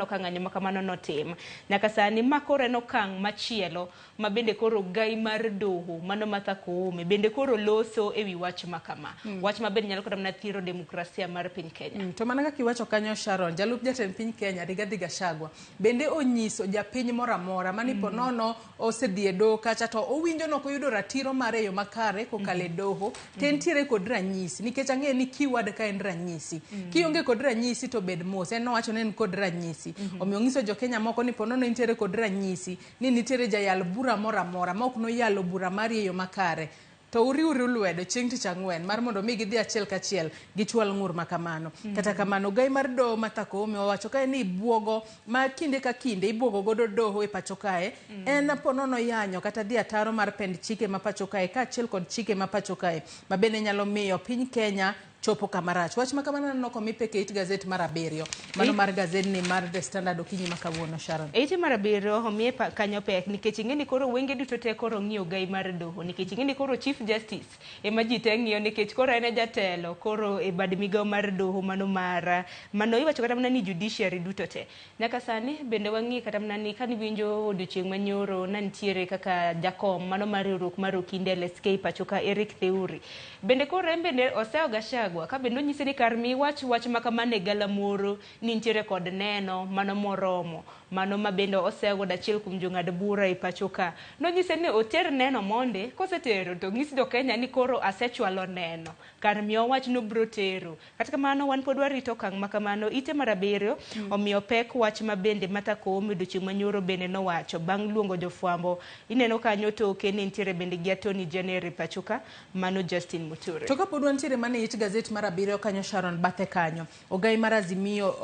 ka ng'anyo ma kamano notim. Nyaka sani ma koro en okang' machielo ma bende koro gai mar doho mano Martha Koome bende koro loso e wi wach ma kama. Wach ma bende nyalo kata mana thiro demokrasia mar piny Kenya. To mana kaka iwacho kanyo Sharon, jalup jatend piny Kenya Rigathi Gachagua bende onyiso japiny moro amora mani po nono osedhi e doho kacha to owinjo ni ok oyudo ratiro mare e yo makare kokalo e doho to entiere kod ranyisi nikech ang'eyo ni keyword ka en ranyisi. Kionge kod ranyisi to bed mos. En nowacho ni en kod ranyisi. Omiyo onyiso jo Kenya moko ni po nono intiere kod ranyisi ni nitiere jayal bura moro amora ma ok noyalo bura mari e yo makare to uriwru lwedo chieng' tich ang'wen mar mondo mi gidhi achiel kachiel gichwal ng'ur ma kamano. Kata kamano, ogai mar doho Martha Koome owacho kae ni buogo ma kinde ka kinde ibuogo godo doho e pacho kae en ponono yanyo kata dhi ataro mar pend chike ma pacho kae kaachiel kod chike ma pacho kae ma bende nyalo miyo piny Kenya chopo kama rach. Wach ma kamano aneno komi pek e it gazet mar abiriyo. Mano mar gazedni mar The Standard okinyi ma kawuono, Sharon. E ite mar abiriyo omiye kanyo pek nikech ing'e ni koro wenge duto te koro ng'iyo ogai mar doho nikech ing'e ni koro Chief Justice ema ji te ng'iyo nikech koro en e jatelo koro e bad migawo mar doho mano mar mano iwacho kata mana ni judiciary duto te. Nyaka sani bende wang'i kata mana ni kane iwinjo odiochieng' manyoro na nitiere kaka jakom mano mar riwruok mar okinde LSK pacho ka Eric Theuri. Bende koro en bende osewo Gachagua ka bende onyise ni kar mi iwach wach ma kamano e galamoro ni nitiere kod neno mano moromo mano ma bende osewo godo achiel kuom jong'ad bura e pacho ka. Nonyise ni oter neno mondi kosetero to onyis jo Kenya ni koro asechwalo neno kar mi owach ni obiro tero. Kata kamano wan pod warito okang' ma kamano. Ite mar abiriyo omiyo pek wach ma bende Martha Koome odiochieng' ma nyoro bende nowacho bang' luongo jofwambo. Ineno kanyo toke ne nitiere bende gi Attorney General e pacho ka mano Justin Muturi. To kapod wantiere mana e it gazet mar abiriyo kanyo Sharon bathe kanyo, ogai mar Azimio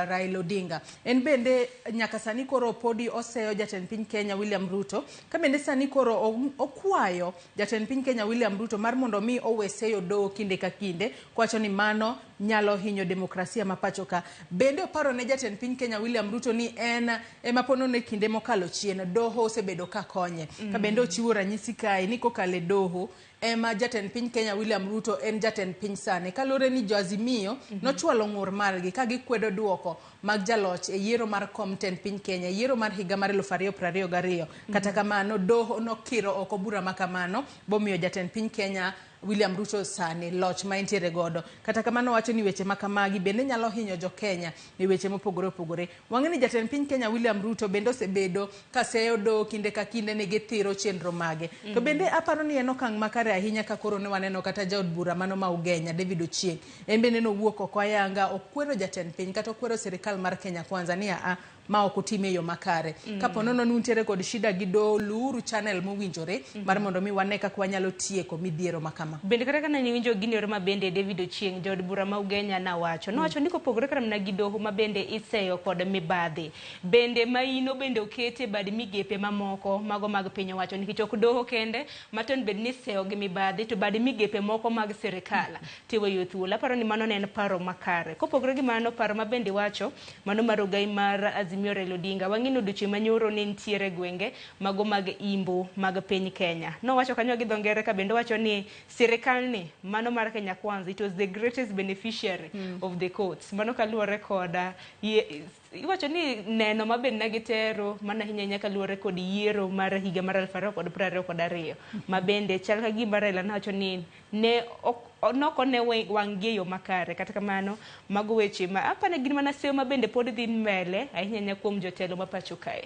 Raila Odinga en bende nyaka sani koro podi oseyo jatend piny Kenya William Ruto ka bende sani koro okwayo Jatend piny Kenya William Ruto mar mondo mi owe seyo doho kinde ka kinde kowacho ni mano nyalo hinyo demokrasia ma pacho ka. Bende oparo ne jatend piny Kenya William Ruto ni en ema ponono e kinde mokalo chien doho osebedo ka konye. Ka bende ochiwo ranyisi kae ni kokalo e doho ema jatend piny Kenya William Ruto en jatend piny sani. Kaluwore ni jo Azimio nochwalo ng'ur margi ka gikwedo duoko mag jaloch e yiero mar kom tend piny Kenya e yiero mar higa mar 2022. Kata kamano, doho nokiro oko bura ma kamano bomiyo jatend piny Kenya William Ruto sani loch ma entiere godo. Kata kamano owacho ni weche ma kamagi bende nyalo hinyo jo Kenya e weche mopogore opogore. Wang'e ni jatend piny Kenya William Ruto bende osebedo ka seyo doho kinde ka kinde ni githiro chenro mage. To bende aparo ni en okang' makare ahinya ka koro ne waneno kata jaod bura mano ma Ugenya David Ochieng En bende nowuok oko ayanga okwero jatend piny kata okwero sirikal mar Kenya Kwanza ni aa ma ok utim e yo makare. Kapo nono ni untiere kod shida gi doho, luwuru channel mowinjore mar mondo mi wane kaka wanyalo tieko midhiero ma kama. Bende kata ka niwinjo gini ero ma bende David Ochieng jaod bura ma Ugenya nawacho. Nowacho ni kopogore kata mana gi doho ma bende iseyo kod mibadhi, bende maino bende oket e bad migepe mamoko mago mag piny owacho nikech ok doho kende ma to bed ni iseyo gi mibadhi to bad migepe moko mag sirikal tiweyo thuolo. Aparo ni mano ne en paro makare. Kopogore gi mano, paro ma bende iwacho, mano mar ogai mar Azimio Raila Odinga, wang'e ni odiochieng' manyoro ne nitiere gwenge mago mag Imbo mag piny Kenya. Nowacho kanyo gi dho ngere ka bende owacho ni sirikal ni, mano mar Kenya Kwanza, it was the greatest beneficiary of the courts. Mano kaluwore koda iwacho ni neno ma bende ne gitero mana ahinya ahinya kaluwore kod yiero mar higa mar 2022 ma bende chal ka gima Raila nowacho ni ne ok nokone wang' gi e yo makare. Kata kamano, mago weche ma apani gin mana seyo ma bende pod dhi mbele ahinya ahinya kuom jotelo ma pacho kae.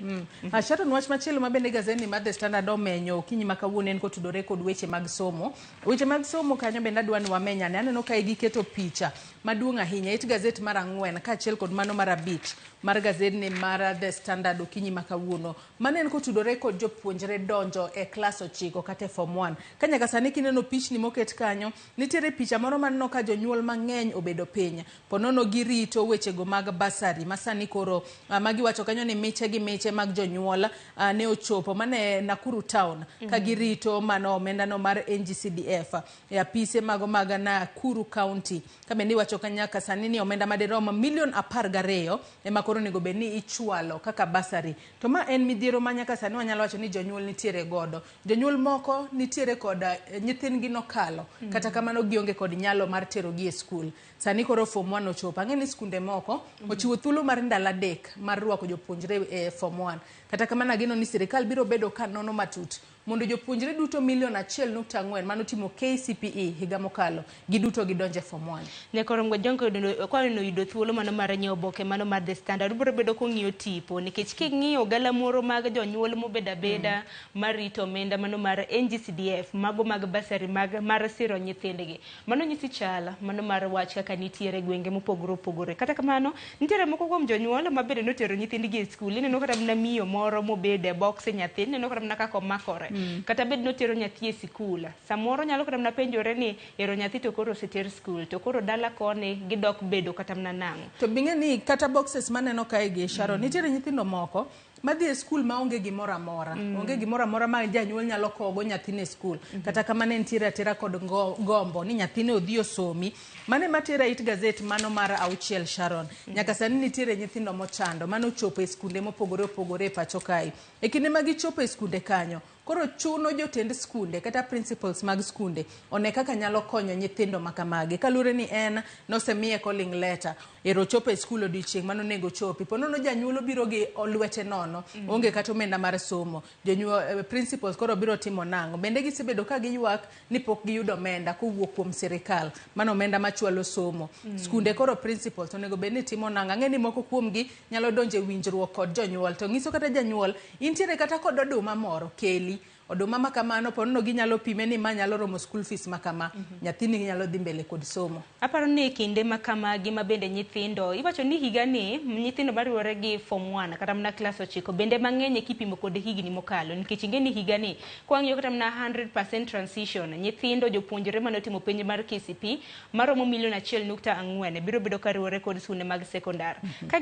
Sharon, wach machielo ma bende gazeti mar The Standard omenyo okinyi ma kawuono en kotudore kod weche mag somo. Weche mag somo kanyo bende adwa ni wamenyane. Aneno ka giketo picha maduong' ahinya it gazet mar ang'wen kaachiel kod mano mar abich mar gazedni mar The Standard okinyi ma kawuono. Mano en kotudore kod jopuonjre donjo e klas ochiko kata e form 1. Ka nyaka sani kineno pichni moket kanyo, nitiere picha moro maneno ka jonyuol mang'eny obedo piny. Ponono girito wechego mag basari ma sani koro magiwacho kanyo ni miche gi miche mag jonyuol ne ochopo mane Nakuru town ka girito mano omendano mar NGCDF e apise mago mag Nakuru County. Ka bende iwacho ka nyaka sani ni omenda madirom milion 12 ema koro onego bed ni ichwalo kaka basari. To ma en midhiero ma nyaka sani wanyalo wacho ni jonyuol nitiere godo. Jonyuol moko nitiere kod nyithindgi nokalo. Kata kamano gionge kod nyalo mar terogi e skul. Sani koro form 1 ochopo. Ang'e ni skunde moko ochiwo thuolo mar ndalo 3 mar rwako jopuonjre e form 1. Kata kamano ageno ni sirikal biro bedo ka nono matut mondo jopuonjre duto milion 1.4 manotimo KCPE higa mokalo giduto gidonje form 1. Nyakorongo Jonko kwano yudo thuolo mano mar nyiewo oboke mano mar The Standard ubiro bedo kung'iyo tipo nikech king'iyo galamoro mag jonyuol mobedo abeda marito omenda mano mar NGCDF mago mag basari mag mar siro nyithindgi mano nyisi chal mano mar wach kaka nitiere gwenge mopogore opogore. Kata kamano nitiere moko kuom jonyuol ma bende notero nyithindgi e skul. Ineno kata mana miyo moro mobedo e box nyathi, ineno kata mana kaka omakore. Kata bed notero nyathi e sikul, samoro nyalo kata mana penjore ni ero nyathi to koro oseter skul to koro dala koni gidok bedo kata mana nang'o. To bing'e ni kata boxes maneno kae gi Sharon, nitiere nyithindo moko madhi e skul maonge gimoro amora. Onge gimoro amora ma janyuol nyalo kogo nyathine e skul. Kata kamano entiere atera kod gombo ni nyathine odhi osomi. Mano ema tera it gazet mano mar 6 Sharon. Nyaka sani nitiere nyithindo mochando mano ochopo e skunde mopogore opogore e pacho kae. E kinde ma gichopo e skunde kanyo, koro chuno jotend skunde kata principals mag skunde one kaka nyalo konyo nyithindo makamagi. Kaluwore ni en nosemiye calling letter, ero ochopo e skul odiochieng' mane onego ochopi. Po nono janyuol obiro gi lwete nono, onge kata omenda mar somo. Jonyuol principals koro biro timo nang'o? Bende gisebedo ka giywak ni pok giyudo omenda kowuok kuom sirikal, mano omenda machwalo somo. Skunde koro principals onego bed ni timo nang'o? Ang'e ni moko kuomgi nyalo donjo e winjruok kod jonyuol, to nyiso kata janyuol intiere kata kod oduma moro keli. Oduma ma kamano po nono ginyalo pime ni ma nyalo romo school fees ma kama, nyathini nyalo dhi mbele kod somo. Aparo ni e kinde ma kamagi ma bende nyithindo, iwacho ni higa ni nyithindo mariwore gi form 1 kata mana klas 9 bende mang'eny kipimo kod higni mokalo, nikech ing'e ni higa ni kwang'iyo kata mana 100% transition, nyithindo jopuonjre mane otimo penj mar KCPE maromo milion 1.4 biro bedo kariwore kod skunde mag sekondar. Ka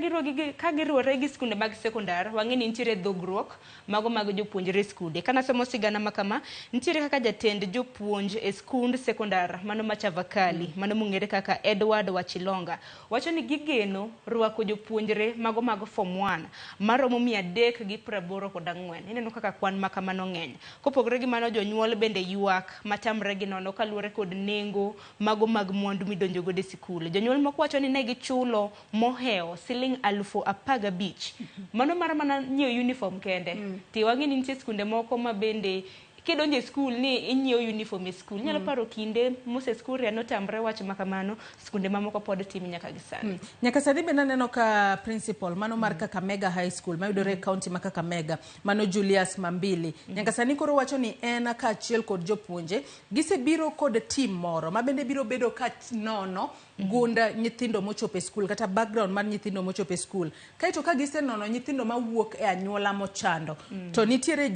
giruwore gi skunde mag sekondar, wang'e ni nitiere dhogruok mago mag jopuonjre e skunde. Kana somo sigana ma kama, nitiere kaka jatend jopuonj e skund sekondar mano ma Chavakali, mano mong'ere kaka Edward Wachilonga, wacho ni gigeno rwako jopuonjre mago mag form 1 maromo 384. Ineno kaka kwan ma kamano ng'eny. Kopogore gi mano, jonyuol bende ywak matamre gi nono kaluwore kod nengo mago mag mwandu midonjo godo e sikul. Jonyuol moko wacho ni ne gichulo mohewo siling 15,000. Mano mar mana nyiewo uniform kende. Ti wang'e ni nitie skunde moko ma bende kidonjo e skul ni inyiewo uniform e skul. Inyalo paro kinde Moses Kuria notamre wach ma kamano, skunde mamoko pod timo nyaka gi sani. Nyaka sani bende aneno ka principal mano mar Kakamega High School mayudore e county ma Kakamega, mano Julius Mambili. Nyaka sani koro wacho ni en kaachiel kod jopuonje gisebiro kod team moro ma bende biro bedo ka nono gund nyithindo mochopo e skul kata background mar nyithindo mochopo e skul. Kaeto ka gisenono nyithindo mawuok e anyuola mochando, to nitiere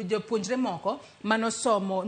jopuonjre moko manosomo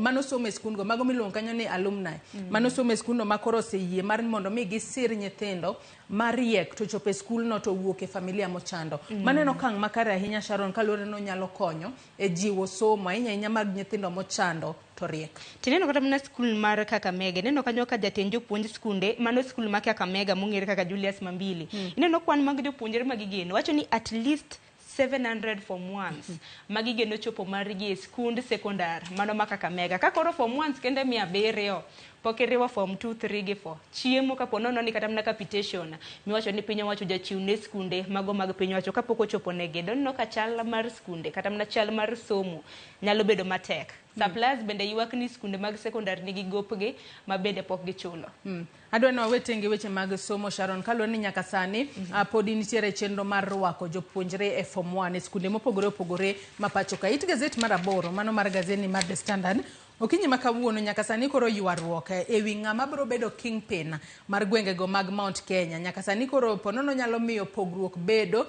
e skundgo, mago miluongo kanyo ni alumni, manosomo e skundno ma koro oseyie mar mondo mi gisir nyithindo mariek to chopo e skulno to owuok e familia mochando. Mano en okang' makare ahinya Sharon, kaluwore ni onyalo konyo e jiwo somo ahinya ahinya mag nyithindo mochando to riek. Tineno kata mana skul mar Kakamega, ineno kanyo ka jatend jopuonj skunde, mano skul mar Kakamega mong'ere kaka Julius Mambili. Ineno kwan mag jopuonjre ma gigeno, wacho ni at least 700 form 1s ma gigeno chopo margi e skund sekondar mano ma Kakamega. Ka koro form 1s kende 700, pok iriwo form 2, 3 gi 4. Chiemo kapo nono ni kata mana capitation miwacho ni piny owacho jachiw ne skunde mago mag piny owacho kapok ochopo negi, doneno ka chal mar skunde kata mana chal mar somo nyalo bedo matek. Suppliers bende ywak ni skunde mag sekondar nigi gopgi ma bende pok gichulo. Adwa ni wawe tenge weche mag somo Sharon, kaluwore ni nyaka sani podi nitiere chenro mar rwako jopuonjre e form 1 e skunde mopogore opogore ma pacho ka. It gazet mar 8 mano mar gazeti mar The Standard okinyi ma kawuono nyaka sani koro ywaruok ewi ng'ama biro bedo kingpin mar gwengego mag Mount Kenya. Nyaka sani koro ponono nyalo miyo pogruok bedo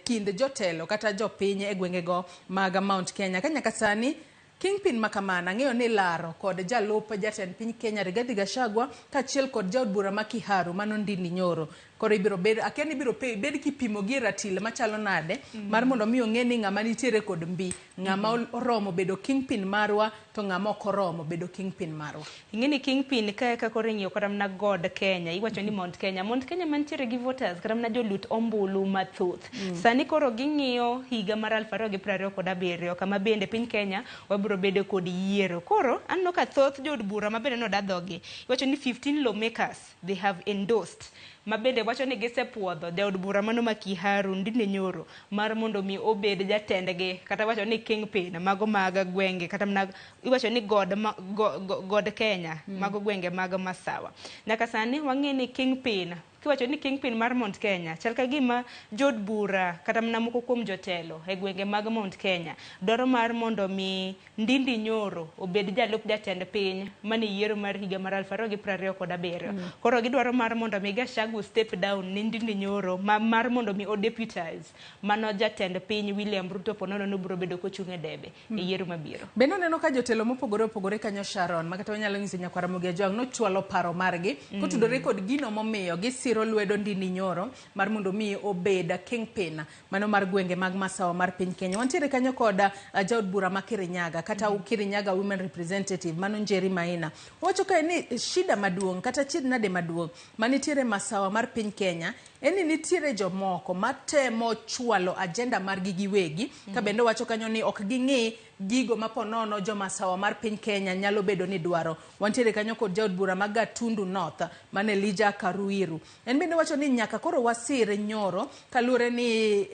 kind jotelo kata jopiny e gwengego mag Mount Kenya. Ka nyaka sani kingpin ma kamano ang'eyo ni laro kod jalup jatend piny Kenya Rigathi Gachagua kaachiel kod jaod bura ma Kiharu mano Ndindi Nyoro. Koro ibiro bed akia ni ibiro bed kipimo gi e ratil machalo nade mar mondo mi ong'e ni ng'ama nitiere kod mbi, ng'ama oromo bedo kingpin marwa to ng'ama ok oromo bedo kingpin marwa. Ing'e ni kingpin ka eka koro ing'iyo kata mana God Kenya, iwacho ni Mount Kenya. Mount Kenya mantiere gi voters kata mana jolut ombulu mathoth. Sani koro ging'iyo higa mar 2027 kama bende piny Kenya wabiro bedo kod yiero. Koro aneno ka thoth jood bura ma bende noda dhogi. Iwacho ni 15 lawmakers they have endorsed ma bende wacho ni gisepuodho jaod bura mano ma Kiharu Ndindi Nyoro mar mondo mi obed jatendgi kata wacho ni kingpin mago mag gwenge kata mana iwacho ni god, ma, go, go, god Kenya mago gwenge mag Masawa. Nyaka sani wang'e ni kingpin kiwacho ni kingpin mar Mount Kenya chal ka gima jood bura kata mana moko kuom jotelo e gwenge mag Mount Kenya dwaro mar mondo mi Ndindi Nyoro obed jalup jatend piny mane yiero mar higa mar 2027. Koro gidwaro mar mondo mi Gachagua step down ne Ndindi Nyoro ma, mar mondo mi o deputize mano jatend piny William Ruto ponono no biro bedo kochung' e debe e yiero mabiro. Bende aneno ka jotelo mopogore opogore kanyo Sharon, ma kata wanyalo nyiso nyakwar Ramogi Ajwang' nochwalo paro margi kotudore kod gino momiyo gisiro lwedo Ndindi Nyoro mar mondo mi obed kingpin mano mar gwenge mag Masawa mar piny Kenya. Wantiere kanyo kod jaod bura ma Kirinyaga kata Kirinyaga Women Representative mano Njeri Maina. Owacho kae ni shida maduong' kata achiedh nade maduong' manitiere Masawa mar piny Kenya en ni nitiere jomoko matemo chwalo agenda margi giwegi ka bende owacho kanyo ni ok ging'i gigo ma ponono jomasawa mar piny Kenya nyalo bedo ni dwaro. Wantiere kanyo kod jaod bura ma Gatundu North mane Elijah Karuiru. En bende wacho ni nyaka koro wasir Nyoro kaluwore ni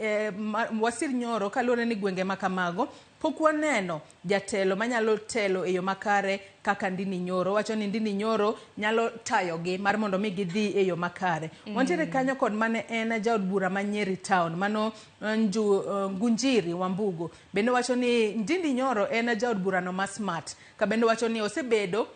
wasir Nyoro kaluwore ni gwenge ma kamago pok waneno jatelo manyalo telo e yo makare kaka Ndindi Nyoro. Wacho ni Ndindi Nyoro nyalo tayogi mar mondo mi gidhi e yo makare. Wantiere kanyo kod mane en jaod bura ma Nyeri Town mano Ngunjiri Wambugu. Bende wacho ni Ndindi Nyoro en jaod burano ma smart. Ka bende wacho ni osebedo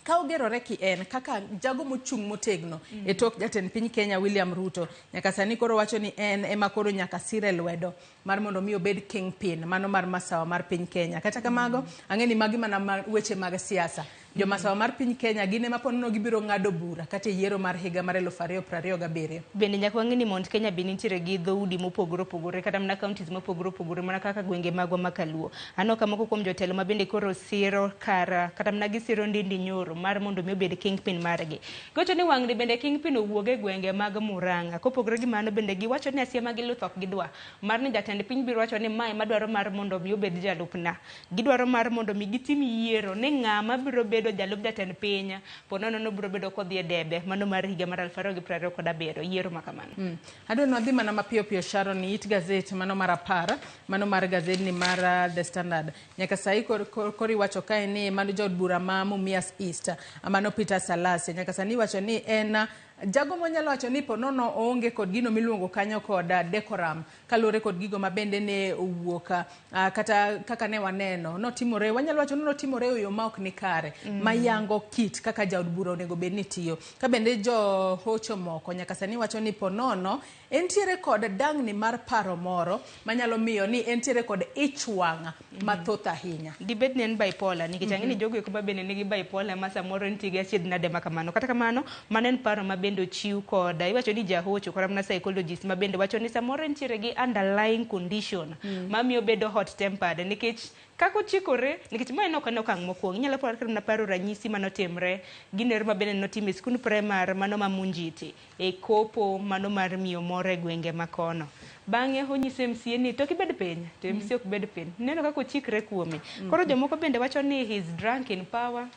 ka ogerore ki en kaka jago mochung' motegno e tok jatend piny Kenya William Ruto. Nyaka sani koro wacho ni en ema koro nyaka sire lwedo mar mondo mi obed kingpin mano mar masawa mar piny Kenya. Kata kamago, ang'e ni magi mana weche mag siasa. Jomasawa mar piny Kenya gin ema ponono gibiro ng'ado bura kata e yiero mar higa mar 2027. Bende nyaka wang'e ni Mount Kenya be nitiere gi dhoudi mopogore opogore kata mana counties mopogore opogore mana kaka gwenge magwa ma Kaluo. Aneno ka moko kuom jotelo ma bende koro siro kar kata mana gisiro Ndindi Nyoro mar mondo mi obed kingpin margi. Giwacho ni wang'ni bende kingpin owuog e gwenge mag Murang'a. Kopogore gi mano bende giwacho ni asiema gi luth ok gidwa. Mar ni jatend piny biro wacho ni mae madwaro mar mondo mi obed jalupna. Gidwaro mar mondo mi gitim yiero ni ng'ama biro bedo jalup jatend piny ponono no biro bedo kodhi e debe mano mar higa mar 2027 yiero ma kamano. Adwa ni wadhi mana mapiyo piyo Sharon it gazet mano mar 10 mano mar gazedni mar The Standard. Nyaka sahi koro iwacho kae ni mano jaod bura ma Mumias East mano Peter Salasya. Nyaka sani iwacho ni en jago monyalo wacho ni ponono oonge kod gino miluongo kanyo kod decorum kaluwore kod gigo ma bende ne owuok kata kaka ne waneno notimore wanyalo wacho ni notimore e yo ma ok ni kare mayango kit kaka jaod bura onego bed ni tiyo. Ka bende johocho moko nyaka sani wacho ni ponono entiere kod dang'ni mar paro moro manyalo miyo ni entiere kod ich wang' mathoth ahinya. Dibed ni en bipolar nikech ang'e ni jogo eko ma bende nigi bipolar ma samoro nitie gi achiedh nade ma kamano. Kata kamano mano en paro ma bende ochiw kod iwacho ni jahocho kata mana psychologist ma bende wacho ni samoro entiere gi underlying condition mamiyo obedo hot tempered nikech kaka ochikore nikech mae ne ok en okang' mokwongo. Inyalo paro kata mana paro ranyisi manotimre gino ero ma bende notim e skund primar mano ma Munjiti e kopo mano mar miyo moro e gwenge ma kono. Bang'e onyiso MCA ni to kibed piny to MCA ok bed piny. Neno kaka ochikre kuome. Koro jomoko bende wacho ni he is drunk in power.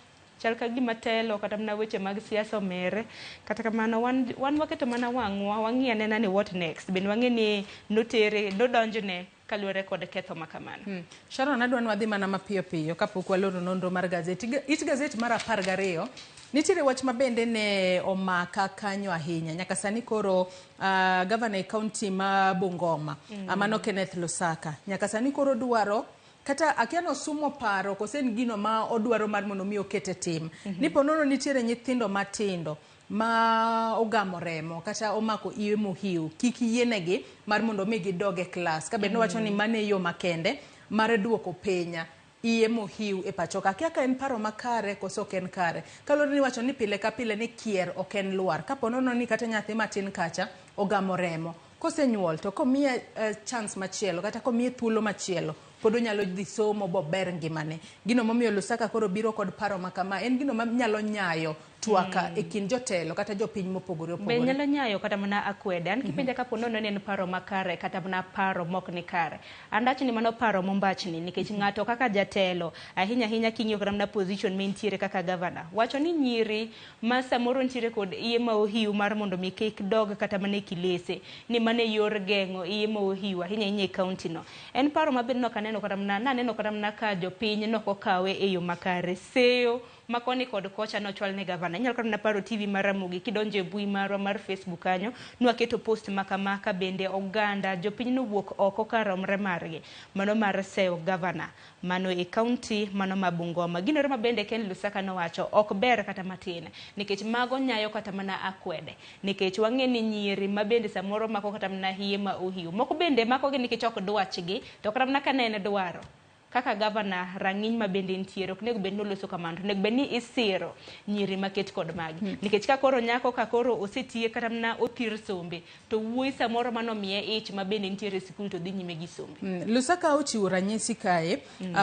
Chal ka gima telo kata mana weche mag siasa omere. Kata kamano wan waketo mana wang'wa wang'i anena ni what next. Bende wang'e ni notere nodonjne kaluwore kod ketho ma kamano. Sharon adwa ni wadhi mana mapiyo piyo kapok waloro nonro mar gazeti. It gazet mar 12 nitiere wach ma bende ne omaka kanyo ahinya. Nyaka sani koro gavana e kaunti ma Bungoma mano Kenneth Lusaka. Nyaka sani koro dwaro kata akia nosumo paro kose en gino ma odwaro mar mondo mi oket e tim. Ni ponono nitiere nyithindo matindo ma ogamo remo kata omako iwe mohiu kik yienegi mar mondo mi gidog e klas. Ka bende wacho ni mano e yo makende mar duoko piny iye mohiu e pacho ka. Akia ka en paro makare koso ok en kare. Kaluwore ni iwacho ni pile ka pile ni kier ok en lwar. Kapo nono ni kata nyathi matin kacha ogamo remo, kosenyuol to komiye chance machielo kata komiye thuolo machielo pod onyalo dhi somo bober ngimane. Gino momiyo Lusaka koro biro kod paro ma kama en gino manyalo nyayo twaka e kind jotelo kata jopiny mopogore Be opogore. nyalo nyayo kata mana akwede. An kipenja kapo nono ni en paro makare kata mana paro mok ni kare. An dach ni mano paro mombachni nikech ng'ato kaka jatelo ahinya ahinya king'iyo kata mana position ma entiere kaka governor wacho ni nyiri ma samoro nitiere kod iye ma ohiu mar mondo mi kik dog kata mana e kilese ni mano e yor geng'o iye ma ohiu ahinya ahinya e county no. En paro ma bende nok aneno kata mana naneno kata mana ka jopiny nok okawe e yo makare. Seyo ma koni kod kocha nochwal ne gavana. Inyalo kata mana paro TV mar Ramogi kidonjo e mbui marwa mar Facebook kanyo nwaketo post ma kama ka bende oganda jopiny nowuok oko karomre margi mano mar seyo gavana mano e county mano ma Bungoma. Ginore ma bende Ken Lusaka nowacho ok ber kata matin nikech mago nyayo kata mana akwede nikech wang'e ni nyiri ma bende samoro mako kata mana iye ma ohiu moko bende makogi nikech ok dwachgi to kata mana ka ne en dwaro kaka gavana rang'iny ma bende nitiere ok onego bed ni oloso kamano to onego bed ni isiro nyiri maket kod magi nikech ka koro nyako ka koro osetiek kata mana othir sombe to wuoyi samoro manomiye ich ma bende nitiere e sikul to dhi nyime gi sombe. Lusaka ochiwo ranyisi kae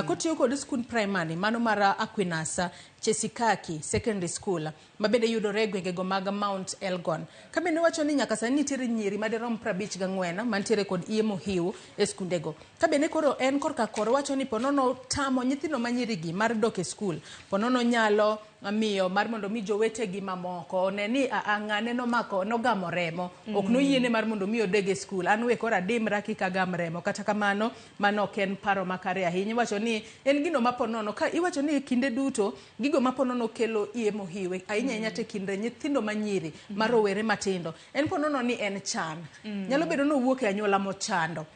kotiyo kod skund primary mano mar Aquinas Chesikaki Secondary School ma bende yudore e gwengego mag Mount Elgon. Ka bende wacho ni nyaka sani nitiere nyiri madirom 54 mantiere kod iye mohiu e skundego. Ka bende koro en korka koro wacho ni ponono tamo nyithindo ma nyirigi mar dok e skul, ponono nyalo miyo mar mondo mi jowetegi mamoko one ni ng'ane nomako nogamo remo ok noyiene mar mondo mi odeg e skul, an we koro adimra kik agam remo. Kata kamano mano ok en paro makare ahinya. Iwacho ni en gino ma ponono ka iwacho ni kinde duto gigo ma ponono kelo iye mohiu ahinya ahinya to e kind nyithindo manyiri ma rowere matindo en ponono ni en chan. Nyalo bedo ni owuok e anyuola mochando.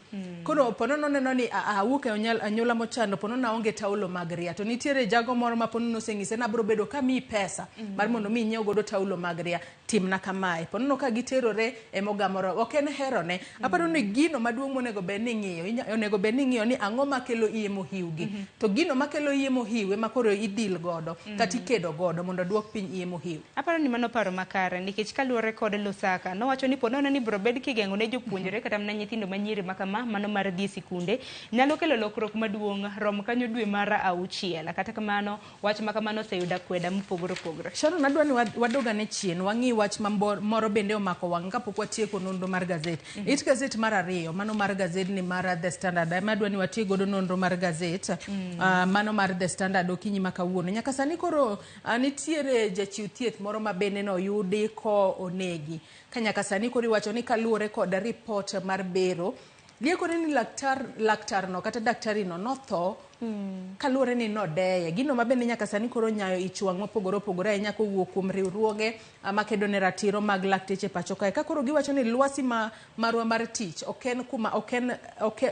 Koro ponono neno ni awuok e anyuola mochando, ponono aonge taulo mag ria. To nitiere jago moro ma ponono oseng'ise ni abiro bedo kamiyi pesa mar mondo mi inyiew godo taulo mag ria, timna kamae. Ponono ka giterore emogamo roho. Ok en herone. Aparo ni gino maduong' monego bed ni ing'iyo, onego bed ni ing'iyo ni ang'o makelo iye mohiu gi. To gino makelo iye mohiu ema koro idil godo kata ikedo godo mondo oduok piny iye mohiu. Aparo ni mano paro makare nikech kaluwore kod Lusaka nowacho ni ponono ni biro bed kigeng'o ne jopuonjre kata mana nyithindo manyiri ma kama mano mar dhi e sikunde nyalo kelo lokruok maduong' rom kanyo dwe mar auchiel. Kata kamano wach ma kamano oseyudo akweda mopogore opogore. Sharon, adwa ni wadog ane chien wang'i wach ma moro bende omako wang' kapok watieko nonro mar gazet. It gazet mar ariyo, mano mar gazet ni mar The Standard. Ema adwa ni watiek godo nonro mar gazet, mano mar The Standard okinyi ma kawuono. Nyaka sani koro nitiere jachiw thieth moro ma bende noyudi ko onegi. Ka nyaka sani koro iwacho ni kaluwore kod ripot mar bero, liekore ni laktar no kata daktari no notho kaluwore ni nodeye. Gino ma bende nyaka sani koro nyayo ich wang' mopogore opogore ahinya kowuok kuom riwruoge makedo ne ratiro mag lakteche pacho kae. Ka koro giwacho ni lwasi ma marwa mar tich ok en kuma ok en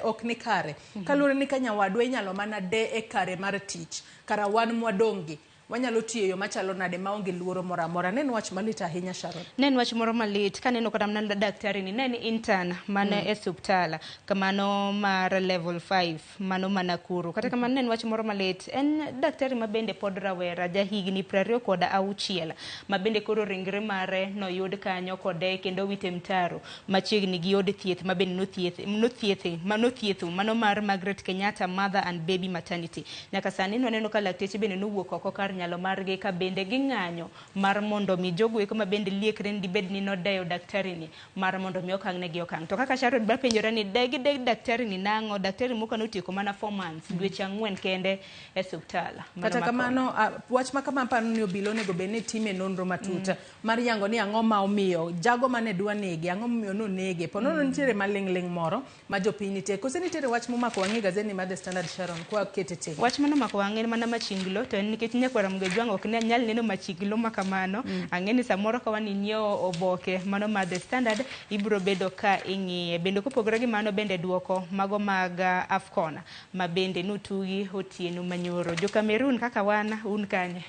ok ni kare. Kaluwore ni ka nyawadwa inyalo mana de e kare mar tich, kara wan mwadong' gi wanyalo tiyo e yo machalo nade maonge luoro moro amora. Ne en wach malit ahinya, Sharon. Ne en wach moro malit kaneno kata mana daktari ni ne en intern mana e suptal kamano mar level 5 mano ma Nakuru. Kata kamano ne en wach moro malit, en daktari ma bende pod rawera ja higni 26 ma bende koro ringre mare noyud kanyo kode kendo owite mtaro machiegni gi od thieth ma bende nothietho mano mar Margaret Kenyatta Mother and Baby Maternity. Nyaka sani nwaneno ka lakteche bende nowuok oko kar nyalo margi ka bende ging'anyo mar mondo mi jogo eko ma bende liekre ni dibed ni nodeyo daktari ni mar mondo mi okang' negi okang'. To kaka Sharon bapenjora ni de gide daktari ni nang'o, daktari moko notieko mana 4 months, dweche 4 kende e suptal. Kata kamano, wach ma kama aparo ni obila onego bed ni time nonro matut mar yango ni ang'o ma omiyo jago mane dwa nege, ang'o momiyo nonege. Ponono nitiere maling'ling' moro ma jopiny nitie. Kose nitiere wach momako wang'i e gazet mar The Standard, Sharon, kwa kete tenge? Wach mano omako wang'e en mana machinglo, to en nikech nyakwara Mgejwang' ok ne nyal neno machinglo ma kamano. Ang'e ni samoro ka wan inyiewo oboke mano mar The Standard, ibiro bedo ka ing'iye. Bende kopogore gi mano bende duoko mago mag AFCON ma bende notugi otieno manyoro. Jo Cameroon kaka wan, un kanye?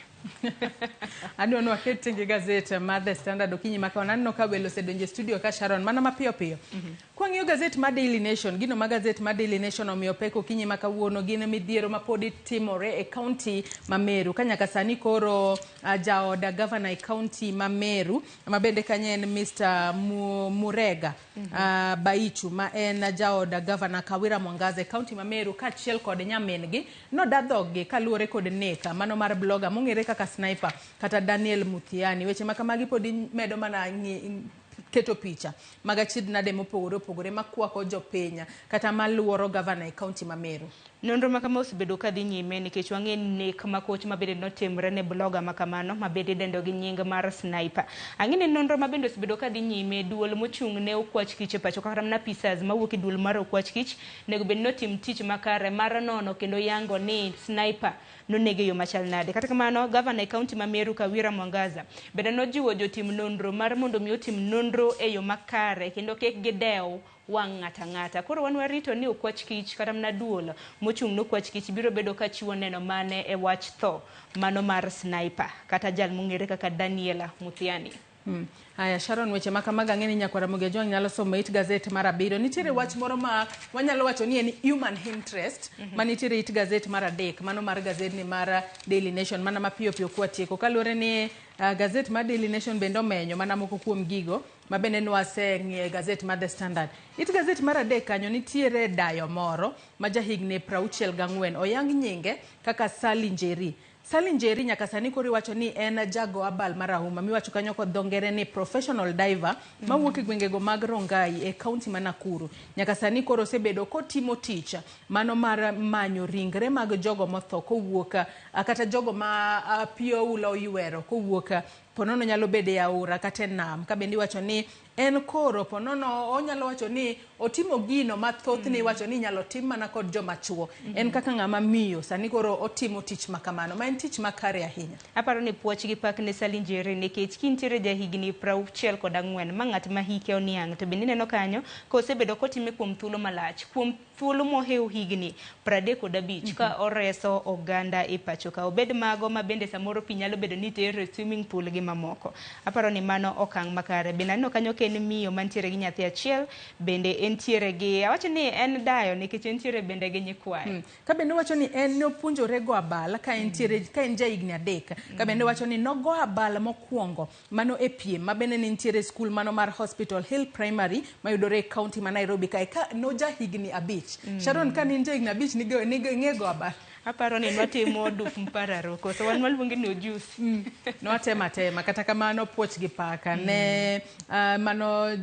Adwa ni waket tenge gazet mar The Standard okinyi ma kawuono. Aneno ka welo osedonjo e studio ka Sharon mana mapiyo piyo. Kwang'iyo gazet mar Daily Nation, gino ma gazet mar Daily Nation omiyo pek okinyi ma kawuono gin midhiero ma podi timore e kaunti ma Meru. Ka nyaka sani koro jaod gavana e kaunti ma Meru ma bende kanyo en Mr. Murega Baichu ma en jaod gavana Kawira Mwangaza e kaunti ma Meru kaachiel kod nyamin-gi noda dhog-gi kaluwore kod nek mano mar blogger mong'ere kaka Sniper kata Daniel Muthiani. Weche ma kamagi podi medo mana keto picha mag achiedh nade mopogore opogore makwako jopiny kata maluoro gavana e kaunti ma Meru. Nonro ma kama osebedo ka dhi nyime nikech wang'e nek makoch ma bende notimre ne blogger ma kamano ma bende idendo gi nying mar Sniper. Ang'e ni nonro ma bende osebedo ka dhi nyime duol mochung' ne okwach kich e pacho kata mana apisas mawuok e duol mar okwach kich onego bed ni otim tich makare mar nono kendo yango ni Sniper nonege e yo machal nade. Kata kamano, gavana e kaunti ma Meru Kawira Mwangaza bende nojiwo jotim nonro mar mondo mi otim nonro e yo makare kendo kik gidew wang' ng'ato ang'ata. Koro wan warito ni okwach kich kata mana duol mochung' ne okwach kich biro bedo ka chiwo neno mane e wach tho mano mar Sniper kata jal mong'ere kaka Daniela Muthiani. Haya Sharon, weche ma kamago ang'e ni nyakwar Ramogi Ajwang' nyalo somo it gazet mar abiriyo. Nitiere wach moro ma wanyalo wacho ni en human interest ma nitiere it gazet mar adek, mano mar gazedni mar Daily Nation, mana mapiyo piyo kwatieko. Kaluwore ni gazet mar Daily Nation bende omenyo mana moko kuom gigo ma bende nwaseng'iyo e gazet mar The Standard. It gazet mar adek kanyo nitiere dayo moro ma jahigni 64 oyang nyinge kaka Sally Njeri. Sally Njeri nyaka sani koro iwacho ni en jago abal marahuma miwacho kanyo kod dho ngere ni professional diver mawuok e gwengego mag Rongai e kaunti ma Nakuru. Nyaka sani koro osebedo kotimo tich mano mar manyo ringre mag jogo motho kowuok kata jogo ma pi oula oywero kowuok ponono nyalo bedo e aora kata e nam. Ka bende iwacho ni en koro ponono onyalo wacho ni otimo gino ma thothne iwacho ni inyalo tim mana kod joma chuo. En kaka ng'ama miyo sani koro otimo tich ma kamano ma en tich makare ahinya. Aparo ni puoch gi pak ne Sally Njeri nikech kintiere jahigni 64 ma ng'at ma hike oniang' to bende ineno kanyo kosebedo kotime kuom thuolo malach kuom thuolo mohewo higni 35 ka oreso oganda e pacho ka obed mago ma bende samoro pi nyalo bedo ni tero e swimming pool gi mamoko. Aparo ni mano okang' makare. Bende aneno kanyo ka en miyo mantiere gi nyathi achiel bende entiere gi awacho ni en dayo nikech entiere bende gi nyikwaye. Ka bende wacho ni en nopuonjore go abal ka entiere ka en jahigni 3. Ka bende wacho ni nogo abal mokwongo mano e piem ma bende ne nitiere e skul mano mar Hospital Hill Primary mayudore e kaunti ma Nairobi kae ka nojahigni 5. Sharon ka ne in jahigni 5 ning'e go abal? Aparo ni nwatimo duf mpararo koso wan waluonge ni ojusi. Nwatemo atema kata kamano puoch gi paka ne mano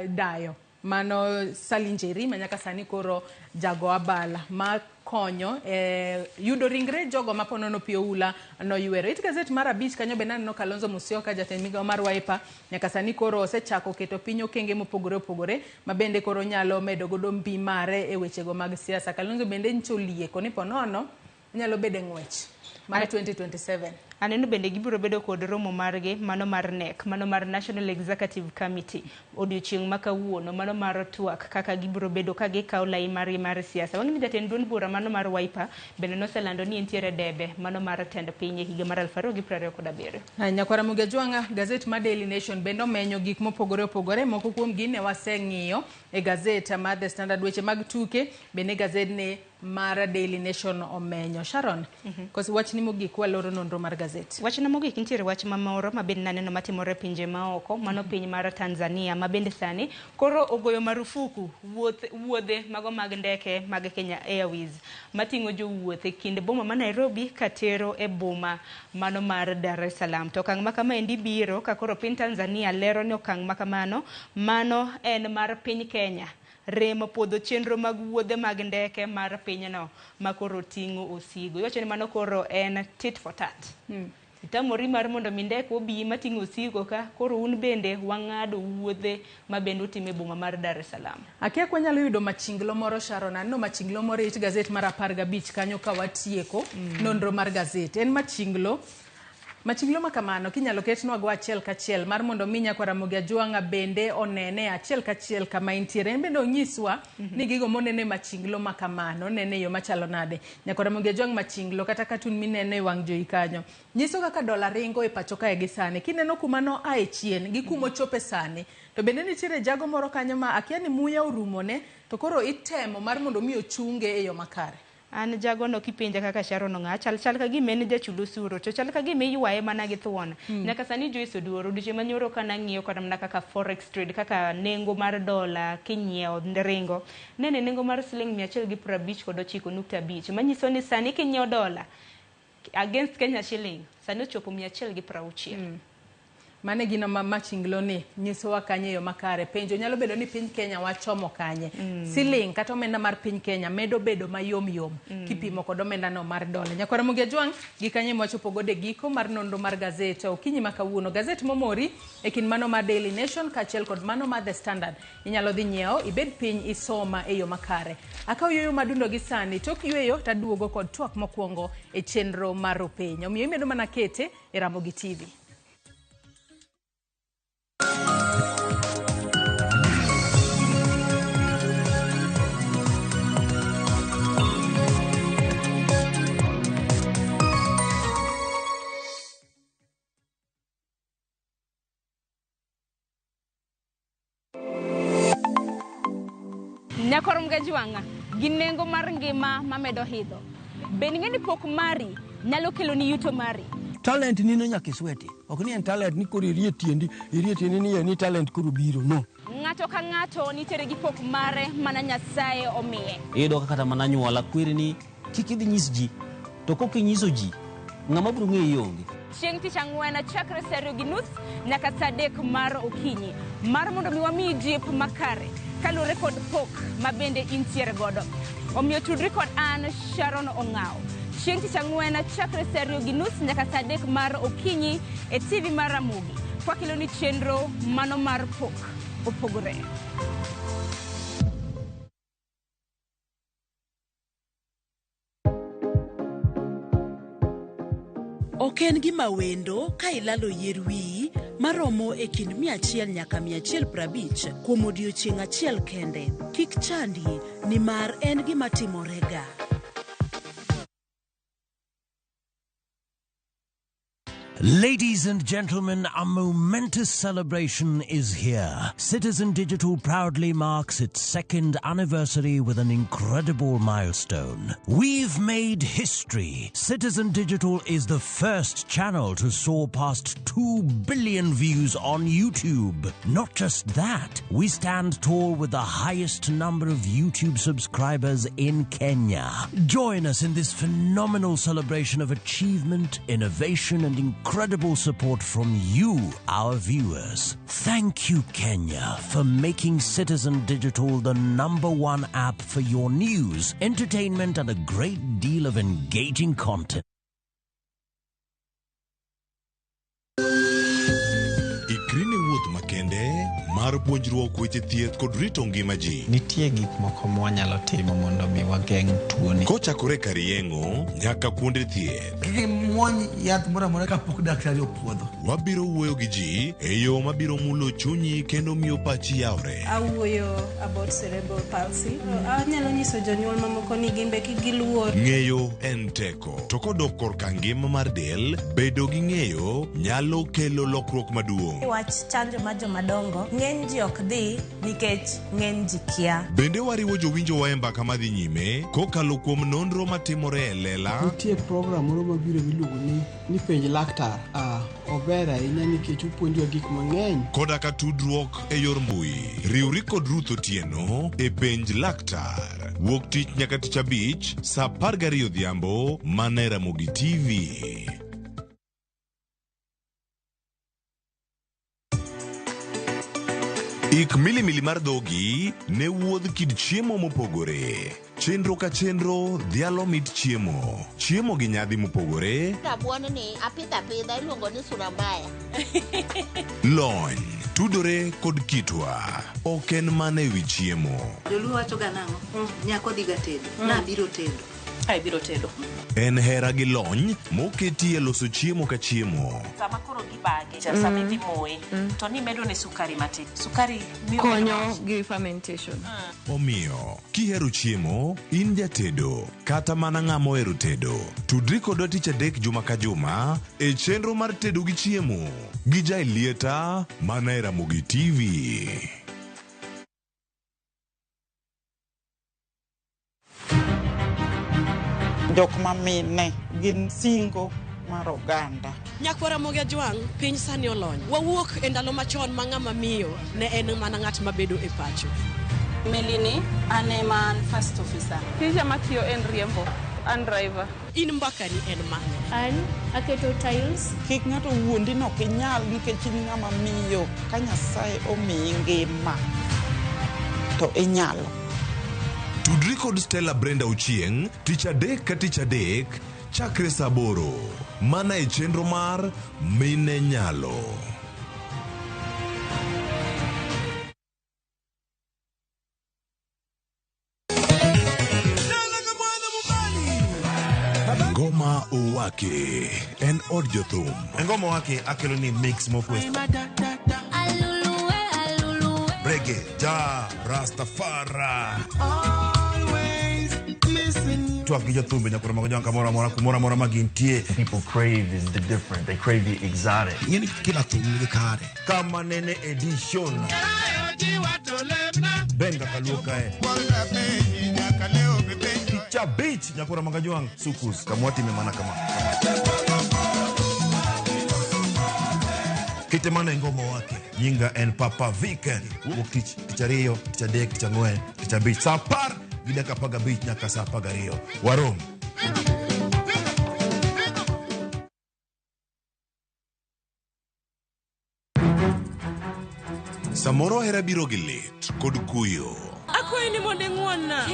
dayo mano Sally Njeri ma nyaka sani koro jago abal ma konyo e yudo ringre jogo ma ponono pi oula noywero. It gazet mar 5 kanyo bende aneno Kalonzo Musyoka jatend migawo mar Wiper nyaka sani koro osechako keto piny okenge mopogore opogore ma bende koro nyalo medo godo mbi mare e wechego mag siasa. Kalonzo bende nyicho olieko ni ponono nyalo bedo e ng'wech mar 2027. Aneno bende gibiro bedo kod romo margi mano mar NEC, mano mar National Executive Committee odiochieng' ma kawuono, mano mar twak kaka gibiro bedo ka gikawo lai margi mar siasa. Wang'e ni jatend duond bura mano mar Wiper bende noselando ni entiere debe mano mar tend piny e higa mar 2027. Nyakwar Ramogi Ajwang'a, gazet mar Daily Nation bende omenyo gik mopogore opogore, moko kuom gi ne waseng'iyo e gazet mar The Standard. Weche mag tuke bende gazedni mar Daily Nation omenyo. Sharon, koso wachni mogik waloro nonro mar gazet. Wachna mogik nitiere wach mamoro ma bende naneno matimore e pinje maoko, mano piny mar Tanzania ma bende sani koro ogoyo marufuku wuodhe mago mag ndeke mag Kenya Airways mating'o jowuoth e kind boma ma Nairobi katero e boma mano mar Dar es Salaam. To okang' ma kamaendi biro ka koro piny Tanzania lero ni okang' ma kamano mano en mar piny Kenya rem puodho chenro mag wuodhe mag ndeke mar pinyno ma koro ting'o osigo. Iwacho ni mano koro en tit for tat. Itamori mar mondo mi ndeke obi mating'o osigo ka, koro un bende wang'ado wuodhe ma bende utimo e boma mar Dar es Salaam. Akia ka wanyalo yudo machinglo moro Sharon, aneno machinglo moro e it gazet mar 15 kanyo ka watieko nonro mar gazet. En machinglo Machinglo ma kamano kinyalo ketnwa go achiel kachiel mar mondo mi nyakwa Ramogi Ajwang'a bende onene achiel kachiel kama entiere. En bende onyiswa ni gigo monene machinglo ma kamano onene e yo machalo nade. Nyakwa Ramogi Ajwang' machinglo kata katun mineno e wang' jowi kanyo nyiso kaka dola ringo e pacho kae gi sani. Kineno kuma noae chien gi kuma ochope sani to bende nitiere jago moro kanyo ma akia ni muya orumone to koro itemo mar mondo mi ochunge e yo makare. An jagono kipenja kaka Sharon Ong'aw, chal chal ka gima en jachul osuru, to chal ka gima iywaye mana gi thuon. Nyaka sani Joyce Oduor, odiochieng' manyoro ka nang'iyo kata mana kaka forex trade, kaka nengo mar dola kinyiewo ringo, nene nengo mar siling 159.5, manyiso ni sani kinyiewo dola against Kenya shilling, sani ochopo 160. Mano e gino ma machinglo ni nyisowa kanye e yo makare. Penjo nyalo bedo ni piny Kenya wachomo kanye. Siling kata omenda mar piny Kenya medo bedo mayom yom kipimo kod omenda no mar dola. Nyakwar Ramogi Ajwang' gi kanye mwachopo godo e giko mar nonro mar gazet okinyi ma kawuono. Gazet momori e kind mano mar Daily Nation kaachiel kod mano mar The Standard. Inyalo dhi nyiewo ibed piny isoma e yo makare. Akaw yueyo madundo gi sani tok yueyo taduogo kod twak mokwongo e chenro mar Rupiny. Omiyo imedo mana kete e Ramogi TV. Nyakwar Mgajwang'a, gi nengo mar ngima mamedo hidho. Bende ing'e ni pok mari nyalo kelo ni yuto mari? Talent nino nyaka isweti. Ok ni en talent ni koro irie tiendi, irie tiendi ni ni talent koro biro. No. Ng'ato ka ng'ato nitiere gi pok mare mana Nyasaye omiye. Iyudo ka kata mana anyuola kweri ni kik idhi nyis ji. To kok inyiso ji, ng'ama biro ng'eyi onge. Chieng' tich ang'wen chakre saa 2:30 nyaka saa 3 mar okinyi mar mondo mi wamiyi jip makare kaluwore kod pok ma bende intiere godo. Omiyo tudri kod an Sharon Ong'aw. Chieng' tich ang'wen chakre saa 2:30 nyaka saa 3 mar okinyi e TV mar Ramogi. Kwakelo ni chenro mano mar pok opogore. Ok en gima wendo ka ilalo yier wiyi maromo e kind 100 nyaka 150 kuom odiochieng' achiel kende. Kik chandi nimar en gima timorega. Ladies and gentlemen, a momentous celebration is here. Citizen Digital proudly marks its second anniversary with an incredible milestone. We've made history. Citizen Digital is the first channel to soar past 2 billion views on YouTube. Not just that, we stand tall with the highest number of YouTube subscribers in Kenya. Join us in this phenomenal celebration of achievement, innovation, and incredible support from you, our viewers. Thank you, Kenya, for making Citizen Digital the #1 app for your news, entertainment, and a great deal of engaging content. Ikri ne wuoth makende mar puonjruok weche thieth kod rito ngima ji. Nitie gik moko mwanyalo timo mondo mi wageng' tuoni. Kochakore kar yeng'o nyaka kuonde thieth. Kik imuony yath moro amora kapok daktari opuodho. Wabiro wuoyo gi ji e yo mabiro mulo chunyi kendo miyo pachi yawre. Awuoyo about cerebral palsy. Anyalo nyiso jonyuol mamoko ni gin be kik giluor. Ng'eyo en teko. To kodok korka ngima mar del, bedo gi ng'eyo nyalo kelo lokruok maduong'. Wach chanjo mar jomadongo, ng'eny ji ok dhi nikech ng'eny ji kia. Bende wariwo jowinjowa e mbaka madhi nyime kokalo kuom nonro matimore e lela. Nitie program moro mabiro miluongo ni penj laktar. Ober ahinya nikech opuonjowa gik mang'eny. Koda ka tudruok e yor mbui. Riwri kod Ruth Otieno e penj laktar. Wuok tich nyaka tich abich saa 12 odhiambo mana e Ramogi TV. Ik milimili mar dhogi ne wuodh kit chiemo mopogore. Chenro ka chenro dhialo mit chiemo. Chiemo gi nyadhi mopogore. Rabuon ni apidho apidha iluongo ni sura mbaya. Lony tudore kod kitwa. Ok en mana ewi chiemo. Joluo wacho ga nang'o? Nyako dhi ga tedo. Nabiro tedo. Ka ibiro tedo. En hera gi lony moketi e loso chiemo ka chiemo. Sama koro gibage, sama idhi moye, to nimedo ne sukari matin. Sukari miyo konyo gi fermentation. Omiyo, kihero chiemo, in jatedo, kata mana ng'ama ohero tedo, tudri kodwa tich adek juma ka juma e chenro mar tedo gi chiemo gi Jaelieta mana e Ramogi TV. Jok ma mine gin singo mar oganda. Nyakwar Ramogi Ajwang', piny sani olony. Wawuok e ndalo machon ma ng'ama miyo ne en mana ng'at mabedo e pacho. Melini, an ema an first officer. Tija matiyo en riembo, an driver. In mbakani en mane? An aketo tiles. Kik ng'ato wuondi ni ok inyal nikech in ng'ama miyo ka Nyasaye omiyi ngima to inyalo. Tudri kod Stella Brenda Ochieng' tich adek ka tich adek chakre saa aboro mana e chenro mar Mine Nyalo. Ngoma Owake en od jothum. Ngoma Owake akelo ni mix mofwes. Reggae, ja, Rastafari. Twak gi jothumbe nyakoro mago jang kamoro amora kumoro amora ma gintie. People crave is the different. They crave the exotic. Ing'eni kila thum nigi kare. Kama nene edition. Benga kaluo kae. Picha beach nyakoro mago jang sukus kamwatime mana kama. Kite mana e Ngoma Owake. Nyinga en Papa Viken. Wuok tich, tich ariyo, tich adek, tich ang'wen, tich abich. Saa apar gi dakika apar gabich nyaka saa apar gariyo. Warom. Samoro hera biro gi lit kod kuyo. Akwayi ni mondo ing'won-na.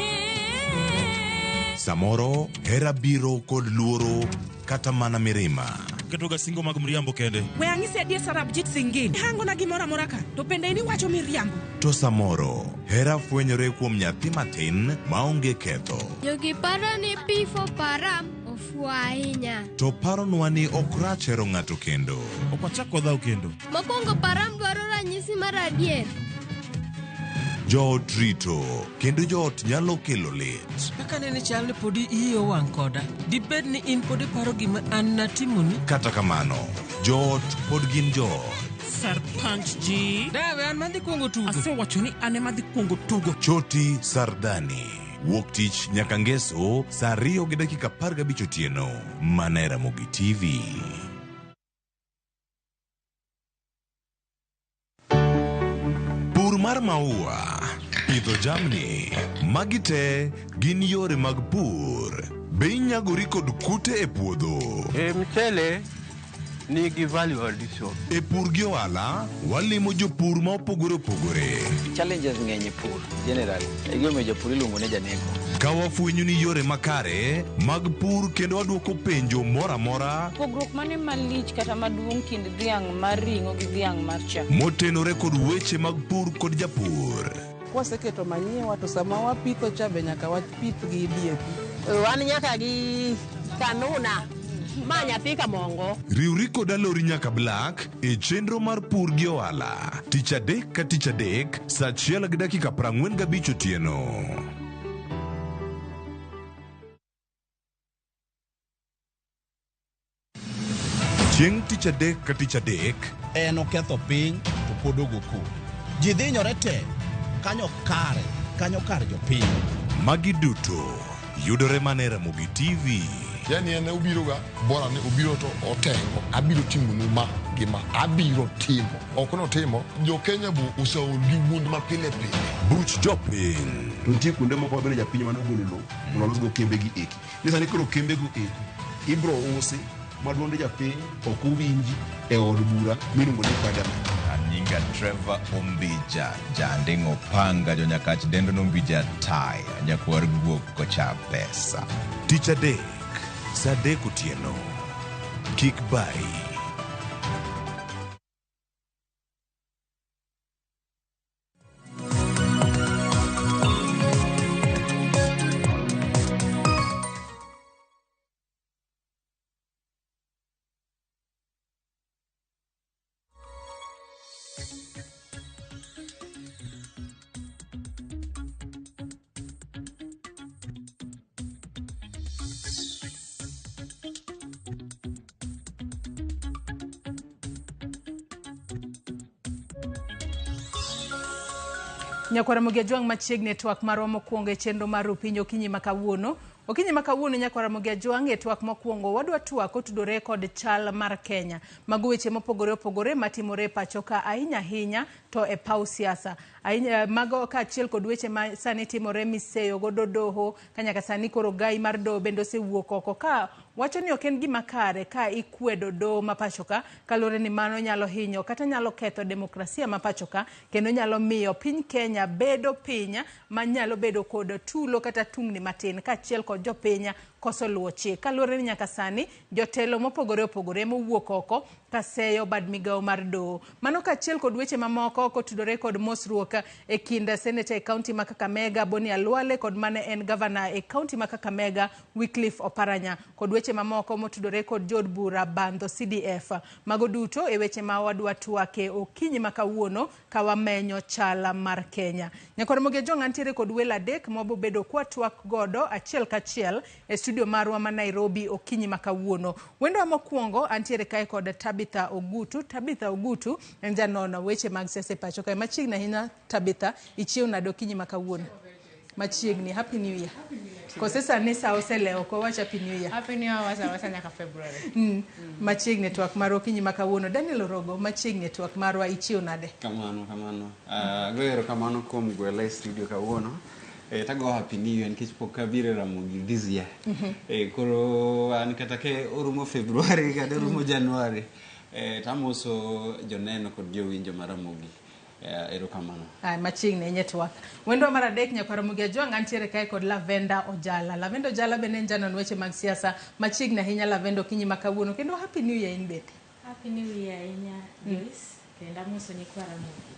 Samoro hera biro kod luoro kata mana mirima. Ketoga singo mag mriambo kende. We ang'isi adier Sarabjit Singh. Hangona gimoro amora ka, to bende in iwacho miriambo. To samoro hera fwenyore kuom nyathi matin maonge ketho. Jogi paro ni P4 Param ofuwo ahinya. To paronwa ni ok rach hero ng'ato kendo. Ok wachak wadhaw kendo. Mokwongo Param dwaro ranyisi mar adier. Joot rito kendo joot nyalo kelo lit. Kaka nene chal ni podi iyi owang' koda. Dibed ni in pod iparo gima an natimoni? Kata kamano, joot pod gin joot. Sarpanch ji. Dawe an madhi kuongo tugo. Asewacho ni an ema adhi kuongo tugo. Choti Sardani. Wuok tich nyaka ngeso saa 2:15 otieno. Mana e Ramogi TV. Pur mar maua, pidho jamni, magi te gin yore mag pur. Be inyagori kod kute e puodho? E mchele nigi value addition. E pur gi ohala, walimo jopur ma opogore opogore. Challenges ng'eny e pur generally. E gimomiyo japur iluongo ni janeko. Ka wafwenyo ni yore makare mag pur kendo wadwoko penjo moro amora Pogruok mane malich kata maduong' kind dhiang' mar ring'o gi dhiang' mar chak? motenore kod weche mag pur kod japur. Kwaseketo manyiwa to sama wapitho cha be nyaka wapith gi DAP. Wan nyaka gi kanuna ma nyathi kamongo. Riwri kod Alori nyaka Black e chenro mar pur gi ohala. Tich adek ka tich adek saa 1:45 otieno. Chieng' tich adek ka tich adek En oketho piny to pod ogo koko. Ji dhinyore te kanyo kare, kanyo kar jopiny. Magi duto yudore mana e Ramogi TV. Yani en obiro ga bora ni obiro to otengo abiro timonu ma gi ma abiro timo ok notimo jo Kenya bu oseol gi wuond ma pile pile. Buch jopiny. To nitie kuonde moko ma bende japiny mane ogolo lowo mondo olosgo kembe gi eki. Ni sani koro kembe go eki ibro usi ma duond japiny ok owinji e od bura miluongo ni parliament. Anyinga Trevor Ombija, janding'o panga jonyakach dendo nombija taya, nyakwar guok kocha pesa. Tich adek, saa 3 otieno. Kik bayi. Nyakwar Ramogi Ajwang' machiegni e twak marwa mokwongo e chenro mar Rupiny okinyi ma kawuono. Okinyi ma kawuono Nyakwar Ramogi Ajwang' e twak mokwongo wadwa twak otudore kod chal mar Kenya. Mago weche mopogore opogore matimore e pacho ka ahinya ahinya to e paw siasa. Ahinya mago kaachiel kod weche ma sani timore miseyo godo doho ka nyaka sani koro gai mar doho bende osewuok oko ka wacho ni ok en gima kare ka ikwedo doho ma pacho ka kaluwore ni mano nyalo hinyo kata nyalo ketho demokrasia ma pacho ka kendo nyalo miyo piny Kenya bedo piny manyalo bedo kod tulo kata tungni matin kaachiel kod jopiny koso luwo chik. Kaluwore ni nyaka sani jotelo mopogore opogore mowuok oko kaseyo bad migawo mar doho. Mano kaachiel kod weche mamoko kotudore kod mosruok e kind seneta e kaunti ma Kakamega Boni Khalwale kod mane en gavana e kaunti ma Kakamega Wycliffe Oparanya kod weche mamoko motudore kod jood bura bandho CDF. Mago duto e weche ma wadwa twake okinyi ma kawuono ka wamenyo chal mar Kenya. Nyakwar Ramogi Ajwang' antiere kod welo adek mawabobedo kwatwak godo achiel kachiel e studio marwa ma Nairobi okinyi ma kawuono. Wendo mokwongo antiere kae kod Tabitha Ogutu. Tabitha Ogutu en janono weche mag siasa e pacho kae. Machiegni ahinya Tabitha, ichiew nade okinyi ma kawuono? Machiegni, Happy New Year. Kose sani sa oselewo ok wawach Happy New Year. Happy New Year wacha wacha nyaka February. Machiegni twak marwa okinyi ma kawuono. Daniel Orogo, machiegni twak marwa ichiew nade? Kamano, kamano. Agoyo erokamano kuom gwela e studio kawuono. Tago Happy New Year nikech pok abiro e Ramogi this year. Koro an kata ke orumo February kata orumo January. Tamoso joneno kod jowinjo mar Ramogi. Erokamano. Ay, machiegni ahinya twak. Wendwa mar adek Nyakwar Ramogi Ajwang' antiere kae kod Lavenda Ojala. Lavenda Ojala bende en janon weche mag siasa. Machiegni ahinya Lavenda okinyi ma kawuono kendo Happy New Year in bende. Happy New Year ahinya Joyce. Kendo amoso nyikwa Ramogi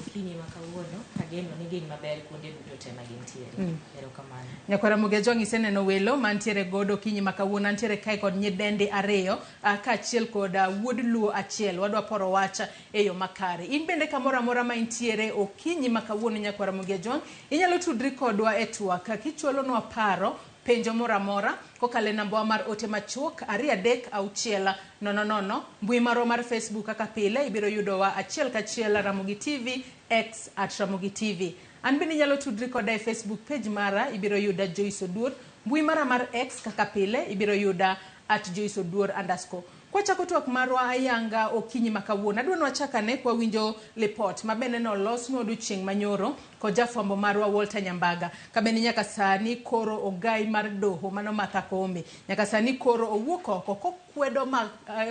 okinyi ma kawuono kageno ni gin maber kuonde duto te ma gintiere. Erokamano. Nyakwar Ramogi Ajwang' iseneno welo mantiere godo okinyi ma kawuono. Antiere kae kod nyidendi ariyo kaachiel kod wuod Luo achiel. Wadwa poro wach e yo makare. In bende kamoro amora ma intiere okinyi ma kawuono Nyakwar Ramogi Ajwang' inyalo tudri kodwa e twak kichwalonwa paro penjo moro amora kokalo e namba mar ote machuok 2 3 6 0 0. Mbui marwa mar Facebook kaka pile ibiro yudowa achiel kachiel Ramogi TV, X at Ramogi TV. An bende inyalo tudri koda e Facebook page mara ibiro yuda Joyce Oduor. Mbui mara mar X kaka pile ibiro yuda at Joyce Oduor _. Kwachako twak marwa ayanga okinyi ma kawuono, adwa ni wachak ane kwa winjo lipot ma bende nolosnwa odiochieng' manyoro kod jafwambo marwa Walter Nyambaga. Ka bende nyaka sani koro ogai mar doho mano Martha Koome nyaka sani koro owuok oko kokwedo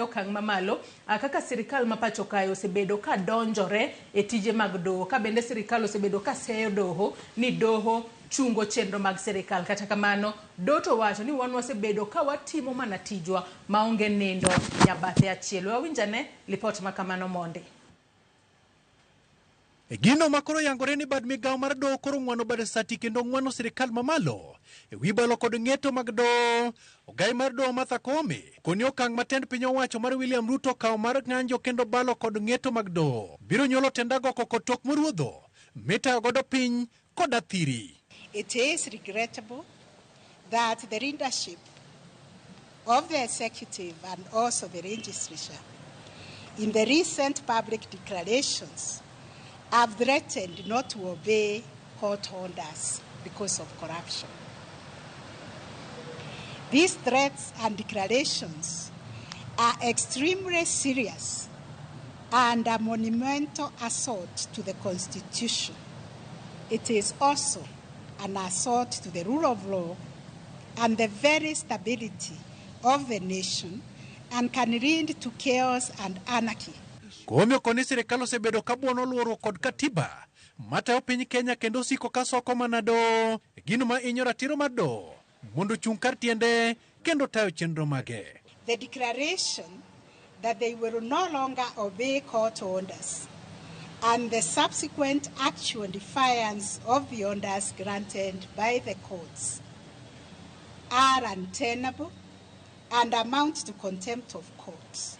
okang' mamalo kaka sirikal ma pacho kae osebedo ka donjore e tije mag doho, ka bende sirikal osebedo ka seyo doho ni doho chungo chenro mag sirikal. Kata kamano doho to wacho ni wan wasebedo ka watimo mana tijwa maonge nindo nyabathe achiel. Wawinj ane lipot ma kamano mondi. E gino ma koro yangore ni bad migawo mar doho koro ng'wano bad sati kendo ng'wano sirikal mamalo e wi balo kod ng'eto mag doho. Ogai mar doho Martha Koome koni okang' ma tend piny owacho mar William Ruto okawo mar ng'anjo kendo balo kod ng'eto mag doho biro nyuolo tendago oko tok moruodho mitayo godo piny kod athiri. It is regrettable that the leadership of the executive and also the legislature in the recent public declarations have threatened not to obey court orders because of corruption. These threats and declarations are extremely serious and a monumental assault to the Constitution. It is also an assault to the rule of law and the very stability of the nation and can lead to chaos and anarchy. Koome okoni sirikal osebedo ka buono luoruok kod katiba matayo piny Kenya kendo osiko ka soko mana doho e gino ma inyo ratiro mar doho mondo ochung' kar tiende kendo tayo chenro mage. The declaration that they will no longer obey court orders and the subsequent actual defiance of the orders granted by the courts are untenable and amount to contempt of court.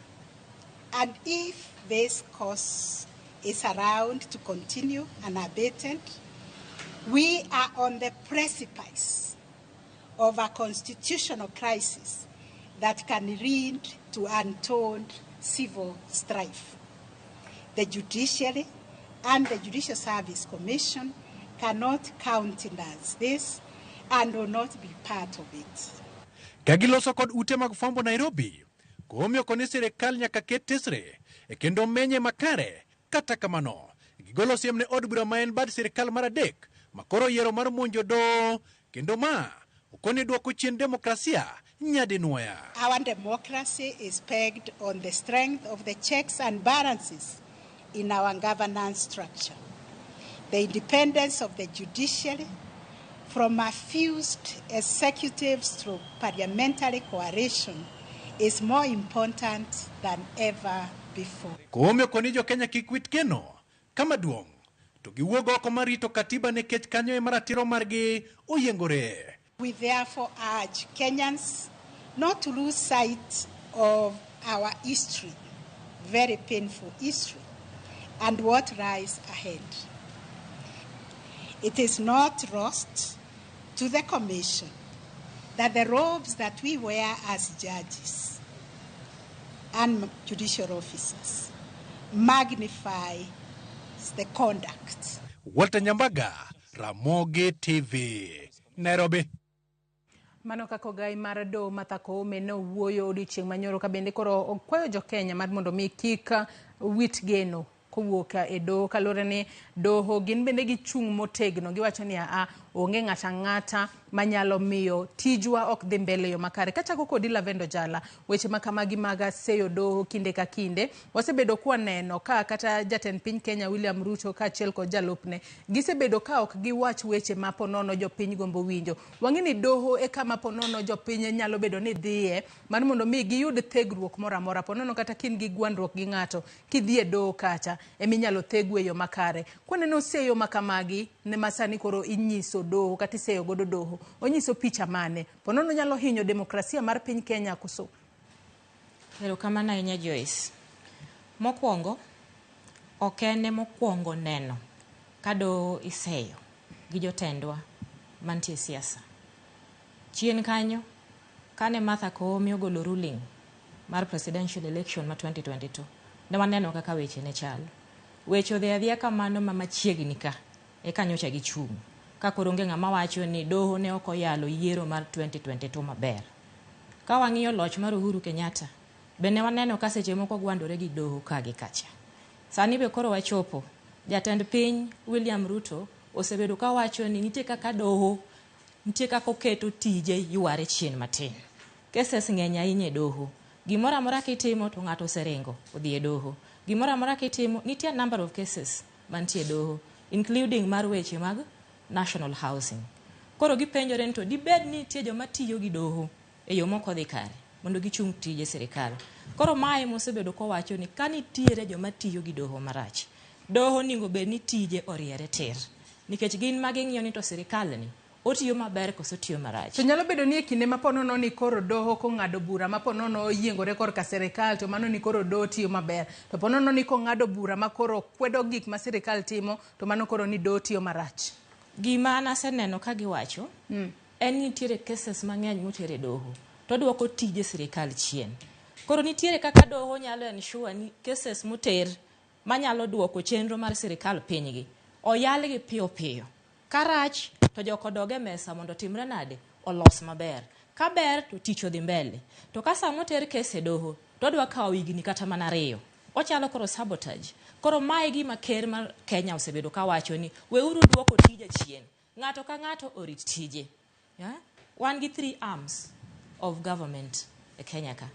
And if this course is allowed to continue unabated, we are on the precipice of a constitutional crisis that can lead to untold civil strife. The judiciary and the Judicial Service Commission cannot countenance this and will not be part of it. Ka giloso kod ute mag fwambo Nairobi, Koome okoni sirikal nyaka ket tesre e kendo menye makare. Kata kamano, gigolo siem ne od bura ma en bad sirikal mar adek ma koro oyiero mar monjo doho kendo ma okoni dwoko chien demokrasia nyadinwoya. Our democracy is pegged on the strength of the checks and balances in our governance structure. The independence of the judiciary from a fused executives through parliamentary coalition is more important than ever before. Koome okoni jo Kenya kik wit geno kama duong' to giwuog oko mar rito katiba nikech kanyo ema ratiro margi oyiengore. We therefore urge Kenyans not to lose sight of our history, very painful history, and what lies ahead. It is not lost to the Commission that the robes that we wear as judges and judicial officers magnify the conduct. Walter Nyambaga, Ramogi TV, Nairobi. Mano kaka ogai mar doho Martha Koome nowuoyo odiochieng' manyoro ka bende koro okwayo jo Kenya mar mondo mi kik wit geno kowuok e doho kaluwore ni doho gin bende gichung' motegno giwacho ni aa onge ng'ata ang'ata manyalo miyo tijwa ok dhi mbele e yo makare. Kachako kodi Lavendo Jala, weche ma kamagi mag seyo doho kinde ka kinde wasebedo kwaneno ka kata jatend piny Kenya William Ruto kaachiel kod jalupne gisebedo ka ok giwach weche ma ponono jopiny gombo winjo. Wang'e ni doho e kama ponono jopiny nyalo bedo ni dhiye mar mondo mi giyud thegruok moro amora ponono kata ka in gi gwandruok gi ng'ato kidhi e doho kacha eminyalo thegu e yo makare. Kwaneno seyo ma kamagi ne ma sani koro inyiso doho kata iseyo godo doho, onyiso picha mane? Ponono nyalo hinyo demokrasia mar piny Kenya koso? Erokamano ahinya Joyce. Mokwongo, ok en emokwongo neno ka doho iseyo gi jotendwa mantie e siasa. Chien kanyo, kane Martha Koome ogolo ruling mar presidential election ma 2022, ne waneno kaka weche ne chal. Weche odhi adhiya kamano ma machiegni ka, eka nyocha gichung'. Ka koro onge ng'ama wacho ni doho ne ok oyalo yiero mar 2022 maber. Ka wang'iyo loch mar Uhuru Kenyatta, be ne waneno ka seche moko gwandore gi doho ka gi kacha. Sani be koro wachopo, jatend piny William Ruto osebedo ka wacho ni nitie kaka doho, nitie kaka oketo tije yware chien matin. Cases ng'eny ahinya e doho. Gimoro amora kitimo to ng'ato oseringo odhi e doho. Gimoro amora kitimo, nitie a number of cases mantie e doho, including mar weche mag national housing. Koro gipenjore ni to dibed ni nitie joma tiyo gi doho e yo mok odhi kare mondo gichung tije sirikal. Koro mae mosebedo kowacho ni ka nitiere joma tiyo gi doho marach, doho onego bed ni tije oriere tir. Nikech gin ma ging'iyo ni to sirikal ni otiyo maber koso otiyo marach. To nyalo bedo ni e kinde ma ponono ni koro doho kong'ado bura ma ponono oyiengore korka sirikal to mano ni koro doho tiyo maber. To ponono ni kong'ado bura ma koro kwedo gik ma sirikal timo to mano koro ni doho tiyo marach. Gima an aseneno ka giwacho en ni nitiere cases mang'eny moter e doho to duoko tije sirikal chien. Koro nitiere kaka doho nyalo ensure ni cases moter manyalo duoko chenro mar sirikal pinygi oyalgi piyo piyo. Karach to jok odog e mesa mondo otimre nade? Olos maber. Ka ber to tich odhi mbele. To ka sama oter kes e doho to odwa kawo higni kata mana 2. Ochalo koro sabotage. Koro mae gima ker mar Kenya osebedo kawacho ni weuru duoko tije chien. Ng'ato ka ng'ato orit tije. Yeah? Wan gi 3 arms of government e Kenya ka.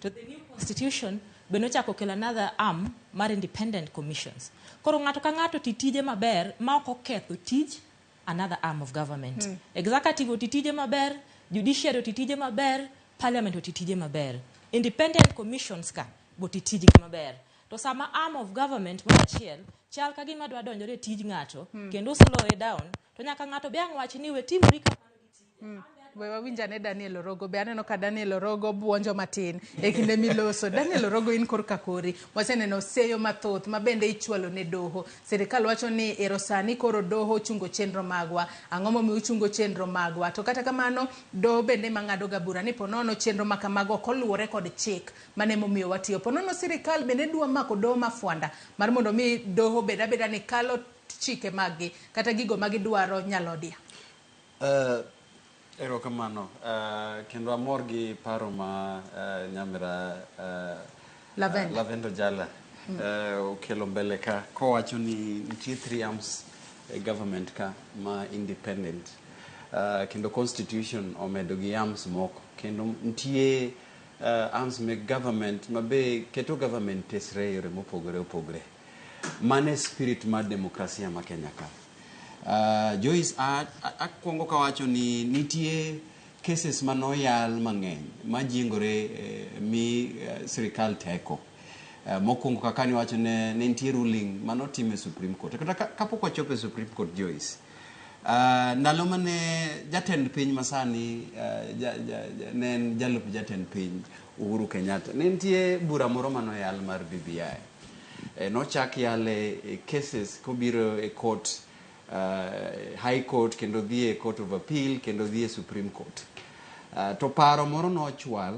To the new constitution be nochako kelo another arm mar independent commissions. Koro ng'ato ka ng'ato ti tije maber ma ok oketho tij another arm of government. Executive oti tije maber, judiciary oti tije maber, parliament oti tije maber. Independent commissions ka bo ti tijgi maber. To sama arm of government moro achiel chal ka gima dwa donjore e tij ng'ato kendo slow it down, to nyaka ng'ato be ang' wach ni we timri kamano gi tije. We wawinj ane Daniel Orogo be aneno ka Daniel Orogo buonjo matin e kinde miloso. Daniel Orogo in korka kori. Waseneno seyo mathoth ma bende ichwalo ne doho. Sirikal wacho ni ero sani koro doho ochungo chenro magwa. Ang'o momiyo uchungo chenro magwa? To kata kamano doho bende mang'ado ga bura ni ponono chenro ma kamago ok oluwore kod chik mane momiyo watiyo. Ponono sirikal bende dwa mako doho mafwanda mar mondo mi doho bed abeda ni kalo chike maggi kata gigo ma gidwaro nyalodia. Erokamano. Kendo amor gi paro ma nyamera Lavenda. Lavenda Ojala okelo mbele ka kowacho ni nitie three arms e government ka ma independent, kendo constitution omedo gi arms moko, kendo nitie arms meg government ma be keto government tesre e yore mopogore opogore. Mano e spirit mar demokrasia ma Kenya ka. Joyce, akwongo kawacho ni nitie cases manoyal mang'eny majingore mi sirikal teko. Mokwongo kaka niwacho ne nitie ruling manotim e Supreme Court. Kata kapok wachopo e Supreme Court, Joyce, ndalo mane jatend piny masani ne en jalup jatend piny Uhuru Kenyatta, ne nitie bura moro manoyal mar BBI. Nochak yale e cases kobiro e court, High Court, kendo dhi e Court of Appeal, kendo dhi e Supreme Court. To paro moro nochwal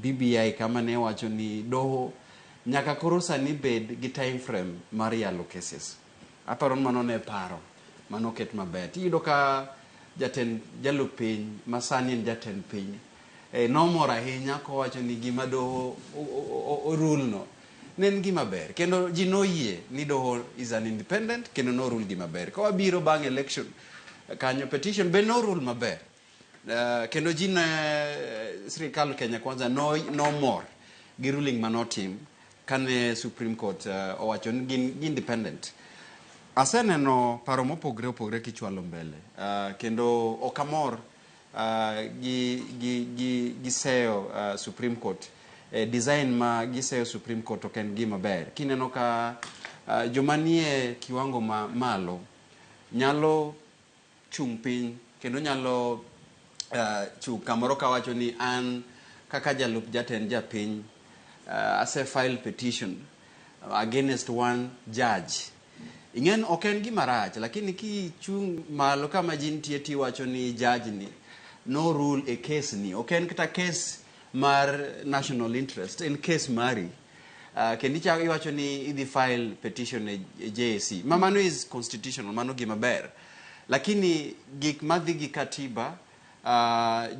BBI kama ne wacho ni doho nyaka koro sani bed gi time frame mar yalo cases. Aparo ni mano ne paro manoket maber. Tiyudo ka jatend jalup piny masani en jatend piny nomor ahinya kowacho ni gima doho orule no ne en gima ber, kendo ji noyie ni doho is an independent, kendo norule gima ber. Ka wabiro bang' election kanyo, petition be norule maber. Kendo ji ne sirikal Kenya Kwanza nomor gi ruling manotim kane Supreme Court owacho ni gin independent. Aseneno paro mopogre opogre kichwalo mbele, kendo ok amor gi seyo Supreme Court. Design ma giseyo Supreme Court ok en gima ber. Kineno ka joma nie kiwango ma malo nyalo chung' piny kendo nyalo chung' kamoro kawacho ni an kaka jalup jatend japiny ase file petition against one judge. Ing'en ok en gima rach, lakini kichung' malo kama ji nitie tiwacho ni judge ni no rule e case ni. Ok en kata case mar national interest, en case mari. Kendo ichako iwacho ni idhi file petition e JSC. Ma mano is constitutional, mano gima ber. Lakini gik madhi gi katiba,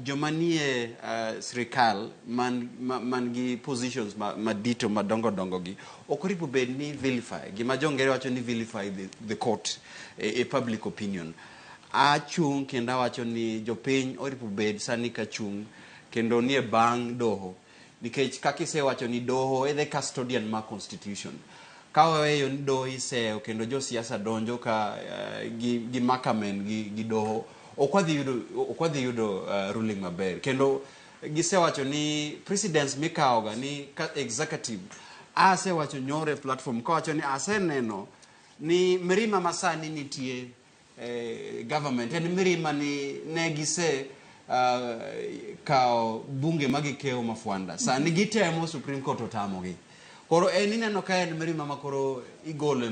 joma nie sirikal man gi positions madito madongo dongo gi ok oripo bed ni vilify gima jo ngere wacho ni vilify the court e public opinion. Achung' kendo awacho ni jopiny oripo bed sani ka chung' kendo nie bang' doho, nikech kaka isewacho ni doho e the custodian mar constitution. Ka waweyo ni doho iseyo kendo josiasa donjo ka gi makamen gi doho, ok wadhi yudo ruling maber. Kendo gisewacho ni precedence mikawoga ni ka executive asewacho nyoro e platform kawacho ni aseneno ni mirima masani nitie government en mirima ni ne gise kawo bunge ma gikewo mafwanda, sani gitemo, Supreme Court otamogi. Koro en ineno ka en mirima ma koro igolo e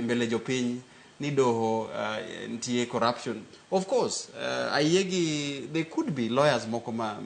mbele jopiny ni doho nitie corruption. Of course, ayie gi there could be lawyers moko ma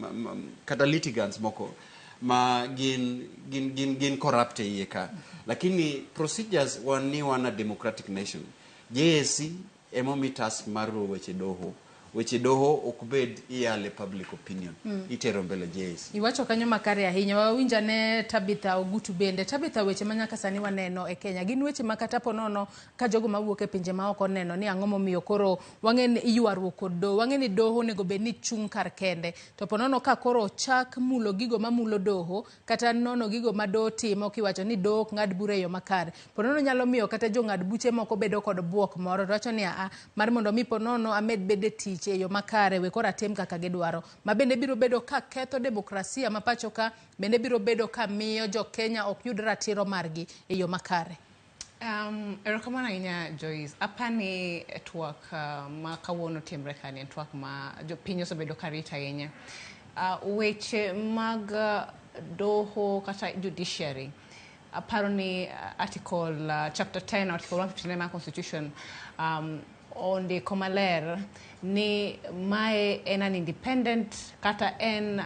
kata litigants moko ma gin corrupt e iye ka, lakini procedures wan ni wan a democratic nation. JSC emomi task mar luwo weche doho. Weche doho ok bed iyale public opinion, itero mbele JSC. Iwacho kanyo makare ahinya. Wawinja ne Tabitha Ogutu bende. Tabitha, weche ma nyaka sani waneno e Kenya gin weche ma kata ponono ka jogo mawuok e pinje maoko neno ni ang'o momiyo koro wang'e ni ywaruok kod doho, wang'e ni doho onego bed ni chung' kar kende, to ponono ka koro chak mulo gigo mamulo doho kata nono gigo ma doho timo kiwacho ni doho ok ng'ad bura e yo makare, ponono nyalo miyo kata jong'ad buche moko bedo kod buok moro to wacho ni aa mar mondo mi ponono amed bedo e tich e yo makare, we koro atim kaka gidwaro, ma bende biro bedo ka ketho demokrasia ma pacho ka, bende biro bedo ka miyo jo Kenya ok yud ratiro margi e yo makare. Erokamano ahinya, Joyce. Apani twak ma kawuono timre kani en twak ma jopiny osebedo ka rito ahinya. Weche mag doho kata judiciary, aparo ni article chapter 10, article 159 mar constitution ondiko maler ni mae en an independent kata en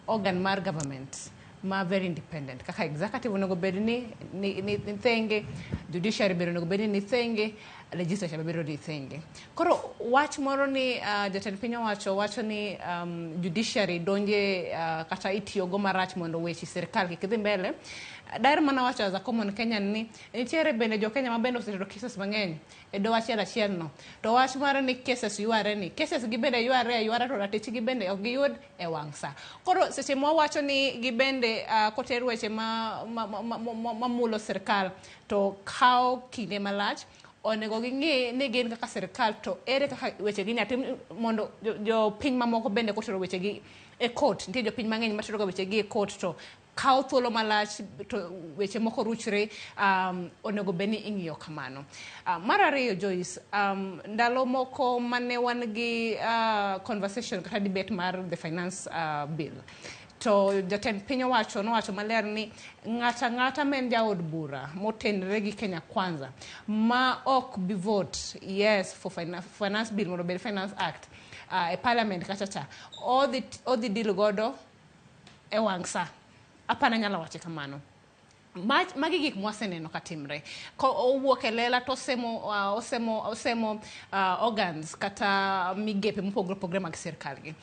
organ mar government. ma very independent kaka executive onego bed ni, ni, ni, ni thenge, judiciary bende onego bed ni ni thenge, legislature be bedo ni thenge. Koro wach moro ni jatend piny owacho wacho ni judiciary donje kata itiyogo marach mondo weche sirkal kik dhi mbele. Daher mana wacho as a common Kenyan ni nitiere bende jo Kenya ma bende osetero cases mang'eny e doho achiel achiel no. To wach mar ni cases yware ni cases gi bende yware aywara to ratich gi bende ok giyud e wang' sa. Koro seche mwawacho ni gibende koter weche ma, ma, ma, ma, ma, mamulo sirkal to kawo kinde malach, onego ging'i ni gin kaka sirkal to ere kaka weche gi inyalo tim mondo jopiny mamoko bende kotero weche gi e court. Nitie jopiny mang'eny matero ga weche gi e court to kawo thuolo malach to weche moko ruchre, onego bed ni ing'iyo kamano. Mar ariyo Joyce, ndalo moko mane wan gi conversation kata debate mar the finance bill, to jatend piny owacho nowacho maler ni ng'ata ang'ata ma en jaod bura motenre gi Kenya Kwanza ma ok bi vote yes for finance bill mondo obed Finance Act e parliament kacha cha odhi deal godo e wang' sa. Apana nyalo wache kamano. Magi gik mwaseneno katimre. Ko owuok e lela to osemo organs kata migepe mopogore opogore mag sirkal gi.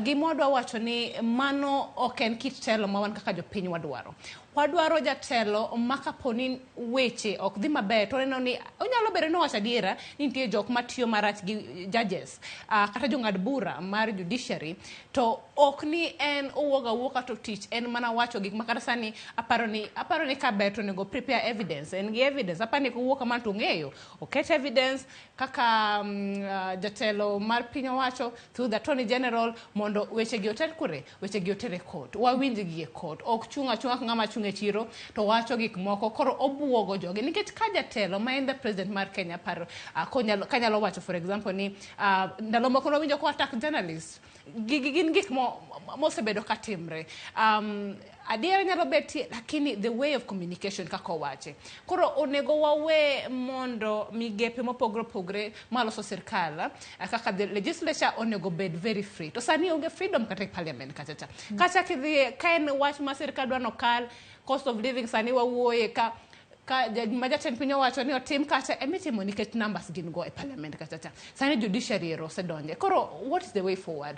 Gima wadwa wacho ni mano ok en kit telo ma wan kaka jopiny wadwaro. Wadwaro jatelo ma kapo ni weche ok dhi maber to oneno ni onyalo bedo ni owacho adiera ni nitie jok matiyo marach gi judges kata jong'ad bura mar judiciary, to ok ni en owuok awuoka to tich en mana wacho gik ma kata sani aparo ni kaber to onego prepare evidence, en gi evidence, aparo ni kowuok kamano to ong'eyo oket evidence kaka jatelo mar piny owacho through the attorney general mondo weche gi oter kure, weche gi oter e court, wawinj gi e court, ok chung' achung'a ka ng'ama chung' e chiro to wacho gik moko koro obuogo jogi nikech ka jatelo ma en the president mar Kenya paro kanyalo wacho for example ni ndalo moko nwawinjo ko attack journalist, gigi gin gik mosebedo katimre. Adiera nyalo betie, lakini the way of communication kaka owache koro onego wawe mondo migepe mopogore opogore maloso sirkal kaka the legislature onego bed very free, to sani onge freedom kata e parliament kacha cha. Kacha kidhiye ka en wach ma sirkal dwa nokal cost of living sani wawuoye ka ma jatend piny owacho ni otim kacha emitimo nikech numbers gin go e parliament kacha cha. Sani judiciary ero osedonje, koro what is the way forward?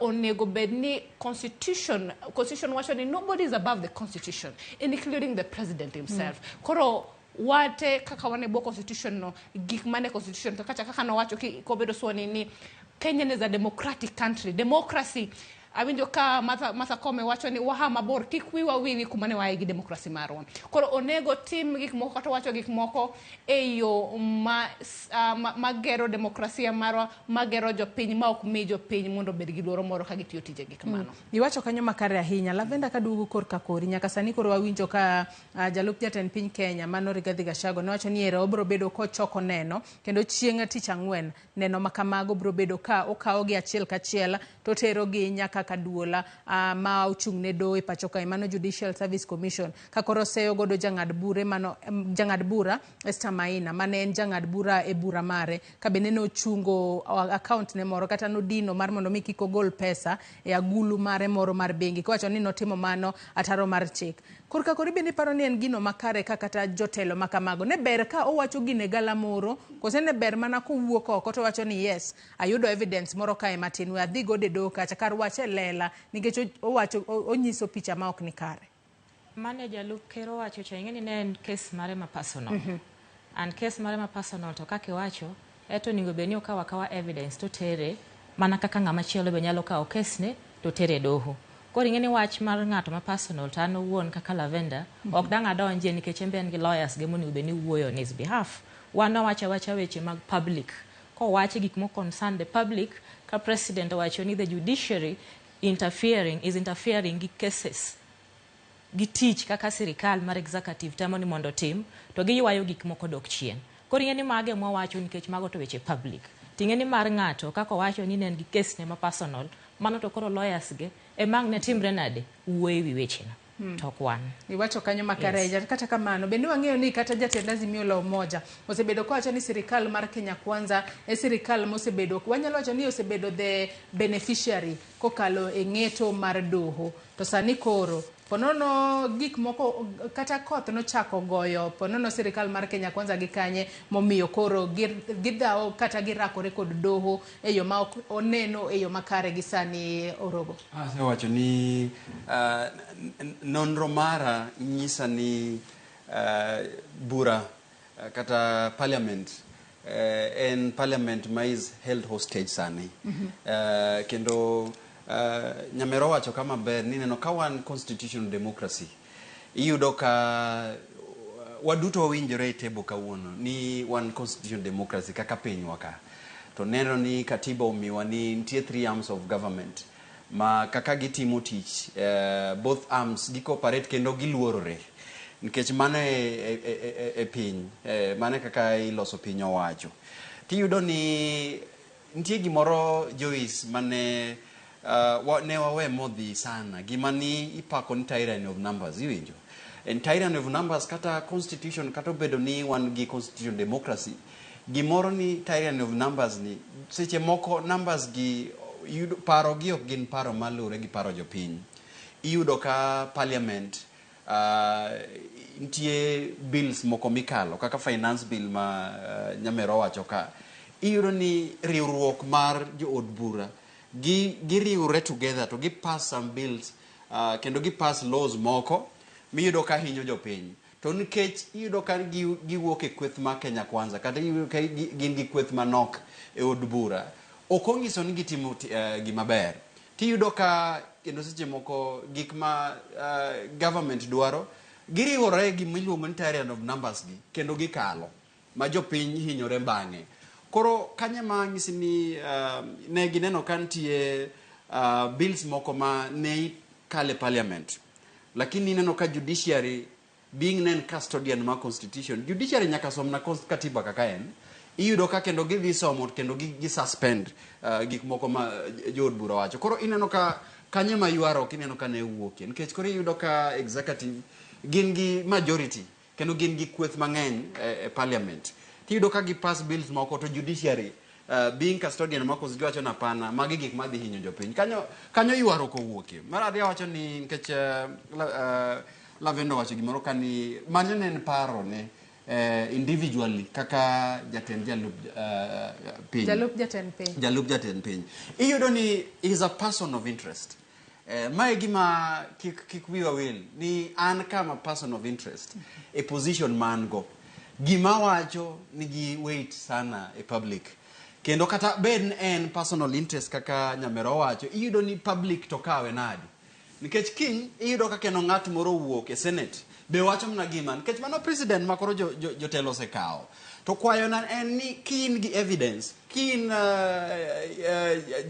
Onego bed ni constitution wacho ni nobody is above the constitution, including the president himself. Koro wate kaka wan e bwo constitution no, gik mane constitution to kata kaka nowacho kobedo sworn ni Kenya is a democratic country, democracy. Awinjo ka Martha Koome wacho ni waha mabor, kik wiwa wil gi kuma ne waaye gi demokrasi marwa. Koro onego tim gik moko kata wacho gik moko e yo ma gero demokrasia marwa, ma gero jopiny, ma ok mi jopiny mondo obed gi luoro moro ka gitiyo tijegi kamano. Iwacho kanyo makare ahinya. Lavenda, kaduogo korka kori, nyaka sani koro wawinjo ka jalup jatend piny Kenya mano Rigathi Gachagua nowacho ni ere obiro bedo kochoko neno kendo chieng' tich ang'wen neno ma kamago biro bedo ka okawogi achiel kachiel to oterogi nyaka kaduola ma ochung' ne doho e pacho kae, mano Judicial Service Commission, ka koro oseyo godo jang'ad bure mano jang'ad bura Esther Maina mane en jang'ad bura e bura mare ka bende nochungo account ne moro kata nodino mar mondo mi kik ogol pesa e agulu mare moro mar bengi kowacho ni notimo mano ataro mar chik. Korka kori bende iparo ni en gino makare ka kata jotelo ma kamago ne ber ka owacho gine galamoro kose ne ber mana kowuok oko to owacho ni yes, ayudo evidence moro kae matin, we adhi godo e doho kacha kar wache e lela nikech owacho onyiso picha ma ok ni kare. Mane jalup ker owacho cha, ing'e ni ne en case mare ma personal. And case mare ma personal to kaka iwacho, eto onego bed ni okawo akawa evidence to tere mana kaka ng'ama chielo be nyalo kawo case ne to tere e doho. Koro ing'e ni wach mar ng'ato ma personal to an owuon kaka Lavenda ok dang' adonjie nikech en be en gi lawyers ge monego bed ni wuoyo on his behalf. Wan wawacho awacha weche mag public. Kowachi gik mo concern the public, ka president owacho ni the judiciary interfering is interfering gi cases gi tich kaka sirikal mar executive temo ni mondo otim to giywayo gik moko dok chien. Koro ing'e ni mago ema wawacho nikech mago to weche public. Ting'e ni mar ng'ato kaka owacho ni ne en gi case ne ma personal, mano to koro lawyers ge ema ang' ne timre nade wuoyo ewi weche no. To ok wan. Iwacho kanyo makare. Yes. Kata kamano bende wang'eyo ni kata jatend Azimio la Umoja osebedo kowacho ni sirikal mar Kenya Kwanza e sirikal mosebedo, wanyalo wacho ni osebedo the beneficiary kokalo e ng'eto mar doho, to sani koro Ponono gik moko kata koth nochako goyo ponono sirikal mar Kenya Kwanza gi kanye momiyo koro gidhawo kata girakore kod doho e yo ma ok oneno e yo makare gi sani Orogo. Asewacho ni nonro mara nyisa ni bura kata parliament en parliament ma is held hostage sani. Kendo Nyamero wacho kama ber ni neno ka wan constitutional democracy iyudo ka waduto wawinjore e table kawuono ni wan constitutional democracy kaka pinywa ka to neno ni katiba omiwa ni nitie three arms of government ma kaka gitimo tich both arms gi cooperate kendo giluorore nikech mano e piny mano e kaka iloso piny owacho tiyudo ni nitie gimoro Joyce mane ne wawe modhi sana gima ni ipako ni tyranny of numbers iwinjo en tyranny of numbers kata constitution kata obedo ni wan gi constitution democracy gimoro ni tyranny of numbers ni seche moko numbers gi yudo paro gi ok gin paro maluwore gi paro jopiny iyudo ka parliament nitie bills moko mikalo kaka finance bill ma Nyamero owacho ka iyudo ni riwruok mar jood bura giriwre together to gi pass some bills kendo gi pass laws moko miyudo ka hinyo jopiny to nikech iyudo ka giwuok e kweth mar Kenya Kwanza kata iyudo ka gin gi kweth manok e od bura ok onyiso ni gitimo gima ber tiyudo ka kendo seche moko gik ma government dwaro giriwore gi miluongo ni tyranny of numbers gi kendo gikalo ma jopiny hinyore bang'e koro kanye ma nyisi ni ne gineno ka nitie bills moko ma ne kale parliament lakini ineno ka judiciary being ne en custodian mar constitution judiciary nyaka somna katiba kaka en iyudo ka kendo gidhi somo kendo gi suspend gik moko ma jood bura wacho koro ineno ka kanye ma ywaruok ineno ka ne wuokie nikech koro iyudo ka executive gin gi majority kendo gin gi kweth mang'eny e parliament tiyudo ka gi pass bills moko to judiciary being custodian mar constitution wacho ni hapana magi gik madhi hinyo jopiny kanyo kanyo ywaruok owuokie mar ariyo wacho ni nikech Lavendo owacho gimoro ka ni mano ne en paro ne individually kaka jatend jalup piny Jalup jatend piny. Jalup jatend piny iyudo ni is a person of interest mae gima kik wiwa wil ni an kama person of interest e position ma an go gima wacho nigi weight sana e public kendo kata bed ni en personal interest kaka Nyamero owacho iyudo ni public to kawe nadi nikech kiny iyudo ka kendo ng'at moro owuok e senate be wacho mana gima nikech mano president ma koro jotelo osekawo to kwayona en ni ki in gi evidence ki in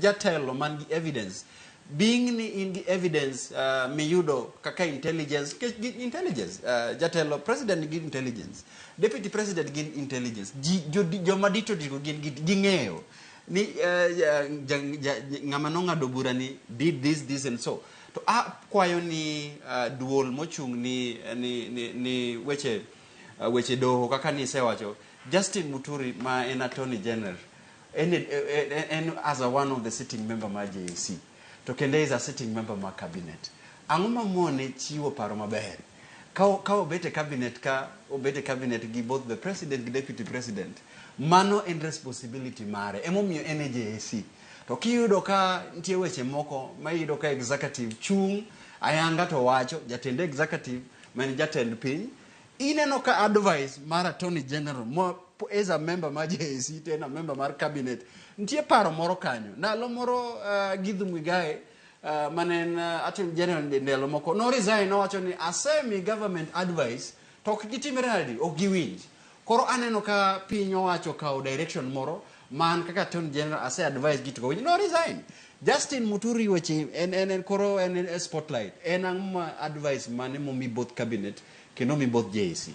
jatelo man gi evidence being ni in gi evidence miyudo kaka intelligence nikech gi intelligence jatelo president gi intelligence deputy president gin intelligence ji joma dito dito gin ging'eyo ni ng'ama nong'ado bura ni did this this and so to akwayo ni duol mochung' ni weche doho kaka nisewacho Justin Muturi ma en attorney general en as a one of the sitting member mar JSC to kendo is a sitting member mar cabinet ang'o mamone chiwo paro maber ka obet e cabinet ka obet e cabinet gi both the president gi deputy president mano en responsibility mare emomiyo en e JSC to kiyudo ka nitie weche moko ma iyudo ka executive chung' ayanga to wacho jatend executive ma en jatend piny ineno ka advice mar attorney general ma as a member mar JSC to en a member mar cabinet nitie paro moro kanyo ndalo moro Githu Muigai mane en attorney general ndalo moko no resign nowacho ni asemi government advice to ok gitimre nadi ok giwinj koro aneno ka piny owacho kawo direction moro man kaka attorney general ase advise gi to winj no resign Justin Muturi weche en koro en e spotlight en ang'o ma advice mane momi both cabinet kendo mi both JSC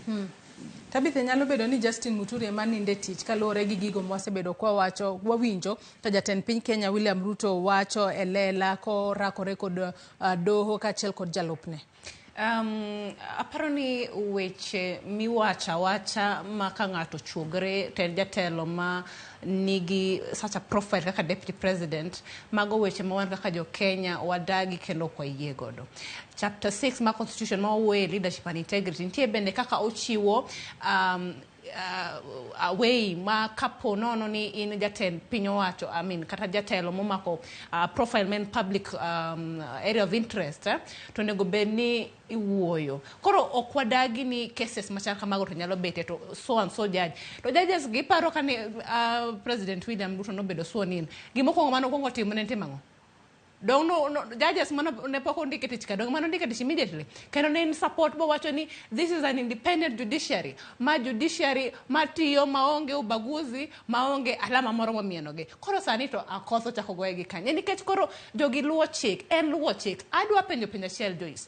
Tabitha nyalo bedo ni Justin Muturi ema ninde tich kaluwore gi gigo mwasebedo kwawacho wawinjo ka jatend piny Kenya William Ruto wacho e lela korakore kod doho kaachiel kod jalupne. Aparo ni weche miwacho awacha ma ka ng'ato chuogre to en jatelo ma nigi such a profile kaka deputy president, mago weche ma wan kaka jo Kenya wadagi kendo ok wayie godo. Chapter 6 mar constitution ma wawuoye leadership and integrity nitie bende kaka ochiwo way ma kapo nono ni in jatend piny owacho, I mean, kata jatelo momako profile ma en public area of interest, to onego bed ni iwuoyo. Koro ok wadagi ni cases machal kamago to nyalo bete to so and so judge. To judges giparo kane President William Ruto nobedo sworn in, gimokwongo mane okwongo timo ne en timo ang'o? Dong no, judges mano ne pok ondike tich ka, dong mano ondike tich immediately. Kendo ne en support bowacho ni this is an independent judiciary, ma judiciary matiyo maonge ubaguzi, maonge alama moro momienogi. Koro sani to akoth ochako goye gi kanye nikech koro jogi luwo chik, en luwo chik. Adwa penjo penjo achiel, Joyce.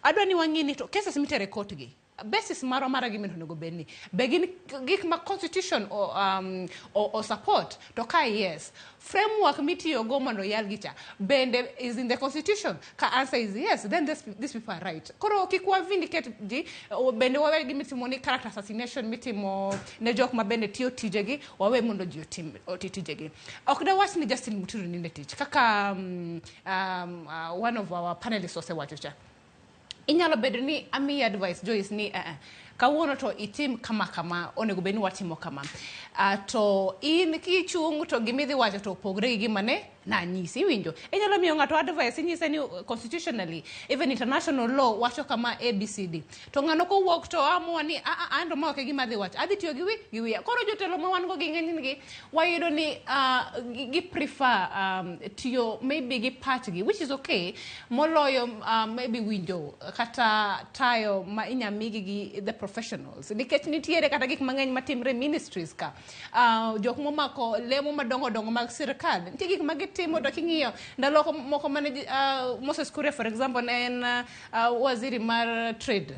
Adwa ni wang'i ni to cases mitere court gi, basis marwa mar argument onego bed ni be gin gik ma constitution o support, to ka yes, framework mitiyogo mondo oyal gi cha bende is in the constitution? Ka answer is yes, then these people are right. Koro kik wa vindicate ji, bende wawe gimitimo ni character assassination mitimo ne jok ma bende tiyo tijegi, wawe mondo ji otim oti tijegi. Ok dawach ni Justin Muturi ninde tich kaka one of our panelists osewacho cha. Inyalo bedo ni amiyi advice, Joyce, ni kawuono to itim kama kama, onego bed ni watimo kama, to in kichung' to gimidhi wacho to opogre gi gima ne nanyisi. Iwinjo, inyalo miyo ng'ato advice, inyise ni constitutionally, even international law wacho kama ABCD, to ng'ano kowuok to amua ni an to ma ok e gima adhi wacho, adhi tiyo gi wi gi wiya. Koro jotelo ma wan go gi ng'enygi wayudo ni gi prefer tiyo maybe gi pachgi, which is okay, moloyo maybe winjo kata tayo ma inyamigi gi the professionals, nikech nitiere kata gik mang'eny matimre ministries ka, jok momako lemo madongo dongo mag sirikal, nitie gik ma gitimo. To king'iyo ndalo moko mane Moses Kuria, for example, ne en waziri mar trade,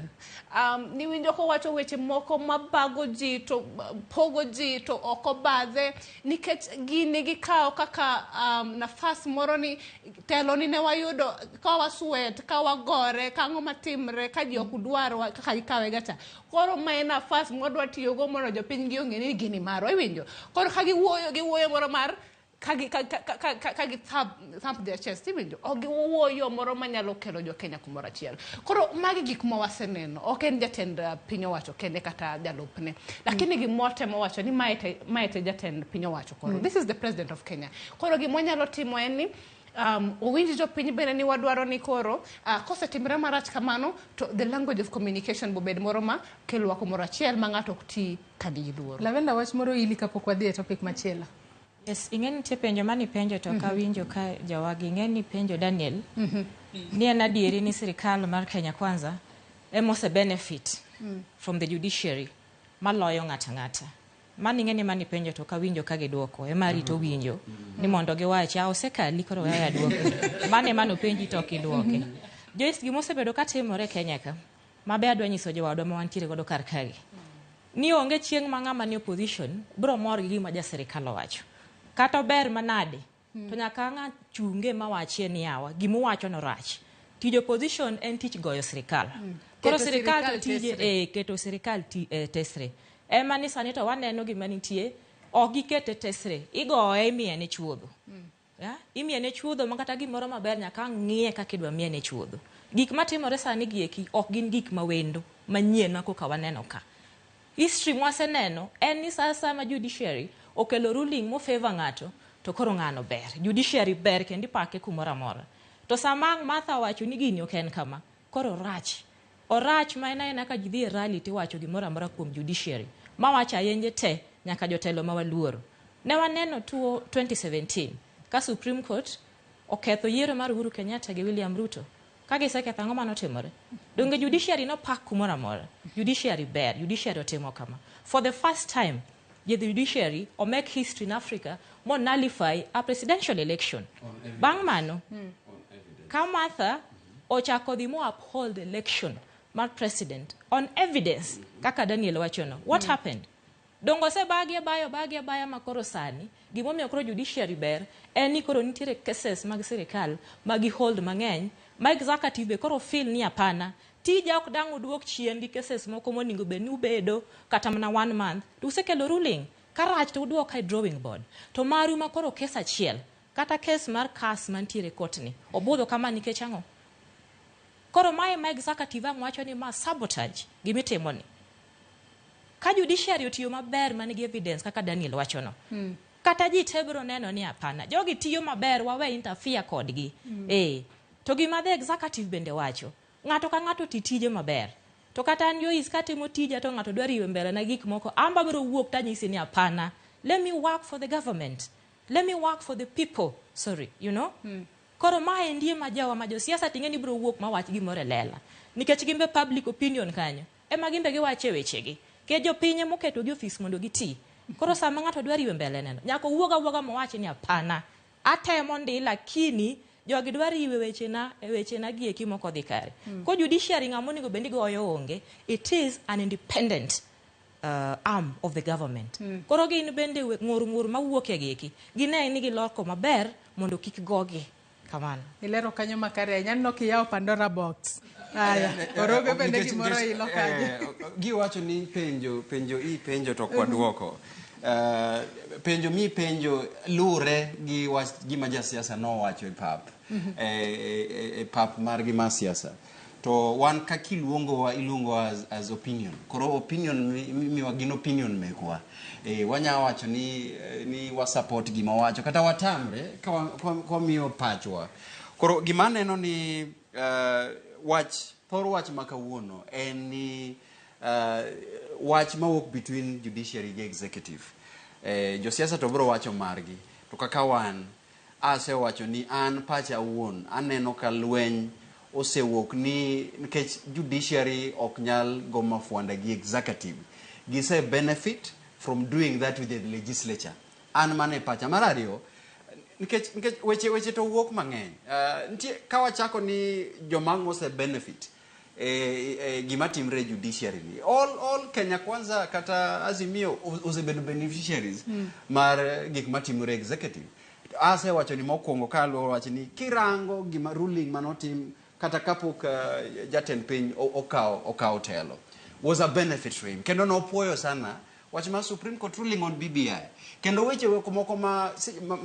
niwinjo kowacho weche moko mabago ji to pogo ji to ok obadhe, nikech gini gikawo kaka nafas moro ni telo ni ne wayudo ka waswet, ka wagore, ka ang'o matimre ka ji ok dwarwa kaka gikawe ga cha. Koro ma en nafas mwadwa tiyogo mondo jopiny gi ong'e ni gini marwa. Iwinjo, koro ka giwuoyo, giwuoyo moro mar ka gi thump their chest. Iwinjo, ok giwuoyo moro manyalo kelo jo Kenya kumoro achiel. Koro magi gik ma waseneno, ok en jatend piny owacho kende kata jalupne, lakini gima watemo wacho ni mae te jatend piny owacho. Koro this is the president of Kenya. Koro gima wanyalo timo en ni owinj jopiny bende ni wadwaro ni koro kosetimre marach kamano to the language of communication bobed moro ma kelowa kumoro achiel ma ng'ato ok ti ka nigi luoro. Lavenda, wach moro ili kapok wadhi e topic machielo. Yes, ing'e nitie penjo mane ipenjo to ok awinjo ka jawagi. Ing'e ni penjo Daniel ni en adieri ni sirikal mar Kenya Kwanza ema ose benefit from the judiciary maloyo ng'ato ang'ata. Mano ing'e ni mane ipenjo to ok awinjo ka giduoko. Ema arito winjo ni mondo giwachi a osekali koro weya duoko. Mano ema nopenji to ok iduoke. Joyce, gima osebedo ka timore e Kenya ka mabe adwa nyiso jowadwa ma wantiere godo kar kae ni onge chieng' ma ng'ama ni opposition biro mor gi gima ja sirikal owacho. Kata ober manade, to nyaka ng'a chunge mawachie ni yawa gimuwacho no rach. Tij opposition en tich goyo sirikal. Koro Keto sirikal to sirikal tije tesre. Keto sirikal tesre. Ema ni sani to waneno gima nitie, ok gikete tesre, igoye, imiene chuodho. Ya? Imiene chuodho ma kata gimoro maber nyaka ng'iye kaka idwa miene chuodho. Gik matimore sani gi eki ok gin gik mawendo manyien ma koka waneno ka. History mwaseneno en ni sa asaya ma judiciary okelo ruling mo favor ng'ato to koro ng'ano ber. Judiciary ber kendo ipake kumoro amora. To sama ang' Martha owacho ni gini ok en kama, koro orach. Orach ma en aena ka ji dhi e rally tiwacho gimoro amora kuom judiciary. Mawacho ayenje te nyaka jotelo ma waluoro. Ne waneno tuo 2017 ka Supreme Court oketho yiero mar Uhuru Kenyatta gi William Ruto. Ka giseketho, ang'o manotimore? Donge judiciary nopak kumoro amora? Judiciary ber, judiciary otimo kama. For the first time, the judiciary o make history in Africa mo nullify a presidential election. Bang' mano, ka Martha ochako dhi mo uphold election mar president on evidence kaka Daniel wachono. What happened? Dongo osebagi abaya, obagi abaya ma koro sani gimomiyo koro judiciary ber en ni koro nitiere cases mag sirikal ma gi hold mang'eny ma executive be koro feel ni hapana. Tija ok dang' uduok chien gi cases moko monego bed ni ubedo kata mana one month to usekelo ruling. Karach to uduoka e drawing board. To maru ma koro kes achiel kata kes mar CAS mantiere e court ni obudho kama nikech ang'o? Koro mae ma executive ang' wacho ni ma sabotage gimitimo ni. Ka judiciary otiyo maber man gi evidence kaka Daniel wacho no. Kata ji te biro neno ni hapana, jogi tiyo maber wawe interfere kodgi. To gima the executive bende wacho, ng'ato ka ng'ato ti tije maber. To kata an Joyce katimo tija to ng'ato dwa riwo e mbele na gik moko, an be abiro wuok tanyisi ni hapana, let me work for the government. Let me work for the people. Sorry, you know? Koro maendi ema jawa ma josiasa ting'e ni biro wuok mawach gimoro e lela. Nikech gin be public opinion kanyo. Ema gin be giwache wechegi. Nikech jopiny ema oketogi ofis mondo giti. Koro sama ng'ato dwa riwo e mbele neno, nyaka owuog awuoga mowach ni hapana, atemo ndi lakini jogi dwa riwo e wechena, e wechena gi eki mok odhi kare. Ko judiciary ng'ama onego bed ni goyo onge, it is an independent arm of the government. Koro gin bende ng'ur ng'ur mawuok e gieki, gine ni giloko maber mondo kik gogi. Kamano. Ilero kanyo makare ahinya, aneno kiyawo Pandora box. Aya, Orogo bende gimoro ilo kanyo. Giwacho ni penjo, penjo i penjo to ok waduoko. Penjo mi penjo luwre gi wach gima jasiasa nowacho e pap. E pap margi mar siasa. To wan kaka iluongowa, iluongowa as opinion. Koro opinion miwa gin opinion mekwa. Wanya wacho ni wa support gima wacho kata watamre ka wamiyo pachwa. Koro gima aneno ni wach thor wach ma kawuono en ni wach mawuok between judiciary gi executive. Josiasa to biro wacho margi, to kaka wan asewacho ni an pacha awuon aneno ka lweny osewuok ni nikech judiciary ok nyal go mafwanda gi executive. Gise benefit from doing that with the legislature. An mane pacha. Mar ariyo, nikech weche to wuok mang'eny. Nitie ka wachako ni joma ose benefit gima timre e judiciary ni. All Kenya Kwanza kata Azimio osebedo beneficiaries mar gik matimore executive. Asewacho ni mokwongo kaluwo wach ni kirango gima ruling manotim kata kapok jatend piny okawo telo was a benefit to him. Kendo nopuoyo sana wach mar Supreme Court ruling on BBI. Kendo weche moko ma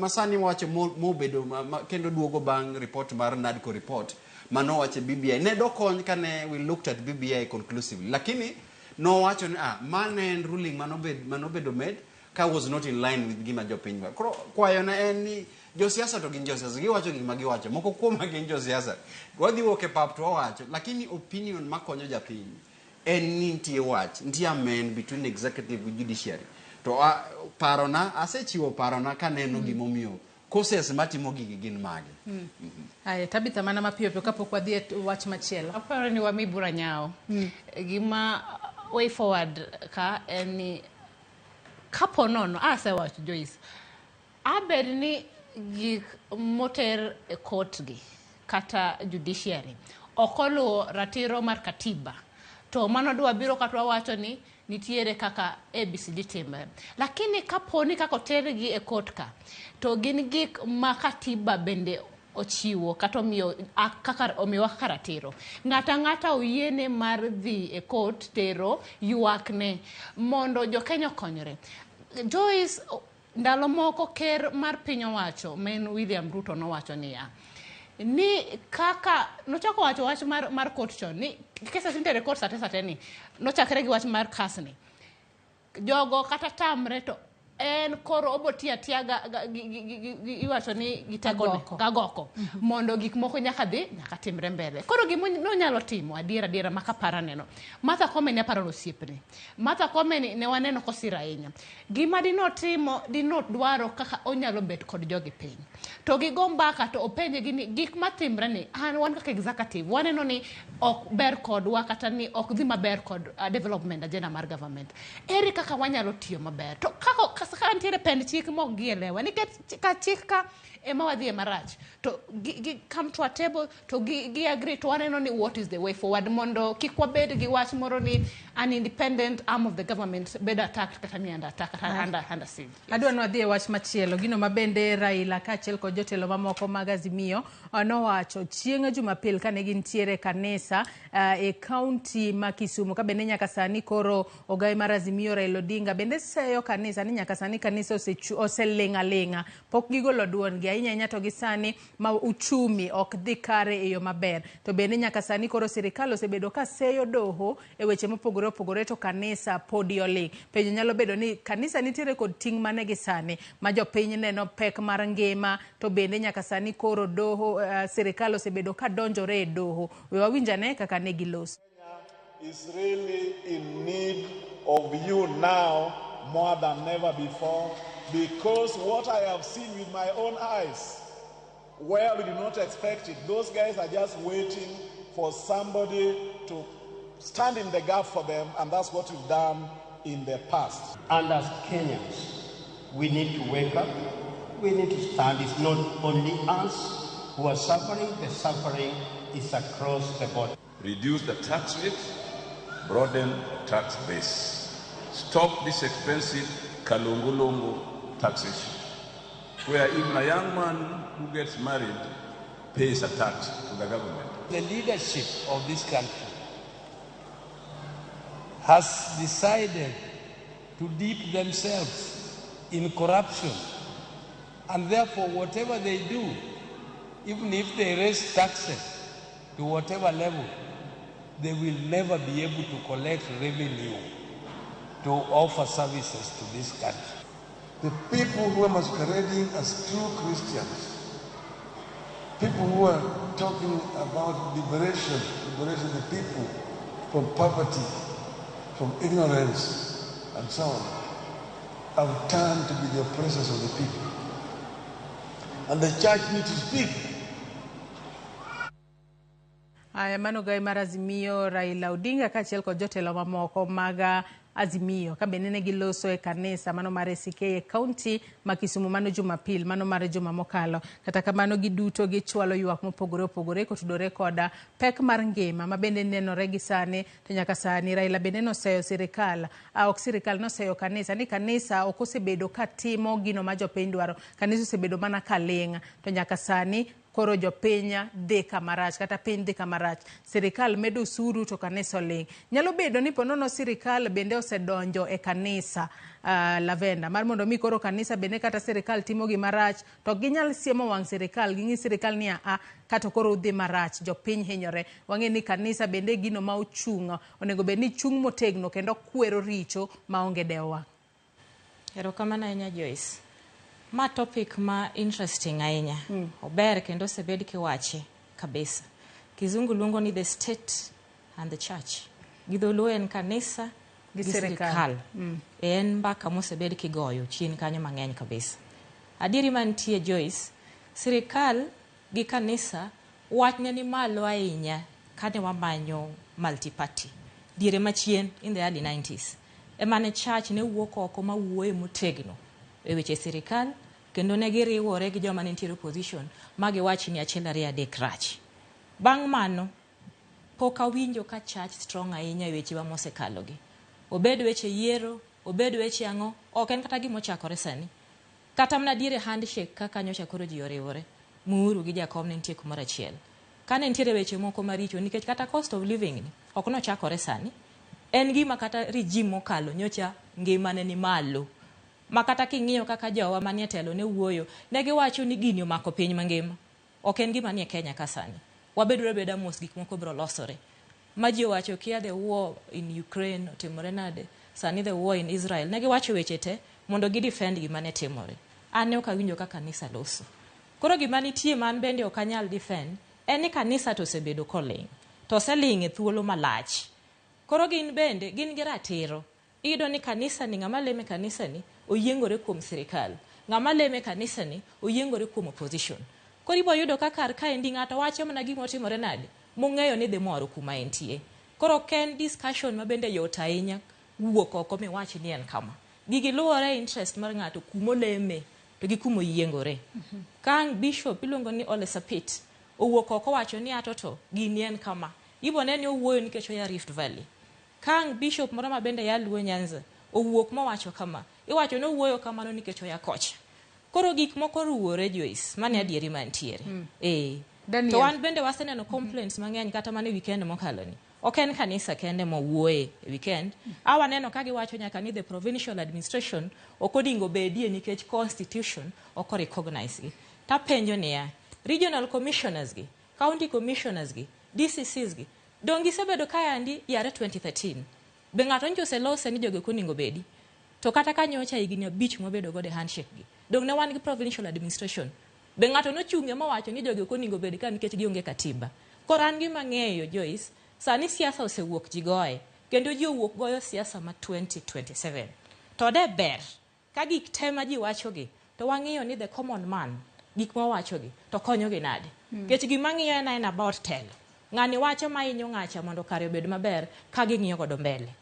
sani wacho mobedo kendo duogo bang' report mar NADCO report manowacho e BBI. Ne dokony kane we looked at BBI conclusively. Lakini nowacho ni mane en ruling manobedo made ka was not in line with gima jopiny dwaro. Koro kwayona en ni josiasa to gin josiasa, giwacho gik ma giwacho, moko kuom gin josiasa. Wadhi wuok e pap to wawacho, lakini opinion makonyo japiny en ni nitie wach, nitie amen between executive gi judiciary. To parona, asechiwo parona kaneno gimomiyo causes matimo gigi gin mage. Aya, Tabitha, mana mapiyo piyo kapok wadhi e wach machielo. Aparo ni wami bura nyawo. Gima way forward ka en ni kapo nono asewacho Joyce, abed ni gik moter e court gi kata judiciary ok oluwo ratiro mar katiba to mano dwa biro kata wawacho ni nitiere kaka ABCD timre. Lakini kapo ni kaka otergi e court ka to gin gik ma katiba bende ochiwo kata omiyo kaka omiyowa kaka ratiro. Ng'ato ang'ata oyiene mar dhi e court tero ywakne mondo jokenya okonyre. Joyce, ndalo moko ker mar piny owacho ma en William Ruto nowacho niya ni kaka nochako wacho wach mar court chon ni cases mitere court sate sate ni nochakre gi wach mar CAS ni jogo kata tamre to en koro obo tiyo atiya ga iwacho ni gi tekone Agoko. gagoko mondo gik moko nyaka dhi nyaka timre mbele. Koro gima nonyalo timo adier adiera ma kapara neno Martha Koome ne aparo ni osiepne Martha Koome ni ne waneno kosir ahinya. Gima dinotimo dinodwaro kaka onyalo bet kod jogi piny to gigo mbaka to openje gi ni gik matimre ni an wan kaka executive waneno ni ok ber kodwa kata ni ok dhi maber kod development agenda mar government. Ere kaka wanyalo tiyo maber? To kaka ka nitiere pend chik mok gielewa nikech ka chik ka ema wadhie marach to gi come to a table to gi agree to waneno ni what is the way forward mondo kik wabed gi wach moro ni an independent arm of the government bedo attacked kata ni under attack kata under siege. Yes. Adwa ni wadhi e wach machielo, gino ma bende Raila kaachiel kod jotelo mamoko mag Azimio nowacho chieng' Jumapil kane gintiere e kanisa e kaunti ma Kisumu, ka bende nyaka sani koro ogai mar Azimio Raila Odinga bende seyo kanisa ni nyaka sani kanisa oseling' aling'a, pok gigolo duondgi ahinya ahinya to gi sani ma uchumi ok dhi kare e yo maber. To bende nyaka sani koro sirikal osebedo ka seyo doho e weche mopogore opogore to kanisa podi oling'. Penjo nyalo bedo ni kanisa nitiere kod ting' mane gi sani ma jopiny neno pek mar ngima to bende nyaka sani koro doho sirikal osebedo ka donjore e doho. We wawinj ane kaka ne giloso. Is really in need of you now more than ever before, because what I have seen with my own eyes, where we do not expect it, those guys are just waiting for somebody to stand in the gap for them, and that's what we've done in the past. And as Kenyans, we need to wake up, we need to stand. It's not only us who are suffering, the suffering is across the board. Reduce the tax rate, broaden the tax base. Stop this expensive kalongolongo taxation, where even a young man who gets married pays a tax to the government. The leadership of this country has decided to dip themselves in corruption, and therefore whatever they do, even if they raise taxes to whatever level, they will never be able to collect revenue to offer services to this country. The people who are masquerading as true Christians, people who are talking about liberation, liberation of the people from poverty, from ignorance, and so on, have turned to be the oppressors of the people. And the church needs to speak. Aya, mano gai mar Azimio Raila Odinga kaachiel kod jotelo mamoko mag Azimio ka bende ne giloso e kanisa mano mar ACK e kaunti ma Kisumu mano Jumapil mano mar juma mokalo. Kata kamano giduto gichwalo ywak mopogore opogore kotudore koda pek mar ngima ma bende nenore gi sani to nyaka sani Raila bende noseyo sirikal, ok sirikal noseyo kanisa ni kanisa ok osebedo ka timo gino ma jopiny dwaro. Kanisa osebedo mana ka ling' to nyaka sani koro jopiny dhi kamarach kata piny dhi kamarach. Sirikal medo osuru to kanisa oling'. Nyalo bedo ni ponono sirikal bende osedonjo e kanisa Lavenda mar mondo mi koro kanisa bende kata sirikal timo gimarach to ginyal siemo wang' sirikal ging'i sirikal ni a kata koro udhi marach jopiny hinyore. Wang'e ni kanisa bende gino ma ochung' onego bed ni chung' motegno kendo kwero richo maonge dewo wang'. Erokamano ahinya Joyce. Ma topic ma interesting ahinya. Ober kendo osebed kiwache kabisa. Kizungu luongo ni the state and the church. Gi dholuo en kanisa gi gi sirikal. sirikal. En mbaka mosebed kigoyo chien kanyo mang'eny kabisa. Adieri mantie Joyce, sirikal gi kanisa wachne ni malo ahinya kane wamanyo multi-party. Diere machien in the early 90s. Emane church ne wuok oko mawuoye motegno e weche sirikal kendo ne giriwore gi joma nitiere opposition ma giwach ni achiel ariyo adek rach. Bang' mano, pok awinjo ka church strong ahinya e wechewa mosekalogi. Obed weche yiero, obed weche ang'o, ok en kata gima ochakore sani. Kata mana diere handshake kaka nyocha koro ji oriwore, Muhuru gi Jakom ne nitie kumoro achiel. Kane nitiere weche moko maricho nikech kata cost of living ni ok nochakore sani. En gima kata regime mokalo nyocha ngimane ni malo. Ma kata king'iyo kaka jowa manie telo ne wuoyo, ne giwacho ni gini omako piny mangima. Ok en gima nie Kenya ka sani. Wabedore abeda mos gik moko biro losore. Ma ji owacho kia the war in Ukraine otimore nade, sani the war in Israel. Ne giwacho weche te mondo gi defend gima ne timore. An ne ok awinjo ka kanisa loso. Koro gima nitie ma an bende ok anyal defend, en ni kanisa to osebedo koling'. To oseling' e thuolo malach. Koro gin bende, gin gi ratiro. Iyudo ni kanisa ni, ng'ama leme kanisa ni, oyiengore kuom sirikal. Ng'ama leme kanisa ni, oyiengore kuom opposition. Koro ibo yudo ka kar kaendi ng'ato wacho mana gima otimore nade, mong'eyo ni dhi moro kuma entie. Koro ok en discussion ma bende yot ahinya wuok oko miwach ni en kama. Gigi luwore e interest mar ng'ato kumoleme to gi kumoyiengore. Ka ang' bishop iluongo ni Ole Sapit owuok oko owacho ni ato to gini en kama, ibo ne ni owuoyo nikech oya Rift Valley. Ka ang' bishop moro ma bende ya Luo Nyanza owuok mowacho kama, iwacho ni owuoyo kamano nikech oya kocha. Koro gik moko ruwore Joyce, mano e adieri mantiere. Ee. Daniel. To wan bende waseneno complaints mang'eny kata mana e weekend mokalo ni. Ok en kanisa kende mowuoye e weekend. A waneno ka giwacho nyaka ni the provincial administration ok oningo bedie nikech constitution ok o recognize gi. Tapenjo niya, regional commissioners gi, county commissioners gi, DCCs gi, donge gisebedo kayandi yare 2013? Be ng'ato nyocha oselose ni jogi ok oningo bedi? To kata ka nyocha higni abich mwabedo godo e handshake gi, donge ne wan gi provincial administration? Be ng'ato nochung'e mowacho ni jogi ok oningo bed ka nikech gionge katiba? Koro an gima ang'eyo Joyce, sani siasa osewuok ji goye, kendo ji owuok goyo siasa ma 2027. To de ber ka gik te ma ji wacho gi, to wang'iyo ni the common man, gik ma wawacho gi, to konyo gi nade? Nikech gima ang'iyo en aena about telo. Ng'ani wacho ma hinyo ng'acha mondo kare obed maber ka ging'iyo godo mbele.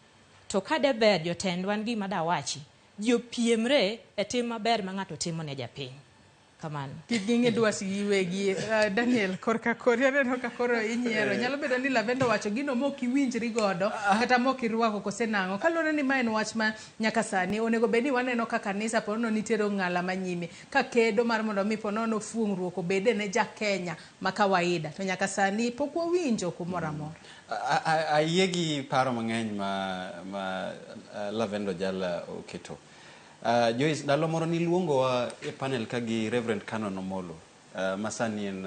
To ka de ber jotendwa en gima dawachi, ji opiemre e tim maber ma ng'ato timo ne japiny. Kamano. Kik ging'i dwach giwegi. Daniel, korka kori aneno ka koro inyiero. Nyalo bedo ni Lavenda owacho gino mok iwinjri godo kata mok irwako kose nang'o. Kaluwore ni ma en wach ma nyaka sani onego bed ni waneno ka kanisa ponono nitiere ong'ala manyime ka kedo mar mondo mi ponono fuong'ruok obede ne ja Kenya ma kawaida. To nyaka sani pok wawinjo kumoro amora. Ayie gi paro mang'eny ma Lavenda Ojala oketo. Joyce, ndalo moro niluongowa e panel ka gi Reverend Canon Omolo, ma sani en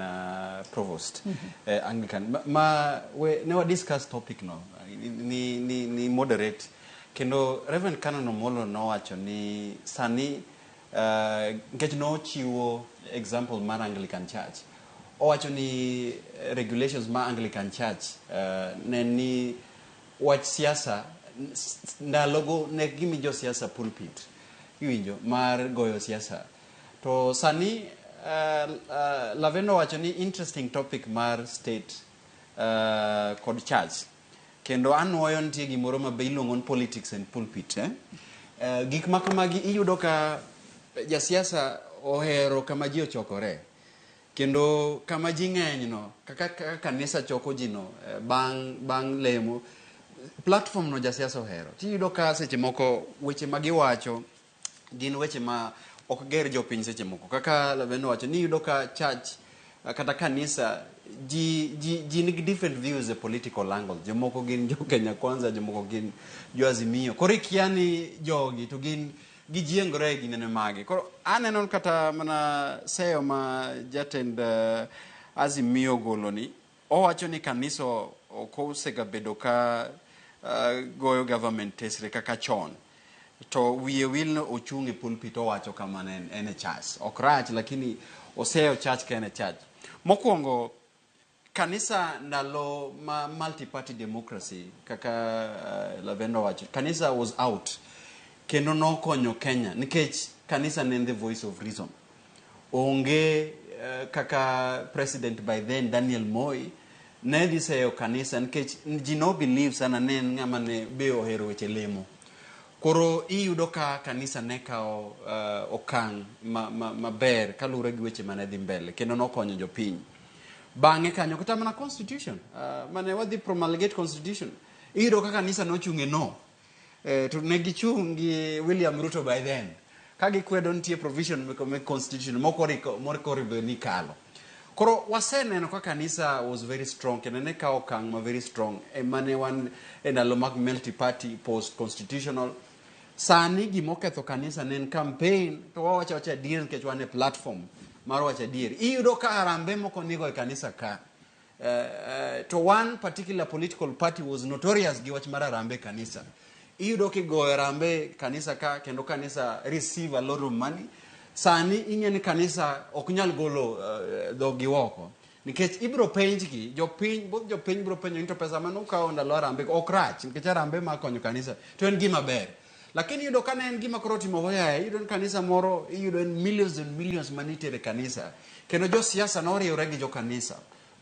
provost Anglican. Ma we, ne wa discuss topic no, ni moderate. Kendo Reverend Canon Omolo nowacho ni sani, nikech nochiwo example mar Anglican Church. Owacho ni regulations ma Anglican Church ne ni wach siasa ndalogo ne gimi josiasa pulpit iwinjo mar goyo siasa to sani Lavenda owacho ni interesting topic mar state kod church kendo anuoyo nitie gimoro ma be iluongo ni politics and pulpit eh? Gik ma kamagi iyudo ka jasiasa ohero kama ji ochokore kendo kama ji ng'eny no kaka kanisa choko ji no bang' lemo platform no jasiasa ohero tiyudo ka seche moko weche ma giwacho gin weche ma ok ger jopiny seche moko kaka Lavenda owacho ni iyudo ka church kata kanisa ji nigi different views e political angle. Jomoko gin jo Kenya Kwanza, jomoko gin jo Azimio. Koro ikia ni jogi to gin gijiengore e ginene mage. Koro aneno kata mana seyo ma jatend Azimio ogolo ni owacho ni kanisa ok osegabedo ka goyo government tesre kaka chon. To wiye wil no ochung' e pulpit owacho kama ne en e church. Ok rach lakini oseyo church ka en e church. Mokwongo kanisa ndalo ma multi-party democracy kaka Lavenda owacho, kanisa was out kendo nokonyo Kenya nikech kanisa ne en the voice of reason. Onge kaka president by then Daniel Moi ne dhi seyo kanisa nikech ji no believe sana ne en ng'ama ne be ohero weche lemo. Koro iyudo ka kanisa ne kawo okang' maber kaluwore gi weche mane dhi mbele kendo nokonyo jopiny. Bang'e kanyo kata mana constitution mane wadhi promulgate constitution iyudo ka kanisa nochung' e no. To ne gichung' gi William Ruto by then ka gikwedo nitie provision mek constitution moko oribo ni kalo. Koro waseneno ka kanisa was very strong kendo ne kawo okang' ma very strong e mane wan e ndalo mag multi party post constitutional. Sani gimoketho kanisa ne en campaign to wawacho awacha adier nikech wan e platform mar wacho adier. Iyudo ka harambe moko nigo e kanisa ka. To one particular political party was notorious gi wach mar harambe e kanisa. Iyudo kigoyo harambe kanisa ka kendo kanisa receive a lot of money. Sani ing'e ni kanisa ok nyal golo dhoggi oko nikech ibiro penjgi jopiny, both jopiny biro penjo ni to pesa mane ukawo ndalo harambe ok rach nikech harambe mar konyo kanisa to en gima ber. Lakini iyudo ka ne en gima koro otimo hoyaye, iyudo ni kanisa moro iyudo en millions and millions manitiere e kanisa kendo josiasa noriwre gi jokanisa.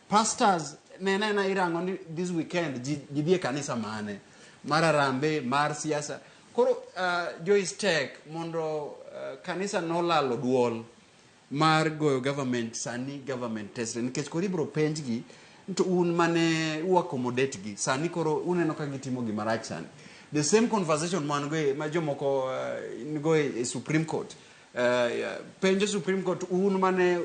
Pastors ne nena irango ni this weekend ji dhi e kanisa mane mar harambe mar siasa. Koro Joyce tek mondo kanisa nolalo duol mar goyo government sani government tesre nikech koro ibiro penjgi to un mane u accommodate gi sani koro uneno ka gitimo gima rach sani. The same conversation man go e- ma jomoko nigo e Supreme Court. Penjo Supreme Court un mane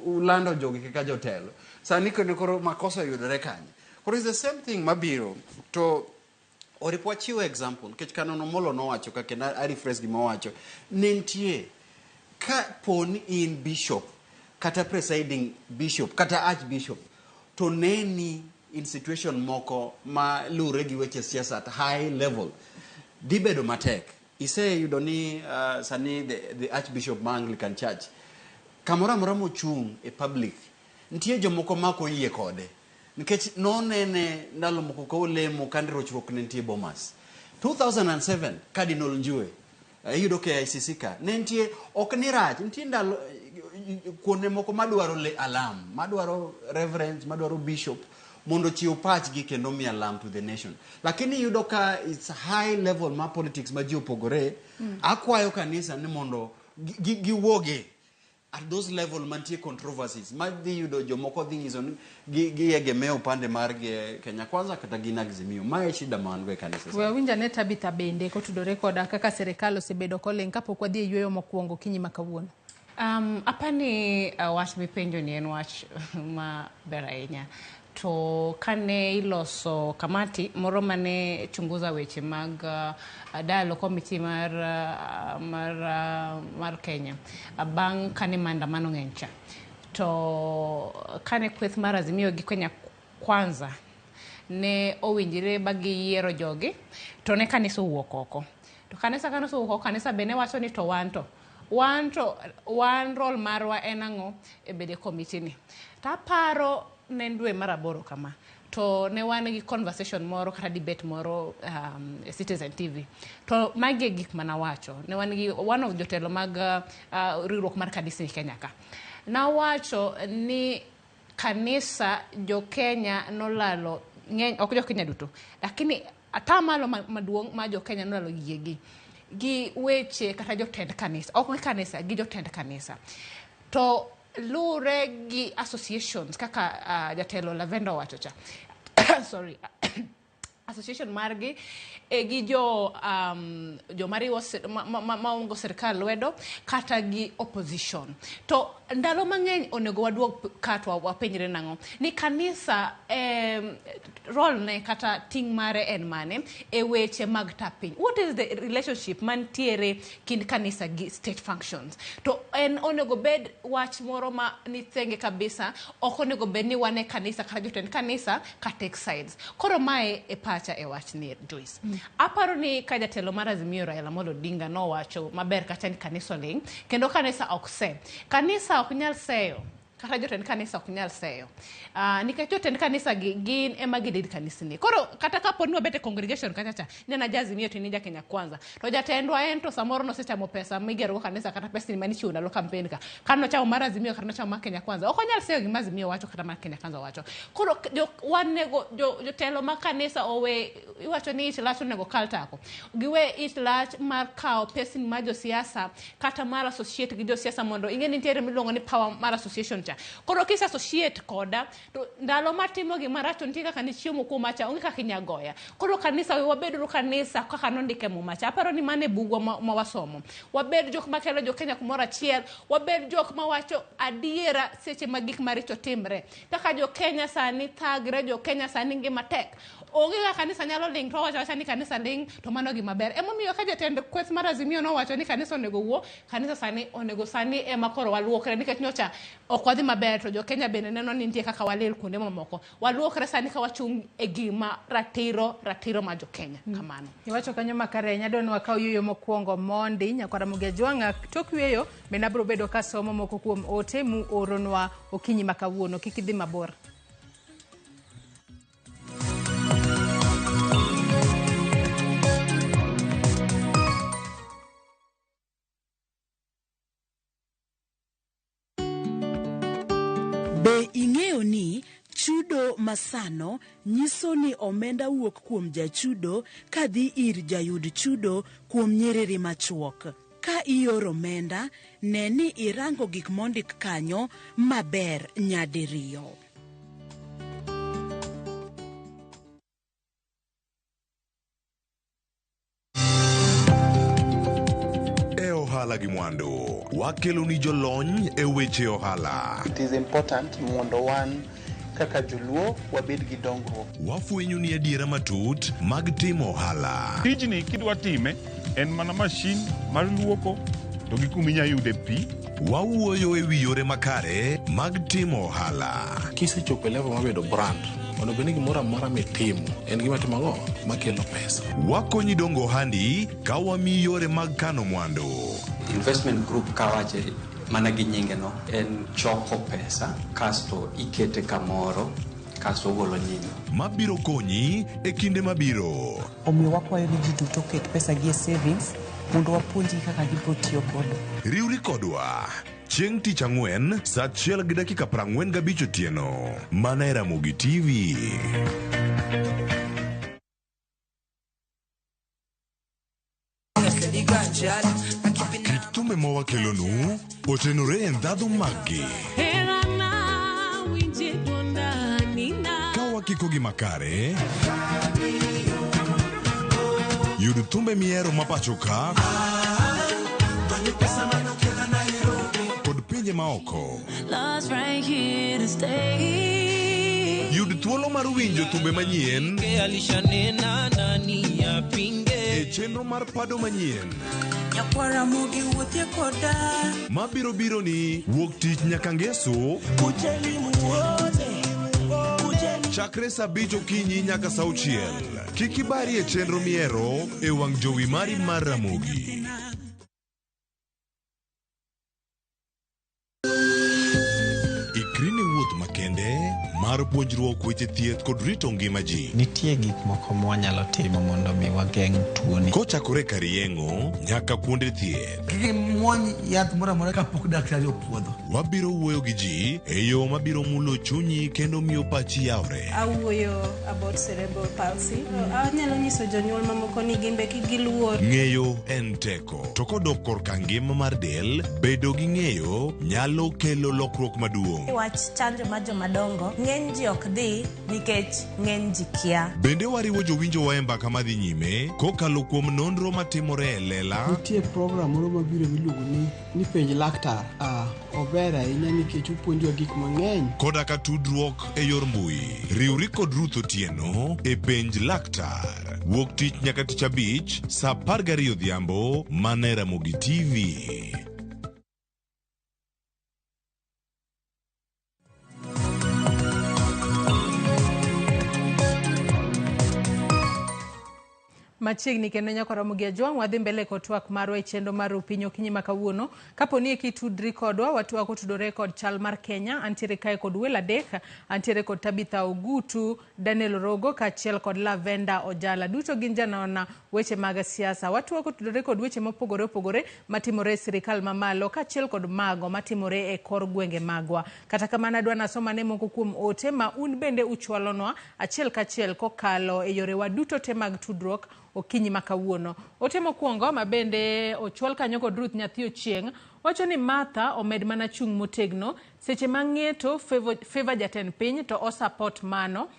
ulando jogi kaka jotelo. Sani kendo koro makosa oyudore kanye. Koro is the same thing mabiro to oripo wachiwo example nikech Canon Omolo nowacho ka kendo a rephrase gima owacho ne nitie ka po ni in bishop kata presiding bishop kata archbishop to neni in situation moko ma luwre gi weche siasa at high level dhi bedo matek iseyudo ni sani the archbishop ma Anglican Church kamoro amora mochung' e public nitie jomoko ma ok oyie kode nikech nonene ndalo moko ka olemo kane rochruok ne nitie Bomas 2007 Cardinal Njue iyudo KICC ka ne nitie ok ni rach nitie ndalo kuonde moko madwaro le alarm madwaro reverends madwaro bishop mondo ochiw pachgi kendo mi alarm to the nation lakini iyudo ka it's high level ma politics ma ji opogore. Akwayo kanisa ni mondo giwuoge at those level mantie controversies ma dhi yudo jomoko dhi nyiso ni giegemeo upande mar Kenya Kwanza kata gin Azimio. Mae shida ma wan go e kanisa. We awinj ane Tabitha bende kotudore koda kaka sirikal osebedo koling' kapok wadhi e yueyo mokwongo okinyi ma kawuono. Apani wach mipenjo ni en wach maber ahinya. To kane iloso kamati moro mane chunguza weche mag dialogue committee mar Kenya bang' kane maandamano ng'eny cha, to kane kweth mar Azimio gi Kenya Kwanza ne owinjre ba giyiero jogi, to ne kanisa owuok oko. To kanisa kane osewuok oko, kanisa be ne wacho ni to wan role marwa en ang'o e bedo e committee ni. To aparo ne en dwe mar 8 kama, to ne wan gi conversation moro kata debate moro e Citizen TV. To magi e gik manawacho. Ne wan gi one of jotelo mag riwruok mar kanisni Kenya ka. Nawacho ni kanisa jo Kenya nolalo ng'eny, ok jo Kenya duto, lakini atamalo maduong' ma jo Kenya nolalo yiegi gi weche kata jotend kanisa, ok gi kanisa, gi jotend kanisa. To luwre gi associations kaka jatelo Lavenda owacho cha. Sorry. Association margi gi jo joma riwo maongo sirkal lwedo kata gi opposition. To ndalo mang'eny onego waduog ka to wapenjre nang'o ni kanisa role ne kata ting' mare en mane e weche mag ta piny. What is the relationship mantiere kind kanisa gi state functions? To en onego bed wach moro ma ni thenge kabisa, ok onego bed ni wan e kanisa kata jotend kanisa ka take sides. Koro mae e pacha e wach ni Joyce. Aparo ni ka jatelo mar Azimio Raila Amolo Odinga nowacho maber kacha ni kanisa oling', kendo kanisa ok se. Kanisa ok nyal seyo, kata jotend kanisa ok nyal seyo. Nikech jotend kanisa gi gin ema gi lead kanisni. Koro kata kapo ni wabet e congregation kacha cha, ni an aja Azimio to in ija Kenya Kwanza. To jatendwa en to samoro nosechamo pesa migero go kanisa kata pesni manichiwo ndalo campaign ka. Kata nochamo mar Azimio kata nochamo mar Kenya Kwanza. Ok onyal seyo gima Azimio wacho kata mar Kenya Kwanza wacho. Koro wanego jotelo mag kanisa owe, iwacho ni ich lach onego kal tako. Giwe ich lach mar kawo pesni mar josiasa kata mar associate gi josiasa mondo ing'e ni nitiere miluongo ni power mar association cha. Koro kise associate koda, to ndalo matimo gima rach to nitie kaka nichiemo kuoma cha, onge kaka inya goya. Koro kanisa, we wabeduru kanisa kaka nondike Muma cha. Aparo ni mano e bugwa ma wasomo. Wabed jok makelo jo Kenya kumoro achiel, wabed jok mawacho adiera seche ma gik maricho timre. Kaka jo Kenya sani thagre, jo Kenya sani ngima tek. Onge kaka kanisa nyalo ling' to wawacho awacha ni kanisa ling' to mano gima ber. Emomiyo ka jatend kweth mar Azimio nowacho ni kanisa onego wuo, kanisa sani onego sani ema koro waluokre nikech nyocha ok wadhi maber to jo Kenya bende neno ni nitie kaka walil kuonde mamoko. Waluokre sani ka wachung' e gima ratiro mar jo Kenya. Kamano. Iwacho kanyo makare ahinya, adwa ni wakaw yueyo mokwongo mondi nyakwar Ramogi Ajwang'a. Tok yueyo bende abiro bedo kasomo moko kuom ote muoronwa okinyi ma kawuono. Kik idhi mabor. Be ing'eyo ni Chudo masano nyiso ni omenda wuok kuom jachudo kadhi ir jayud chudo kuom nyiriri machuok. Ka ioro omenda, ne ni irango gik mondik kanyo maber nyadiriyo. E ohala gi mwandu, wakeloni jolony e weche ohala. It is important mondo wan kaka joluo wabed gi dongruok. Wafwenyo ni adiera matut mag timo ohala. Tijni kidwa time en mana mashin mar luoko to gi kuma inya yude pi. Wawuoyo e wi yore makare mag timo ohala. Kisechopo e level mar bedo brand, onego bed ni gimoro amora mitimo en gima timo ang'o? Makelo pesa. Wakonyi dongo ohandi ka wamiyi yore mag kano mwandu. Investment group kawache mana gi nyinge no en choko pesa kasto ikete kamoro kasto ogolo nyinyo. Mabiro konyi e kinde mabiro. Omiyo wakwayo ni ji duto oket pesa gi e savings mondo wapuonjgi kaka gibiro tiyo godo. Riwri kodwa chieng' tich ang'wen saa achiel gi dakika 45 otieno mana e Ramogi TV. Kit thumbe ma wakelonu otenore e ndhadhu maggi. Ka wakikogi makare, yud thumbe mihero ma pacho ka kod pinje maoko. Yud thuolo mar winjo thumbe manyien e chenro mar pado manyien mabiro biro ni wuok tich nyaka ngeso chakre saa 5 okinyi nyaka saa 6. Kik ibari e chenro mihero e wang' jowi mari mar Ramogi. Ikri ne wuoth makende mar puonjruok weche thieth kod rito ngima ji. Nitie gik moko mwanyalo timo mondo mi wageng' tuoni. Kochakore kar yeng'o nyaka kuonde thieth. Kik imuony yath moro amora kapok daktari opuodho. Wabiro wuoyo gi ji e yo mabiro mulo chunyi kendo miyo pachi yawre. Awuoyo about cerebral palsy. Anyalo nyiso jonyuol mamoko ni gimbe kik giluor. Ng'eyo en teko. To kodok korka ngima mar del, bedo gi ng'eyo nyalo kelo lokruok maduong'. Wach chanjo mar jomadongo, ng'eny ji ok dhi nikech ng'eny ji kia. Bende wariwo jowinjowa e mbaka madhi nyime kokalo kuom nonro matimore e lela. Nitie program moro mabiro miluongo ni ni penj laktar. Ah, ober ahinya nikech opuonjowa gik mang'eny. Koda ka tudruok e yor mbui. Riwri kod Ruth Otieno e penj laktar. Wuok tich nyaka tich abich saa 12 odhiambo mana e Ramogi TV. Machiegni kendo nyaka Ramogi Ajwang' wadhi mbele kod twak marwa e chenro mar Rupiny okinyi ma kawuono. Kapo ni eki tudri kodwa, watwak otudore kod chal mar Kenya. Antiere kae kod welo adek, antiere kod Tabitha Ogutu, Daniel Rogo kaachiel kod Lavenda Ojala. Duto gin janona weche mag siasa. Watwak otudore kod weche mopogore opogore matimore e sirikal mamalo kaachiel kod mago matimore e kor gwenge magwa. Kata kamano adwa nasoma ne moko kuom ote ma un bende uchwalonwa achiel kachiel kokalo e yorewa duto te mag tudruok okinyi ma kawuono. Ote mokwongo ma bende ochwal kanyo kod Ruth Nyathi Ochieng' wacho ni Martha omed mana chung' motegno seche ma ng'eto favor jatend piny to osupport mano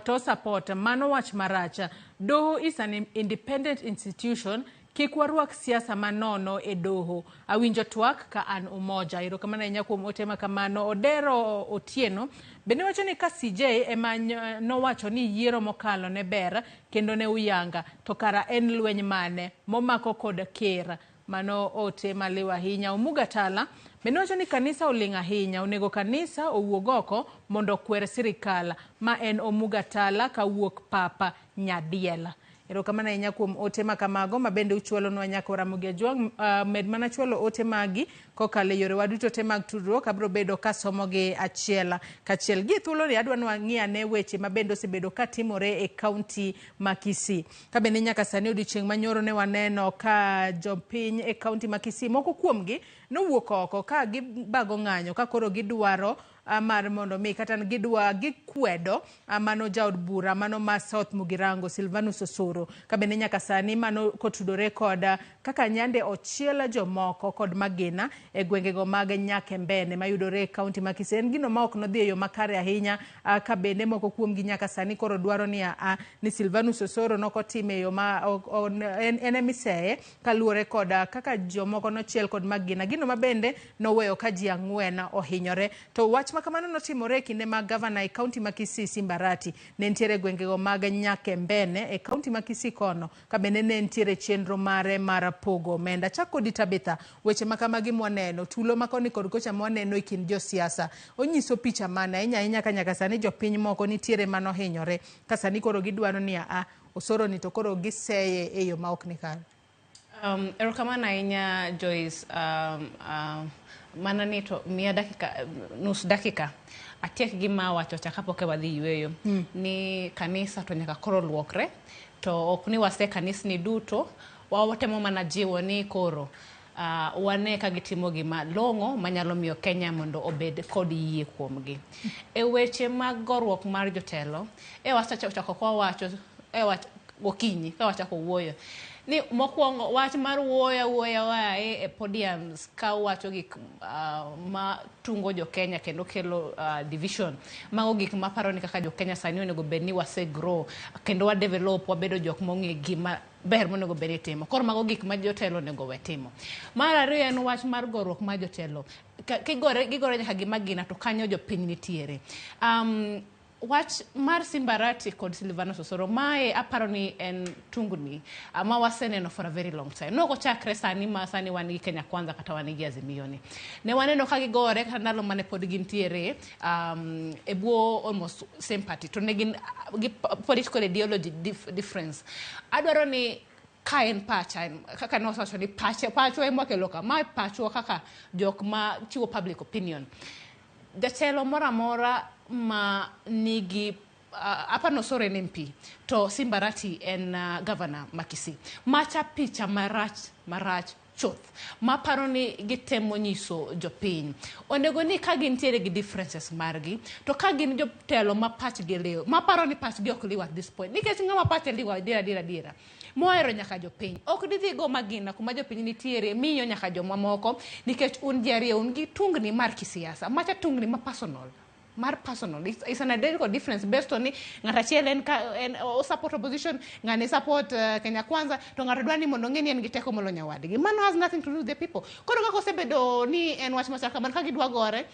to support mano wach marach. Doho is an independent institution. Kik warwak siasa manono e doho. Awinjo twak ka an Umoja. Erokamano ahinya kuom ote ma kamano. Odero Otieno bende wacho ni ka CJ ema nowacho ni yiero mokalo ne ber kendo ne uyanga to kara en lweny mane momako kod ker. Mano ote maliw ahinya. Omuga Tala bende wacho ni kanisa oling' ahinya. Onego kanisa owuog oko mondo okwer sirikal. Ma en Omuga Tala kawuok Papa Nyadiel. Erokamano ahinya kuom ote ma kamago ma bende uchwalonwa nyaka Ramogi Ajwang'. Med mana chwalo ote magi kokalo e yorewa duto te mag tudruok. Abiro bedo kasomogi achiel kachiel. Gi thuoloni adwa ni wang'i ane weche ma bende osebedo katimore e kaunti ma Kisii. Ka bende nyaka sani odiochieng' manyoro ne waneno ka jopiny e kaunti ma Kisii moko kuomgi nowuok oko ka gibago ng'anyo ka koro gidwaro mar mondo mi kata gidwa gikwedo mano jaod bura mano ma South Mugirango Silvanus Osoro ka bende nyaka sani mano kotudore kod kaka nyande ochiel jomoko kod magina e gwengego mag Nyakembene mayudore e kaunti ma Kisii. En gino ma ok nodhi e yo makare ahinya ka bende moko kuomgi nyaka sani koro dwaro ni ni Silvanus Osoro nokotime e yo ma en emiseye kaluwore kod kaka jomoko nochiel kod magina, gino ma bende noweyo ka ji 4 ohinyore. To wach ma kamano notimore e kinde mag gavana e kaunti ma Kisii Simba Arati ne nitiere gwengego mag Nyakembene e kaunti ma Kisii kono ka bende ne nitiere chenro mare mar pogo omenda. Chak kodi Tabitha, weche ma kamagi mwaneno, tulo ma koni kod kocha mwaneno e kind josiasa onyiso picha mane ahinya ahinya ka nyaka sani jopiny moko nitiere manohinyore ka sani koro gidwaro ni Osoro ni to koro giseye e yo ma ok ni kare. Erokamano ahinya Joyce. Mana ni to miya dakika, nus dakika atiek gima awacho cha kapok wadhi yueyo. Ni kanisa to nyaka koro luokre, to ok ni wase kanisni duto, watemo mana jiwo ni koro wane ka gitimo gima long'o manyalo miyo Kenya mondo obed kod yie kuomgi. E weche mag goruok mar jotelo, e wasechako kwa wacho, e wach gokinyi ka wachako wuoyo ni mokwongo wach mar wuoyo wuoya e podiums ka wacho gik ma tungo jo Kenya kendo kelo division. Mago gik maparo ni kaka jo Kenya sani onego bed ni wase grow kendo wa develop, wabedo jok mong'e gima ber monego bed ni timo. Koro mago gik ma jotelo onego we timo. Mar ariyo en wach mar goruok mar jotelo. Gigore nyaka gi magina to kanyo jopiny nitiere. Wach mar Simba Arati kod Silvanus Osoro, mae aparo ni en tungni ma waseneno for a very long time. Nok ochakre sani ma sani wan gi Kenya Kwanza kata wan gi Azimio ni. Ne waneno ka gigore kata ndalo mane pod gintiere e bwo almost same party to ne gin gi political ideology difference. Adwaro ni ka en pacha, kaka ne wasewacho ni pachwa ema wakelo ka, mae pachwa kaka jok ma chiwo public opinion. Jatelo moro amora ma nigi apano Osoro en MP to Simba Arati en governor ma Kisii. Macha picha marach marach chuth maparo ni gitemo nyiso jopiny. Onego ni ka gintiere gi differences margi to ka gin jotelo ma pachgi liw, maparo ni pachgi ok liw at this point, nikech ng'ama pache liw adiera adiera adiera mohero nyaka jopiny ok didhi go magina kuma jopiny nitiere miyo nyaka jomamoko, nikech un ji ariyo un gi tungni mar kisiasa, macha tungni ma personal mar personal. It's an identical difference based on ni ng'at achiel en en o support opposition, ng'ane support Kenya Kwanza, to ng'ato dwa ni mondo ong'e ni en gi teko moloyo nyawadgi. Mano has nothing to do with the people. Koro kaka osebedo ni en wach machal kamano ka gidwa gore,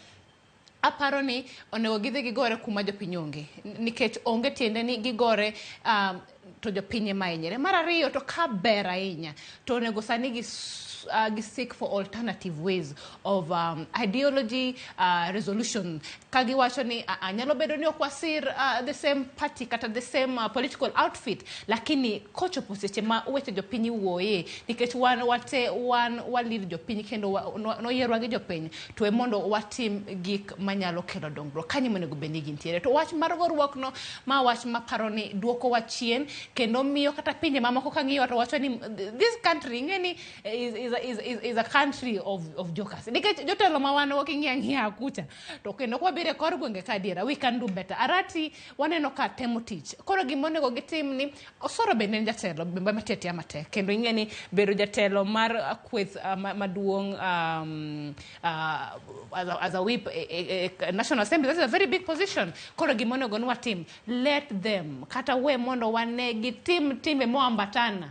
aparo ni onego gidhi gigore kuma jopiny onge, nikech onge tiende ni gigore to jopiny ema hinyre. Mar ariyo to ka ber ahinya to onego sani gi seek for alternative ways of ideology resolution. Ka giwacho ni nyalo bedo ni ok wasir the same party kata the same political outfit, lakini kochopo seche ma weche jopiny wuoye, nikech wan wate wan walir jopiny kendo noyierwa gi jopiny, to e mondo watim gik manyalo kelo dongruok kanyo monego bed ni gintiere. To wach mar goruok no ma wach maparo ni duoko wa chien kendo miyo kata pinje mamoko ka ng'iyo to wacho ni this country ng'eni is a country of jokers. Nikech jotelo ma wan go king'iyo ang'iya kucha to kendo kwa biro e kor gwenge ka adiera we can do better. Arati waneno ka temo tich. Koro gima onego gitim ni Osoro bende en jatelo matiyo atiya matek, kendo ing'e ni bedo jatelo mar kweth maduong' as a whip National Assembly, that's a very big position. Koro gima onego ni watim, let them kata we mondo wane gitim timbe moambatana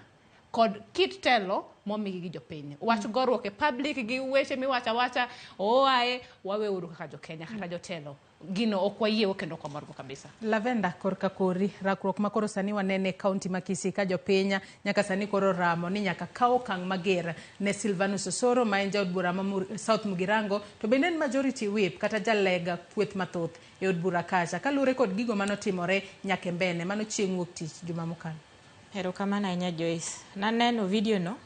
kod kit telo momigi gi jopiny. Wach goruok e public gi weche miwacho awacha oae waweuru kaka jo-Kenya kata jotelo. Gino ok wayiewo kendo ok wamorgo kabisa. Lavenda korka kori rakruok ma koro sani wanene e kaunti ma Kisii ka jopiny nyaka sani koro ramo ni nyaka kaw okang' mager ne Silvanus Osoro ma en jaod bura ma South Mugirango to bende en majority whip kata jalega kweth mathoth e od bura kacha kaluwore kod gigo manotimore Nyakembene mano chieng' wuok tich juma mokalo. Erokamano ahinya Joyce. Naneno video no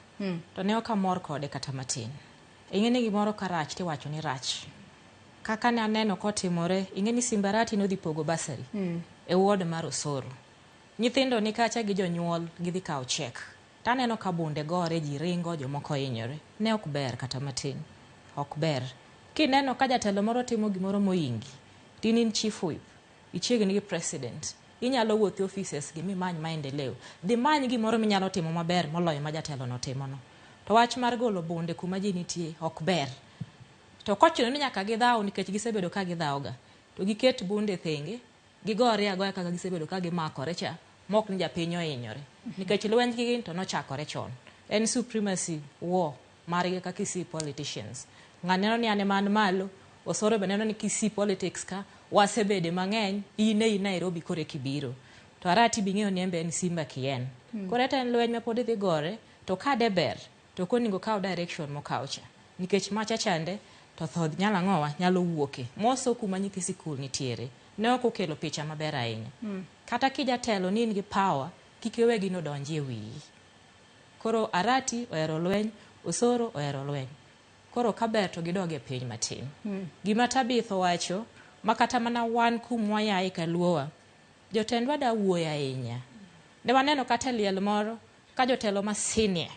to ne ok amor kode kata matin. Ing'e ni gimoro ka rach tiwacho ni rach. Kaka ne aneno kotimore, ing'e ni Simba Arati nodhi pogo bursary e ward mar Osoro. Nyithindo ni kacha gi jonyuol gidhi kawo cheque. Taneno ka bunde gore, ji ringo, jomoko hinyore. Ne ok ber kata matin. ok ber. Kineno ka jatelo moro timo gimoro mohingi, to in in chief whip, ichiegni gi president, inyalo wuotho e offices gi mimany maendeleo. Dhi many gimoro minyalo timo maber moloyo ma jatelo no timo no. To wach mar golo bunde kuma ji nitie ok ber. To kochuno ni nyaka gidhaw nikech gisebedo ka gidhaw ga, to giket bunde thenge, gigore agoya kaka gisebedo ka gimakore cha, mok ni japiny ohinyore. Nikech lwenj gi to nochakore chon. En supremacy war margi kaka Kisii politicians. Ng'ani neno ni an ema an malo, Osoro be neno ni Kisii politics ka wasebede mang'eny, in e in Nairobi koro eka ibiro. To Arati be ing'eyo ni en be en simba kien. Koro ete en lweny ma pod idhi gore, to ka de ber, to ok onego okaw direction mokaw cha. Nikech macha chande, to tho nyalo ang'owa, nyalo wuoke. Moso kuma nyithi sikul nitiere. Ne ok okelo picha maber ahinya. Kata kijatelo ni in gi power, kik iwe gino donji e wiyi. Koro Arati ohero lweny, Osoro ohero lweny. Koro kaber to gidog e piny matin. Gima Tabitha owacho, ma kata mana wan kumwayae kaluowa, jotendwa da wuoyo ahinya. Ne waneno kata e liel moro, ka jotelo ma senior,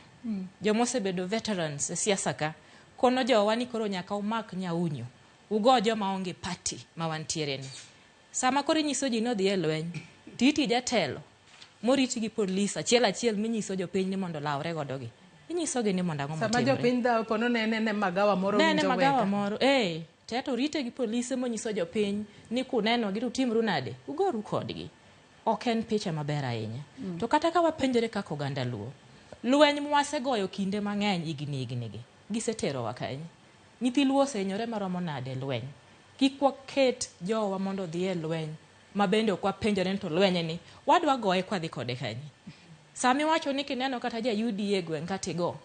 joma osebedo veterans e siasa ka, kono jowa ni koro nyaka umak nyaunyo, ugo joma onge party ma wantiere ni. Sama koro inyiso ji ni odhi e lweny, titi jatelo moriti gi polis achiel achiel minyiso jopiny ni mondo olawre godo gi. Inyiso gi ni mondo ang'o Sama motimre. jopiny dhawo pono ne nene magawa moro Ne ne winjo magawa wega. moro, te to rite gi polise monyiso jopiny ni kuneno gi to utimru nade, ugoru kodgi. Ok en picha maber ahinya. To kata ka wapenjore kaka oganda Luo, lweny mwasegoyo kinde mang'eny higni higni gi, giseterowa kanye? Nyithi Luo osehinyore maromo nade e lweny? Kik waket jowa mondo odhi e lweny ma bende ok wapenjore ni to lweny ni wadwa goye kwadhi kode kanye? Sama iwacho ni kineno kata ja UDA e gweng' kata igo,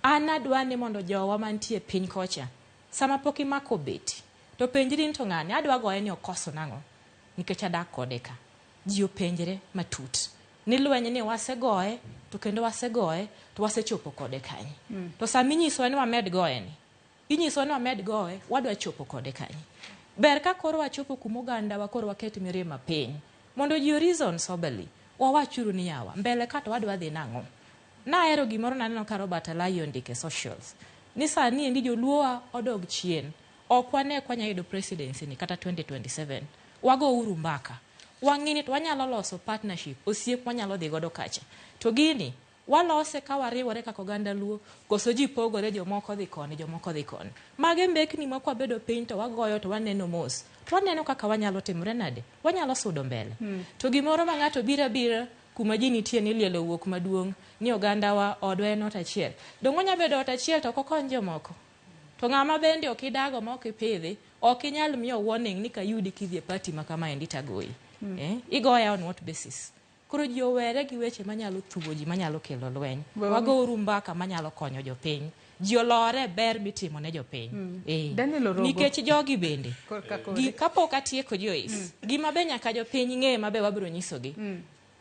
an adwa ni mondo jowa mantie piny kocha, sama pok imako beti, to penjri ni to ng'ani adwa goye ni okoso nang'o? Nikech adak kode ka. Ji openjre matut ni lweny ni wasegoye to kendo wasegoye to wasechopo kode kanye. To sama inyisowa ni wamed goye ni, inyisowa ni wamed goye, wadwa chopo kode kanye. Ber ka koro wachopo kuma ogandawa koro waket mirima piny mondo ji o reason soberly. Wawachuru ni yawa, mbele ka to wadwa dhi nang'o? Nahero gimoro naneno ka Robert Alai ondiko e socials ni sani endi joluowa odog chien. Ok wane kwa nyalo yudo presidency ni kata 2027. Wago uru mbaka. Wang'i ni to wanyalo loso partnership, osiep wanyalo dhi godo kacha. To gini, walose ka wariwore kaka oganda Luo, koso ji pogore, jomoko dhi koni, jomoko dhi koni. Mage mbekni ma kwabedo piny to wagoyo to waneno mos. To waneno kaka wanyalo timore nade? Wanyalo sudo mbele. To gimoro ma ng'ato biro abira kuma ji nitie ni liel owuok maduong' ni ogandawa odwa en ot achiel. Dong' onya bedo ot achiel to ok okony jomoko. To ng'ama bende ok idago ma ok ipidhi, ok inyal miyo warning ni kayudi kidhi e party ma kama endi tagoyi. Igoya on what basis? Koro ji owere gi weche manyalo thugo ji, manyalo kelo lweny. Wagouru mbaka manyalo konyo jopiny. Ji olore ber mitimo ne jopiny. Daniel Orogo. Nikech jogi bende. Korka kore. Gi, kapok atieko Joyce, gima be nyaka jopiny ng'e ma be wabiro nyisogi.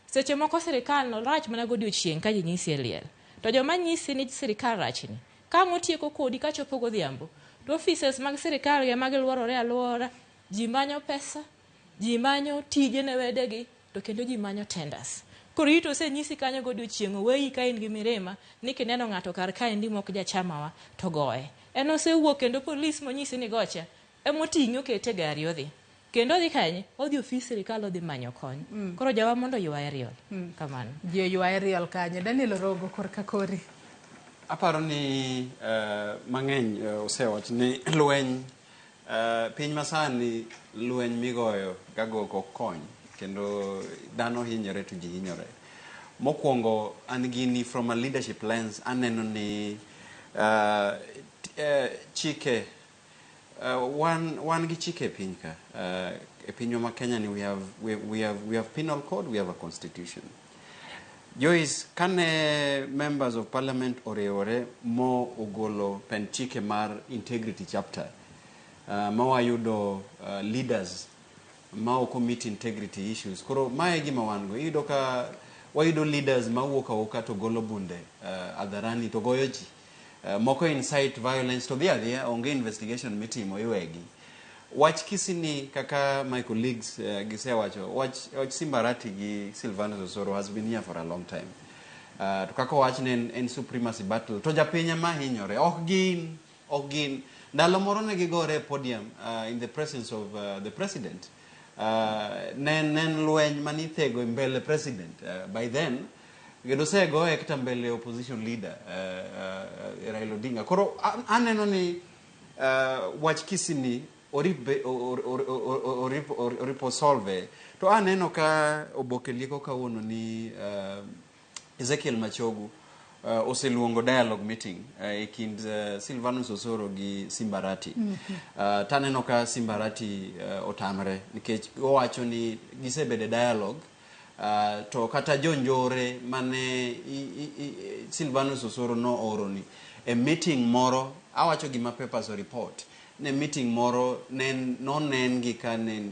Seche moko sirikal no rach mana godiochieng' ka ji nyisi e liel. To joma nyisi ni sirikal rachni, ka ang' otieko kodi kachopo godhiambo, to offices mag sirikal gi ema giluorore aluora, ji manyo pesa, ji manyo tije ne wedegi, to kendo ji manyo tenders. Koro ito osenyisi kanyo godiochieng' oweyi ka in gi mirima ni kineno ng'ato kar kaendi mok jachamawa to goye. En osewuok kendo polis monyisi ni gocha, emoting'e okete e gari odhi. Kendo odhi kanye? Odhi ofis sirikal odhi manyo kony. Koro jowa mondo oywa aerial. Kamano. Ji oywa aerial kanyo. Daniel Orogo korka kori. Aparo ni mang'eny osewach ni lweny piny masani lweny migoyo gago ok kony kendo dhano hinyore to ji hinyore. Mokwongo an gini from a leadership lens aneno ni chike wan gi chike e piny ka. E pinywa ma Kenya ni we have penal code, we have a constitution. Joyce, kane members of parliament oriwore mo ogolo pen chike mar integrity chapter ma wayudo leaders ma ok meet integrity issues. Koro mae e gima wan go. Iyudo ka wayudo leaders mawuok awuoka to golo bunde hadharani to goyo ji. Moko incite violence to dhi adhiya onge investigation mitimo iwegi. Wach Kisini kaka my colleagues gisewacho, wach Simba Arati gi Silvanus Osoro has been here for a long time. To kaka owach ne en supremacy battle to japiny ema hinyore ok gin. Ndalo moro ne gigore e podium in the presence of the president. Ne en lweny mane ithego e mbele president. By then, kendo osegoye kata mbele opposition leader Raila Odinga. Koro aneno ni wach Kisii ni oripo solve. To aneno ka oboke lieko kawuono ni Ezekiel Machogu oseluongo dialogue meeting e kind Silvanus Osoro gi Simbarati. Taneno ka Simbarati otamre nikech owacho ni gisebedo e dialogue to kata jonjore mane Silvanus Osoro nooro ni e meeting moro, awacho gima papers report ne meeting moro ne nonen gi ka ne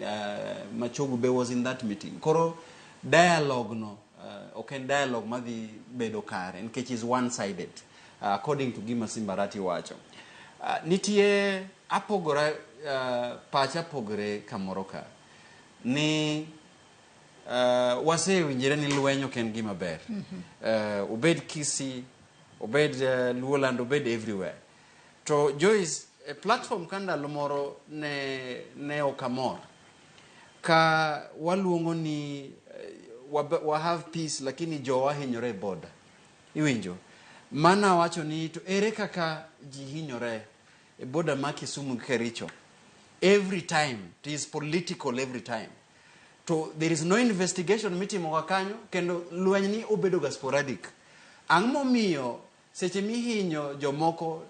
Machogu be was in that meeting. Koro dialogue no ok en dialogue madhi bedo kare nikech is one sided according to gima Simbarati wacho. Nitie apogora pacha pogore kamoro ka ni wasewinjore ni lweny ok en gima ber. Obed Kisii, obed Luoland, obed everywhere. To Joyce, e platform ka ndalo moro ne ok amor ka waluongo ni wa have peace, lakini jowa hinyore e border. Iwinjo? Mana wacho ni to ere kaka ji hinyore e border ma Kisumu gi Kericho every time? It is political every time. To there is no investigation mitimo ga kanyo, kendo lweny ni obedo ga sporadic. Ang'o momiyo seche mihinyo jomoko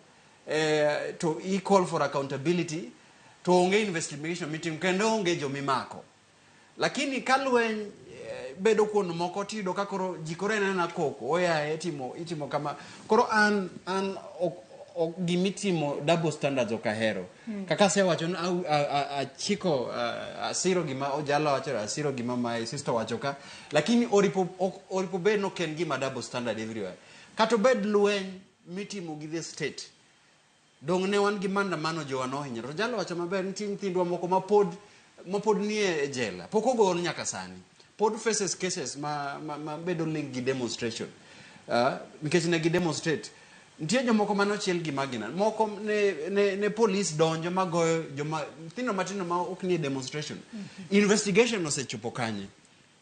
to i call for accountability, to onge investigation mitimo kendo onge jomimako? Lakini ka lweny bedo kuond moko, tiyudo ka koro ji koro enena koko oyaye itimo kama. Koro an ok gimitimo double standards ok ahero. Kaka asewacho ni achiko asiro gima Ojala wacho, asiro gima my sister wacho ka, lakini oripo ok oripo bed no en gima double standard everywhere. Kata obed lweny mitimo gi the state, dong ne wan gi maandamano, jowa nohinyore. To Ojala wacho maber, nitie nyithindwa moko mapod nie e jela, pok ogol nyaka sani, pod faces cases ma bedo link gi demonstration nikech ne gi demonstrate. Nitie jomoko mane ochiel gi magina, moko ne police donjo magoyo joma nyithindo matindo ma ok nie demonstration. Investigation osechopo kanye?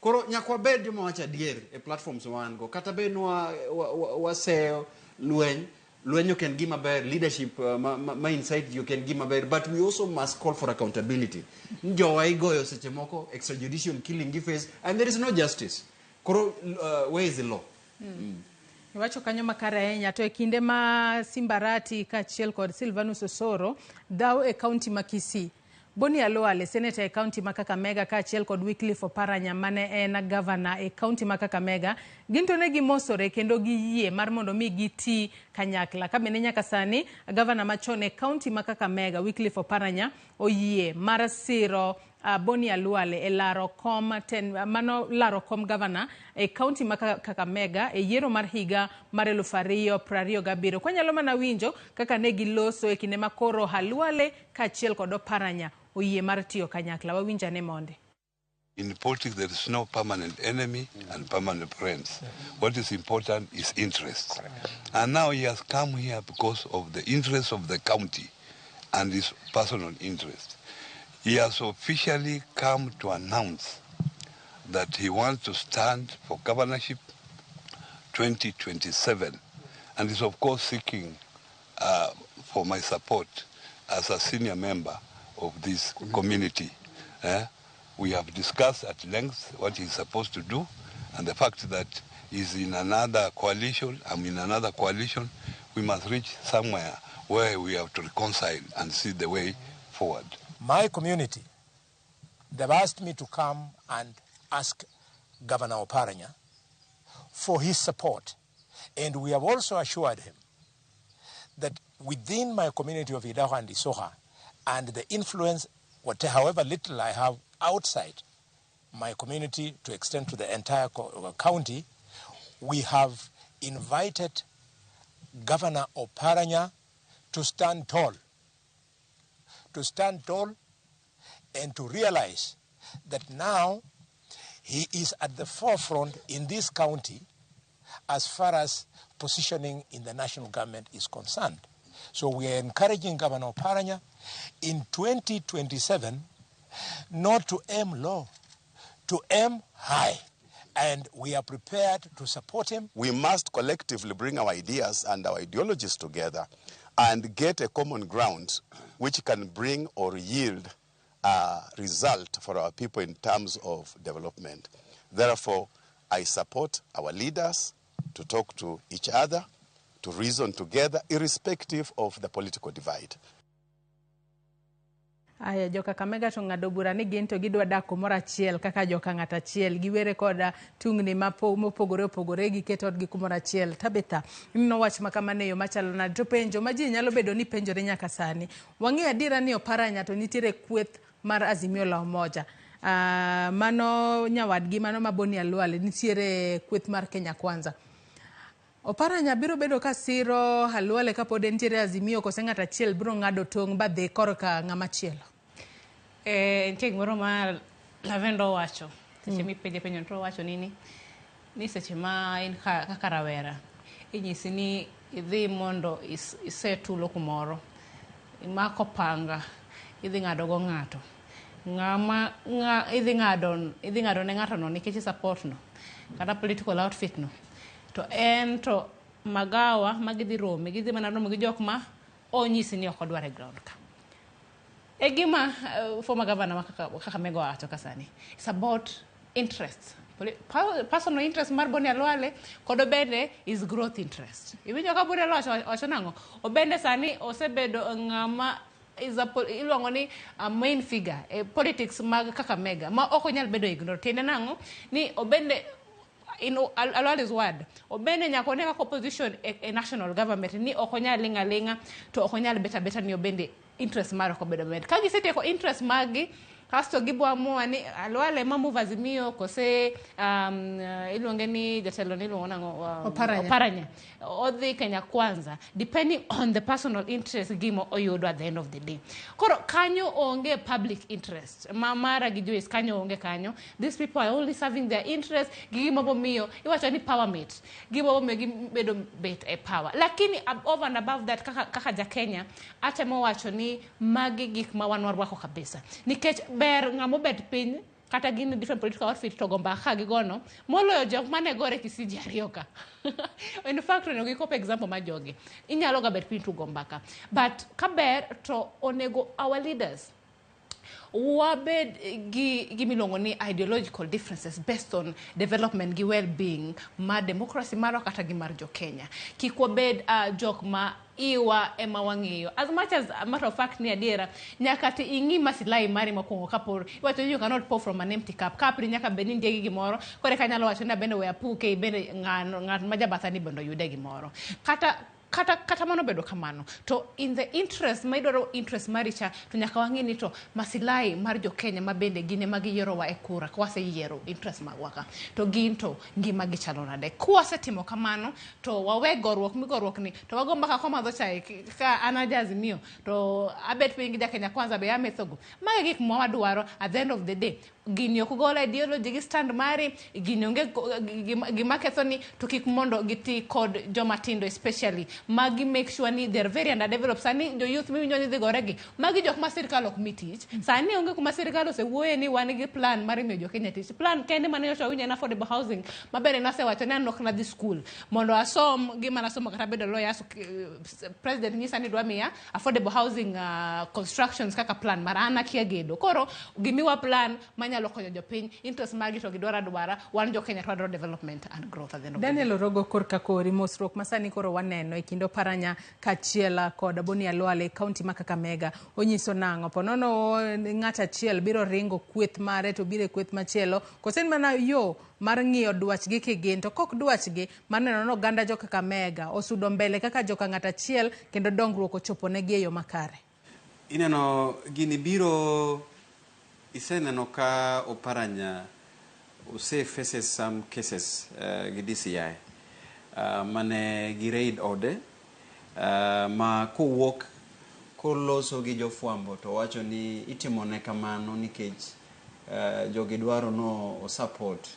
Koro nyaka wabed joma wacho adier e platforms ma wan go, kata bed ni waseyo lweny. Lweny ok en gima ber, leadership ma incite ji ok en gima ber, but we also must call for accountability. Jowa igoyo seche moko extrajudicial killing gi face and there is no justice. Koro where is the law? Iwacho kanyo makare ahinya. To e kinde ma Simbarati kaachiel kod Silvanus Osoro dhaw e kaunti ma Kisii, Boni Khalwale, seneta e kaunti ma Kakamega, kaachiel kod Wycliffe Oparanya mane en gavana e kaunti ma Kakamega, gin to ne gimosore kendo giyie mar mondo mi giti kanyakla. Ka bende nyaka sani gavana machon e kaunti ma Kakamega Wycliffe Oparanya oyie mar siro Boni Khalwale e laro kom ten, mano laro kom gavana e kaunti ma Kakamega e yiero mar higa mar 2027. Kwanyalo mana winjo kaka ne giloso e kinde ma koro Khalwale kaachiel kod Oparanya oyie mar tiyo kanyakla. Wawinjane monde. In politics, there is no permanent enemy and permanent friends. What is important is interest. And now he has come here because of the interest of the county and his personal interest. He has officially come to announce that he wants to stand for governorship 2027 and is of course seeking for my support as a senior member of this community. We have discussed at length what he's supposed to do, and the fact that he's in another coalition, I'm in another coalition, we must reach somewhere where we have to reconcile and see the way forward. My community, they've asked me to come and ask Governor Oparanya for his support. And we have also assured him that within my community of Idakho and Isukha, and the influence, however little I have outside my community to extend to the entire county, we have invited Governor Oparanya to stand tall, to stand tall and to realize that now he is at the forefront in this county as far as positioning in the national government is concerned. So we are encouraging Governor Oparanya in 2027 not to aim low, to aim high. And we are prepared to support him. We must collectively bring our ideas and our ideologies together and get a common ground which can bring or yield a result for our people in terms of development. Therefore, I support our leaders to talk to each other, to reason together, irrespective of the political divide. Aya, joka Kakamega to ng'ado bura ni gin to gidwa dak kumoro achiel kaka joka ng'at achiel giwere koda tungni mopogore opogore giketo odgi kumoro achiel. Tabitha, ineno wach ma kamano e yo machalo nade? To penjo ma ji nyalo bedo ni penjore nyaka sani, wang'eyo adiera ni Oparanya to nitiere kweth mar Azimio la Umoja. Mano nyawadgi mano ma Boni Khalwale nitiere kweth mar Kenya Kwanza. Oparanya biro bedo ka siro Khalwale kapod entiere Azimio kose ng'at achiel biro ng'ado tong' ba dhi korka ng'ama chielo? Nitie gimoro ma Lavendo owacho seche mipenje penjo to owacho nini ni seche ma in kaka rawera inyisi ni idhi mondo ise tulo kumoro imako panga idhi ng'ado go ng'ato ng'ama ng'a idhi ng'ado idhi ng'ado ne ng'ato no nikech support no kata political outfit no to en to magawa ma gidhi rome gidhi mana romo gi jok ma onyisi ni ok odwar e ground ka e gima former governor ma Kakamega owacho ka sani it's about interests personal interest mar Boni Khalwale kod Obende is growth interest. Iwinjo ka Boni Khalwale owacho nang'o? Obende sani osebedo ng'ama is a iluongo ni a main figure e politics mag Kakamega ma ok onyal bedo ignored. Tiende nang'o? Ni Obende in Khalwale's word, Obende nyaka one kaka opposition e national government ni ok onyal ling' aling'a to ok onyal bet abeta ni Obende interest mare ok obedo maber. Ka gisetieko interest mag gi kasto gibo amua ni Khalwale ma move Azimio kose iluonge ni jatelo ni iluongo nang'o? Oparanya. Oparanya odhi Kenya Kwanza depending on the personal interest gima oyudo at the end of the day. Koro kanyo onge public interest ma mara gi Joyce kanyo onge kanyo. These people are only serving their interest gi gima bomiyo iwacho ni power mate gima bomiyo gibedo bet e power. Lakini over and above that kaka ja Kenya atemo wacho ni magi gik ma wan warwako kabisa nikech ber ng'ama obet piny kata gin different political outfit to go mbaka ka gigono moloyo jok mane gore Kisii ji ariyo ka. In fact onego gikop example mar jogi inyalo ga bet piny to go mbaka but kaber to onego our leaders wabed gi gimiluongo ni ideological differences based on development gi well-being mar democracy marwa kata gi mar jo Kenya. Kik wabed jok ma iwa ema wang'iyo. As much as a matter of fact ni adiera, nyaka ti ing'i masilahi mari mokwongo kapor iwacho ni you cannot pour from an empty cup. Cup ni nyaka bed ni nitie gi gimoro, koro eka anyalo wacho ni abende we apuke bende ng'at ma jabatha ni bende oyude gimoro. Kata mano bedo kamano to in the interest ma idwaro interest mari cha to nyaka wang'i ni to masilahi mar jo Kenya ma bende gin ema giyierowa e kura ka waseyiero interest magwa ka to gin to ngima gi chalo nade. Kwasetimo kamano to wawe goruok migoruok ni to wago mbaka kwa madho chai ka an aja Azimio to abet piny gi ja Kenya Kwanza be amethogo. Magi gik ma wadwaro at the end of the day. Gini ok gol ideology gi stand mari, gini onge gima ketho ni to kik mondo giti kod joma tindo especially magi make sure ni they're very underdeveloped. Sani jo youth miwinjo ni dhi gore gi magi jok ma sirikal ok mi tich. Sani onge kuma sirikal osewuoye ni wan gi plan mar miyo jo Kenya tich. Plan kende mane nyocha awinjo en affordable housing maber nasewacho ni an ok nadhi school mondo asom gima nasomo kata bedo lawyer so, president nyisa ni dwa miya affordable housing constructions kaka plan mar an akia gedo. Koro gimiwa plan manyalo konyo jopiny interest margi to gidwaro adwara wan jo Kenya to wadwaro development and growth at the end of the day. Daniel Orogo korka kori mosruok masani koro waneno e kind Oparanya kaachiel kod Boni Khalwale e kaunti ma Kakamega onyiso nang'o? Po nono ng'at achiel biro ringo kweth mare to biro e kweth machielo kose en mana yo mar ng'iyo dwachgi kigin to kok dwachgi mar neno ni oganda jo Kakamega osudo mbele kaka joka ng'at achiel kendo dongruok ochopo negi e yo makare. Ineno gini biro iseneno ka Oparanya ose faces some cases gi DCI mane gi raid ode ma kowuok koloso gi jofwambo to wacho ni itimone kamano nikech jogi dwaro no support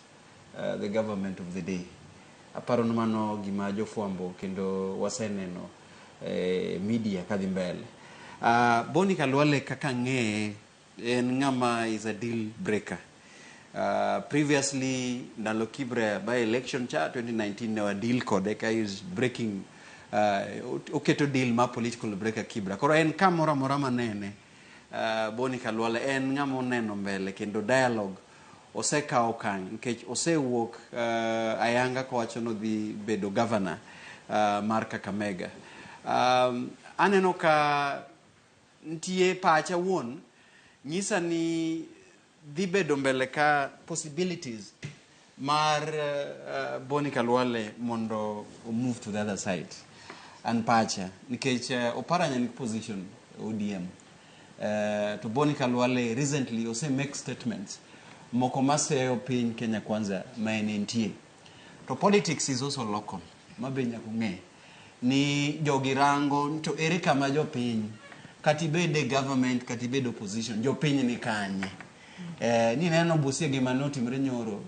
the government of the day. Aparo ni mano gima jofwambo kendo waseneno Media kadhi mbele. Boni Khalwale kaka ng'eye en ng'ama is a deal breaker. Previously ndalo Kibra by election cha 2019 ne wa deal kode ka is breaking, oketo deal ma political breaker Kibra. Koro en kamoro amora manene, Boni Khalwale en ng'ama oneno mbele kendo dialogue osekawo okang' nikech osewuok ayanga kowacho nodhi bedo governor mar Kakamega. Aneno ka nitie pacha wuon nyisa ni dhi bedo mbele ka possibilities mar Boni Khalwale mondo move to the other side. An pacha nikech Oparanya nigi position ODM, to Boni Khalwale recently ose make statements moko maseyo piny Kenya Kwanza ma en entie. To politics is also local, mabe nyaka ung'e ni jogi rango to ere kama jopiny, kata ibed e government kata ibed opposition, jopiny ni kanye. Ni neno Busia gima notimre nyoro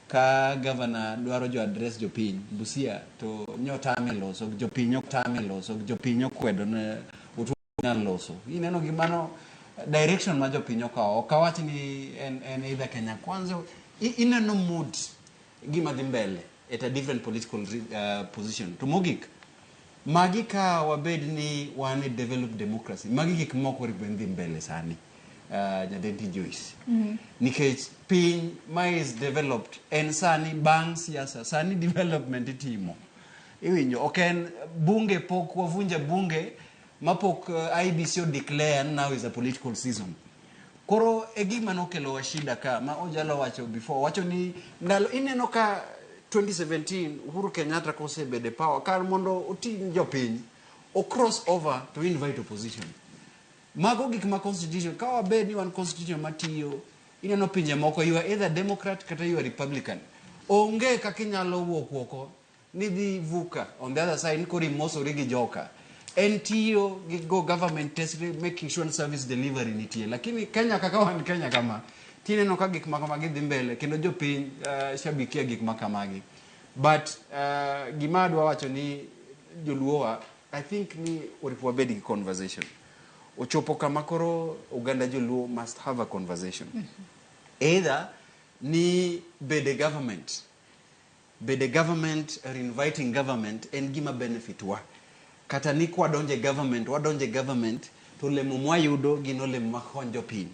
ka governor dwaro jo address jopiny Busia to nyotame loso, jopiny otame loso, jopiny okwedo ne nyal loso. Ineno gimano direction ma jopiny okawo. Ok awach ni en either Kenya Kwanza. Ineno mood gima dhi mbele at a different political position. To mogik, magi ka wabed ni wan e developed democracy, magi gik moko onego bed ni dhi mbele sani, Nyadendi Joyce. Nikech piny ma is developed en sani bang' siasa, sani development itimo. Iwinjo, ok en bunge, pok wavunja bunge mapok IEBC o declare now is a political season. Koro e gima nokelo wa shida ka ma Ojalo wacho before, wacho ni ndalo ineno ka 2017 Uhuru Kenyatta kosebedo e power, kar mondo oting' jopiny, o cross over to invite opposition. Mago gik ma constitution, ka wabed ni wan constitution matiyo, ineno pinje moko you are either Democrat kata you are Republican. Onge kaka inyalo wuok oko ni dhi vuka on the other side ni koro imosori gi joka. En tiyo gi go government test, making sure service delivery nitie. Lakini Kenya kaka wan Kenya kama, tineno ka gik makamagi dhi mbele kendo jopiny shabikia gik makamagi. But gima adwa wacho ni joluowa, I think ni oripo wabed gi conversation. Ochopo kama koro oganda joluo must have a conversation. Either ni bede government, bede government or inviting government en gima benefit wa. Kata ni kwadonje government, wadonje government to lemo mwayudo gin olemo makony jopiny.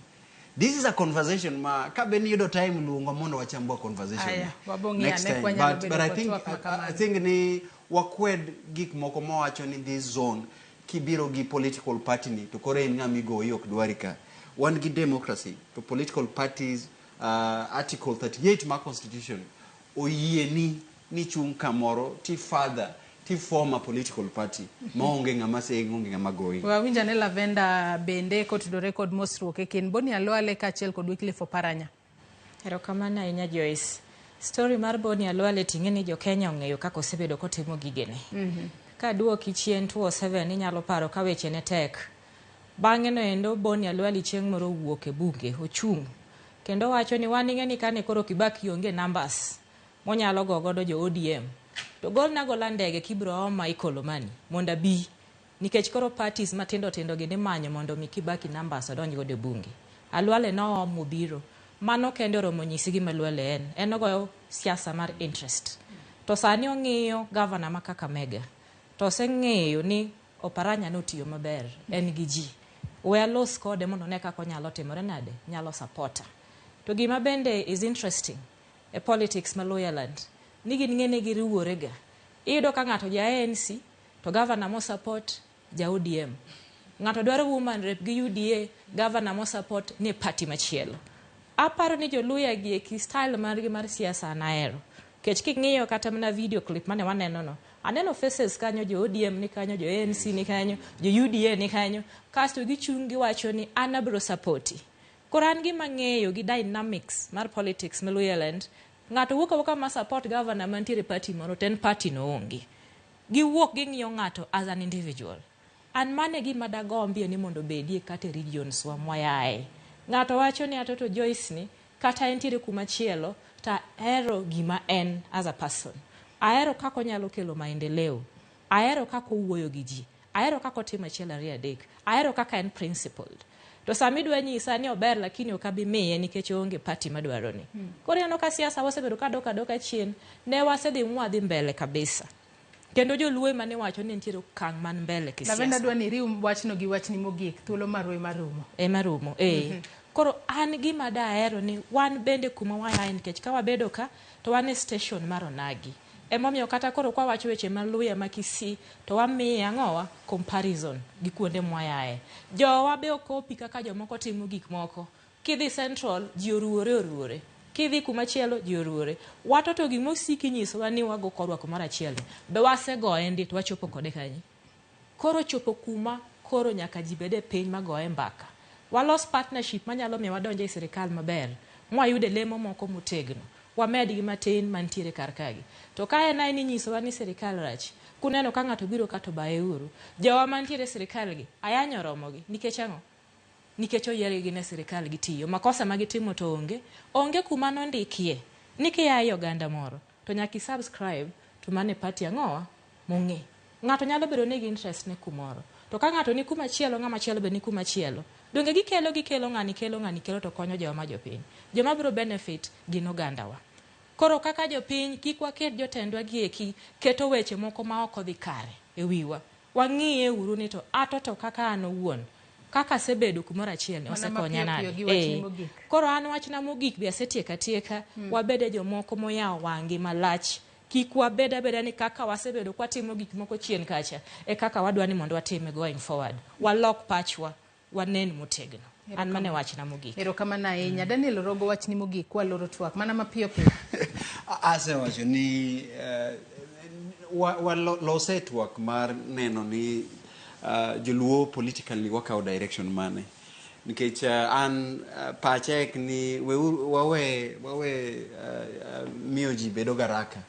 This is a conversation ma ka be niyudo time luongo mondo wachambwa conversation. Aya, wabong'i next ane time. kwanyalo But, bedo but I kod think, twak I makamano. think ni wakwed gik moko mawacho ni this zone kibiro gi political party ni to koro en ng'ama igoyi ok dwari ka. Wan gi democracy to political parties, article 38 mar constitution oyie ni chung' kamoro ti father ti form a political party maonge ng'ama segi, onge ng'ama goyi. Wawinjo ane Lavenda bende kotudore kod mosruok e kind Boni Khalwale kaachiel kod Wycliffe Oparanya. Erokamano ahinya Joyce. Story mar Boni Khalwale ting'e ni jo Kenya ong'eyo kaka osebedo kotimo gigene. Ka duoki chien 2007 inyalo paro ka weche ne tek. Bang'e no endo Boni Khalwale chieng' moro owuok e bunge, ochung'. Kendo wacho ni wan ing'e ni kane koro Kibaki onge numbers monyalo go godo jo ODM. To golna gola ndege kibro oma Ikolomani mondo abi. Nikech koro parties matindo tindo gi nimanyo mondo mi Kibaki numbers odonj godo e bunge. Khalwale noom obiro. Mano kende oromo nyisi gima Khalwale en. En ogoyo siasa mar interest. To sani ong'iyo gavana ma Kakamega. To oseng'eyo ni Oparanya notiyo maber, en gi ji. We alos kode mondo one kaka onyalo timore nade, nyalo supporta. To gima bende is interesting e politics ma Luhyaland, ni gin ng'ene giriwore ga. Iyudo ka ng'ato ja ANC to gavana mo support ja ODM. Ng'ato dwaro woman rep gi UDA, gavana mo support ni party machielo. Aparo ni joluya gi eki style margi mar siasa an ahero. Nikech king'iyo kata mana video clip mane waneno no, aneno faces kanyo, jo ODM ni kanyo, jo ANC ni kanyo, jo UDA ni kanyo, kasto gichung' giwacho ni an abiro supporti. Koro an gima ng'eyo gi dynamics mar politics ma Luhyaland, ng'ato wuok awuoka ma support governor mantiere party moro to en party no onge. Giwuok ging'iyo ng'ato as an individual. An mano e gima dagombie ni mondo obedie kata e regions wa mwayae. Ng'ato wacho ni ato to Joyce ni kata entiere kuma chielo to ahero gima en as a person. Ahero kaka onyalo kelo maendeleo. Ahero kaka owuoyo gi ji. Ahero kaka otimo achiel ariyo adek. Ahero kaka en principled. To sama idwa nyisa ni ober lakini ok abi miye nikech oonge party madwaro ni. Koro ineno ka siasa wasebedo ka dok adoka chien, ne wasedhi mwadhi mbele kabisa. Kendo joluo ema ne wacho ni nitiere okang' man mbele Lavenda kisiasa. adwa ni iriw wachno gi wachni mogik, thuolo marwa ema rumo. Ema rumo, eh. Koro an gima dahero ni wan bende kuma wayae nikech ka wabedo ka to wan e station mar Onagi. Emomiyo kata koro kwa wacho weche ma Luhya ma Kisii to wamiye ang'owa comparison gi kuonde mwayae. Jowa be okopi kaka jomoko timo gik moko. Kidhi Central ji oruore oruore. Kidhi kuma chielo ji oruore. Wato to gima osiki nyisowa ni wago korwa kumoro achiel ni be wasegoye ndi to wachopo kode kanye? Koro chopo kuma koro nyaka ji bed e piny magoye mbaka. Walos partnership manyalo miyo wadonj e sirikal maber, mwayude lemo moko motegno. Wamed gi matin mantiere kar kagi. To ka en ae ni nyisowa ni sirikal rach, kuneno ka ng'ato biro ka to baye uru. Jowa mantiere e sirikal gi, ayany oromogi. Nikech ang'o? Nikech oyiergi gin e sirikal gitiyo. Makosa ma gitimo to onge. Onge kuma nondikie ni kia e oganda moro to nyaka i subscribe to mano e party ang'owa mong'e. Ng'ato nyalo bedo ni gi interest ne kumoro. To ka ng'ato ni kuma chielo, ng'ama chielo be ni kuma chielo. Donge gikelo gikelo ng'ani kelo ng'ani kelo to konyo joma jopiny. Joma biro benefit gin ogandawa. Koro kaka jopiny kik waket jotendwa gi eki keto weche moko ma ok odhi kare e wiwa. Wang'iye uru ni to ato to kaka an owuon kaka asebedo kumoro achiel ni Mana osekonya mapiyo nade. piyo gi wachni Eh. mogik. Koro an wachna mogik be asetieko atieka wabede jomoko moyawo wang'gi malach. Kik wabed abeda ni kaka wasebedo kwatimo gik moko chien kacha e kaka wadwa ni mondo watime going forward. Walok pachwa, wanen motegno. An mane wachna mogik. Erokamano ahinya. Daniel Orogo wachni mogik waloro twak mana mapiyo piyo. Asewacho ni lose twak mar neno ni joluo politically wakawo direction mane nikech an pacha ek ni weuru wawe wawe miyo ji bedo garaka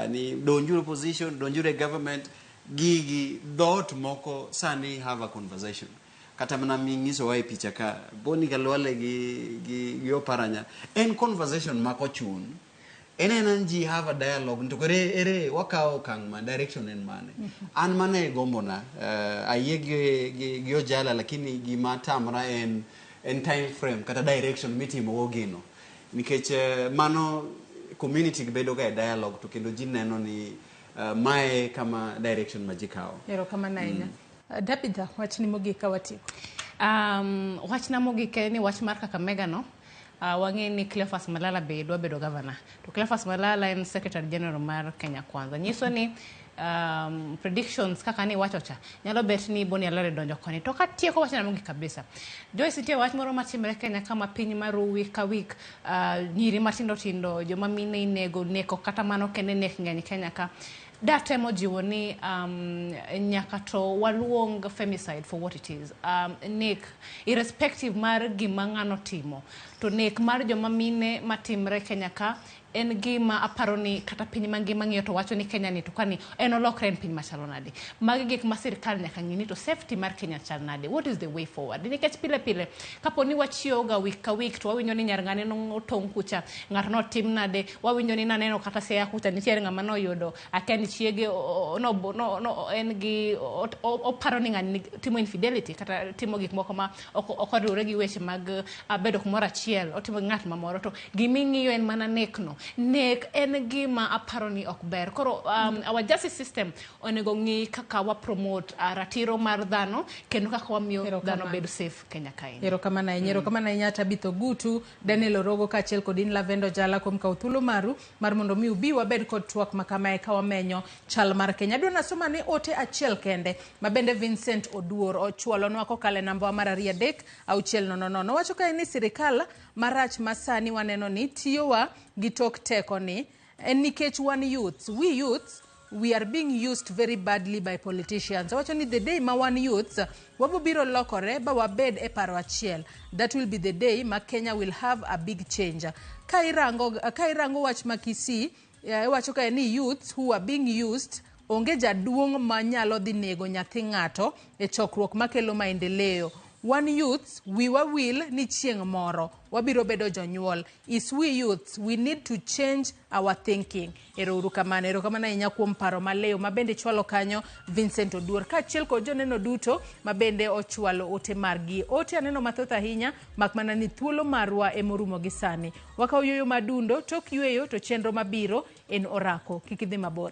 ni donjuru opposition donjuru e government gigi dhoot moko sani have a conversation kata mana ming'isowa e picha ka Boni Khalwale gi Oparanya en conversation mak ochun en ena ni ji have a dialogue to koro ere wakawo okang' ma direction en mane an mano e gombona ayie gi Ojala lakini gima tamra en time frame kata direction mitimo go gino nikech mano community bedo ga e dialogue to kendo ji neno ni mae kama direction ma ji kawo. Erokamano ahinya. Tabitha, wachni mogik ka watieko. Wachna mogik en ni wach mar Kakamega no, wang'e ni Cleophas Malala be dwa bedo governor. To Cleophas Malala en Secretary General mar Kenya Kwanza. Nyiso ni predictions kaka ni wacho cha nyalo bet ni Boni Khalwale donjo koni. To katieko wachna mogik kabisa. Joyce, nitie wach moro matimore Kenya kama piny maru week ka week, nyiri matindo tindo, joma mine inego, neko kata mano kende nek ng'eny Kenya ka. Datemo jiwo ni nyaka to waluong femicide for what it is. Nek, irrespective mar gima ng'ano timo, to nek mar joma mine matimre Kenya ka en gima aparo ni kata piny mangima ng'iyo to wacho ni Kenya ni to kani en olokre en piny machalo nade. Magi gik ma sirkal nyaka ng'i ni to safety mar Kenya chal nade. What is the way forward? Nikech pile pile kapo ni wachiewo ga week ka week to wawinjo ni nyar ng'ane notong' kucha, ng'ato notim nade, wawinjo ni naneno kata Siaya kucha nitiere ng'ama noyudo akia ni chiege no, en gi oparo ni ng'ani timo infidelity kata timo gik moko ma ok oriwre gi weche mag bedo kumoro achiel, otimo gi ng'at mamoro to giming'iyo en mana nek no. Nek en gima aparo ni ok ber. Koro our justice system onego ng'i kaka wa promote ratiro mar dhano kendo kaka wamiyo dhano bedo safe Kenya kae. Erokamano ahinya. Erokamano ahinya Tabitha Ogutu, Daniel Orogo kaachiel kod in Lavenda Ojala kuom kawo thuolo maru mar mondo mi ubi wabed kod twak ma kamae ka wamenyo chal mar Kenya. Adwa nasoma ne ote achiel kende ma bende Vincent Oduor ochwalonwa kokalo e namba mar 2 3 6 0 0. Owacho kae ni sirikal marach ma sani waneno ni tiyowa gi tok teko ni en nikech wan youths. We youths, we are being used very badly by politicians. Owacho ni the day ma wan youths wabobiro lokore ba wabed e paro achiel. That will be the day ma Kenya will have a big change. Ka irango wach ma Kisii, iwacho kae ni youths who are being used onge jaduong' manyalo dhi nego nyathi ng'ato e chokruok makelo maendeleo. Wan youths wiwa wil ni chieng' moro wabiro bedo jonyuol. Is we youths we need to change our thinking. Ero uru kamano. Erokamano ahinya kuom paro maleyo ma bende ichwalo kanyo Vincent Oduor kaachiel kod joneno duto ma bende ochwalo ote margi. Ote aneno mathoth ahinya mak mana ni thuolo marwa emorumo gi sani. Wakawo yueyo madundo, tok yueyo to chenro mabiro en orako. Kik idhi mabor.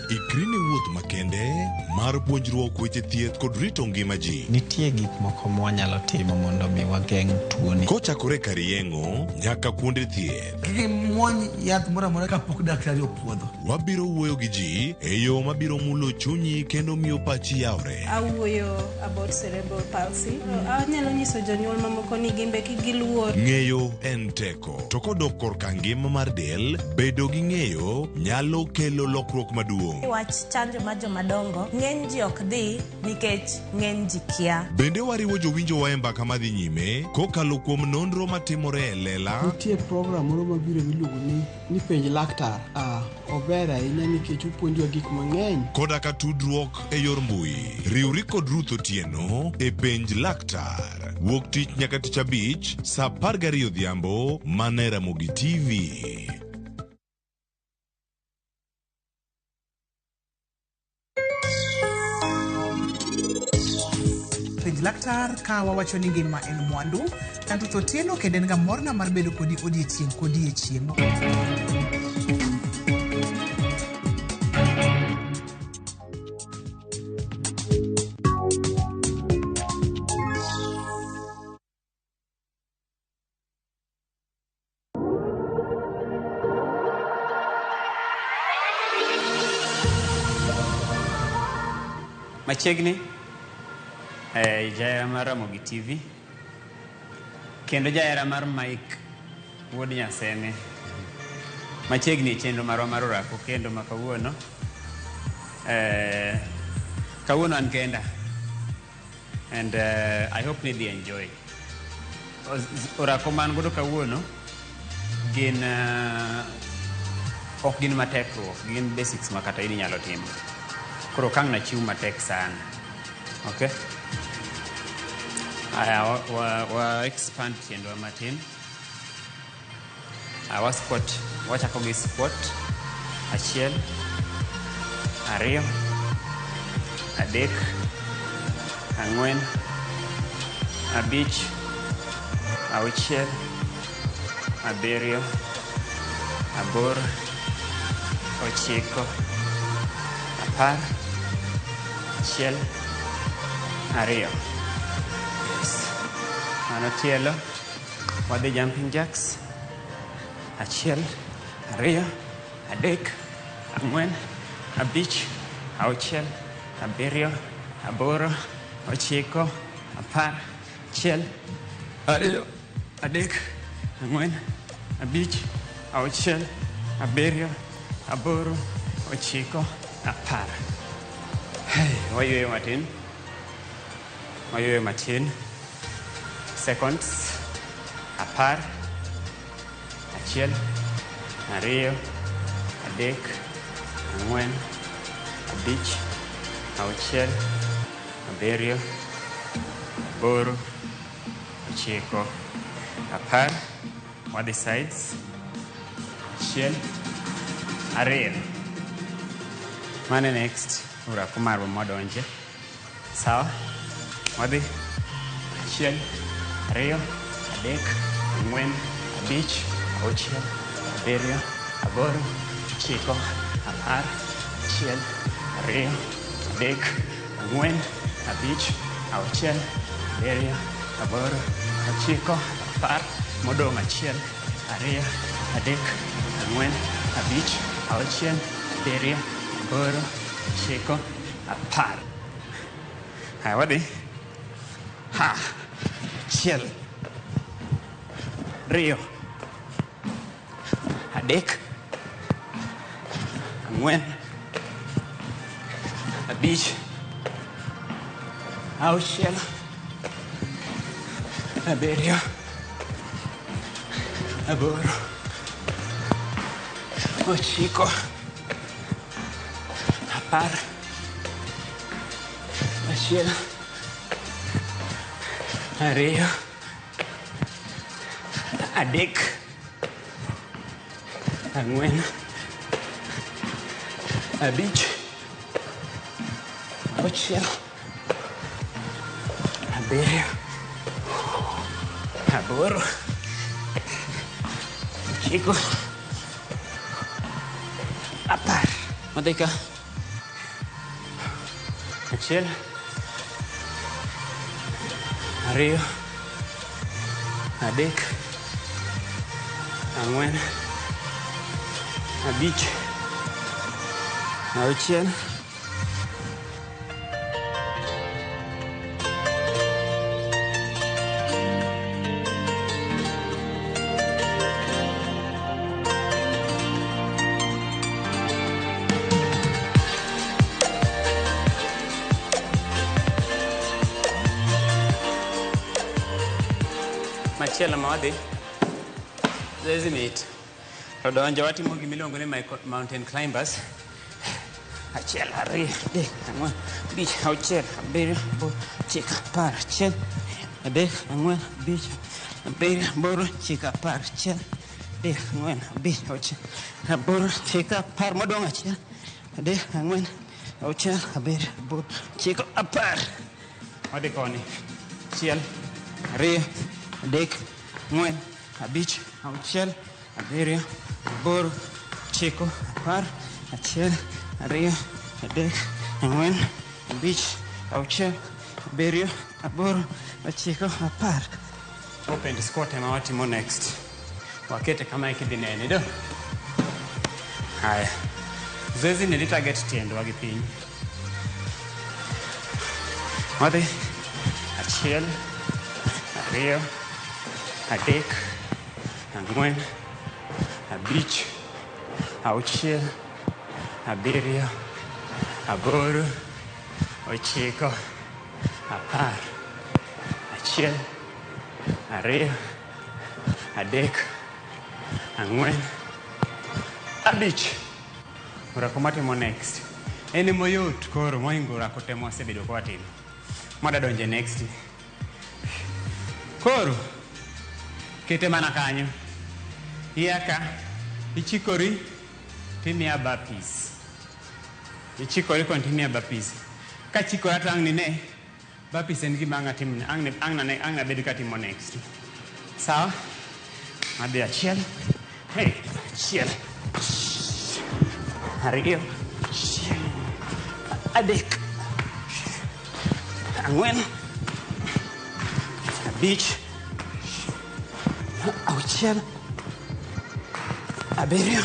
Ikri ne wuoth makende mar puonjruok weche thieth kod rito ngima ji. Nitie gik moko mwanyalo timo mondo mi wageng' tuoni. Kochakore kar yeng'o nyaka kuonde thieth. Kik imuony yath moro amora kapok daktari opuodho. Wabiro wuoyo gi ji e yo mabiro mulo chunyi kendo miyo pachi yawre. Awuoyo about cerebral palsy. Anyalo nyiso jonyuol mamoko ni gimbe kik giluor. Ng'eyo en teko, to kodok korka ngima mar del, bedo gi ng'eyo nyalo kelo lokruok maduong'. Wach chanjo mar jomadongo, ng'eny ji ok dhi nikech ng'eny ji kia. Bende wariwo jowinjowa e mbaka madhi nyime kokalo kuom nonro matimore e lela. Nitie program moro mabiro miluongo ni ni penj laktar. Ah, ober ahinya nikech opuonjowa gik mang'eny. Koda ka tudruok e yor mbui. Riwri kod Ruth Otieno e Penj Laktar. Wuok tich nyaka tich abich, saa 12 odhiambo, mana e Ramogi TV. Penj laktar ka wawacho ni ngima en mwandu. An Ruth Otieno kendo en ga morna mar bedo kodi odiechieng' kodiechieng'. Machiegni eh, jahera mar Ramogi TV kendo jahera mar Mike wuod Nyaseme. Machiegni e chenro marwa mar orako kendo ma kawuono. Eh, kawuono an kenda and I hope ni idhi enjoy. Orako man godo kawuono gin ok gin matek ruok, gin basics ma kata in inyalo timo. Koro ok ang' nachiw matek sana. Okay? Aya, wa, wa, wa expand tiendwa matin. Wa squat, wachako gi squat. Achiel, ariyo, adek, ang'wen, abich, auchiel, abiriyo, aboro, ochiko, apar, achiel, ariyo. Yes. Mano tielo. Wadhi jumping jacks. Achiel, ariyo, adek, ang'wen, abich, auchiel, abiriyo, aboro, ochiko, apar, achiel, ariyo, adek, ang'wen, abich, auchiel, abiriyo, aboro, ochiko, apar. Hey, wayueyo matin. Wayueyo matin. Seconds. Apar. Achiel. Ariyo. Adek. Ang'wen. Abich. Auchiel. Abiriyo. Aboro. Ochiko. Apar. Wadhi sides. Achiel. Ariyo. Mane next. Orako marwa mwadonje. Sawa? Wadhi. Achiel, ariyo, adek, ang'wen, abich, auchiel, abiriyo, aboro, ochiko, apar, achiel, ariyo, adek, ang'wen, abich, auchiel, abiriyo, aboro, ochiko, apar, modong' achiel, ariyo, adek, ang'wen, abich, auchiel, abiriyo, aboro, ochiko, apar. Haya, wadhi. Ha. Achiel. Ariyo. Adek. Ang'wen. Abich. Auchiel. Abiriyo. Aboro. Ochiko. 10. 1. 2. 3. 4. 5. 6. 7. 8. 9. 10. Madhi ka. 1. 2. 3. 4. 5. 6. Machielo ma wadhi zoezi mit to donjo watimo gimiluongo ni mountain climbers. 1 2 3 4 5 6 7 8 9 10 1 2 3 4 5 6 7 8 9 10 1 2 5 6 8 9 10 modong' 1 3 4 6 7 8 9 10. Wadhi koni. 1 2 3 4 5 6 7 8 9 10 1 2 3 4 5 6 7 8 9 10. Open squat ema watimo next. Wakete kama ikidhi nene do. Haya. Zoezi ni target tiendwa gi piny. Wadhi. 1 2 3 4 5 6 7 8 9 10 1 2 3 4 5. Orako matimo next. En moyot koro mohingo orako te mwasebedo ka watimo. Mwada donje next. Koro kete mana kanyo. Iya ka ichikori timiya burpees. Ichikori kon timiya burpees. Ka chikora to ang' ni ne burpees en gima ang' atim ang' nabed katimo next. Sawa? Adhi 1. Hey, 1 2 3 4 5 6 7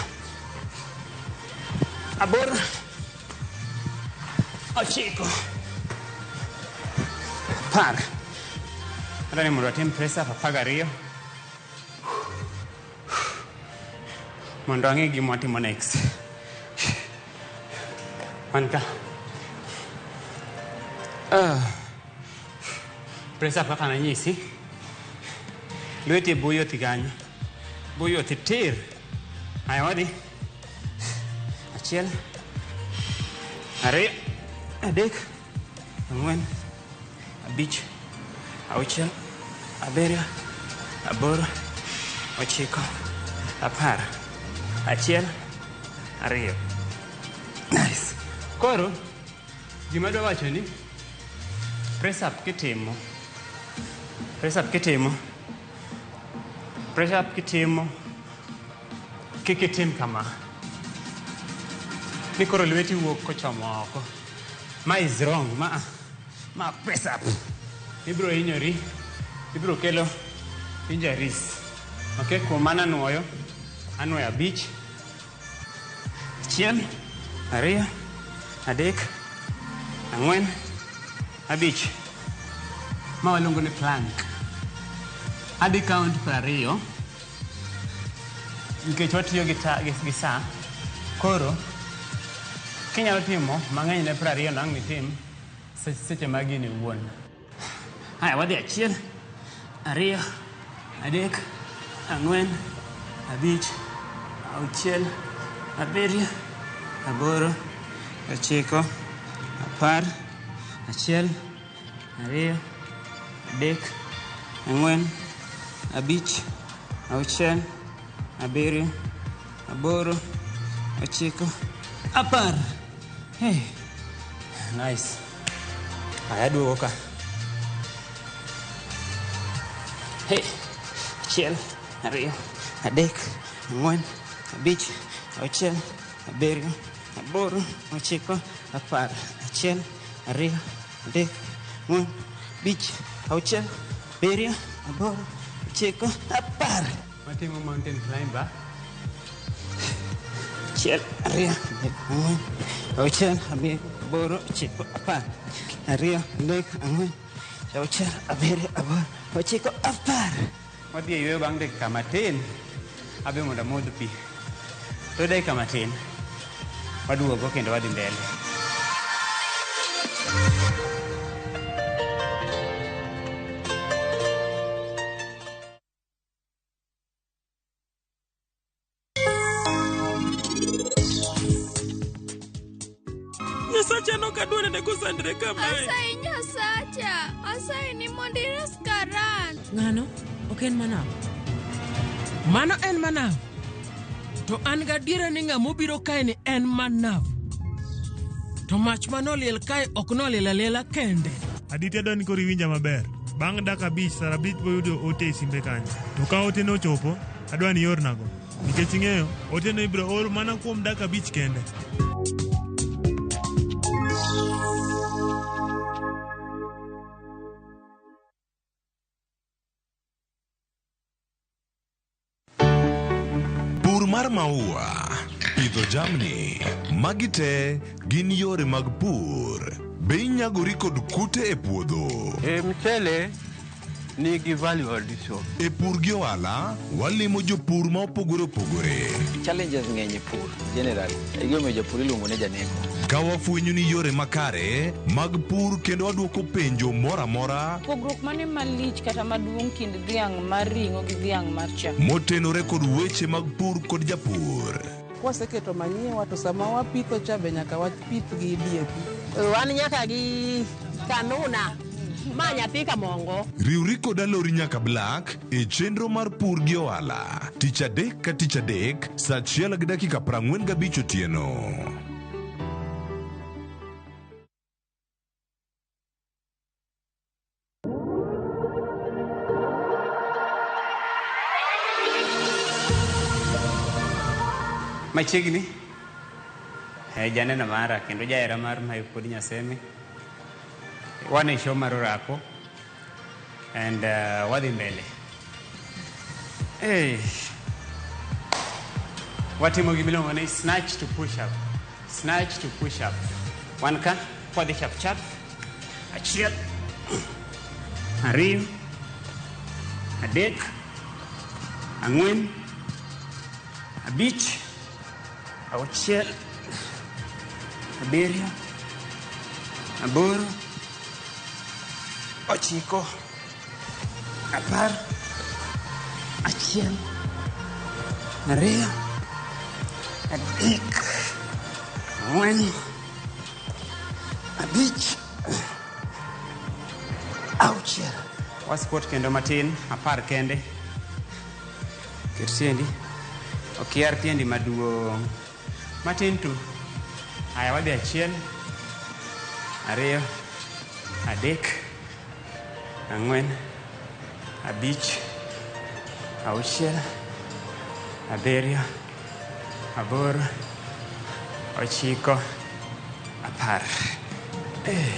8 9 10. Adwani mondo watim press up 12 mondo ang'e gima watimo next. Wan ka. Press up kaka nanyisi. Lweti buyo thi kanyo. Buyo thi tir. Haya wadhi. 1 2 3 4 5 6 7 8 9 10. 1 2. Nice. Koro gima adwa wacho ni press up kitimo. Press up kitimo. Press up kitimo. Kik itim kama. Ni koro lweti wuok kochomo oko. Ma is wrong. Ma press up. Ibiro hinyori. Ibiro kelo injuries. Okay, kuom mano anuoyo. Anuoyo 5. 1 2 3 4 5. Ma waluongo ni plank. Adhi count 20 nikech watiyo gi sa. Koro kinyalo timo mang'eny ne 20 no ang' nitim seche ma gini wuon. Haya, wadhi 1 2 3 4 5, 6, 7, 8, 9, 10, 1, 2, 3, 4, 5, 6, 7, 8, 9, 10. Hey. Nice. Aya duogo ka. Hey. 1, 2, 3, 4, 5, 6, 7, 8, 9, 10. 1, 2, 3, 4, 5, 6, 7, 8, 9, 10. Watimo mountain climber. 1, 2, 3, 4, 5, 6, 7, 8, 2, 3, 4, 5, 6, 7, 8, 9, 10. Wadhi e yweyo bang' dakika matin. Abe mondo amodh pi. To dakika matin. Waduogo kendo wadhi mbele. Nyasacha nok adwa nene kosandre kamae. Asayi Nyasacha, asayi ni mondo ires Karan. Ng'ano? Ok en Manav. Mano en Manav. To an gadiera ni ng'ama obiro kae ni en Manav. To mach manoliel kae ok noliel aliela kende. Aditi adwa ni koro iwinja maber. Bang' dakika 5 saa 5 boyudo ote e simbe kanyo. To ka ote no ochopo, adwa ni iornago. Nikech ing'eyo, ote no ibiro or mana kuom dakika 5 kende. Pur mar maua, pidho jamni, magi te gin yore mag pur. Be inyagori kod kute e puodho? E mchele nigi value addition. E pur gi ohala, walimo jopur ma opogore opogore. Challenges ng'eny e pur generally. E gimomiyo japur iluongo ni janeko. Ka wafwenyo ni yore makare mag pur kendo waduoko penjo moro amora Pogruok mane malich kata maduong' kind dhiang' mar ring'o gi dhiang' mar chak? motenore kod weche mag pur kod japur. Kwaseketo manyiwa to sama wapitho cha be nyaka wapith gi DAP. Wan nyaka gi kanuna ma nyathi kamongo. Riwri kod Alori nyaka Black e chenro mar pur gi ohala. Tich adek ka tich adek saa 1:45 otieno. Machiegni janeno mara kendo jahera mar Mike Wuod Nyaseme. Wan e show mar Orako and wadhi mbele. Hey. Watimo gimiluongo ni snatch to push up. Snatch to push up. Wan ka wadhi chap chap. 1, 2, 3, 4, 5, 6, 7, 8, 9, 10, 1, 2, 3, 4, 5, 6. Wasquat kendo matin, 10 kende. Ket tiendi. Ok iyar tiendi maduong'. Matin tu. Aya wadhi 1, 2, 3, 4, 5, 6, 7, 8, 9, 10.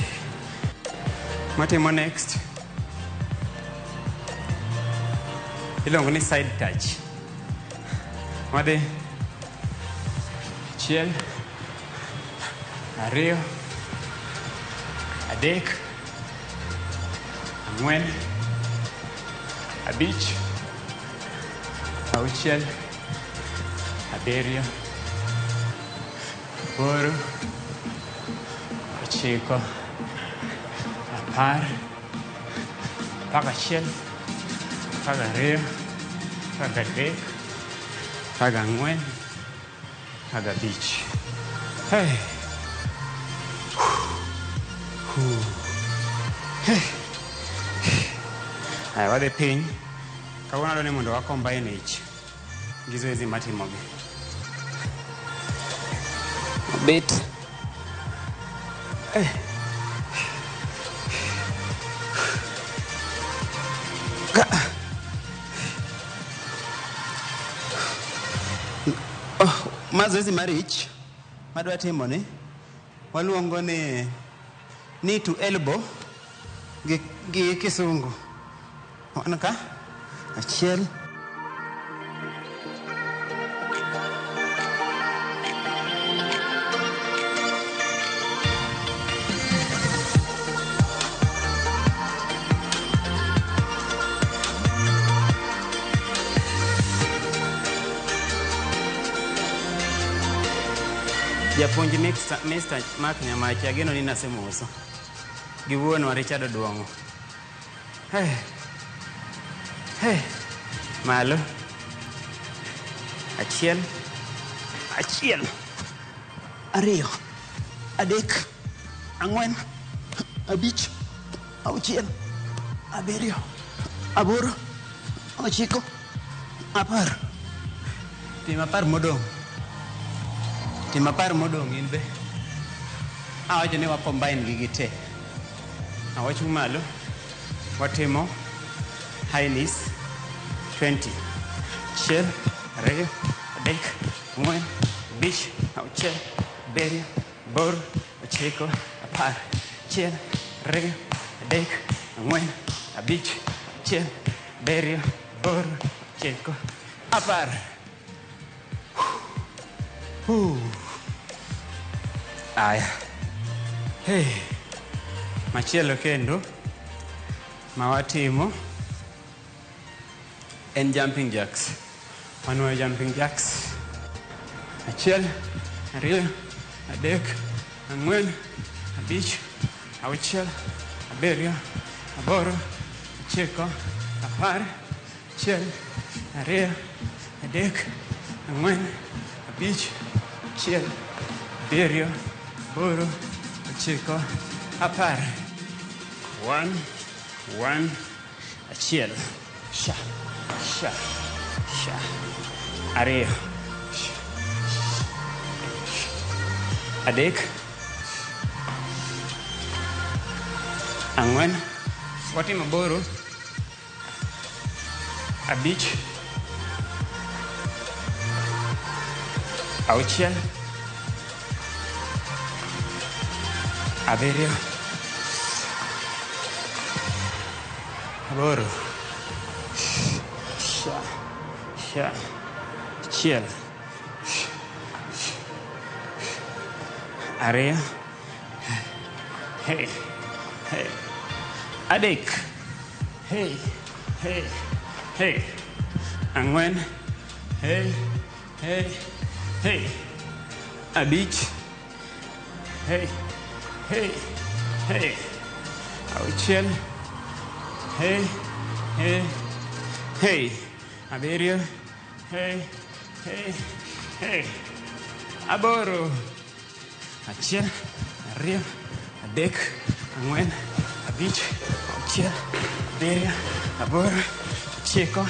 Matimo next. Iluongo ni side touch. Wadhi 1, 2, 3, 4, 5, 6, 7, 8, 9, 10, 11, 12, 13, 14, 15. Hey. Hey. Aya, wadhi piny. Kawuono adwa ni mondo wa combine ich gi zoezi matimogi. Bet. Eh. Oh, ma zoezi mar ich madwa timo ni waluongo ni knee to elbow gi kisungu. Wan ka achiel Japuonj Mr. Mark Nyamachi ageno ni nasemoso gi wuonwa Richard Oduong'o. Hey. Hey. Malo. Achiel. Achiel. Ariyo. Adek. Ang'wen. Abich. Auchiel. Abiriyo. Aboro. Ochiko. 10. Tim 10 modong'. Tim 10 modong' in be. Awacho ni wa combine gi gite. Awachung' malo. Watimo high knees 20. 1, 2, 3, 4, 5, 6, 7, 8, 9, 10. 1, 2, 3, 4, 5, 6, 7, 8, 9, 10. Aya. Hey. Machielo kendo ma watimo en jumping jacks. Wanuoyo jumping jacks. 1, 2, 3, 4, 5, 6, 7, 8, 9, 10. 1, 2, 3, 4, 5, 6, 7, 8, 9, 10. 1, 1, 1. Sha, sha, sha. 2, 3, 4, watimo 8, 5, 6, 7, 8, sha, sha, 1, 2, hey, hey, 3, hey, hey, hey, 4, hey, hey, hey, 5, hey, hey, hey, 6, hey, hey, hey, 7, hey, hey, hey, 8, 1, 2, 3, 4, 5, 6, 7, 8, 9, 10. 1, 2, 3, 4, 5, 6, 7, 1, 2, 3, 4,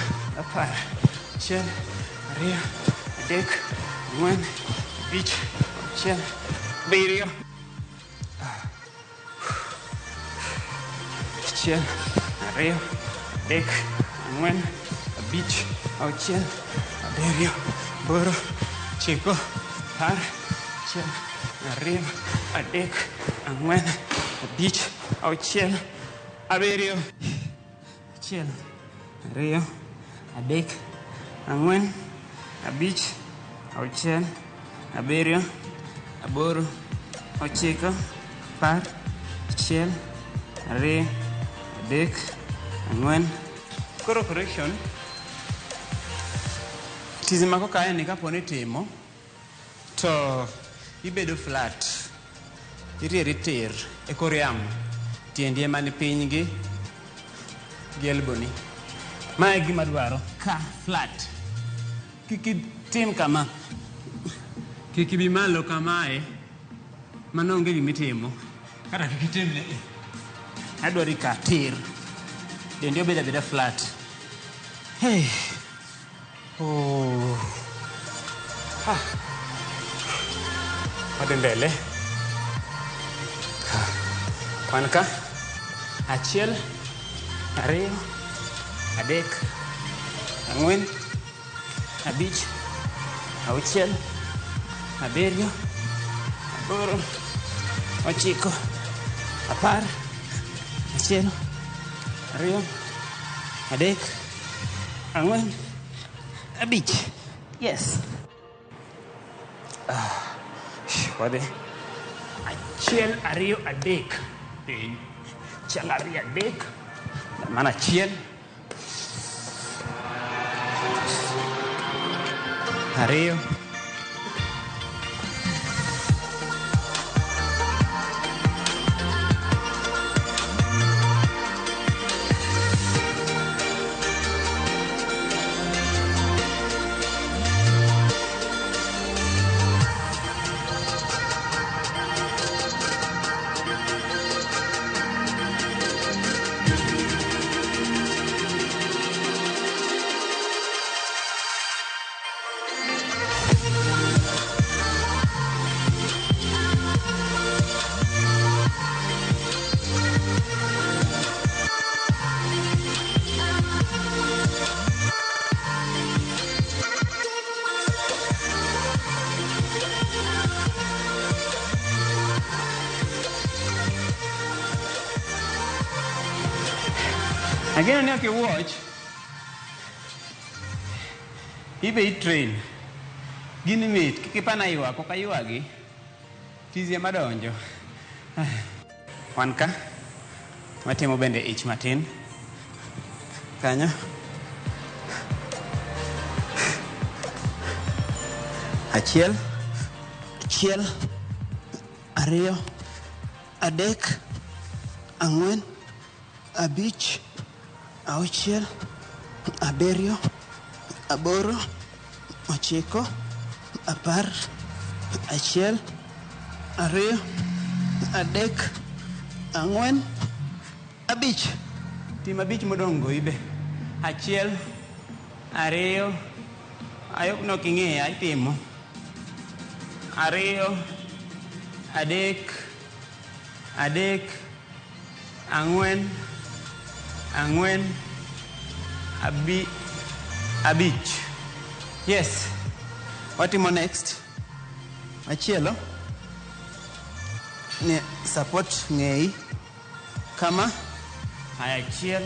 5, 6, 7, 8, 9, 10. 1, 2, 3, 4, 5, 6, 7, 1, 2, 3, 4, 5, 6, 7, 8, 9, 10. 1, 2, 3, 4. Koro correction. Tizi mako kae ni kapo ni timo to ibedo flat. Irieri tir e kor yamo. Tiendi ema ni piny gi elbow ni. Mae e gima dwaro ka flat. Kik Tim kama. Kik ibi malo kamae, mano onge gimitimo. Kata kik itim ne. Adwari ka tir. Dendi obed abeda flat. Hey. Oh. Ha. Wadhi mbele. Ha. Wan ka. Achiel, ariyo, adek, ang'wen, abich, auchiel, abiriyo, aboro, ochiko, apar, achiel, ariyo, adek, ang'wen, abich. Yes. Ah, wadhi. Achiel, ariyo, adek. Piny. Achiel, ariyo, adek. Mano achiel. Ariyo. Ageno ni ok iwuoch. Ibe i-train. Gini mit, kik ipana ywak, ok aywagi. Tizi ema donjo. Wan ka, watimo bende ich matin. Kanyo. Achiel, achiel, ariyo, adek, ang'wen, abich, auchiel, abiriyo, aboro, ochiko, apar, achiel, ariyo, adek, ang'wen, abich. Tim abich modong' go ibe. Achiel, ariyo, ayok nok ing'iya itimo. Ariyo, adek, adek, ang'wen, ang'wen, abich. Yes. Watimo next. Machielo. Ni support ng'eyi. Kama. Aya, achiel,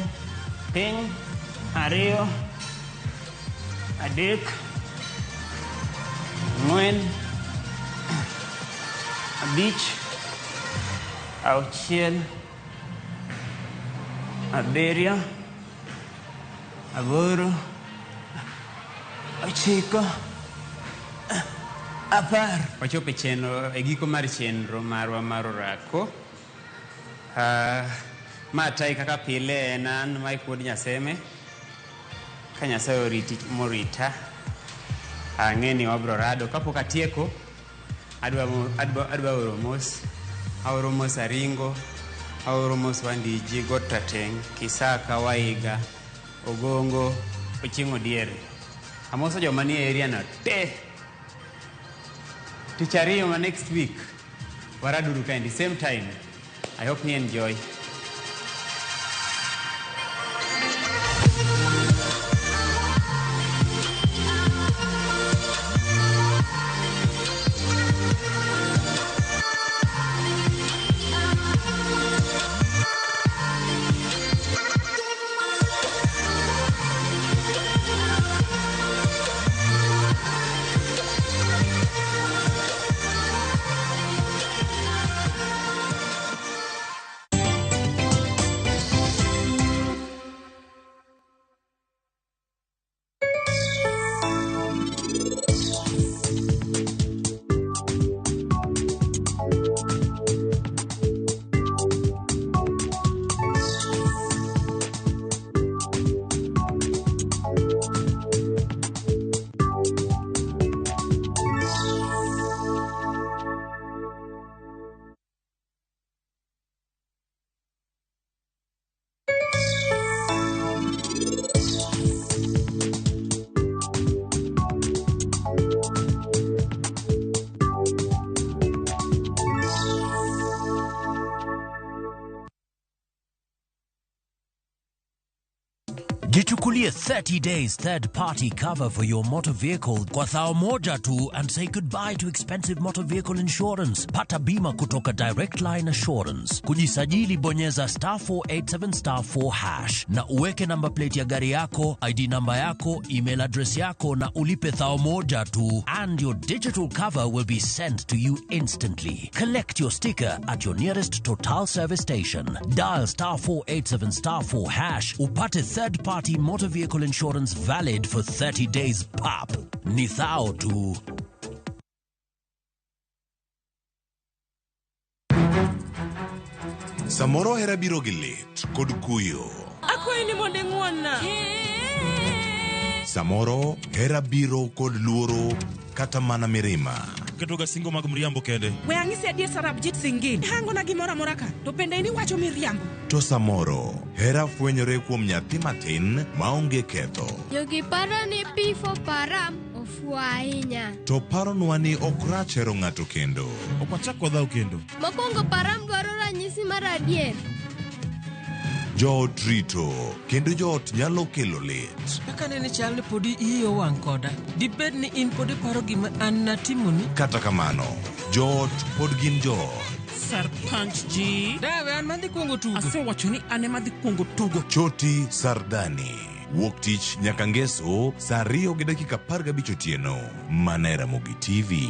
piny, ariyo, adek, ang'wen, abich, auchiel, abiriyo, aboro, ochiko, apar. Wachopo e chenro, e giko mar chenro marwa mar orako. Ma tai kaka pile en an Mike Wuod Nyaseme. Ka Nyasaye oriti morita, ang'e ni wabro rado. Kapok atieko, adwa, adwa, adwa oro mos. Aoro mos Aringo, aoro mos Wandiji, Got Rateng', Kisaka, Waiga, Ogongo, Ochieng' Odier. Amoso joma nie area no te. Tich ariyo ma next week, waraduru kaendi, same time. I hope you enjoy. Jichukulie 30 days third party cover for your motor vehicle kwa thao moja tu and say goodbye to expensive motor vehicle insurance. Pata bima kutoka Direct Line Assurance. Kujisajili bonyeza star 487 star 4 hash na uweke namba plate ya gari yako, ID namba yako, email address yako na ulipe thao moja tu and your digital cover will be sent to you instantly. Collect your sticker at your nearest Total service station. Dial star 487 star 4 hash upate third party motor vehicle insurance valid for 30 days pap. Ni thao tu. Samoro hera biro gi lit kod kuyo. Akwayi ni mondo ing'won-na. Samoro hera biro kod luoro kata mana mirima. Ketoga singo mag mriambo kende. We ang'isi adier Sarabjit Singh Gill. Hangona gimoro amora ka, to bende in iwacho miriambo. To samoro hera fwenyore kuom nyathi matin maonge ketho. Jogi paro ni P4 Param ofuwo ahinya. To paronwa ni ok rach hero ng'ato kendo. Ok wachak wadhaw kendo. Mokwongo Param dwaro ranyisi mar adier. Joot rito kendo joot nyalo kelo lit. Kaka nene chal ni podi iyi owang' koda. Dibed ni in pod iparo gima an natimoni? Kata kamano, joot pod gin joot. Sarpanch ji. Dawe an madhi kuongo tugo. Asewacho ni an ema adhi kuongo tugo. Choti Sardani. Wuok tich nyaka ngeso saa 2:15 otieno. Mana e Ramogi TV.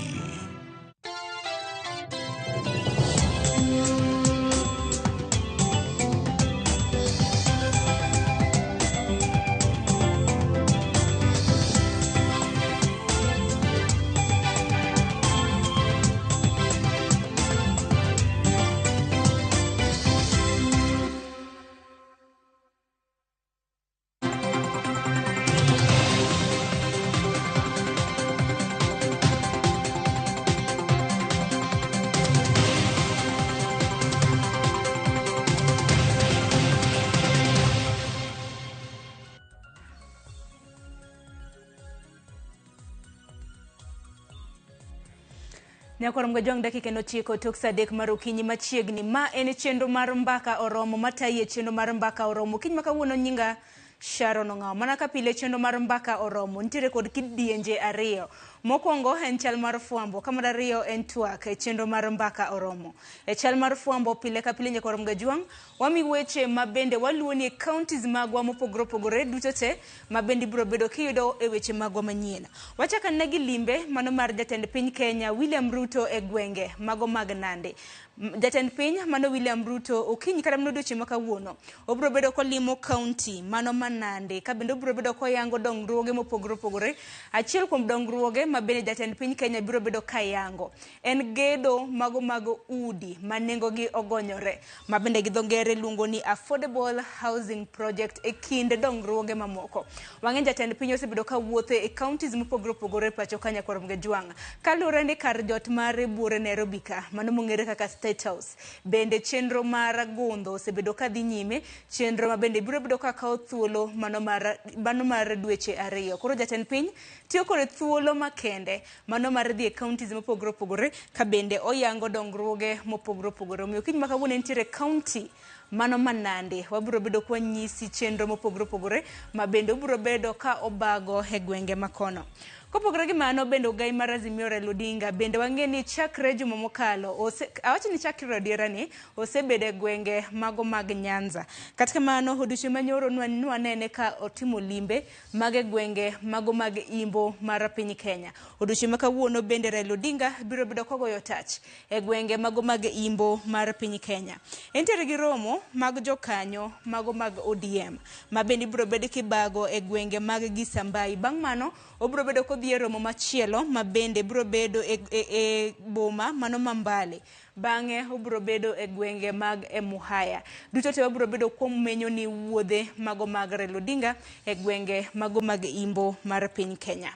Nyakwar Mgajwang' dakika en 9 tok saa 3 mar okinyi machiegni. Ma en chenro mar Mbaka Oromo, matayi e chenro mar Mbaka Oromo. Okinyi ma kawuono nyinga Sharon Ong'awo. Mana ka pile chenro mar Mbaka Oromo nitiere kod kidienje ariyo. Mokwongo en chal mar fwambo, ka mar ariyo en twak e chenro mar Mbaka Oromo. E chal mar fwambo pile ka pile Nyakwar Mgajwang' wami weche ma bende waluwo ni e counties magwa mopogore opogore duto te ma bende ibiro bedo kiyudo e weche magwa manyien. Wachako anena gi limbe mano mar jatend piny Kenya William Ruto e gwenge mago mag Nandi. Jatend piny mano William Ruto okinyi kata mana odiochieng' ma kawuono obiro bedo kolimo county mano ma Nandi ka bende obiro bedo koyango dongruoge mopogore opogore. Achiel kuom dongruoge ma bende jatend piny Kenya biro bedo kayango en gedo mago mag udi ma nengogi ogonyore ma bende gi dho ngere luongo ni affordable housing project e kind dongruoge mamoko. Wang'e jatend piny osebedo kawuotho e counties mopogore opogore pacho ka Nyakwar Mgajwang' kaluwore ni kar jot mare buore Nairobi ka mano mong'ere kaka State House. Bende chenro mar gundho osebedo kadhi nyime, chenro ma bende biro bedo ka kawo thuolo mano mar dweche 2. Koro jatend piny tiyo kod thuolo makende mano mar dhi e counties mopogore opogore ka bende oyango dongruoge mopogore opogore. Omiyo okinyi ma kawuono nitiere county mano ma Nandi, wabiro bedo kwa nyisi chenro mopogore opogore ma bende obiro bedo ka obago e gwenge makono. Kopogore gi mano bende ogai mar Azimio Raila Odinga bende wang'e ni chakre juma mokalo awacho ni chakre adiera ni osebedo e gwenge mago mag Nyanza. Kata kamano odiochieng' manyoro nwanene ka otimo limbe mag e gwenge mago mag Imbo mar piny Kenya. Odiochieng' ma kawuono bende Raila Odinga biro bedo kogoyo tach e gwenge mago mag Imbo mar piny Kenya. Entiere gi romo mag jokanyo mago mag ODM ma bende ibiro bedo kibago e gwenge mag Gisambai. Bang' mano obiro bedo kodhi e romo machielo ma bende biro bedo e boma mano ma Mbale. Bang'e obiro bedo e gwenge mag Emuhaya. Duto te wabiro bedo kuom menyo ni wuodhe mago mag Raila Odinga e gwenge mago mag Imbo mar piny Kenya.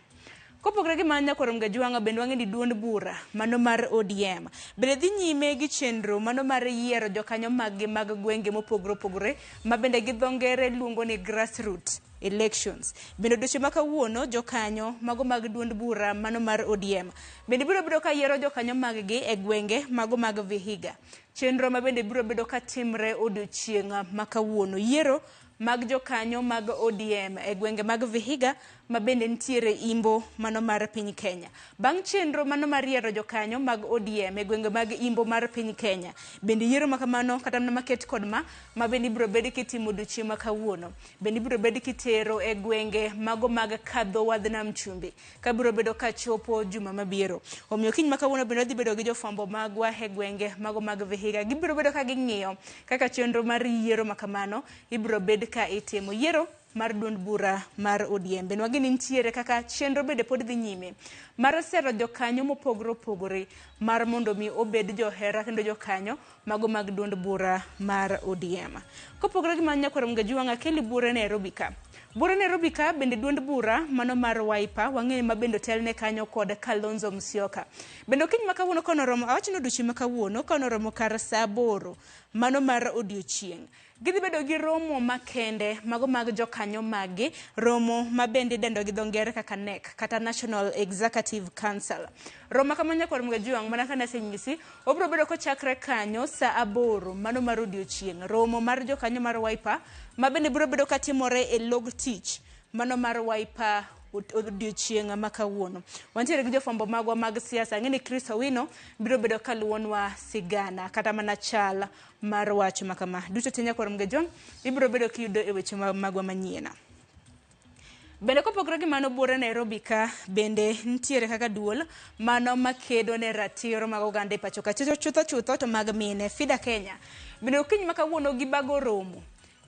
Kopogore gi mano Nyakwar Mgajwang' bende wang'e ni duond bura mano mar ODM bende dhi nyime gi chenro mano mar yiero jokanyo maggi mag gwenge mopogore opogore ma bende gi dho ngere luongo ni grassroots elections. Bende odiochieng' ma kawuono jokanyo mago mag duond bura mano mar ODM bende biro bedo ka yiero jokanyo maggi e gwenge mago mag Vihiga. Chenro ma bende biro bedo ka timre odiochieng' ma kawuono. Yiero mag jokanyo mag ODM e gwenge mag Vihiga ma bende nitiere imbo mano mar piny Kenya. Bang' chenro mano mar yiero jokanyo mag ODM e gwenge mag imbo mar piny Kenya, bende yiero ma kamano kata mana maket kod ma ma bende ibiro bed kitimo odiochieng' ma kawuono, bende ibiro bed kitero e gwenge mago mag kadho wadh nam chumbi ka biro bedo ka chopo juma mabiro. Omiyo kiny ma kawuono bende wadhi bedo gi jofwambo magwa e gwenge mago mag Vihiga. Gibiro bedo ka ging'iyo kaka chenro mar yiero ma kamano ibiro bed ka itimo. Yiero mar duond bura mar ODM. Bende wageni nitiere kaka chenro bende pod dhi nyime mar sero jokanyo mopogore opogore mar mondo mi obed johera kendo jokanyo mago mag duond bura mar ODM. Kopogore gi mano nyakwar Mgajuwang' akeli buore Nairobi ka. Buore Nairobi ka bende duond bura mano mar Wiper wang'eyo ma bende otelne kanyo kod Kalonzo Musyoka. Bende okinyi ma kawuono konoromo, awacho ni odiochieng' ma kawuono konoromo kar saa 8 mano mar odiochieng'. Gidhi bedo gi romo makende mago mag jokanyo maggi, romo ma bende idendo gi dho ngere kaka NEC kata National Executive Council. Romo kama nyakwar Mgajuwang' mana kane asenyisi, obiro bedo kochakre kanyo saa 8 mano mar odiochieng'. Romo mar jokanyo mar Wiper ma bende biro bedo katimore e log tich mano mar Wiper odiochieng' ma kawuono. Wantiere gi jofwambo magwa mag siasa, ang'e ni Chris Owino biro bedo kaluwonwa sigana kata mana chal mar wach ma kama. Duto te nyakwar Mgajwang' ibiro bedo kiyudo e weche magwa manyien. Bende kopogore gi mano buore Nairobi ka bende nitiere kaka duol mano makedo ne ratiro mag oganda e pacho ka chutho chutho to mag mine FIDA Kenya. Bende okinyi ma kawuono gibago romo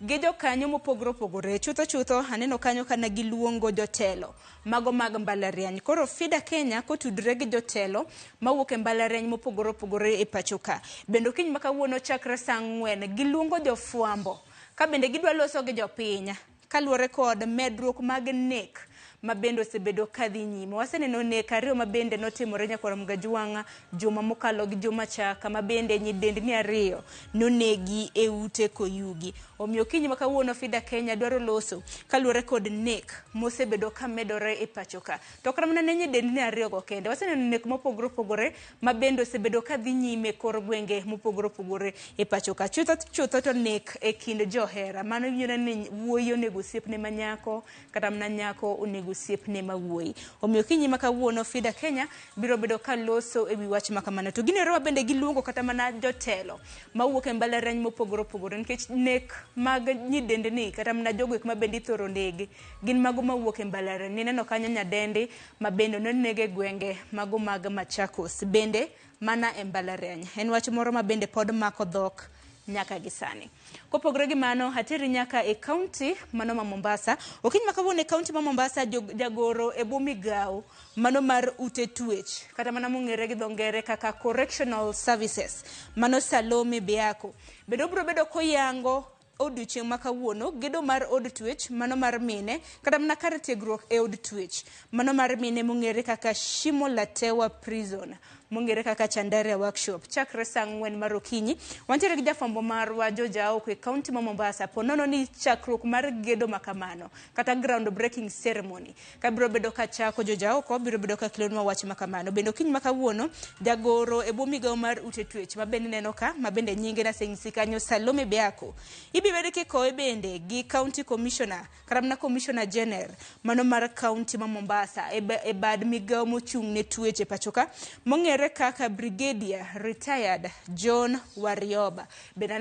gi jokanyo mopogore opogore chutho chutho aneno kanyo kana giluongo jotelo mago mag mbalariany. Koro FIDA Kenya kotudore gi jotelo mawuok e mbalariany mopogore opogore e pacho ka. Bende okinyi ma kawuono chakre saa 4 giluongo jofwambo ka bende gidwa loso gi jopiny kaluwore kod medruok mag nek ma bende osebedo kadhi nyime. Waseneno nek 2 ma bende notimore nyakwar Mgajuwang' juma mokalo gi juma cha kama bende nyidendni 2 nonegi e ute koyugi. Omiyo okinyi ma kawuono FIDA Kenya dwaro loso kaluwore kod nek mosebedo ka medore e pacho ka. To kata mana ne nyidendni 2 go kende, waseneno nek mopogore opogore ma bende osebedo kadhi nyime kor gwenge mopogore opogore e pacho ka. Chutho chutho to nek e kind johera. Mano ineno ni wuoyi onego osiepne ma nyako kata mana nyako onego osiepne ma wuoyi. Omiyo okinyi ma kawuono FIDA Kenya biro bedo ka loso ewi wach ma kamano. To ginero bende giluongo kata mana jotelo mawuok e mbalariany mopogore opogore nikech nek mag nyidendni kata mana jogo ek ma bende ithoro negi gin mago mawuok e mbalariany. Nineno kanyo nyadendi ma bende noneg e gwenge mago mag Machakos bende mana e mbalariany. En wach moro ma bende pod mako dhok nyaka gi sani. Kopogore gi mano, ateri nyaka e kaunti mano ma Mombasa. Okinyi ma kawuono e kaunti ma Mombasa, jagoro e bwo migawo mano mar ute twech kata mana mong'ere gi dho ngere kaka Correctional Services, mano Salome Beako. Bende obiro bedo koyango odiochieng' ma kawuono gedo mar od twech mano mar mine kata mana kar tiegruok e od twech mano mar mine mong'ere kaka Shimo la Tewa Prison mong'ere kaka Chandaria Workshop chakre saa 4 mar okinyi. Wantiere gi jafwambo marwa George Aoko e kaunti ma Mombasa ponono ni chakruok mar gedo makamano kata ground breaking ceremony ka biro bedo ka chako. George Aoko biro bedo ka kelonwa wach makamano. Bende okinyi ma kawuono jagoro e bwo migawo mar ute twech ma bende neno ka ma bende nyinge nasenyisi kanyo Salome Beako ibiro bedo kikowe bende gi county commissioner kata mana commissioner general mano mar kaunti ma Mombasa e bad migawo mochung' ne tweche pacho ka mong'ere kaka Brigadier Retired John Warioba. Bende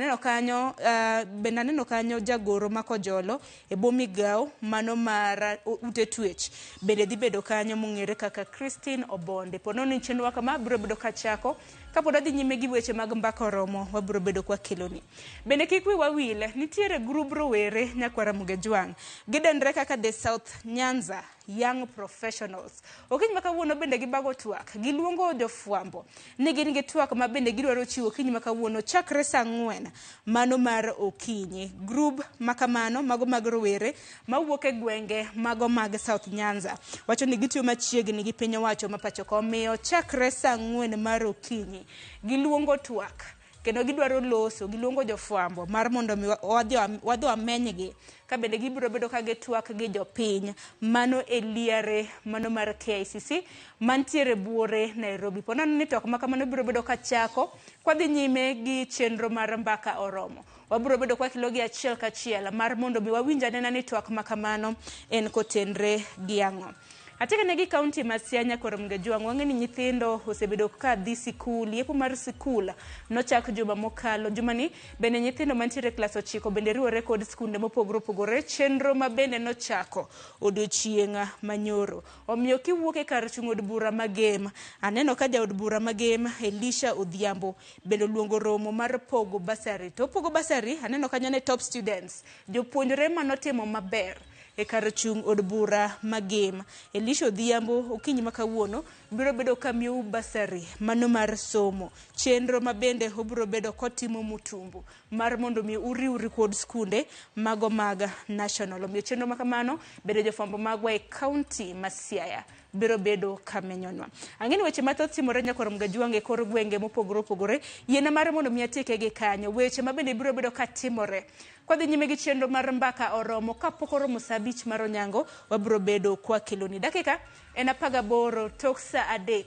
aneno kanyo jagoro ma Kojolo e bwo migawo mano mar ute twech bende dhi bedo kanyo mong'ere kaka Christine Obonde. Po nono ni chenro kama biro bedo kachako kapod wadhi nyime gi weche mag mbaka oromo wabiro bedo kwa keloni. Bende kik wiwa wil nitiere grub rowere nyakwara Mugejwang' gidendre kaka the South Nyanza Young Professionals. Okinyi ma kawuono bende gibago twak, giluongo jofwambo ni gin gi twak ma bende gidwaro chiwo okinyi ma kawuono chakre saa 4 mano mar okinyi. Grub makamano mago mag rowere mawuok e gwenge mago mag South Nyanza wacho ni gitiyo machiegni gi piny owacho ma pacho ka, omiyo chakre saa 4 mar okinyi giluongo twak Kendo gidwaro loso, giluongo jofwambo mar mondo mi wadhi wamenygi ka bende gibiro bedo ka gitwak gi jopiny. Mano e liare mano mar KICC mantiere buore Nairobi. Po nono ni twak ma kamano biro bedo ka chako kwadhi nyime gi chenro mar Mbaka Oromo. Wabiro bedo kwa kelo gi achiel kachiel mar mondo mi wawinj anena ni twak ma kamano en kotenre gi ang'o. Atekane gi kaunti ma Siaya Nyakwar Mgajwang', wang'e ni nyithindo osebedo ka dhi sikul, yepo mar sikul nochak juma mokalo. Jumani bende nyithindo mantiere e klas 9 bende riwore kod skunde mopogore opogore, chenro ma bende nochako odiochieng' manyoro. Omiyo kiwuok e kar chung' od bura ma Gem, aneno ka jaod bura ma Gem Elisha Odhiambo bende oluongo romo mar pogo basari. To opogo basari, aneno kanyo ne top students, jopuonjre manotimo maber e kar chung' od bura ma Gem. Elisha Odhiambo okinyi ma kawuono biro bedo ka miyou basari mano mar somo, chenro ma bende obiro bedo kotimo mutumbu mar mondo mi uriwri kod skunde mago mag national. Omiyo chenro ma kamano bende jofwambo magwa e kaunti ma Siaya biro bedo kamenyonwa. Ang'e ni weche mathoth timore Nyakwar Mgajwang' e kor gwenge mopogore opogore. Yiena mar mondo mi atieke gi kanyo. Weche ma bende biro bedo katimore kwadhi nyime gi chenro mar Mbaka Oromo kapok oromo saa 5 mar onyango, wabiro bedo kwa keloni. Dakika en 18 tok saa 3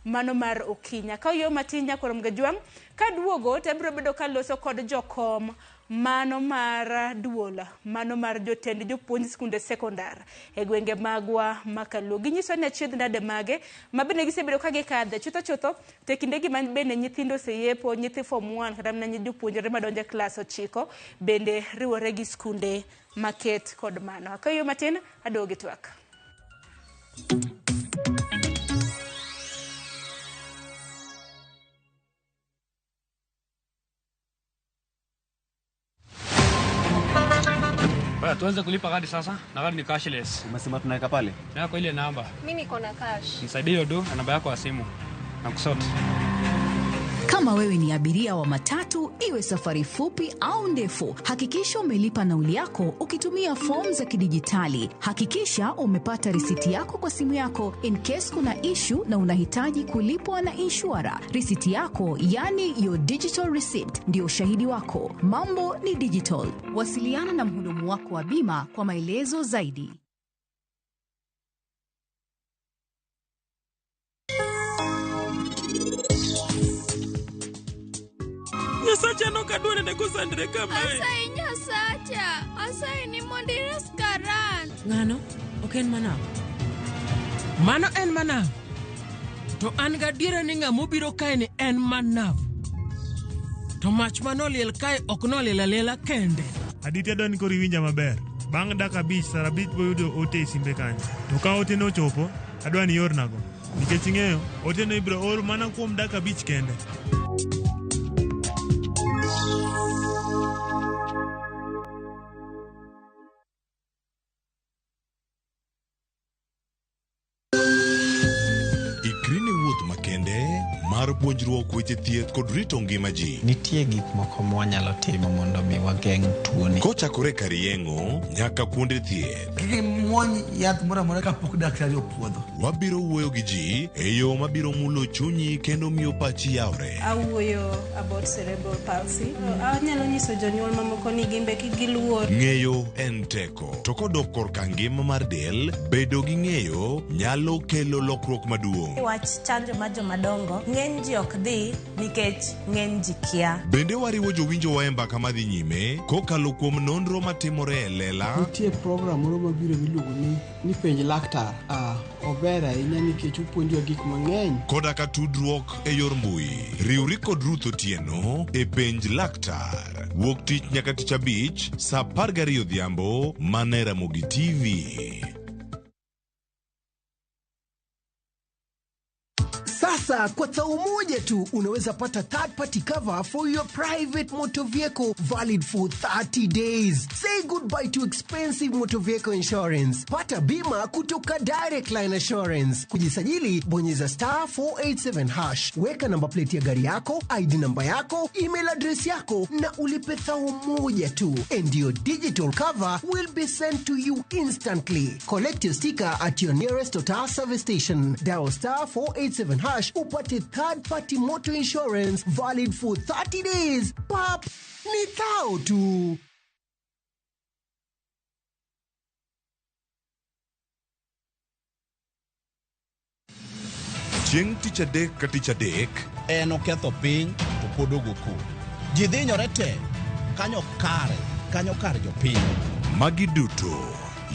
mano mar okinyi. Akaw yo matin Nyakwar Mgajwang' kaduogo to abiro bedo kaloso kod jokom mano mar duol, mano mar jotend jopuonj skunde sekondar e gwenge magwa ma Kaluo. Ginyiso ni achiedh nade mage ma bende gisebedo ka gikadhe chutho chutho to e kindegi ma bende nyithindo oseyepo, nyithi form 1 kata mana jopuonjre madonjo e klas 9 bende riwore gi skunde maket kod mano. Akaw yo matin aduogo gi twak. Baya, tuanze kulipa gari sasa na gari ni cashless. Umesema tunaweka pale? Yako ile namba. Mimi niko na cash. Nisaidie hiyo do na namba yako ya simu. Na kusort. Kama wewe ni abiria wa matatu, iwe safari fupi au ndefu, hakikisha umelipa nauli yako ukitumia fomu za kidijitali. Hakikisha umepata risiti yako kwa simu yako in case kuna issue na unahitaji kulipwa na inshura. Risiti yako, yani your digital receipt, ndio ushahidi wako. Mambo ni digital. Wasiliana na mhudumu wako wa bima kwa maelezo zaidi. Nyasacha no kadware ne kosandre kamae. Asayi Nyasacha, asayi ni mondo ires Karan. Ng'ano? Ok en manaw. Mano en manaw. To an gadiera ni ng'ama obiro kae ni en manaw. To mach manoliel kae ok noliel aliela kende. Aditi adwa ni koro iwinja maber. Bang' dakika 5 saa 5 boyudo ote e simbe kanyo. To ka ote no ochopo, adwa ni iornago. Nikech ing'eyo, ote no ibiro or mana kuom dakika 5 kende. Mar puonjruok weche thieth kod rito ngima ji. Nitie gik moko mwanyalo timo mondo mi wageng' tuoni. Kochakore kar yeng'o nyaka kuonde thieth. Kik imuony yath moro amora kapok daktari opuodho. Wabiro wuoyo gi ji e yo mabiro mulo chunyi kendo miyo pachi yawre. Awuoyo about cerebral palsy. Anyalo nyiso jonyuol mamoko ni gimbe kik giluor. Ng'eyo en teko. To kodok korka ngima mar del, bedo gi ng'eyo nyalo kelo lokruok maduong'. Wach chanjo mar jomadongo, ng'eny ji ok dhi nikech ng'eny ji kia. Bende wariwo jowinjowa e mbaka madhi nyime kokalo kuom nonro matimore e lela. Nitie program moro mabiro miluongo ni Penj Laktar. Ober ahinya nikech opuonjowa gik mang'eny. Koda ka tudruok e yor mbui. Riwri kod Ruth Otieno e Penj Laktar. Wuok tich nyaka tich abich saa 12 odhiambo mana e Ramogi TV. Sasa kwa thao moja tu unaweza pata third party cover for your private motor vehicle valid for 30 days. Say goodbye to expensive motor vehicle insurance. Pata bima kutoka Direct Line Assurance. Kujisajili bonyeza *487#. Weka namba plate ya gari yako, ID namba yako, email address yako na ulipe thao moja tu. And your digital cover will be sent to you instantly. Collect your sticker at your nearest Total service station. Dial *487# cash upate third party motor insurance valid for 30 days. Pap, ni thao tu. Chieng' tich adek ka tich adek En oketho piny to pod ogo koko. Ji dhinyore te kanyo kare kanyo kar jopiny. Magi duto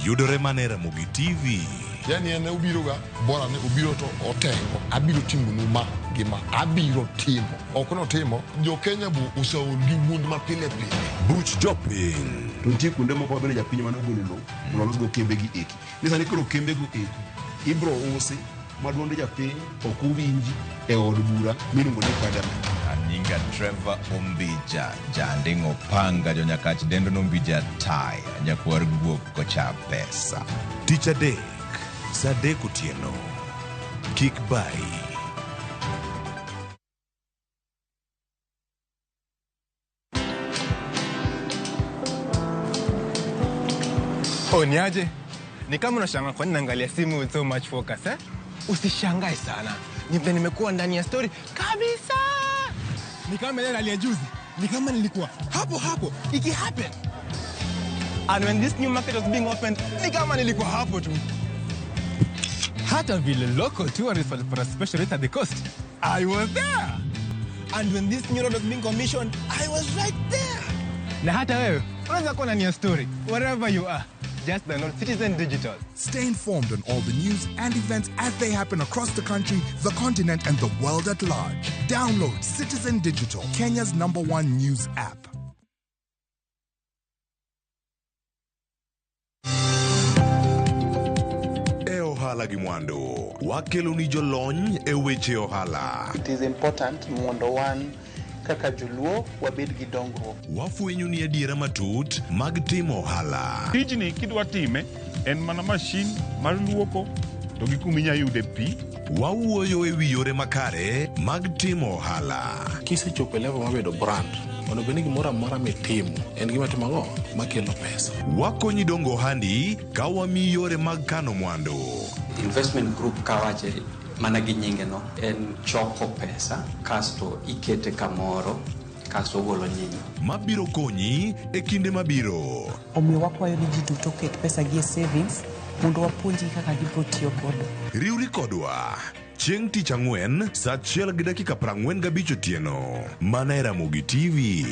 yudore mana e Ramogi TV. Yani en obiroga bora ni obiro to otengo abiro timonu ma gi ma abiro timo ok notimo jo Kenya bo oseol gi wuond ma pile pile Buch jopiny. To nitie kuonde moko mabende japiny mane ogolo lowo mondo olosgo kembegi eki. Ni sani koro kembego eki ibro usi ma duond japiny ok owinji e od bura miluongo ni parliament. Anyinga Trevor Ombija, janding'o panga jonyakach dendo nombija tai, nyakwar guok kocha pesa. Tich adek, saa adek otieno. Kik bayi. Oh, niaje? Ni kama unashangaa kwa nini naangalia simu with so much focus, eh? Usishangae sana. Ni vile nimekuwa ndani ya story kabisa. Ni kama ile hali ya juzi. Ni kama nilikuwa hapo hapo iki happen. And when this new market was being opened, ni kama nilikuwa hapo tu. Hata vile local tourists walipata special rate at the coast, I was there. And when this new road was being commissioned, I was right there. Na hata wewe unaweza kuwa ndani ya story wherever you are. Just download Citizen Digital. Stay informed on all the news and events as they happen across the country, the continent, and the world at large. Download Citizen Digital, Kenya's number one news app. E ohala gi mwandu, wakeloni jolony e weche ohala. It is important mondo wan kaka joluo wabed gi dongruok. Wafwenyo ni adiera matut mag timo ohala. Tijni kidwa time en mana mashin mar luoko to gi kuma inya yude pi. Wawuoyo e wi yore makare mag timo ohala. Kisechopo e level mar bedo brand, onego bed ni gimoro amora mitimo en gima timo ang'o makelo pesa. Wakonyi dongo ohandi ka wamiyi yore mag kano mwandu. Investment group kawache mana gi nyinge no en choko pesa kasto ikete kamoro kasto ogolo nyinyo. Mabiro konyi e kinde mabiro. Omiyo wakwayo ni ji duto oket pesa gi e savings mondo wapuonjgi kaka gibiro tiyo godo. Riwri kodwa chieng' tich ang'wen saa 1:45 otieno mana e Ramogi TV.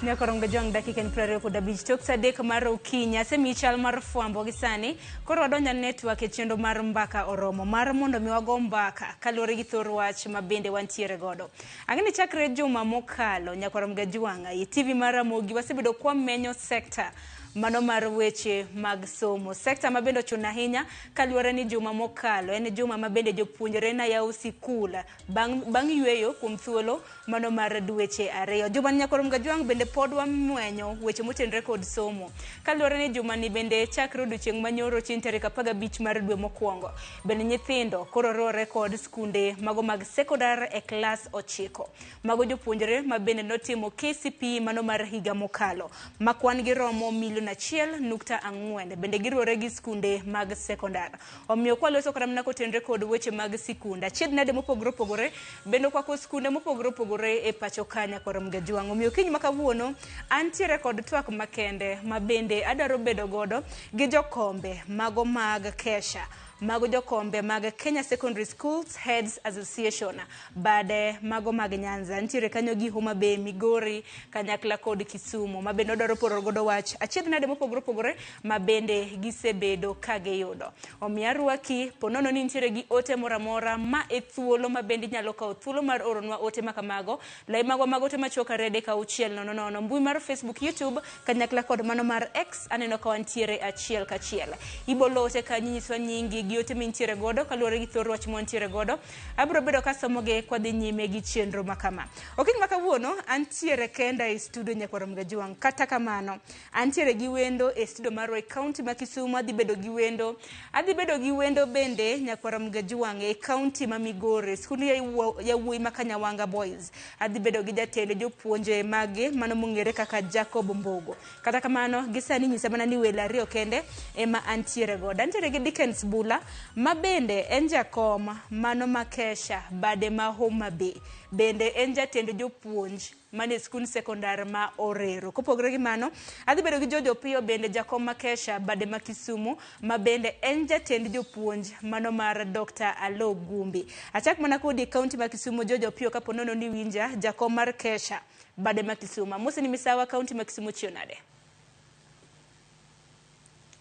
Nyakorongo jong dakika en 25 tok saa adek mar okinyi asemiyi chal mar fwambo gi sani koro wadonjo e network e chenro mar mbaka oromo mar mondo mi wago mbaka kaluwore gi thor wach ma bende wantiere godo. Ang'e ni chakre juma mokalo Nyakorongo Jwang' e TV mar Ramogi wasebedo kwamenyo sekta mano mar weche mag somo, sekta ma bende ochuno ahinya kaluwore ni juma mokalo en juma ma bende jopuonjre na yawo sikul bang' yweyo kuom thuolo mano mar dweche ariyo. Juma ni Nyakorongo Jwang' bende pod wamwenyo weche motenore kod somo kaluwore ni juma ni bende chakre odiochieng' manyoro chieng' tarik 15 mar dwe mokwongo bende nyithindo koro riwore kod skunde mago mag sekondar e klas 9 mago jopuonjre ma bende notimo KCPE mano mar higa mokalo ma kwan gi romo milion 1.4 bende giruwore gi skunde mag sekondar. Omiyo kwaloso kata mana kotenore kod weche mag sikunda achiedh nade mopogore opogore bende okwako skunde mopogore opogore e pacho ka Nyakorongo Jwang'. Omiyo kiny ma kawuono antiere kod twak makende ma bende adwaro bedo godo gi jokombe mago mag Kesha, mago jokombe mag Kenya Secondary Schools Heads Association bade mago mag Nyanza nitiere kanyo gi Homa Bay, Migori kanyakla kod Kisumu ma bende odwaro poro godo wach achiedh nade mopogore opogore ma bende gisebedo ka giyudo. Omiyo arwaki ponono ni nitiere gi ote moro amora ma e thuolo ma bende inyalo kawo thuolo mar oronwa ote makamago. Lai magwa mag ote machuok 2 3 6 0 0 mbui mar Facebook, YouTube kanyakla kod mano mar X aneno ka wantiere achiel kachiel. Ibolo ote kanyo inyiswa nyingi gi ote mintiere godo kaluwore gi thor wach mwantiere godo. Abiro bedo kasomogi kwadhi nyime gi chenro makama. Okinyi ma kawuono antiere kenda e studio Nyakwar Mgajuang'. Kata kamano, antiere gi wendo e studio marwa e kaunti ma Kisumu, adhi bedo gi wendo. Adhi bedo gi wendo bende Nyakwar Mgajuang' e kaunti ma Migori, skund yawuoyi ma Kanyawanga Boys. Adhi bedo gi jatend jopuonje mage mano mong'ere kaka Jacob Mbogo. Kata kamano, gisani nyisa mana ni welo ariyo kende ema antiere godo. Antiere gi Dickens Bula, ma bende en jakom mano ma Kesha bade ma Homa Bay. Bende en jatend jopuonj mane skund sekondar ma Orero. Kopogore gi mano, adhi bedo gi George Opiyo bende jakom ma Kesha bade ma Kisumu, ma bende en jatend jopuonj mano mar Dr. Alo Gumbi. Achak mana kodi e kaunti ma Kisumu, George Opiyo, kapo nono ni winja, jakom mar Kesha bade ma Kisumu. Amosi ni misawa, kaunti ma Kisumu chiew nade?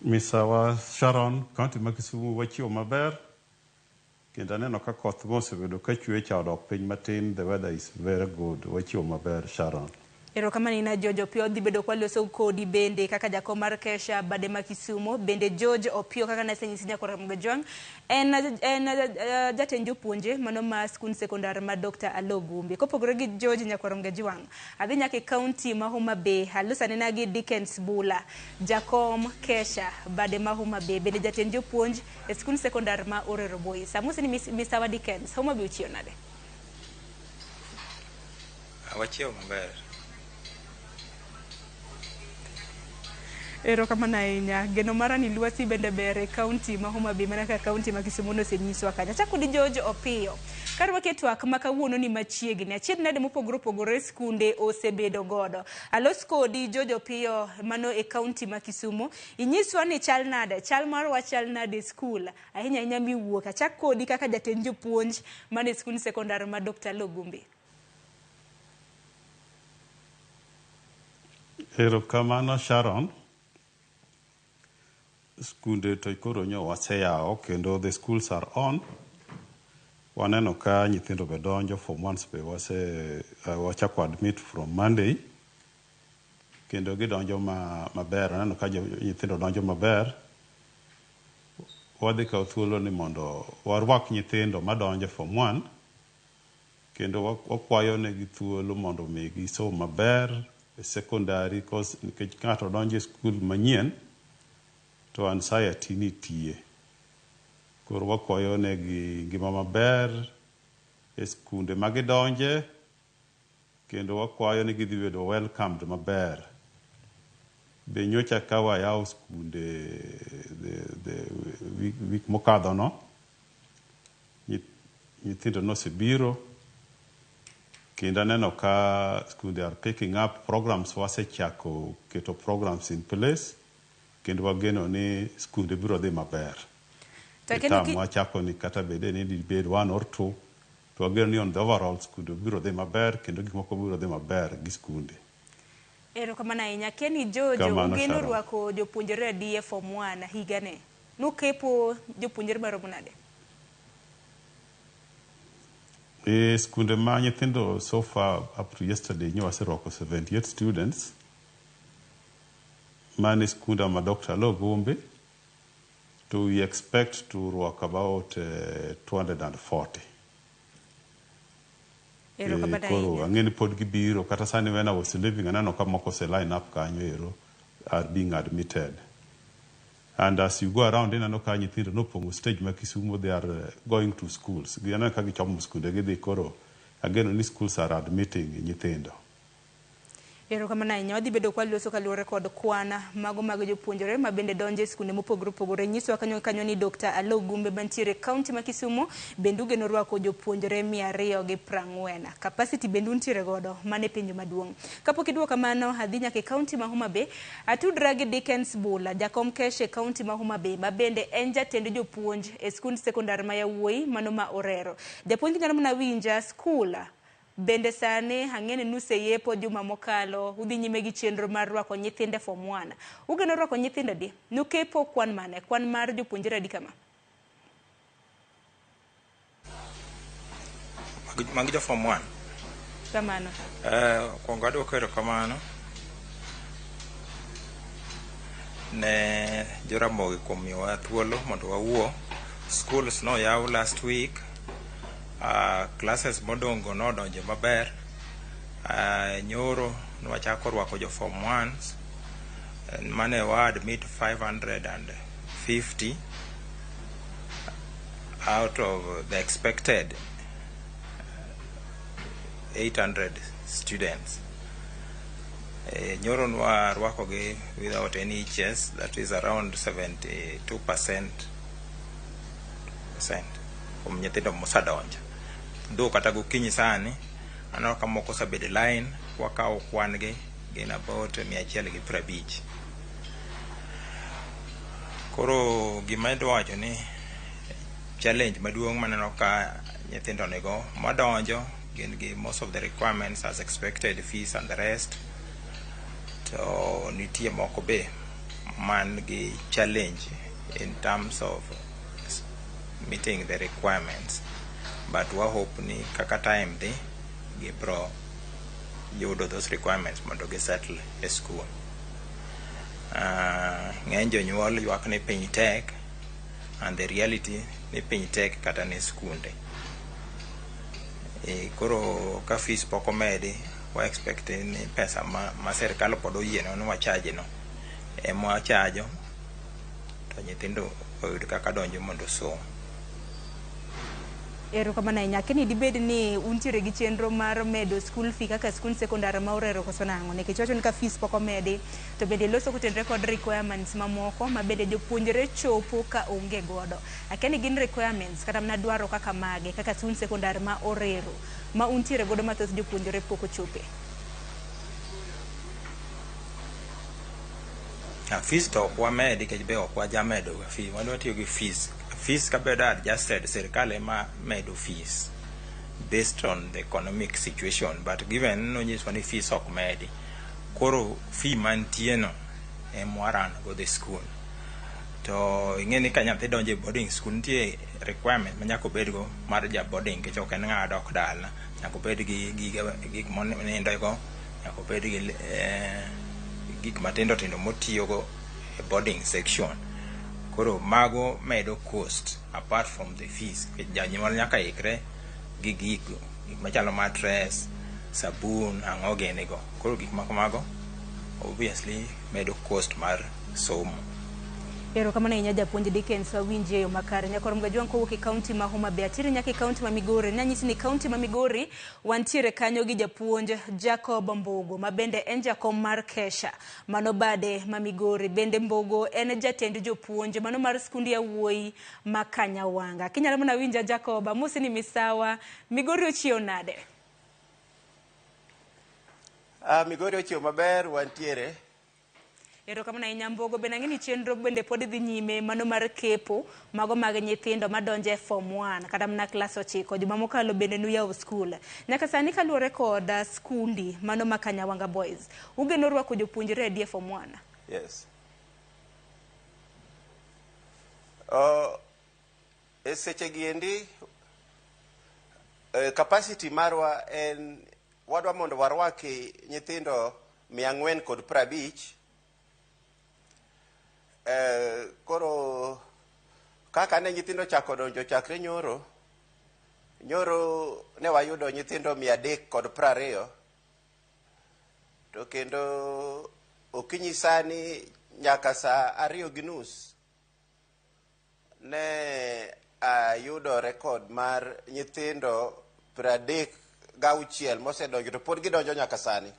Misawa Sharon, kaunti ma Kisumu wachiew maber. Kendo aneno ka koth mosebedo ka chwe cha odok piny matin, the weather is very good. Wachiew maber, Sharon. Erokamano ina George Opiyo, dhi bedo kwaloso kodi bende kaka jakom mar Kesha bade ma Kisumu. Bende George Opiyo kaka nasenyisi Nyakwar Mgajwang' en jatend jopuonje mano ma skund sekondar ma Dr. Alo Gumbi. Kopogore gi George Nyakwar Mgajwang', adhi nyaka e kaunti ma Homa Bay, aloso anena gi Dickens Bula, jakom Kesha bade ma Homa Bay, bende jatend jopuonj e skund sekondar ma Orero Boys. Amosi ni misawa Dickens, Homa Bay ochiew nade? Wachiew maber. Erokamano ahinya. Geno mara ni lwasi bende ber e kaunti ma Homa Bay mana kaka kaunti ma Kisumu nosenyiswa kanyo. Achako gi George Opiyo. Karwake twak ma kawuono ni machiegni. Achiedh nade mopogore opogore skunde osebedo godo. Alos kodi George Opiyo mano e kaunti ma Kisumu. Inyiswa ni chal nade, chal marwa chal nade skul. Ahinya ahinya miwuok. Achak kodi kaka jatend jopuonj mane e skund sekondar ma Dr. Alo Gumbi. Erokamano Sharon. Skunde to koro nyo waseyawo kendo the schools are on. Waneno ka nyithindo be donjo form ones be wase wachako admit from Monday. Kendo gidonjo maber, aneno ka nyithindo donjo maber. Wadhi kawo thuolo ni mondo warwak nyithindo madonjo form 1 kendo wakwayo negi thuolo mondo mi gisom maber e secondary cause nikech ng'ato donjo e skul manyien to anxiety nitie. Koro wakwayo negi ngima maber e skunde magidonje kendo wakwayo ni gidhi bedo welcomed maber. Be nyocha ka wayawo skunde the week mokadho no, nyithindo nosebiro kendo aneno ka skunde are picking up programs, wasechako keto programs in place kendo wageno ni skunde biro dhi maber. Tam wachako ni kata bede ni dibed 1 or 2 to wageno ni on the overall skunde biro dhi maber kendo gik moko biro dhi maber gi skunde. Erokamano ahinya. Keni George, ugeno rwako jopuonjre adi e form 1 higani? Nukepo jopuonjre maromo nade? E skunde ma nyithindo so far up to yesterday nyo waserwako 78 students. Mane skunda ma Dr. Alo Gumbi to we expect to rwak about 240. Koro ang'e ni pod gibiro kata sani when I was living aneno ka moko ose line up kanyo ero are being admitted. And as you go around ineno ka nyithindo nopong'o stage ma Kisumu, they are going to schools. Gineno ka gichomo skunde gidhi, koro ageno ni schools are admitting nyithindo. Erokamano ahinya. Wadhi bedo kwaloso kaluwore kod kwan mago mag jopuonjre ma bende donjo e skunde mopogore opogore. Nyiswa kanyo ni Dr. Alo Gumbe mantiere e kaunti ma Kisumu bende ugeno rwako jopuonjre 240. Capacity bende untiere godo, mano e penjo maduong'. Kapok iduoko kamano, adhi nyaka e kaunti ma Homa Bay. Atudra gi Dickens Bula, jakom Kesha e kaunti ma Homa Bay, ma bende en jatend jopuonj e skund sekondar ma yawuoyi mano ma Orero. Japuonj nyalo mana winja skul Bende sani ang'e ni nuseyepo juma mokalo, udhi nyime gi chenro mar rwako nyithindo e form 1. Ugeno rwako nyithindo adi? Nukepo kwan mane? Kwan mar jopuonjre adi kama? Mag jo form 1. Kamano. Kuongo aduoko erokamano ne Joramogi kuom miyowa thuolo mondo wawuo Schools noyaw last week. Classes modongo nodonjo maber. Nyoro nwachako rwako jo form 1s mane wa admit 550 out of the expected 800 students. Nyoro nwarwako gi without any hitches, that is around 72% kuom nyithindo mosedonjo. Though kata gokinyi sani aneno ka moko osebedo e line, wakawo kwan gi gin about 150. Koro gima idwa wacho ni challenge maduong' maneno ka nyithindo nigo madonjo gin gi most of the requirements as expected, fees and the rest. To nitie moko be man gi challenge in terms of meeting the requirements, but wa hope ni kaka time dhi gibro yudo those requirements mondo gi settle e school. Ng'eny jonyuol ywak ni piny tek, and the reality ni piny tek kata ne skunde. Koro ka fees pok omedi, wa expect ni pesa ma sirkal pod oyienwa ni wachaji no ema wachajo to nyithindo oyud kaka donjo mondo osom. Erokamano ahinya. Keni dibed ni untiere gi chenro mar medo school fee kaka skund sekondar ma Orero koso nang'o? Nikech wacho ni ka fees pok omedi to bende loso kotenore kod requirements mamoko ma bende jopuonjre chopo ka onge godo. Akia ni gin requirements kata mana dwaro kaka mage kaka skund sekondar ma Orero ma untiere godo ma thoth jopuonjre pok ochope. Fees to ok wamedi nikech be ok wajamedo ga fee. Wan watiyo gi fees. Fees kabedo adjusted, sirkal ema medo fees based on the economic situation, but given nonyiswa ni fees ok medi, koro fee mantie no ema waran go the school. To ing'e ni ka nyathi donjo e boarding school nitie requirement ma nyaka obedgo mar ja boarding nikech ok en ng'ama dok dala. Nyaka obed gi gik monindego, nyaka obed gi gik matindo tindo motiyogo e boarding section. Koro mago medo cost apart from the fees. Janyuol nyaka ikre gi gigo, gik machalo mattress, sabun, ang'o gini go. Koro gik ma kamago obviously medo cost mar somo. Erokamano ahinya japuonj Dickens, wawinji e yo makare. Nyakwar Mgajwang' kowuok e kaunti ma Homa Bay, ateri nyaka e kaunti ma Migori. Nanyisi ni kaunti ma Migori wantiere kanyo gi japuonj Jacob Mbogo ma bende en jakom mar Kesha mano bade ma Migori. Bende Mbogo en jatend jopuonj mano mar skund yawuoyi ma Kanyawanga. Kinyalo mana winja Jacob, amosi ni misawa. Migori ochiew nade? Migori ochiew maber, wantiere. Erokamano ahinya Mbogo, bende ang'e ni chenro bende pod dhi nyime mano mar kepo mago mag nyithindo madonjo e form 1 kata mana klas 9. Juma mokalo bende nuyawo skul. Nyaka sani kaluwore kod skundi mano ma Kanyawanga Boys, ugeno rwako jopuonjre adi e form 1? Yes. E seche gi endi capacity marwa en wadwa mondo warwaki nyithindo 450. Koro kaka ne nyithindo chako donjo chakre nyoro, nyoro ne wayudo nyithindo 320, to kendo okinyi sani nyaka saa 2:30 ne ayudo rekod mar nyithindo 36 mosedonjo to pod gidonjo nyaka sani.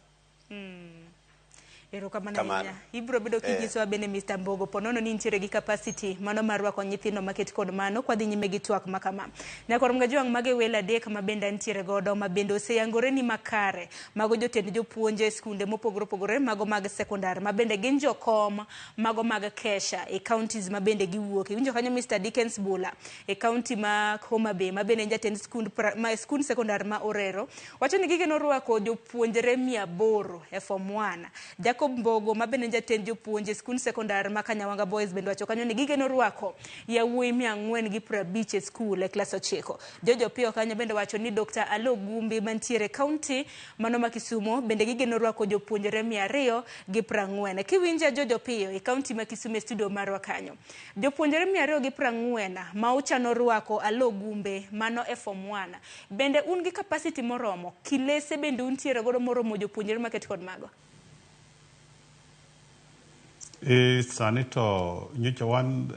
Erokamano ahinya. Ibiro bedo kinyisowa bende Mr. Mbogo ponono ni nitiere gi capacity mano mar rwako nyithindo maket kod mano kwadhi nyime gi twak ma kama. Nyakwar Mgajwang' mage welo adek ma bende antiere godo ma bende oseyangore ni makare mago jotend jopuonj e skunde mopogore opogore mago mag sekondar ma bende gin jokom mago mag Kesha e counties ma bende giwuoke. Iwinjo kanyo Mr. Dickens Bula e county ma Homa Bay ma bende en jatend skund sekondar ma Orero wacho ni gigeno rwako jopuonjre 800 e form 1. Jacob Jacob Mbogo ma bende en jatend jopuonj e skund sekondar ma Kanyawanga Boys bende wacho kanyo ni gigeno rwako yawuoyi 450 e skul e klas 9. George Opiyo kanyo bende wacho ni Dr. Alo Gumbi mantiere kaunti mano ma Kisumo bende gigeno rwako jopuonjre 240. Kiwinja George Opiyo e kaunti ma Kisumo e studio marwa kanyo. Jopuonjre 240 ma uchano rwako Alo Gumbe mano e form 1. Bende un gi capacity moromo? Kilese bende untiere godo moromo jopuonjre maket kod mago? Sani to nyocha wan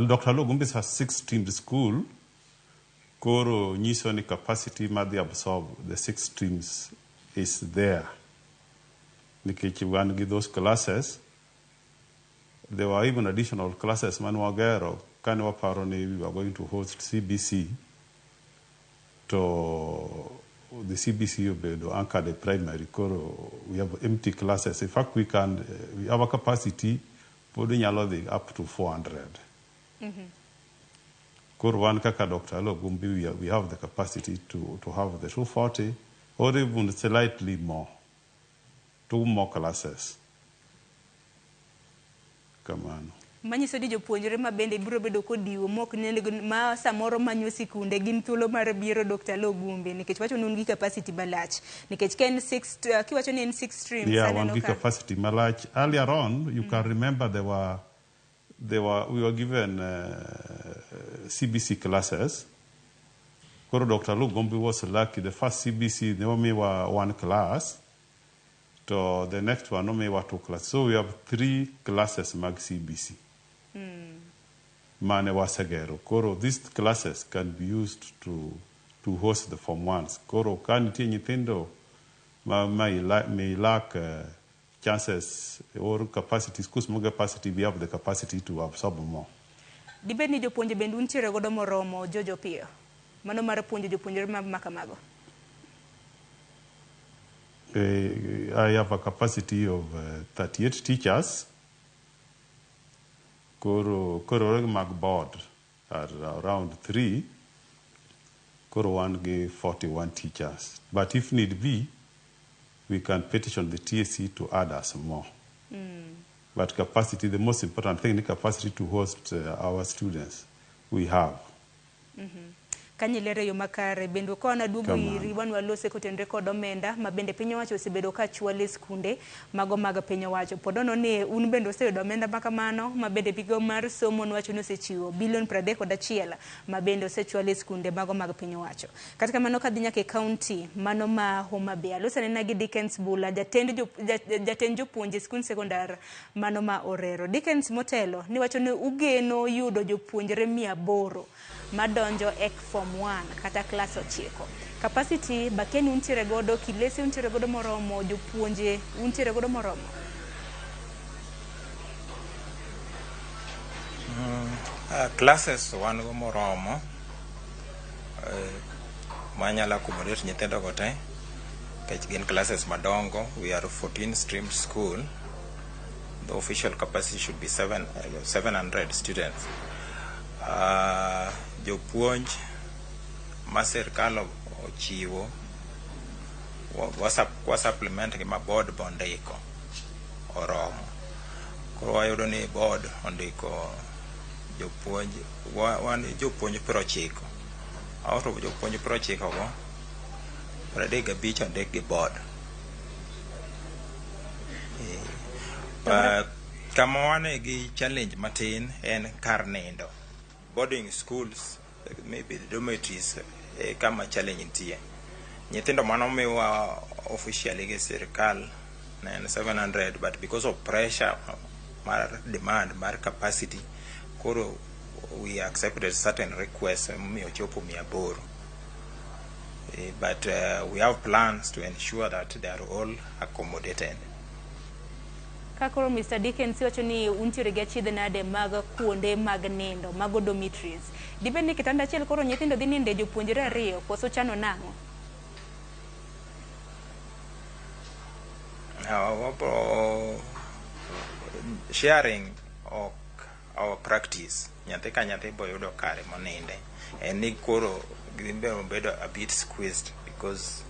Dr. Alo Gumbi is a 6-team school. Koro nyiso ni capacity madhi absorb the 6 teams is there. Nikech wan gi those classes, there were even additional classes man wagero kane waparo ni we were going to host CBC to the CBC obedo anchored e primary. Koro we have empty classes. In fact, we can our capacity pod nyalo dhi up to 400. Koro wan kaka Dr. Alo Gumbi, we have the capacity to have the 240 or even slightly more, 2 more classes. Kamano. Manyiso ni jopuonjre ma bende biro bedo kodiwo mok ma samoro manyo sikunde gin thuolo mar biro Dr. Alo Gumbi nikech wacho ni un gi capacity malach nikech ka en 6 kiwacho ni en 6 streams. Yeah, wan gi capacity malach. Earlier on, you can remember we were given CBC classes. Koro Dr. Alo Gumbi was lucky. The first CBC they only were 1 class. To the next one only were 2 classes. So we have 3 classes mag CBC. Mane wasegero. Koro these classes can be used to host the form 1s. Koro ka nitie nyithindo ma may lack chances or capacity, schools more capacity, we have the capacity to absorb more. Dibed ni jopuonje bende untiere godo moromo George Opiyo? Mano mar puonjo jopuonjre ma kamago. I have a capacity of 38 teachers. Koro mag board are around 3. Koro wan gi 41 teachers. But if need be, we can petition the TSC to add us more. But capacity, the most important thing, the capacity to host our students, we have. Kanyilere yo makare bende kona duogo iri wan walose kotenre kod omenda ma bende piny owacho osebedo ka chwale skunde mago mag piny owacho podono ni un bende oseyudo omenda makamano ma bende migawo mar somo nowacho ni osechiwo bilion 31 ma bende osechwale skunde mago mag piny owacho. Kata kamano kadhi nyaka e kaunti mano ma Homa Bay aloso anena gi Dickens Bula jatend jopuonje skund sekondar mano ma Orero. Dickens motelo ni wacho ni ugeno yudo jopuonjre 800 madonjo e form 1 kata klas 9. Capacity bakeni untiere godo, kilesi untiere godo moromo, jopuonje untiere godo moromo? Classes wan go moromo manyalo accommodate nyithindo go te nikech gin classes madongo. We are 14 stream school. The official capacity should be 700 students. Jopuonj ma sirkal ochiwo wa supplement gi ma board bondiko oromo. Koro wayudo ni board ondiko jopuonj wan jopuonj 90. Out of jopuonj 90 go, 35 ondik gi board. Kama wane gi challenge matin en kar nindo. Boarding schools, maybe the dormitories, kama challenge nitie. Nyithindo manomiwa officially gi sirkal ne en 700, but because of pressure mar demand mar capacity, koro we accepted certain requests momiyo chopo 800. But we have plans to ensure that they are all accommodated. Kakoro Mr. Dickens wacho ni untiere gi achiedh nade mag kuonde mag nindo, mago dormitories. Dibed ni kitanda achiel koro nyithindo dhi ninde jopuonjre 2 koso chano nang'o? Sharing ok our practice. Nyathi ka nyathi boyudo kare moninde. En ni koro gibiro bedo a bit squeezed because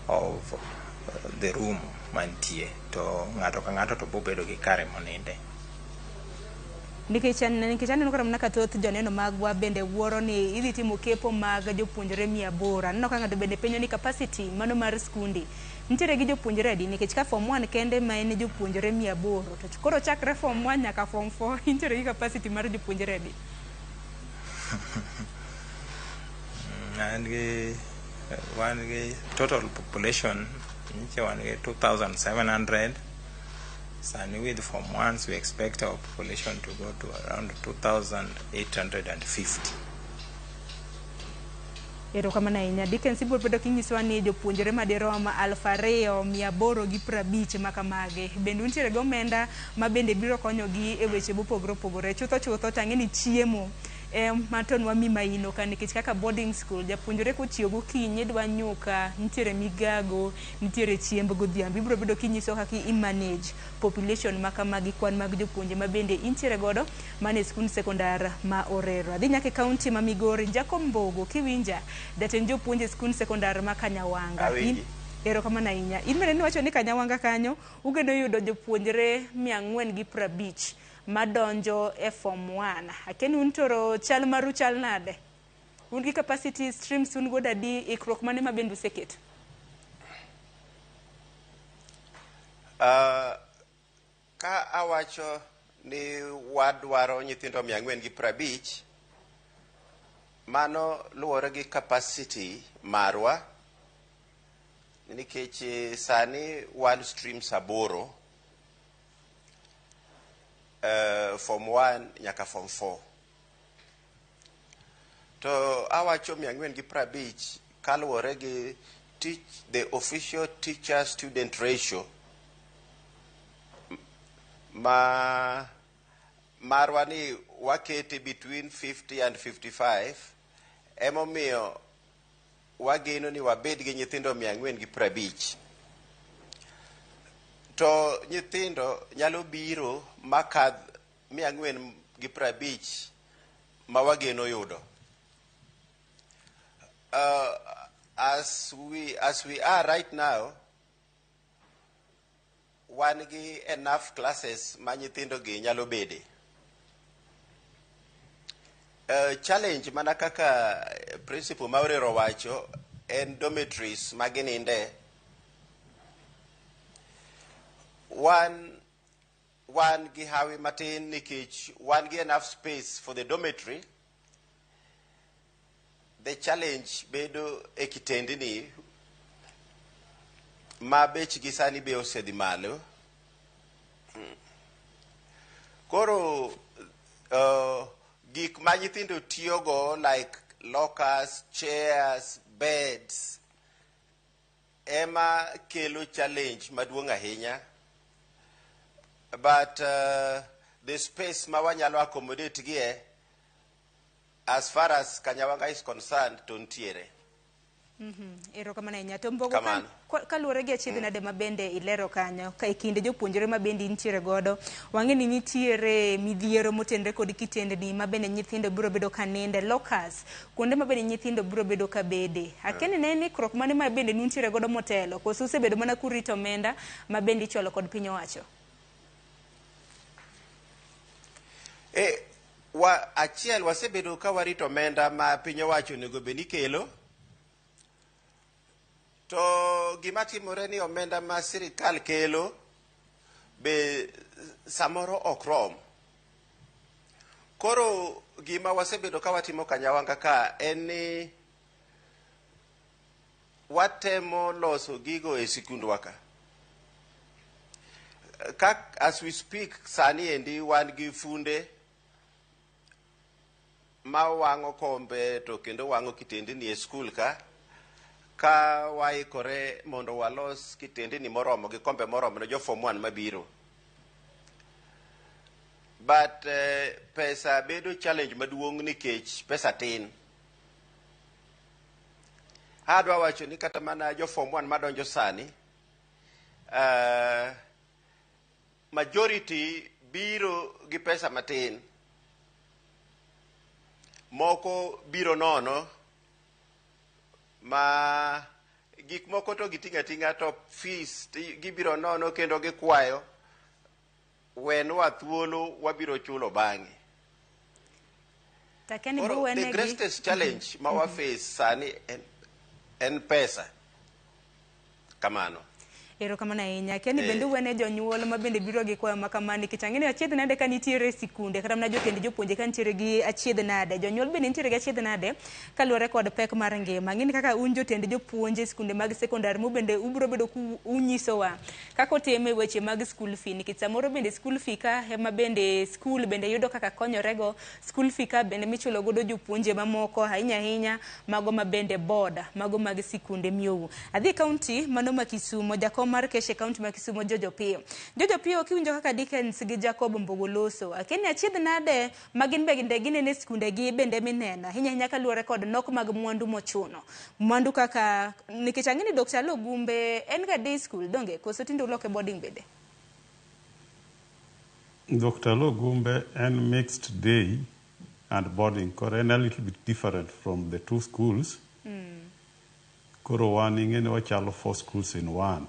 of the room. mantie to ng'ato ka ng'ato to bobedo gi kare moninde. Nikech aneno kata mana ka thoth joneno magwa bende wuoro ni idhi timo kepo mag jopuonjre 800. Aneno ka ng'ato bende penjo ni capacity mano mar skundi nitiere gi jopuonjre adi, nikech ka form 1 kende ma en jopuonjre 800 to koro chakre form 1 nyaka form 4 nitiere gi capacity mar jopuonjre adi? Wan gi total population nyiche wan gi 2700. Sani with form 1s we expect our population to go to around 2850. Erokamano ahinya. Dickens, ibiro bedo kinyisowa ni jopuonjre madirom 2850 makamagi bende untiere gi omenda ma bende biro konyogi e weche mopogore opogore. Chutho chutho tang'e ni chiemo matonwa mi maino ka, nikech kaka boarding school japuonjre kochiew gokinyi dwa nyuka, nitiere migago, nitiere chiemb godhiambo. Ibiro bedo kinyiso kaka i manage population makamagi, kwan mag jopuonje ma bende intiere godo mane skund sekondar ma Orero. Adhi nyaka e kaunti ma Migori. Jacob Mbogo, kiwinja, jatend jopuonje e skund sekondar ma Kanyawanga. Erokamano ahinya. In bende niwacho ni Kanyawanga kanyo ugeno yudo jopuonjre 450 madonjo e form 1. Akeni un toro chal maru chal nade? Un gi capacity streams un godo adi, ikruok mane ma bende useketo? Ka awacho ni wadwaro nyithindo 450, mano luwore gi capacity marwa, nikech sani wan streams 8, form 1 nyaka form 4. To awacho 450 kaluwore gi the official teacher student ratio ma marwa ni wakete between 50 and 55, emomiyo wageno ni wabed gi nyithindo 450. To nyithindo nyalo biro makadh 450 ma wageno yudo. As we are right now, wan gi enough classes ma nyithindo gi nyalo bede. Challenge mana kaka principal ma Orero wacho en dormitories ma gininde. Wan gi hawi matin nikech wan gi enough space for the dormitory. The challenge bedo e kitendni ma bechgi sani be osedhi malo. Koro gik ma nyithindo tiyogo like lockers, chairs, beds ema kelo challenge maduong' ahinya. But the space ma wanyalo accommodate gie as far as Kanyawanga is concerned to ntiere. Erokamano ahinya. To Mbogo, kaluwore gi achiedh nade ma bende ilero kanyo ka e kinde jopuonjre ma bende intiere godo, wang'e ni nitiere midhiero motenre kod kitendni ma bende nyithindo biro bedo ka ninde, lockers, kuonde ma bende nyithindo biro bedo ka bede. Akeni ne en ikruok mane ma bende nuntiere godo motelo, koso usebedo mana kurito omenda ma bende ichwalo kod piny owacho? Achiel wasebedo ka warito omenda ma piny owacho onego bed ni kelo. To gima timore ni omenda ma sirikal kelo be samoro ok rom. Koro gima wasebedo ka watimo Kanyawanga ka en ni watemo loso gigo e sikundwa ka. As we speak sani endi wan gi funde ma wang'o kombe to kendo wang'o kitendni e skul ka. Ka waikore mondo walos kitendni moromo gi kombe moromo ne jo form 1 mabiro. But pesa bedo challenge maduong' nikech pesa tin. Adwa wacho ni kata mana jo form 1 madonjo sani, majority biro gi pesa matin. Moko biro nono ma Gik moko to giting'o ating'a to fees gibiro nono kendo gikwayo wenwa thuolo wabiro chulo bang'e. Koro the greatest challenge ma wa face sani en pesa. Kamano. Erokamano ahinya. Akia ni bende uwene jonyuol ma bende biro gi kwayo ma kama nikech ang'e ni achiedh nade ka nitiere e sikunde kata mana jotend jopuonje ka nitiere gi achiedh nade. Jonyuol bende nitiere gi achiedh nade kaluwore kod pek mar ngima. Ang'e ni kaka un jotend jopuonje e sikunde mag sekondar mu bende ubiro bedo ku unyisowa kaka otime weche mag school fee nikech samoro bende school fee ka ema bende school bende yudo kaka konyorego. School fee ka bende michulo godo jopuonje mamoko ahinya ahinya mago ma bende board mago mag sikunde miyou. Adhi e county mano ma Kisumo, jakom mar Kesha e county ma Kisumo George Opiyo. George Opiyo kiwinjo kaka Dickens gi Jacob Mbogo loso, akia ni achiedh nade ma gin bende gineno e sikunde gi bende mineno ahinya ahinya kaluwore kod nok mag mwandu mochuno. Mwandu kaka nikech ang'e ni Dr. Aloo Gumbe en ga day school donge koso tinde uloke boarding bende? Dr. Aloo Gumbe en mixed day and boarding koro en a little bit different from the two schools. Koro wan ing'e ni wachalo four schools in one.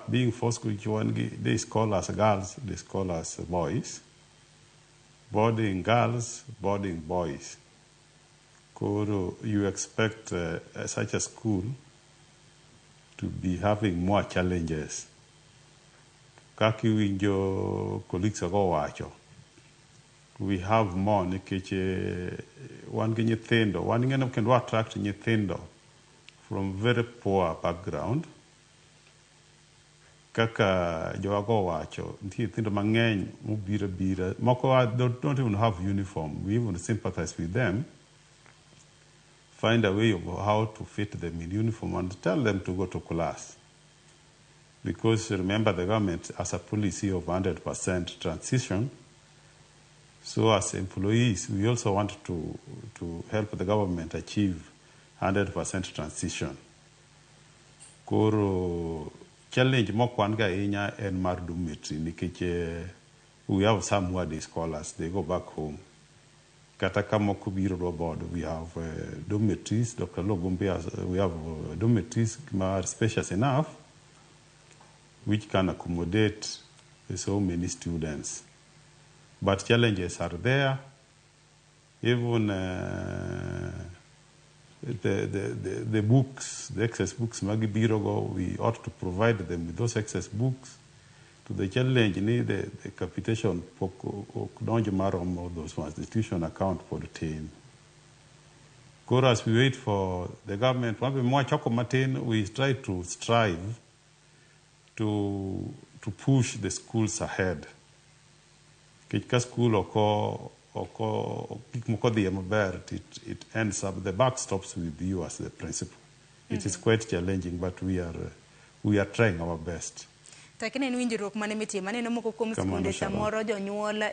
Being four schools wan gi day scholars girls, day scholars boys, boarding girls, boarding boys. Koro you expect such a school to be having more challenges. Kaka iwinjo colleagues go wacho, we have more nikech wan gi nyithindo, wan ing'e kendo wa attract nyithindo from very poor background. Kaka jowago wacho, nitie nyithindo mang'eny mobiro bira, moko don't even have uniform. We even sympathize with them. Find a way of how to fit them in uniform and tell them to go to class. Because remember, the government has a policy of 100% transition. So as employees, we also want to help the government achieve 100% transition. Koro challenge mok wan ga ahinya en mar dormitory nikech we have some who are day scholars, they go back home. Kata ka moko biro dwa board, we have dormitories, Dr. Logombe has, we have dormitories ma are spacious enough which can accommodate so many students. But challenges are there. Even the books, the excess books magibiro go, we ought to provide them with those excess books. To the challenge ni the capitation pok ok donj maromo those ones, the tuition account pod tin. Koro as we wait for the government, wabe mwachoko matin, we try to strive to push the schools ahead. Nikech ka school oko gik moko odhi maber, it ends up, the buck stops with you as the principal. It is quite challenging, but we are trying our best. Takine en winjruok mane mitimo, aneno moko kuom Kamano, skunde Sharon. samoro jonyuol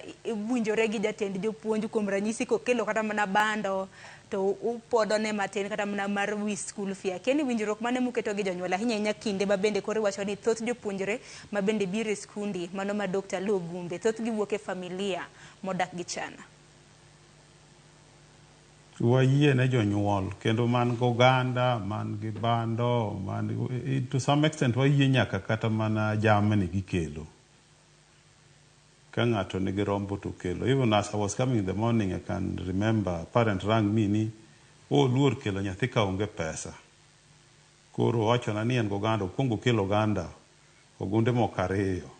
winjore gi jatend jopuonj kuom ranyisi kokelo kata mana bando to upodone matin kata mana mar wi school fee. Akia ni winjruok mane muketo gi jonyuol ahinya ahinya kinde ma bende koro iwacho ni thoth jopuonjre ma bende biro e skundi mano ma Dr. Aloo Gumbe thothgi wuok e familia modak gi chana. Wayie ne jonyuol kendo man gi oganda, man gi bando, man gi, to some extent wayie nyaka kata mana jamni gikelo. Ka ng'ato nigi rombo to kelo. Even as I was coming in the morning, I can remember parent rang me ni oluor kelo nyathi ka onge pesa. Koro owachona ni en gi oganda, okwongo okel oganda, ogunde moko ariyo.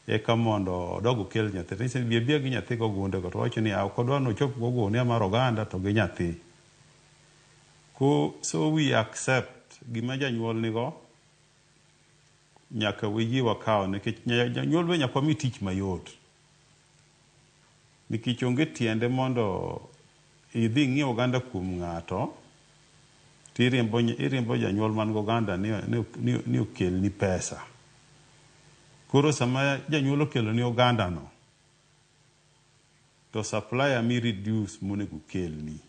Eka mondo odog okel nyathi. To bi abiya gi nyathi gi ogunde go. To owacho ni ok odwa ni ochop go ogunia mar oganda to gi nyathi. So we accept gima janyuol nigo nyaka wayie wakaw nikech janyuol be nyaka wami tich mayot. Nikech onge tiende mondo idhi ing'iew oganda kuom ng'ato to iriembo janyuol man gi oganda ni okelni pesa. Koro sama janyuol okeloni oganda no, to supplier mi reduce monego okelni.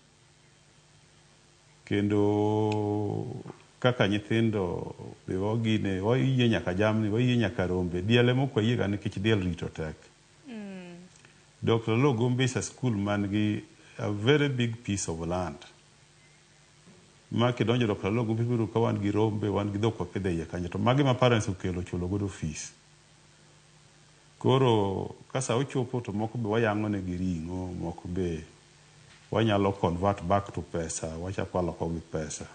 Kendo kaka nyithindo be wagine, wayie nyaka jamni, wayie nyaka rombe. Diel ema ok wayiega nikech diel rito tek. Dr. Aloo Gumbe is a school man gi a very big piece of land. Ma kidonjo Dr. Alogo biro ka wan gi rombe, wan gi dhok wapidho e iye kanyo. To magi ma parents okelo chulo godo fees. Koro ka sa ochopo to moko be wayang'o negi ring'o, moko be wanyalo convert back to pesa, wachako waloko gi pesa.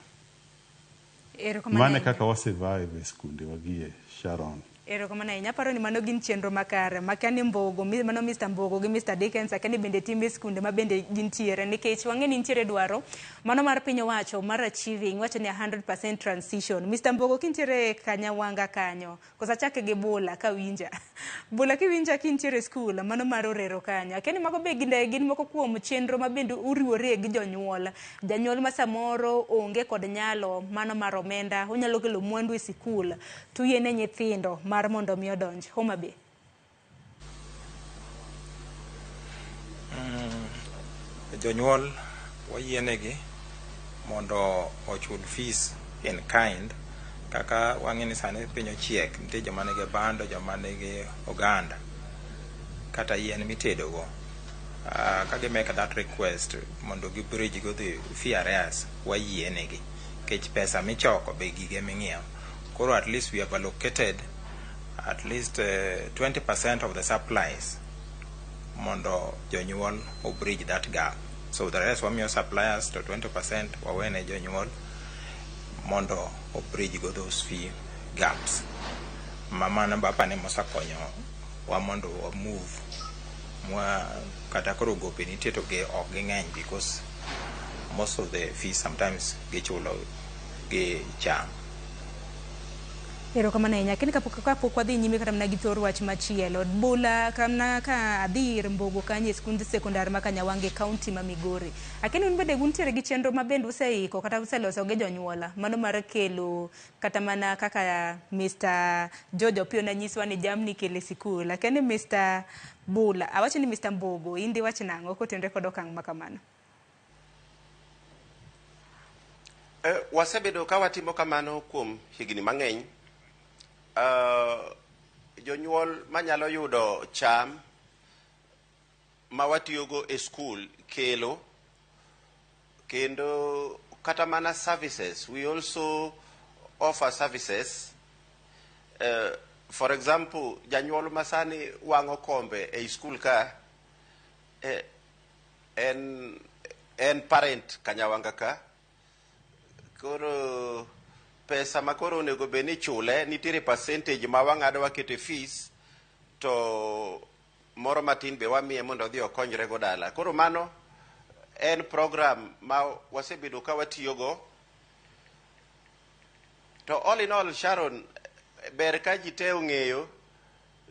Erokamano Mano e ahinya. kaka wa survive e skunde wagie, Sharon. Erokamano ahinya. Aparo ni mano gin chenro makare. Makia ni Mbogo, mano Mr. Mbogo gi Mr. Dickens, akia ni bende time skunde ma bende gintiere. Nikech wang'e ni nitiere dwaro mano mar piny owacho mar achieving, wacho ni 100% transition. Mr. Mbogo kintiere Kanyawanga kanyo, koso achake gi Bula kawinja. Bula kiwinja kintiere skul, mano mar Orero kanyo. Akia ni mago be gin moko kuom chenro ma bende uriwore gi jonyuol. Janyuol ma samoro onge kod nyalo mano mar omenda, onyalo kelo mwandu e sikul, to uyiene nyithindo mar mondo mi odonj. Homa Bay. Jonyuol wayienegi mondo ochul fees in kind kaka wang'e ni sani piny ochiek nitie joma nigi bando joma nigi oganda kata yien mitedogo ka gi make that request mondo gi bridge go the fee arrears wayienegi nikech pesa michoko be gige ming'iewo koro at least we have allocated at least 20% of the supplies mondo jonyuol o bridge that gap so the rest wamiyo suppliers to 20% wawene jonyuol mondo o bridge go those fee gaps ma mano bapane mosekonyo wa mondo wa move mwa kata koro gope nitie to gi ok ging'eny because most of the fees sometimes gichulo gi cham. Erokamano ahinya. Lakini kapok wadhi nyime kata mana gi thor wach machielo, Bula kamna ka adhi ir Mbogo kanyo e skund sekondar ma Kanyawange e kaunti ma Migori. Lakini un bende untiere gi chenro ma bende useiko kata useloso gi jonyuola mano mar kelo kata mana kaka Mr. George Opiyo nanyiswa ni jamni ikelo e sikul. Lakini Mr. Bula, awacho ni Mr. Mbogo, in diwach nang'o kotenore kod okang' ma kamano? Wasebedo ka watimo kamano kuom higni mang'eny. Jonyuol manyalo yudo cham ma watiyogo e skul kelo, kendo kata mana services. We also offer services. For example, janyuol masani wang'o kombe ei skul ka en parent Kanyawanga ka. Koro pesa ma koro onego bed ni chule nitiere percentage ma wang'ado wakete fees to moro matin be wamiye mondo odhi okonyre go dala. Koro mano en program ma wasebedo ka watiyogo. To all in all, Sharon, ber ka ji te ong'eyo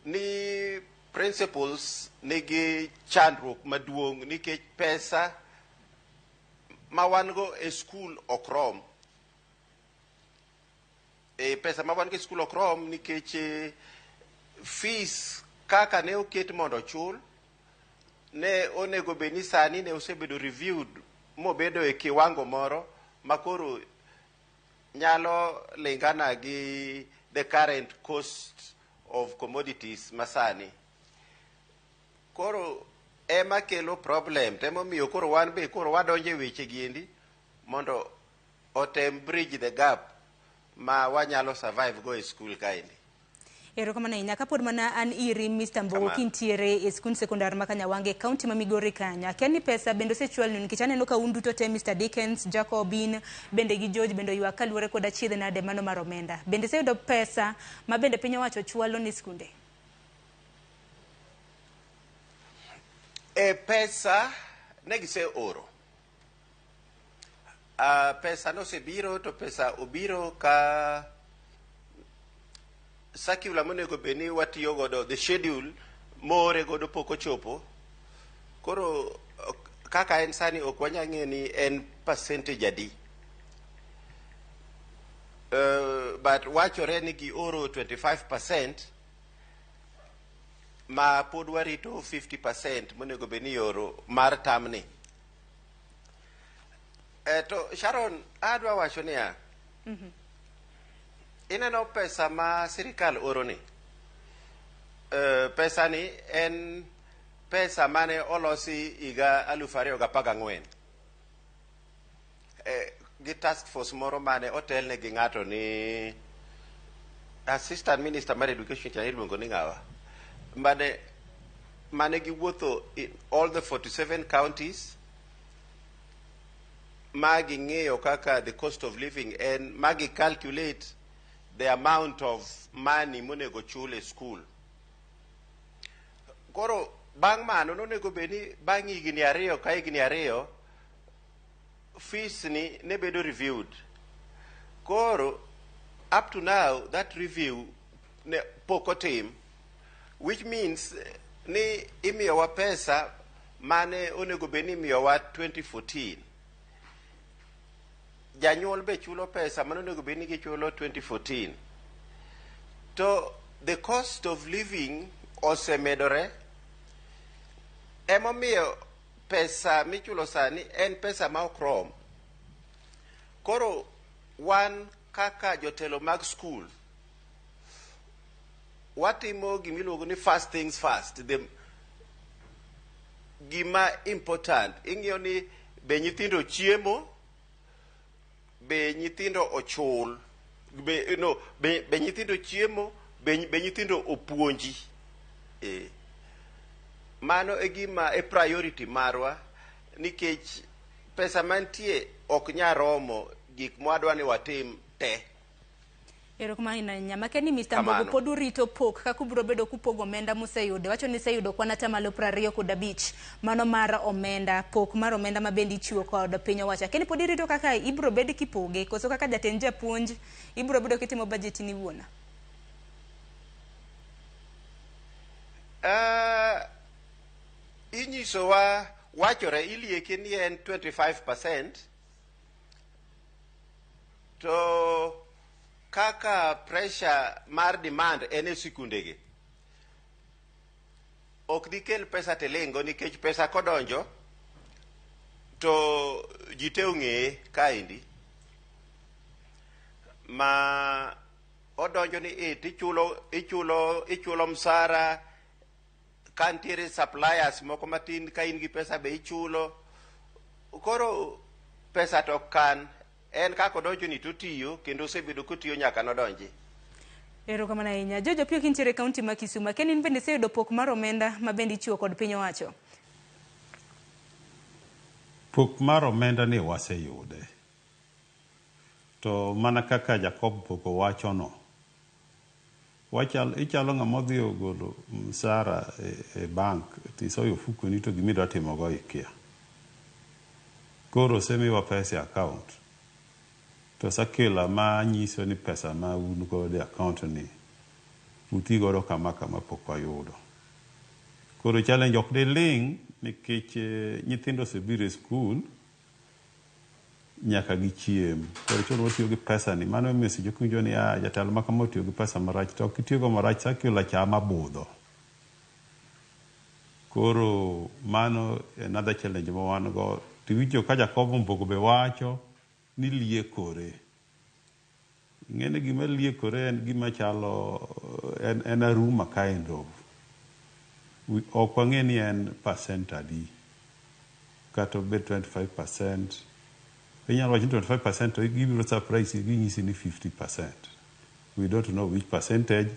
ni principals nigi chandruok maduong' nikech pesa ma wan go e skul ok rom. Pesa ma wan go e skul ok rom nikech fees kaka ne oket mondo ochul ne onego bed ni sani ne osebedo reviewed mobedo e kiwango moro ma koro nyalo lingana gi the current cost of commodities masani. Koro ema kelo problem, emomiyo koro wan be koro wadonjo e weche gi endi mondo otem bridge the gap ma wanyalo survive go e skul kaendi. Erokamano ahinya. Kapod mana an iri Mr. Mbogo kintiere e skund sekondar ma Kanyawange e kaunti ma Migori kanyo. Akia ni pesa bende osechwalnu nikech aneno ka un duto te Mr. Dickens, Jacobin bende gi George bende oywak kaluwore kod achiedh nade mano mar omenda. Bende iseyudo pesa ma bende piny owacho chwalo ni skunde? Pesa ne giseoro. Pesa nosebiro to pesa obiro ka circular monego bed ni watiyo godo, the schedule moore godo pok ochopo. Koro kaka en sani ok wanyal ng'eyo ni en percentage adi. But wachore ni gioro 25% ma pod warito 50% monego bed ni ioro mar term ni. To Sharon, adwa wacho niya, ineno pesa ma sirikal oro ni, pesa ni en pesa mane olosi higa 2014. gi task force moro mane otelne gi ng'ato ni assistant minister mar education cha iluongo ni ng'awa mane mane giwuotho in all the 47 counties ma ging'iyo kaka the cost of living en ma gi calculate the amount of money monego chul e school. Koro bang' mano nonego bed ni bang' higni ariyo ka higni ariyo fees ni ne bedo reviewed. Koro up to now that review ne pok otim which means ni imiyowa pesa mane onego bed ni imiyowa 2014 janyuol be chulo pesa mane onego bed ni gichulo 2014 to the cost of living osemedore emomiyo pesa michulo sani en pesa ma ok rom koro wan kaka jotelo mag school watimo gimiluongo ni first things first the gima important ing'iyo ni be nyithindo chiemo be nyithindo ochul be, no, be, be nyithindo chiemo be, be nyithindo opuonji e. Mano e gima e priority marwa nikech pesa mantie ok nyal romo gik mwadwa ni watim te. Erokamano ahinya. Makeni Mr. Mbogo Kamano. pod urito pok kaka ubiro bedo kupogo omenda museyudo. Wacho ni iseyudo kwan atamalo 25 mano mar omenda, pok mar omenda ma bende ichiwo kod piny owacho. Akeni pod irito kaka ibiro bed kipoge koso kaka jatend japuonj ibiro bedo kitimo budget ni wuon. Inyisowa wachore ilieke ni en 25% to kaka pressure mar demand en e sikundegi ok dikel pesa tilingo nikech pesa kodonjo to ji te ong'eye kaendi ma odonjo ni e tichulo ichulo ichulo msara ka nitiere suppliers moko matin ka in gi pesa be ichulo koro pesa to ok kan en kaka odonjo ni totiyo kendo osebedo kotiyo nyaka nodonji. Erokamano ahinya. George Opiyo kintiere e kaunti ma Kisumu, Akeni in bende iseyudo pok mar omenda ma bende ichiwo kod piny owacho. Pok mar omenda ni waseyude. To mana kaka Jacob Poko wachono, wachal, ichalo ng'ama odhi ogolo msara e bank tisoyo ofukoni to gimidwa timogo ikia. Koro osemiwa pesa e account. To circular ma nyiso ni pesa ma un godo e account ni uti godo kama kama pok wayudo. Koro challenge ok diling' nikech nyithindo osebiro e skul nyaka gichiem. Koro chuno watiyo gi pesa ni. Mano emomiyo seche moko iwinjo ni ah, jatelo ma kama otiyo gi pesa marach. To ok itiyogo marach, circular cha ema budho. Koro mano another challenge ma wan go. Tiwinjo ka Jacob Mbogo be wacho ni liekore. Ing'e ni gima liekore en gima chalo en a rumor kind of. Ok wang'e ni en percent adi. Kata obed 25%. Inyalo wacho ni 25% to gibiro surprise ginyisi ni 50%. We don't know which percentage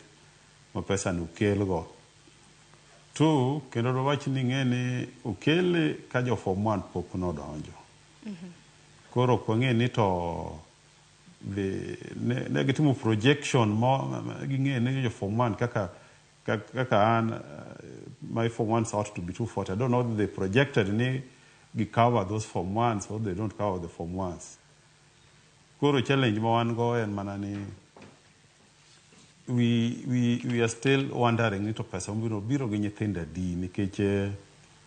ma pesa no okelgo. Two, kendo dwawach ni ing'e ni okele ka jo form 1 pok nodonjo. Koro ok wang'e ni to ne gitimo projection mo ging'e ni jo form 1 kaka kaka an my form 1s ought to be 240. I don't know if they projected ni gi cover those form 1s or they don't cover the form 1s. Koro challenge ma wan go en mana ni we are still wondering ni to pesa mabiro biro gi nyithindo adi nikech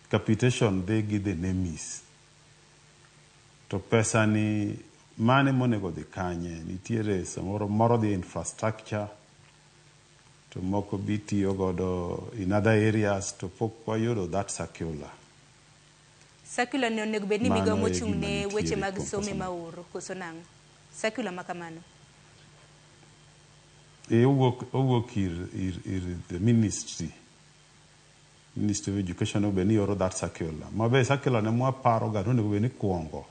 capitation dhi gi the names. To pesa ni mane monego dhi kanye nitiere samoro moro dhi infrastructure to moko bi tiyo godo in other areas to pok wayudo that circular. Circular ni onego bed ni Mano migawo e mochung' gima ne weche nitiere mag kuom somo pesa ema no. oro koso nang'o? Circular ma kamano. E owuok ir the ministry. Ministry of Education obe ni oro that circular. Ma be circular ne mwaparo ga onego bed ni kuongo.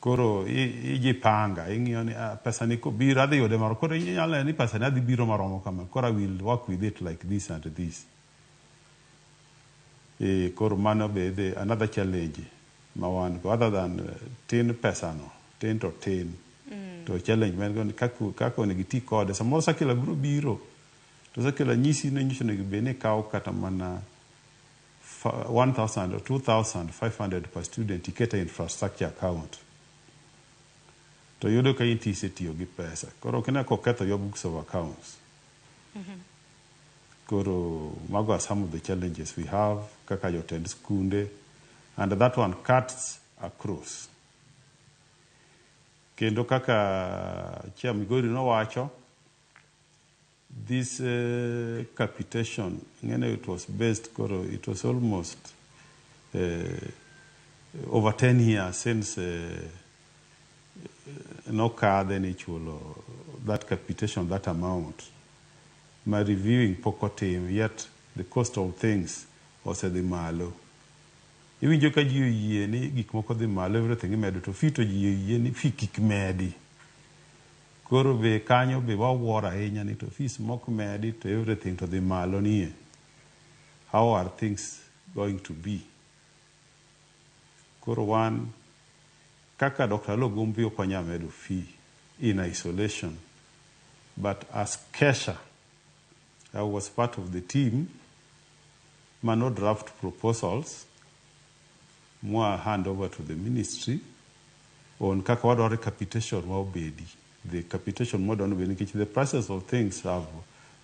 Koro ijipanga, ing'iyo ni pesa ni kobiro adhi yude moro. Koro inyalo neno ni pesa ni adhi biro maromo kama. Koro I will work with it like this and this. Koro mano be the another challenge ma wan go other than tin pesa no, tin to tin. To challenge ma en go ni kaka onego iti kode. Samoro circular biro biro to circular nyisi ni nyiso onego bed ni ikawo kata mana 1000 or 2500 per student iketo e infrastructure account. To yudo ka in tisetiyo gi pesa. Koro ok ine koketho your books of accounts. Koro mago are some of the challenges we have kaka jotend skunde, and that one cuts across. Kendo kaka Chair Migori nowacho, this capitation, ng'ene it was based, koro it was almost over 10 years since nokadhe ni ichulo that capitation, that amount. Ma reviewing pok otim, yet the cost of things osedhi malo. Iwinjo ka ji oyie ni gik moko dhi malo, everything imedo, to fee to ji oyie ni fee kik medi. Koro be kanyo be wawuoro ahinya ni to fees mok medi to everything to dhi malo nie. How are things going to be? Koro wan kaka Dr. Aloo Gombi ok wanyal medo fee in isolation, but as KESSHA, I was part of the team mano draft proposals mwa hand over to the ministry on kaka wadwaro capitation ma obedi. The capitation modwa ni obedi nikech the prices of things have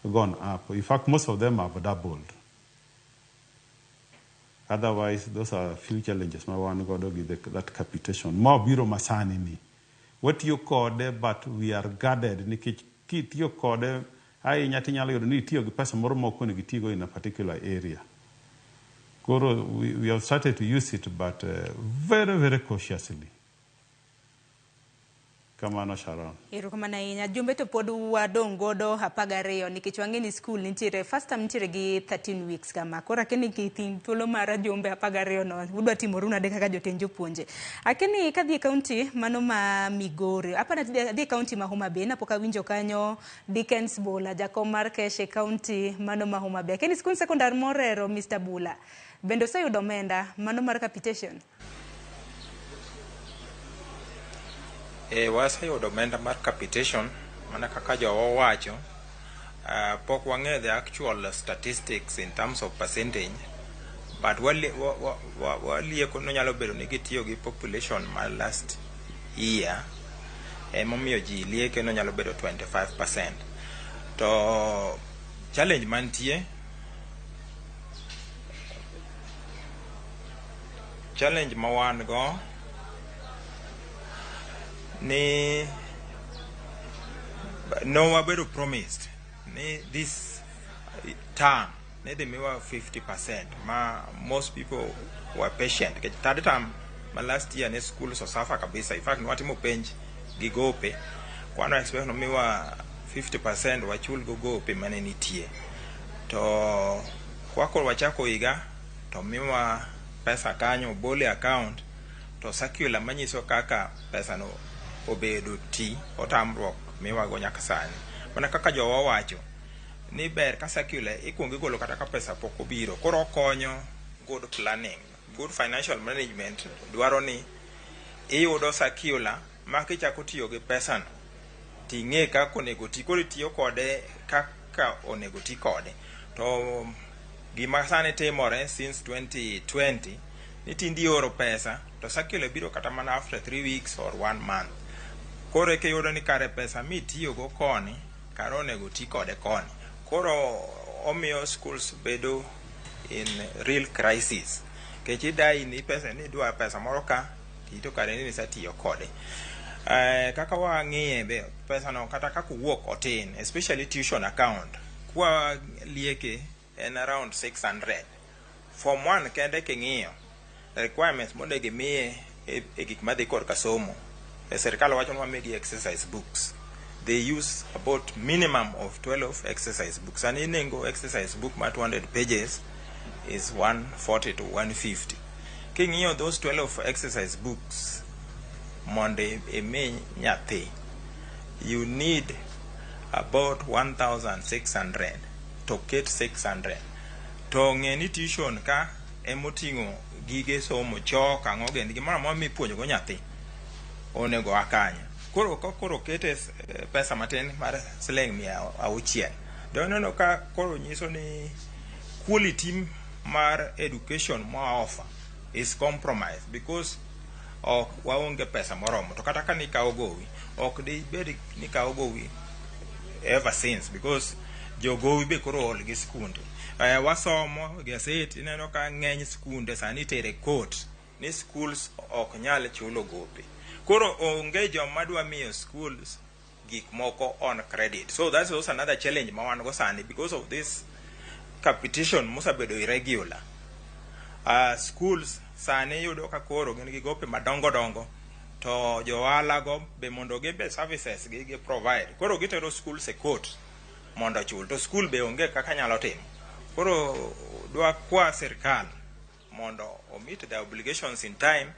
gone up. In fact, most of them have doubled. Otherwise, those are few challenges ma wan godo gi that capitation. Ma obiro masani ni. Watiyo kode, but we are guarded nikech kitiyo kode ahinya tinyalo yudo ni itiyo gi pesa moro ma ok onego itigo in a particular area. Koro we have started to use it, but very, very cautiously. Kamano, Sharon. Erokamano ahinya. Jumbe to pod wadong' godo 12 nikech wang'e ni school nitiere first term nitiere gi 13 weeks kama. Koro akia ni kithin thuolo mar jumbe 12 no udwa timoru nade kaka jotend jopuonje. Akia ni kadhi e kaunti mano ma Migori. Apana adhi e kaunti ma Homa Bay napok awinjo kanyo Dickens Bula jakom mar KESSHA e kaunti mano ma Homa Bay. Akia ni skund sekondar morero Mr. Bula bende oseyudo omenda mano mar capitation? Waseyudo omenda mar capitation mana kaka jowa owacho. Pok wang'eyo the actual statistics in terms of percentage, but walieko ni nyalo bedo ni gitiyo gi population ma last year, emomiyo ji lieke ni nyalo bedo 25%. To challenge mantie, challenge ma wan go ni no wabedo promised ni this term ne dhi miwa 50% ma most people were patient nikech third term ma last year ne schools osuffer kabisa. In fact, nwatimo penj gi gope kwano expect nomiwa 50% wachul go gope mane nitie, to kwakoro wachako higa to miwa pesa kanyo bole account to circular manyiso kaka pesa no obedo ti otamruok miwago nyaka sani. Mana kaka jowa owacho ni ber ka circular ikuongo igolo kata ka pesa pok obiro, koro okonyo good planning. Good financial management dwaro ni iyudo circular ma kichako tiyo gi pesa no ting'e kaka onego ti, koro itiyo kode kaka onego ti kode. To gima sani timore since 2020 ni tinde ioro pesa to circular biro kata mana after 3 weeks or 1 month. Koro eka iyudo ni kare pesa mitiyogo koni kare onego ti kode koni. Koro omiyo schools bedo in real crisis nikech idai ni pesa ni idwa pesa moro ka to kare ni isetiyo kode. Kaka wang'iye be pesa no kata kaka owuok otin, especially tuition account kwa lieke en around 600. Form 1 kende king'iyo requirements monego imiye e gik madhi korka somo, e sirikal wacho ni wamigi exercise books. They use about minimum of 12 exercise books. Sani nengo exercise book ma 200 pages is 140 to 150. King'iyo those 12 exercise books mondo imi nyathi, you need about 1600 to ket 600 to ng'e ni tuition ka emoting'o gige somo, chok, ang'o gini, gimoro amora mipuonjo go nyathi onego a kanyo. Koro ka koro kete pesa matin mar siling 600, to ineno ka koro nyiso ni quality mar education ma offer is compromised because ok waonge pesa moromo. To kata ka nikawo gowi, ok dibed ni kawo gowi ever since, because jogowi be koro ol gi skunde. Wasomo gaset, ineno ka ng'eny skunde sani itere court ni schools ok nyal chulo gope. Koro onge joma dwa miyo schools gik moko on credit. So that's also another challenge ma wan go sani because of this capitation mosebedo irregular. Schools sani yudo ka koro gin gi gope madongo dongo, to johala go be mondo gibe services gi provide, koro gitero schools e court mondo ochul, to school be onge kaka nyalo timo. Koro dwa kwa sirkal mondo o meet the obligations in time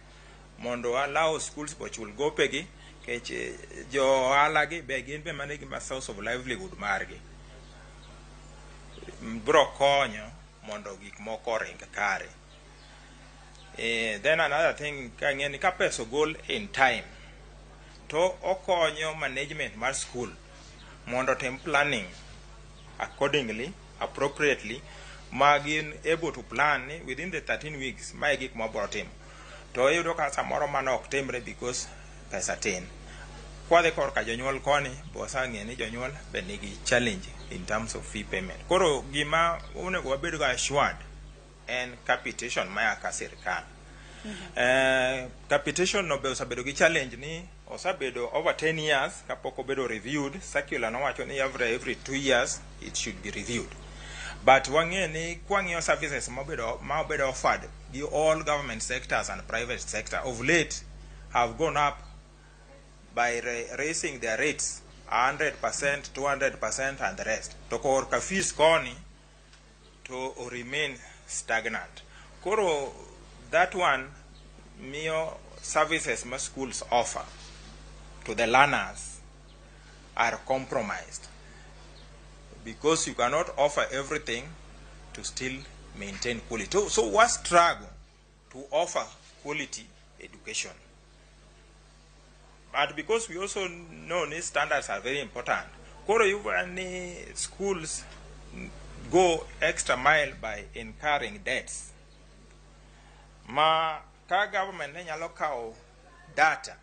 mondo allow schools ochul gopegi, nikech jo ohala gi be gin be mano e gima source of livelihood margi bro konyo mondo gik moko oring kare. Then another thing, kang'e ni ka pesa ogol in time to okonyo management mar school mondo otim planning accordingly, appropriately, ma gin able to plan ni within the 13 weeks mae gik ma wabro timo. To iyudo ka samoro mano ok timre because pesa tin. Kwadhi korka jonyuol koni be waseng'eyo ni jonyuol be nigi challenge in terms of fee payment. Koro gima onego wabed go assured en capitation maya ka sirkal. Capitation no be osebedo gi challenge ni osebedo over 10 years kapok obedo reviewed. Circular nowacho ni every 2 years it should be reviewed. But wang'e ni kwang'iyo services ma obedo offered gi all government sectors and private sector of late have gone up by raising their rates 100%, 200% and the rest. To korka fees koni to remain stagnant. Koro that one miyo services ma schools offer to the learners are compromised because you cannot offer everything to still maintain quality. So we struggle to offer quality education. But because we also know these standards are very important, koro yudo ni schools go extra mile by incurring debts. Ma ka government ne nyalo kawo data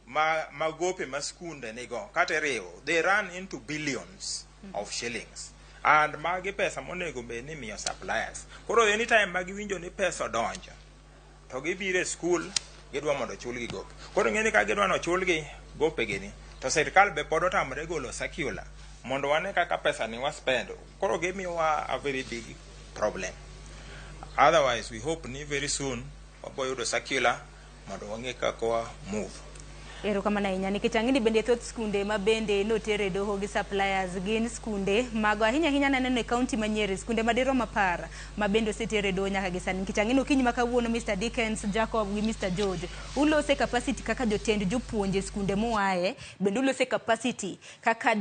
ma magope ma skunde nigo kata riwo, they run into billions of shillings, and magi pesa monego bed ni miyo suppliers. Koro anytime ma giwinjo ni pesa odonjo to gibiro e school, gidwa mondo ochulgi gope. Koro ing'e ni ka gidwa ni ochulgi gopegi ni, to sirkal be pod otamore golo circular mondo wane kaka pesa ni wa spend. Koro gimiyowa a very big problem. Otherwise we hope ni very soon wabo yudo circular mondo wang'e kaka wa move. Erokamano ahinya, nikech ang'e ni bende thoth skunde ma bende noter e doho gi suppliers gin skunde mago ahinya ahinya naneno e kaunti ma Nyeri, skunde madirom 10 ma bende oseter e doho nyaka gi sani. Nikech ang'e ni okinyi ma kawuono, Mr. Dickens Jacob gi Mr. George, ulose capacity kaka jotend jopuonje skunde muaye, bende ulose capacity kaka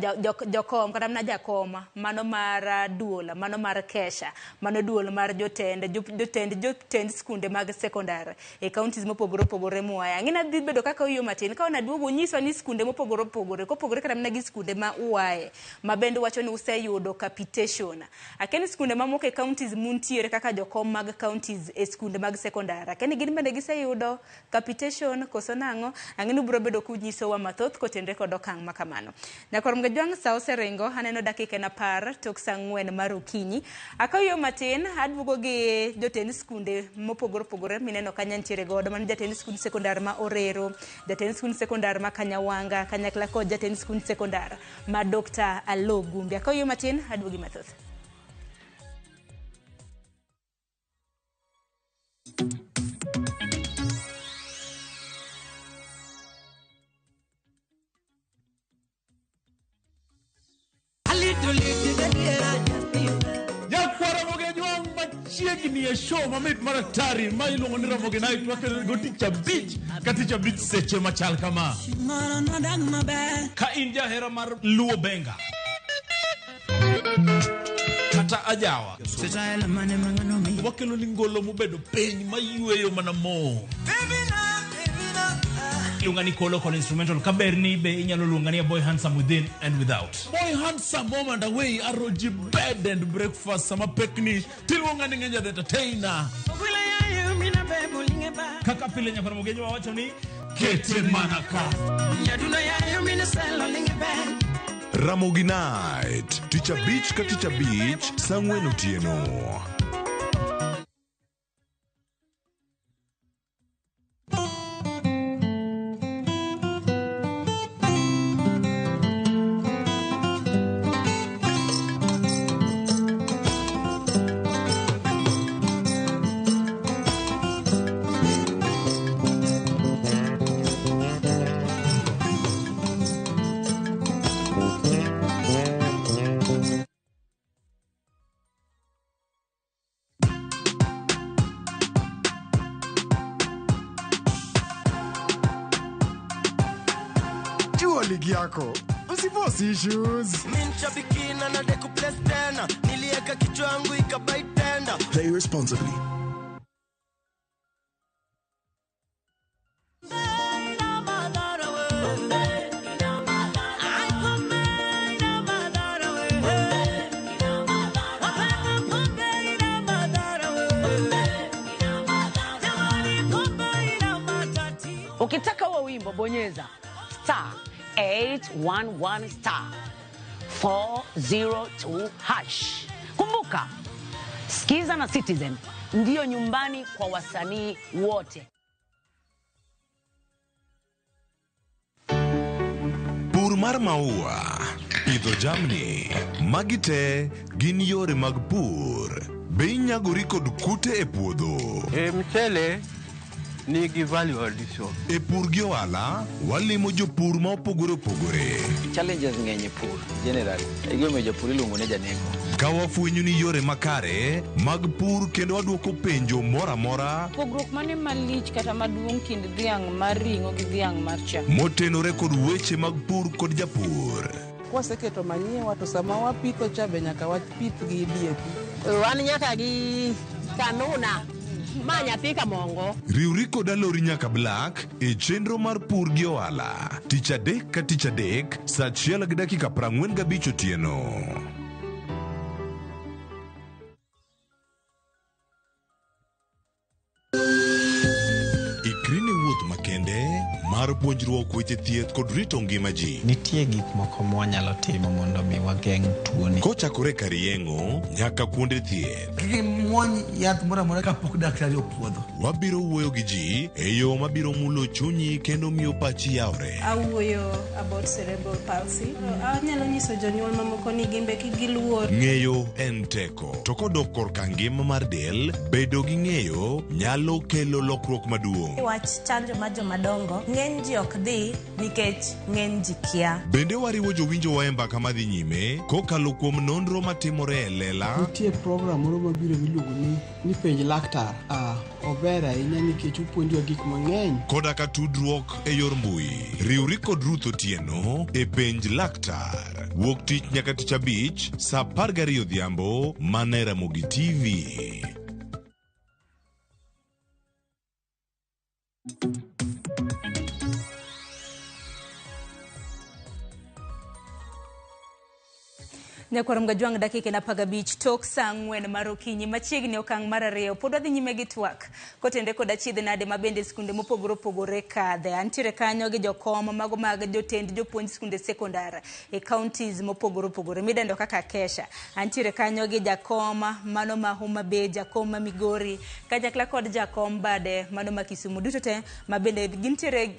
jokom kata mana jakom mano mar duol mano mar KESSHA, mano duol mar jotend skunde mag sekondar e counties mopogore opogore muaye. Ang'e ni dhi bedo kaka oyuo matin ka wanaduogo nyiswa ni skunde mopogore opogore kopogore kata mana gi skunde ma uaye ma bende wacho ni useyudo capitation. Akia ni skunde mamoko e counties muntiere kaka jokom mag counties e skunde mag sekondar, akia ni gin bende giseyudo capitation koso nang'o. Ang'e ni ubiro bedo kunyisowa mathoth kotenre kod okang' ma kamano. Nyakwar Mgajwang', sa oseringo, aneno dakika en 10 tok sa 4 mar okinyi. Akaw yo matin aduogo gi jotend skunde mopogore opogore mineno kanyo nitiere godo mano jatend skund sekondar ma Orero, jatend skund sekondar ma Kanyawanga kanyakla kod jatend skund sekondar ma Dr. Alo Gumbi. Akaw yo matin aduogi mathoth. Nyakwara Mogejwang' machiegni. machiegni e show mamit mar atari ma iluongo ni Ramogi Night wakelo go tich abich ka tich abich seche machal kama. Ka in jahera mar Luo Benga kata ajawa wakelo ni ngolo mobedo piny mayweyo mana mo. Iluonga ni Kolo Kolo Instrumental kaber ni be inyalo luonga ni a boy handsome within and without. Boy handsome home and away aroji bed and breakfast sama pekni tiluonga ni Ngenja the entertainer. Kaka pile nyakwar Mogenjo wawacho ni kete mana ka. Ramogi Night, tich abich ka tich abich, saa ang'wen otieno. Jua ligi yako, usiforce issues. Minshabikina na deku place tena, nilieka kichwa yangu ikabai tenda. Play responsibly. Ukitaka huo wimbo bonyeza star 811 star 402 hash. Kumbuka, Skiza na Citizen ndiyo nyumbani kwa wasanii wote. Pur mar maua, pidho jamni, magi te gin yore mag pur. Be inyagori kod kute e puodho? E mchele nigi value addition. E pur gi ohala, walimo jopur ma opogore opogore. Challenges ng'eny e pur generally. E gimomiyo japur iluongo ni janeko. Ka wafwenyo ni yore makare mag pur kendo wadwoko penjo moro amora Pogruok mane malich kata maduong' kind dhiang' mar ring'o gi dhiang' mar chak? motenore kod weche mag pur kod japur. Kwaseketo manyiwa to sama wapitho cha be nyaka wapith gi DAP. Wan nyaka gi kanuna ma nyathi kamongo. Riwri kod Alori nyaka Black e chenro mar pur gi ohala tich adek ka tich adek saa achiel gi dakika 45 otieno. Ikri ne wuoth makende mar puonjruok weche thieth kod rito ngima ji. Nitie gik moko mwanyalo timo mondo mi wageng' tuoni. Kochakore kar yeng'o nyaka kuonde thieth. Kik imuony yath moro amora kapok daktari opuodho. Wabiro wuoyo gi ji e yo mabiro mulo chunyi kendo miyo pachi yawre. Awuoyo about cerebral palsy. Anyalo nyiso jonyuol mamoko ni gin be kik giluor. Ng'eyo en teko, to kodok korka ngima mar del, bedo gi ng'eyo nyalo kelo lokruok maduong'. Wach chanjo mar jomadongo, ng'eny ji ok dhi nikech ng'eny ji kia. Bende wariwo jowinjowa e mbaka madhi nyime kokalo kuom nonro matimore e lela. Nitie program moro mabiro miluongo ni penj laktar. Ober ahinya nikech opuonjowa gik mang'eny. Koda ka tudruok e yor mbui. Riwri kod Ruth Otieno e penj laktar. Wuok tich nyaka tich abich saa 12 odhiambo mana e Ramogi TV. Nyakwar Mgajwang' dakika en 15 tok saa 4 mar okinyi machiegni okang' mar 2 pod wadhi nyime gi twak kotende kod achiedh nade ma bende skunde mopogore opogore kadhe. Antiere kanyo gi jokom mago mag jotend jopuonj skunde sekondar e counties mopogore opogore midendo kaka Kesha. Antiere kanyo gi jakom mano ma Homa Bay, jakom ma Migori kanyakla kod jakom bade mano ma Kisumu, duto te ma bende gintiere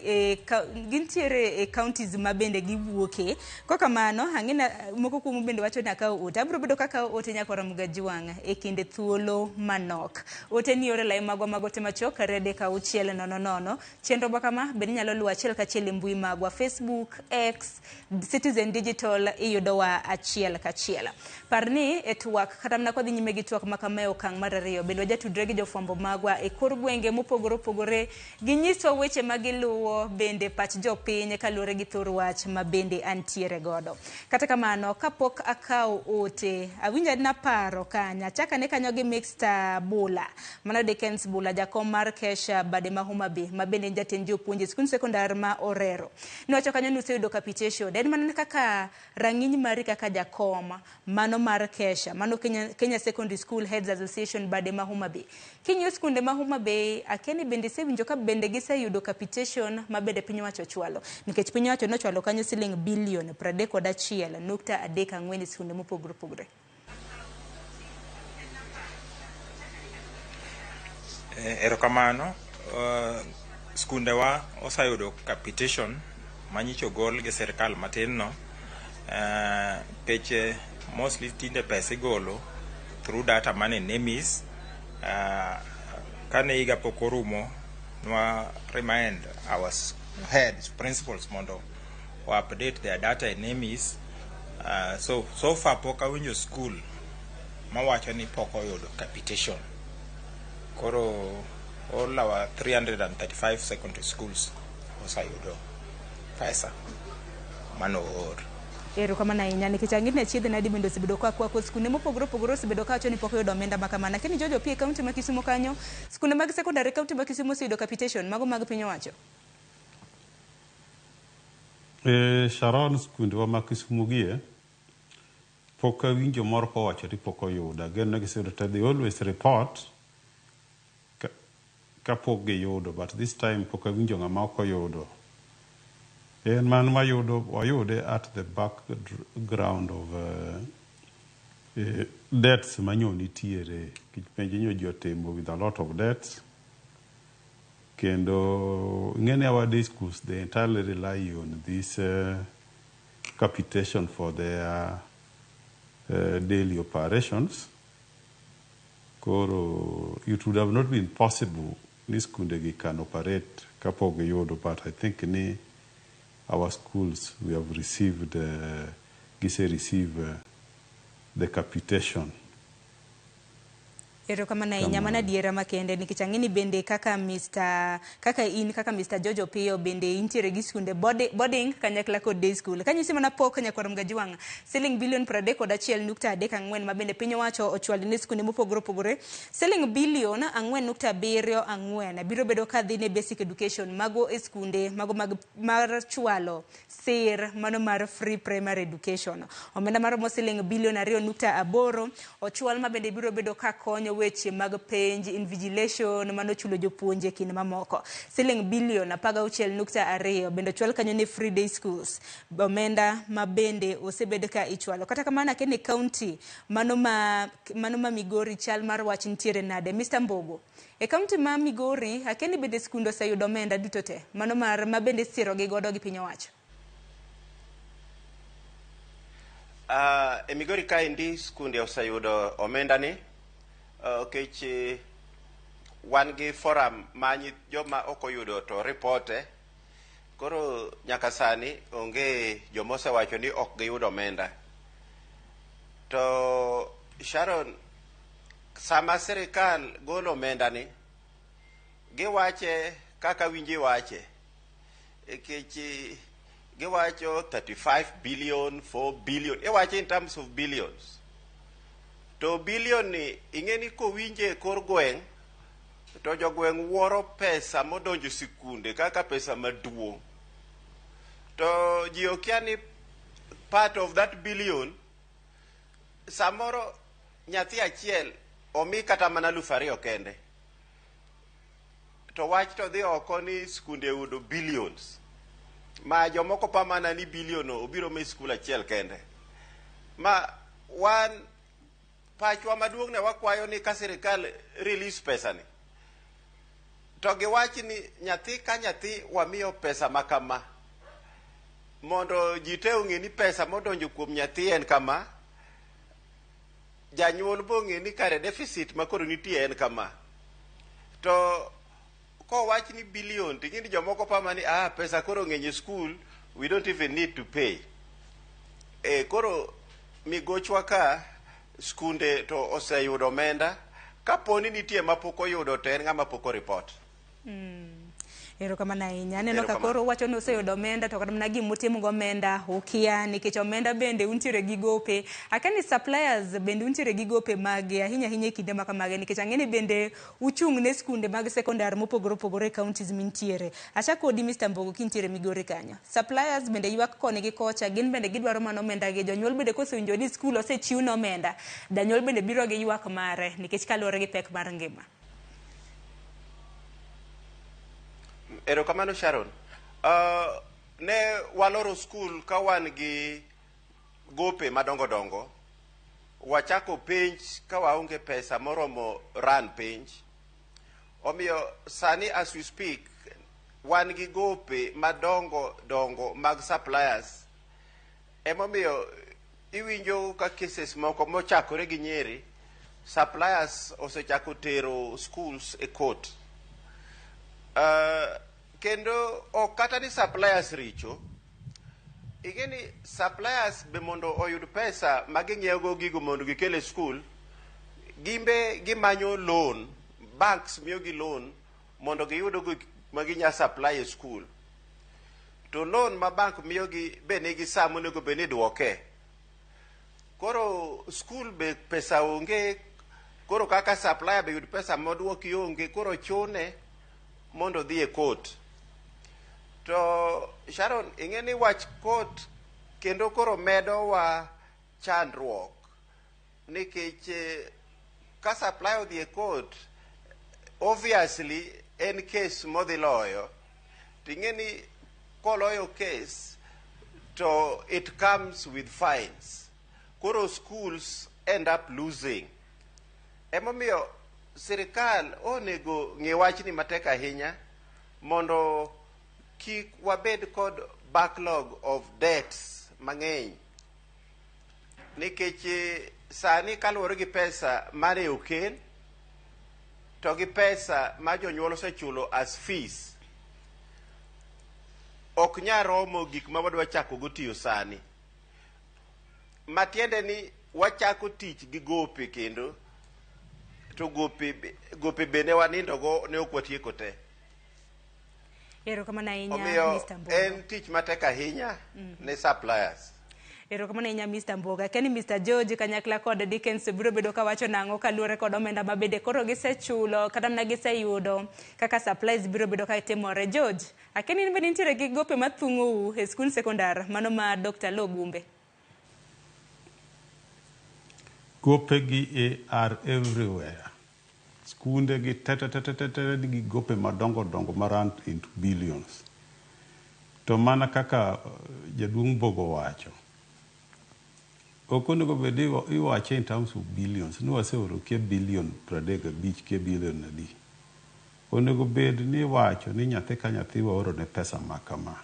e counties ma bende giwuoke. Kokamano ang'e moko kuom bende wacho nakawo ote. Abiro bedo kakawo ote nyakwara Mugajwang' e kinde thuolo manok. Ote ni yore lai magwa mag ote machuok 236 00. Chenro ma kama bende inyalo luwo achiel kachiel e mbui magwa Facebook, X, Citizen Digital iyudowa achiel kachiel. Par ni e twak kata mana kwadhi nyime gi twak ma kama e okang' mar ariyo bende wajatudre gi jofwambo magwa e kor gwenge mopogore opogore ginyiswa weche ma giluwo bende pach jopiny kaluwore gi thor wach ma bende antiere godo. Kata kamano kapok akawo ote awinjo naparo kanya achakane kanyo gi Mixta Bula mano Dickens Bula jakom mar Kesha bade ma Homa Bay ma bende en jatend jopuonj e skund sekondar ma Orero. Niwacho kanyo ni useyudo capitation en mana kaka rang'iny mari kaka jakom mano mar Kesha mano Kenya Secondary School Heads Association bade ma Homa Bay. King'iyo skunde ma Homa Bay akia ni bende isewinjo ka bende giseyudo capitation ma bende piny owacho ochwalo nikech piny owacho nochwalo kanyo siling bilion 31.34 e skunde mopogore opogore. Erokamano. Skundewa oseyudo capitation manyicho gol gi sirikal matin no. Peche mostly tinde pesa igolo through data mane NEMIS. Kane higa pok orumo, nwa remind our heads, principals mondo o update their data e NEMIS. So far pok awinjo school mawacho ni pok oyudo capitation. Koro all our 335 secondary schools oseyudo pesa mano oor. Erokamano ahinya nikech ang'e ni achiedh nadi bende osebedo ka kwako skunde mopogore opogore osebedo kawacho ni pok oyudo omenda ma kamano. Lakini George Opiyo e kaunti ma Kisumu kanyo, skunde mag sekondar e kaunti ma Kisumu oseyudo capitation mago mag piny owacho. Sharon, skundewa ma Kisumu gie pok awinjo moro kowacho ni pok oyudo. Ageno ni giseyudo to they always report kapok giyudo, but this time pok awinjo ng'ama ok oyudo. En man wayudo wayude at the background of debts manyo nitiere. Nikech penj nyo ji otimo with a lot of debts. Kendo ing'e ni our day schools they entirely rely on this capitation for their daily operations. Koro it would have not been possible ni skunde gi can operate kapok giyudo, but I think ni our schools we have received gise receive the capitation. Erokamano ahinya, mano adiera makende nikech ang'e ni bende kaka Mr. kaka in kaka Mr. George Opiyo bende intiere gi skunde boarding kanyakla kod day school. Kanyisi mana pok nyakwar Mgajuang' siling bilion 31.34 ma bende piny owacho ochwalo ne skunde mopogore opogore. Siling bilion 4.74 biro bedo ka dhi ne basic education mago e skunde mago mag mar chwalo sir mano mar free primary education. Omenda maromo siling bilion 2.8 ochwal ma bende biro bedo ka konyo weche mag penj, invigilation, mano chulo jopuonje kind mamoko. Siling bilion 16.2 bende ochwal kanyo ne free day schools. Omenda ma bende osebed ka ichwalo. Kata kamano akia ni county mano ma Migori chal mar wach nitiere nade. Mr. Mbogo, e county ma Migori akia ni bende skunde oseyudo omenda duto te mano mar ma bende siro gi godo gi piny owacho. E Migori kaendi skunde oseyudo omenda ni nikech wan gi forum ma joma ok oyudo to ripote. Koro nyaka sani onge joma osewacho ni ok giyudo omenda. To Sharon, sama sirikal golo omenda ni, giwache kaka winji wache. Nikech giwacho 35 billion, 4 billion, iwache in terms of billions. To billion ni ing'e ni kowinje e kor gweng' to jogweng' wuoro pesa modonjo sikunde kaka pesa maduong'. To ji okia ni part of that billion samoro nyathi achiel omi kata mana 2,000 kende. To wach to dhi oko ni skunde oyudo billions. Ma jomoko pa mana ni billion no obiro mi skul achiel kende. Ma wan pachwa maduong' ne wakwayo ni ka sirikal release pesa ni to giwach ni nyathi ka nyathi wamiyo pesa ma kama mondo ji te ong'e ni pesa modonjo kuom nyathi en kama. Janyuol bong'e ni kare deficit ma koro nitie en kama. To kowach ni billion, to ing'e ni jomoko pama ni pesa koro ng'eny e school, we don't even need to pay. Koro migochwa ka skunde to oseyudo omenda, kapo ni nitie mapok oyudo to en ng'ama pok oripot. Erokamano ahinya. Aneno ka koro uwacho ni oseyudo omenda to kata mana gima utim go omenda ukia nikech omenda bende untiere gi gope. Akia ni suppliers bende untiere gi gope mage ahinya ahinya e kinde ma kamagi nikech ang'e ni bende uchung' ne skunde mag sekondar mopogore opogore e counties mintiere. Achak kodi Mr. Mbogo kintiere Migori kanyo. Suppliers bende ywak koni gi kocha, gin bende gidwaro mana omenda gi. Jonyuol bende kosewinjo ni skul osechiw ne omenda, janyuol bende biro gi ywak mare nikech kaluwore gi pek mar ngima. Erokamano Sharon. Ne waloro skul ka wan gi gope madongo dongo. Wachako penj ka waonge pesa moromo run penj. Omiyo sani as we speak, wan gi gope madongo dongo mag suppliers. Emomiyo iwinjo ka cases moko mochakore gi Nyeri, suppliers osechako tero schools e court. Kendo ok kata ni suppliers richo, ing'e ni suppliers be mondo oyud pesa ma ging'iewo go gigo mondo gikel e skul, gimbe gimanyo loan, banks miyogi loan mondo giyud gik ma ginya supply e skul. To loan ma bank miyogi be nigi saa monego bed ni idwoke. Koro skul be pesa onge, koro kaka supplier be yud pesa modwoki onge, koro chune mondo odhi e court. To Sharon, ing'e ni wach court kendo koro medowa chandruok nikech ka supplier odhi e court, obviously en case modhi loyo. To ing'e ni koloyo case to it comes with fines. Koro schools end up losing. Emomiyo sirikal onego ng'i wachni matek ahinya mondo kik wabed kod backlog of debts mang'eny. Nikech sani kaluwore gi pesa mane okel to gi pesa ma jonyuol osechulo as fees, ok nyal romo gik ma wadwa chako go tiyo sani. Matiende ni wachako tich gi gope kendo to gope be ne wanindo go ne ok watieko te. Erokamano ahinya Omiyo Mr. Mbogo. en tich matek ahinya ne suppliers. Erokamano ahinya Mr. Mboga. Akia ni Mr. George kanyakla kod Dickens biro bedo kawacho nang'o kaluwore kod omenda ma bende koro gisechulo kata mana giseyudo kaka supplies biro bedo ka timore. George, akia ni in bende nitiere gi gope mathung'ou e skund sekondar mano ma Dr. Lo Gumbe. Gope gi are everywhere. Skunde gi te te te te te te nigi gope madongo dongo ma run into billions. To mana kaka jaduong' Mbogo wacho, ok onego bed ni iwache in terms of billions, ni waseoro kia billion 35 kia billion adi. Onego bed ni iwacho ni nyathi ka nyathi waoro ne pesa ma kama.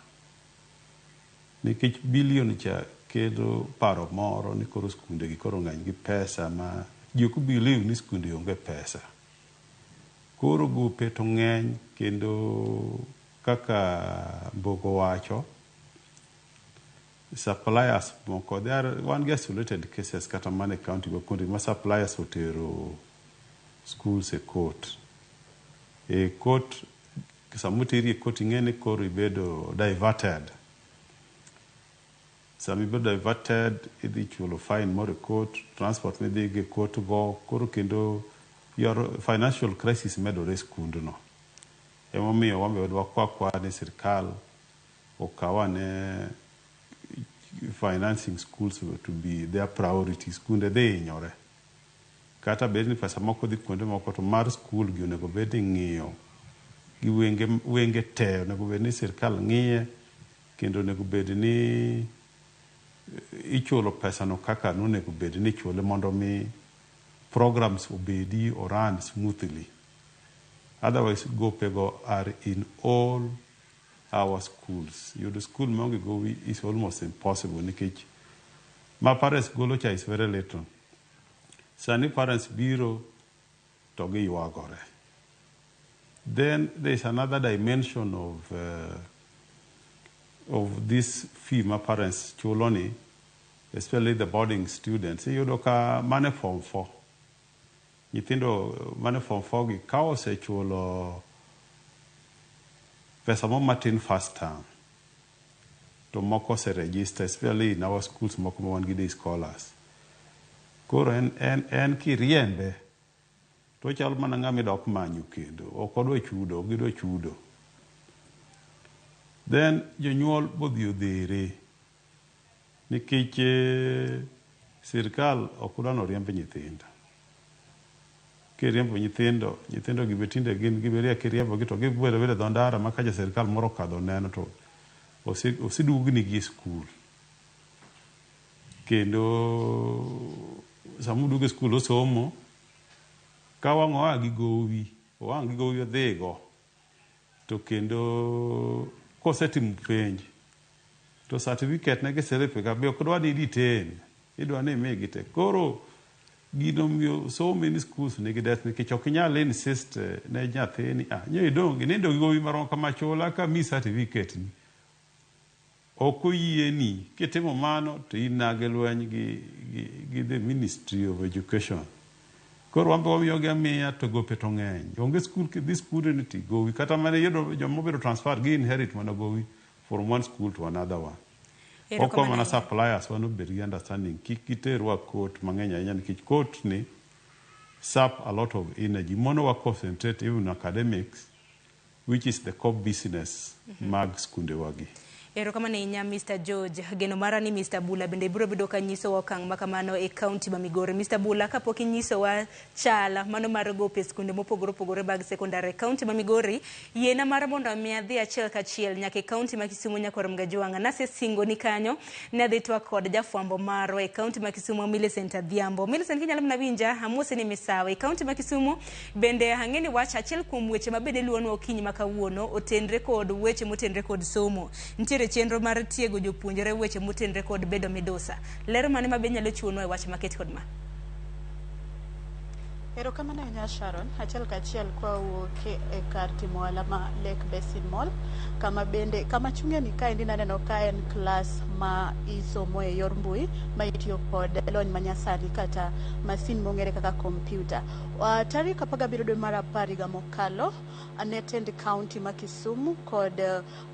Nikech billion cha kelo paro moro ni koro skunde gi koro ng'eny gi pesa ma ji ok believe ni skunde onge pesa. Koro gope to ng'eny kendo kaka Mbogo wacho, suppliers moko, there are wan gi isolated cases kata mana e county ma kuonde ma suppliers otero schools e court. E court, sama oteri e court ing'e ni koro ibedo diverted. Sama ibedo diverted, idhi chulo fine moro e court, transport midhi go e court go, koro kendo your financial crisis medore e skundno. Emomiyo wan be wakwa akwa ni sirikal okaw ane financing schools to be their priority. Skunde dhi hinyore. Kata bed ni pesa moko dhi kuonde moko to mar skul gi onego bed ni ing'iyo gi wenge te, onego bed ni sirikal ng'iye kendo onego bed ni ichulo pesa no kaka nonego bed ni ichule mondo mi programs obedi o run smoothly. Otherwise gopego are in all our schools. Yudo school maonge gowi is almost impossible nikech ma parents golo cha is very little. Sani parents biro to giywagore. Then there is another dimension of this fee ma parents chulo ni, especially the boarding students. Iyudo ka mane form 4. Nyithindo mane form 4 gi ka osechulo pesa mo matin first term to moko ose register, especially in our schools moko ma wan gi day scholars. Koro en kiriembe to ochalo mana ng'ama idok manyo kendo. Ok odwa chudo, ok gidwa chudo. Then jonyuol bodhi odhere nikech sirkal ok dwa noriemb nyithindo. Kiriembo nyithindo, nyithindo gi be tinde gin giberiek kiriembogi to gibedo abeda e dho ndara ma ka ja sirkal moro okadho neno to oseduognigi e skul. Kendo sama oduogo e skul osomo, ka wang' oa gi gowi, owang' gi gowi odhigo, to kendo kosetimo penj, to certificate ne gi slip ka be ok dwa ni detain, idwa ni imigi te. Koro gino omiyo so many schools nigi debt nikech ok inyal insist ne nyathi ni ah, nyo idong' inindo gi gowi marom kama chula ka mi certificate ni. Ok oyieni, kitimo mano to in gi lweny gi the Ministry of Education. Koro wan be wamiyogi amiya to gope to ng'eny. Onge skul kidhi skunde ni to gowi kata mana iyudo joma obedo transfer gi inherit mana gowi from one school to another one. Wakwa mana suppliers wan obed gi understanding kik giterwa court mang'eny ahinya nikech court ni sap a lot of energy. Mono wa concentrate even academics which is the core business mag skundewa gi. Erokamano ahinya Mr. George. Geno mara ni Mr. Bula bende biro bedo ka nyisowa okang' ma kamano e kaunti ma Migori. Mr. Bula, kapok inyisowa chal mano mar gope skunde mopogore opogore mag sekondar e kaunti ma Migori, yiena mar mondo mi adhi achiel kachiel nyaka e kaunti ma Kisumu nyakwar Mgajwang'a. Nasesingoni kanyo ne adhi twak kod jafwambo marwa e kaunti ma Kisumu Millicent Adhiambo. Millicent, kinyalo mana winja, amosi ni misawa. E kaunti ma Kisumu bende ang'e ni wach achiel kuom weche ma bende luonwa okinyi ma kawuono otenre kod weche motenre kod somo. Nitiere chenro mar tiego jopuonjre weche motenre kod bedo midusa. Ler mane ma be nyalo chiwonwa e wach maket kod ma? Erokamano ahinya Sharon. Achiel kachiel kwawuok e kar timo ohala ma Lake Basin Mall, kama bende kama chunge ni kaendi naneno ka en klas ma isomo e yor mbui ma itiyo kod lony manyasani kata masin mong'ere kaka kompyuta. Tarik 17 dwe mar 10 higa mokalo, ne tend kaunti ma Kisumu kod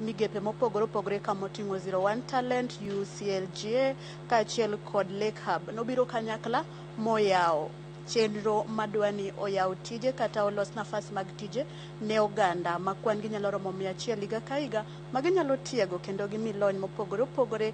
migepe mopogore opogore kamoting'o 01 Talent, UCLGA kaachiel kod Lake Hub nobiro kanyakla moyawo chenro madwani oyaw tije kata olos nafas mag tije ne oganda ma kwan gi nyalo romo 100 higa ka higa ma ginyalo tiego kendo gimi lony mopogore opogore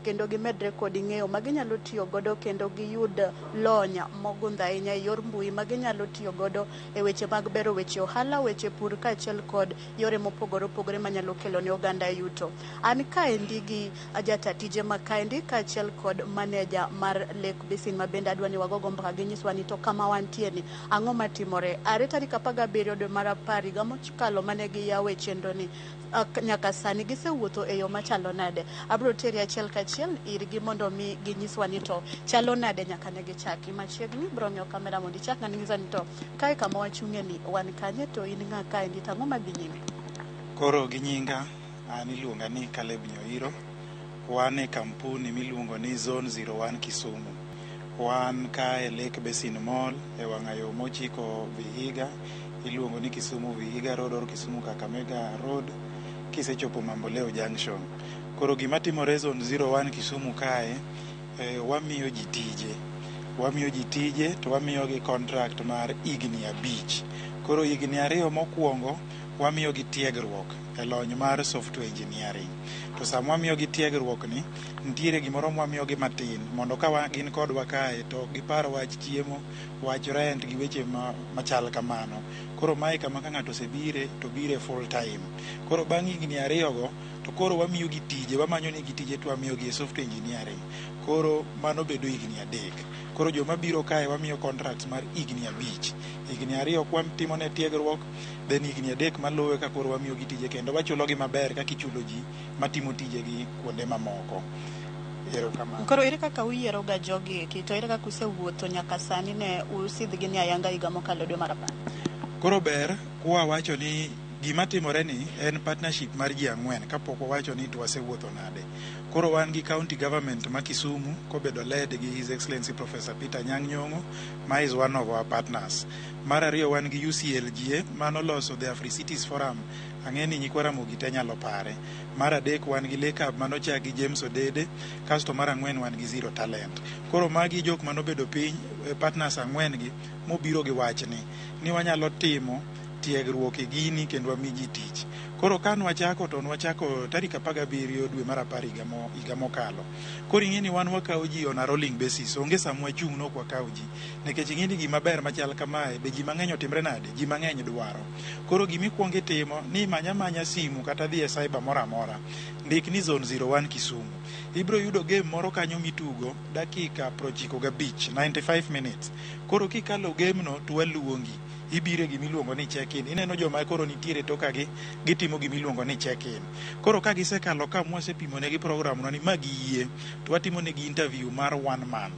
kendo gimedre kod ng'eyo ma ginyalo tiyo godo kendo giyud lony mogundho ahinya e yor mbui ma ginyalo tiyo godo e weche mag bero weche ohala, weche pur kaachiel kod yore mopogore opogore manyalo kelo ne oganda yuto. An kaendi gi jata tije ma kaendi kaachiel kod maneja mar Lake Basin ma bende adwa ni wagogo mbaka ginyiswa ni to kama wantie ni ang'o matimore. Are tarik 17 dwe mar 10 higa mokalo mane giyawo chenro ni nyaka sani gisewuotho e yo machalo nade. Abiro teri achiel kachiel irgi mondo mi ginyiswa ni to chalo nade nyaka ne gichaki. Machiegni biro ng'iyo kamera mondo ichak ng'ani nyisa ni to kae kama wachung'e ni wan kanye to in ng'a kaendi to ang'o madhi nyime. Koro gi nyinga an iluonga ni Caleb Nyoiro. Wan e kampuni miluongo ni Zone 01 Kisumu. Wan ka e Lake Basin Mall e wang'ayo mochiko Vihiga, iluongo ni Kisumu Vihiga Road or Kisumu Kakamega Road kisechopo Mamboleo Junction. Koro gima timore Zone 01 Kisumu kae, wamiyo ji tije. Wamiyo ji tije to wamiyogi contract mar higni 5. Koro higni 2 mokwongo wamiyogi tiegruok e lony mar software engineering. To sama wamiyogi tiegruok ni, nitiere gimoro mwamiyogi matin mondo ka gin kodwa kae to gipar wach chiemo, wach rent gi weche machal kamano. Koro mae kama ka ng'ato osebire to bire full time. Koro bang' higni 2 go to koro wamiyogi tije, wamanyo negi tije to wamiyogi e software engineering. Koro mano bedo higni 3. Koro joma biro kae wamiyo contracts mar higni 5. Higni 2 kwatimo ne tiegruok, then higni 3 maluwe ka koro wamiyogi tije kendo wachulogi maber kaka ichulo ji matimo tijegi kuonde mamoko. Erokamano. Koro ere kaka uyiero ga jogi eki to ere kaka usewuotho nyaka sani ne usidhgi ni ayanga higa mokalo dwe mar 10? Koro ber kwa wacho ni gima timore ni en partnership mar ji ang'wen kapok wawacho ni to wasewuotho nade. Koro wan gi county government ma Kisumu kobedo led gi His Excellency Professor Peter Anyang' Nyong'o ma is one of our partners. Mar ariyo, wan gi UCLGA manoloso the Africities Forum, ang'e ni nyikwa Ramogi te nyalo pare. Mar adek, wan gi Lake Hub manochak gi James Odede, kasto mar ang'wen wan gi Zero Talent. Koro magi jok manobedo piny, partners ang'wen gi mobiro gi wachni ni wanyalo timo tiegruok e gini kendo wami ji tich. Koro ka nwachako to nwachako tarik 17 dwe mar 10 higa mokalo. Koro ing'e ni wan wakawo ji on a rolling basis, onge sama wachung' nok wakawo ji. Nikech ing'e ni gima ber machal kamae be ji mang'eny otimre nade? Ji mang'eny dwaro. Koro gimikwongo itimo ni imany amanya simu kata dhi e cyber moro amora. Ndik ni Zone 01 Kisumu. Ibiro yudo game moro kanyo mitugo dakika 95, 95 minutes. Koro kikalo game no to waluongi. Ibiro e gimiluongo ni check in. Ineno joma koro nitiere tokagi gitimo gimiluongo ni check in. Koro ka gisekalo ka mwasepimo negi program no ni ma giyie, to watimo negi interview mar one month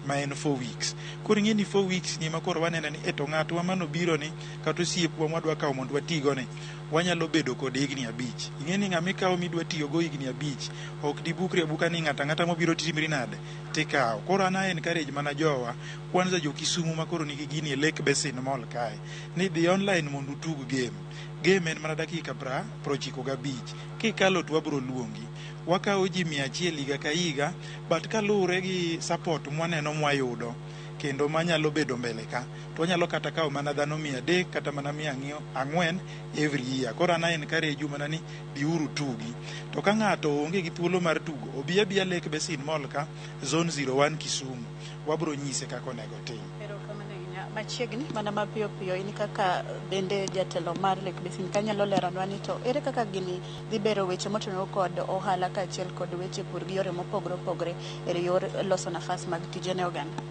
ma en 4 weeks. Koro ing'e ni 4 weeks ni ema koro waneno ni e to ng'atwa manobiro ni kata osiepwa mwadwa kawo mondo watigo ni wanyalo bedo kode higni 5. Ing'e ni ng'ama ikawo midwa tiyogo higni 5 ok dibukri abuka ni ng'ato ang'ata mobiro timri nade tikawo. Koro an a encourage mana jowa kwanza jo Kisumu ma koro nigi gini e Lake Basin Mall kae ni dhi online mondo utug game. Game en mana dakika 95. Kikalo to wabiro luongi. Wakawo ji 100 higa ka higa, but kaluwore gi support mwaneno mwayudo kendo manyalo bedo mbele ka, to wanyalo kata kawo mana dhano 300 kata mana 400 every year. Koro an a encourage u mana ni dhiuru tugi. To ka ng'ato onge gi thuolo mar tugo, obi abiya Lake Basin Mall ka, Zone 01 Kisumu. Wabiro nyise kaka onego otim. Erokamano ahinya. Machiegni mana mapiyo piyo, in kaka bende jatelo mar Lake Basin kanyalo leronwa ni to ere kaka gini dhi bero weche motenore kod ohala kaachiel kod weche pur gi yore mopogore opogore e yor loso nafas mag tije ne oganda?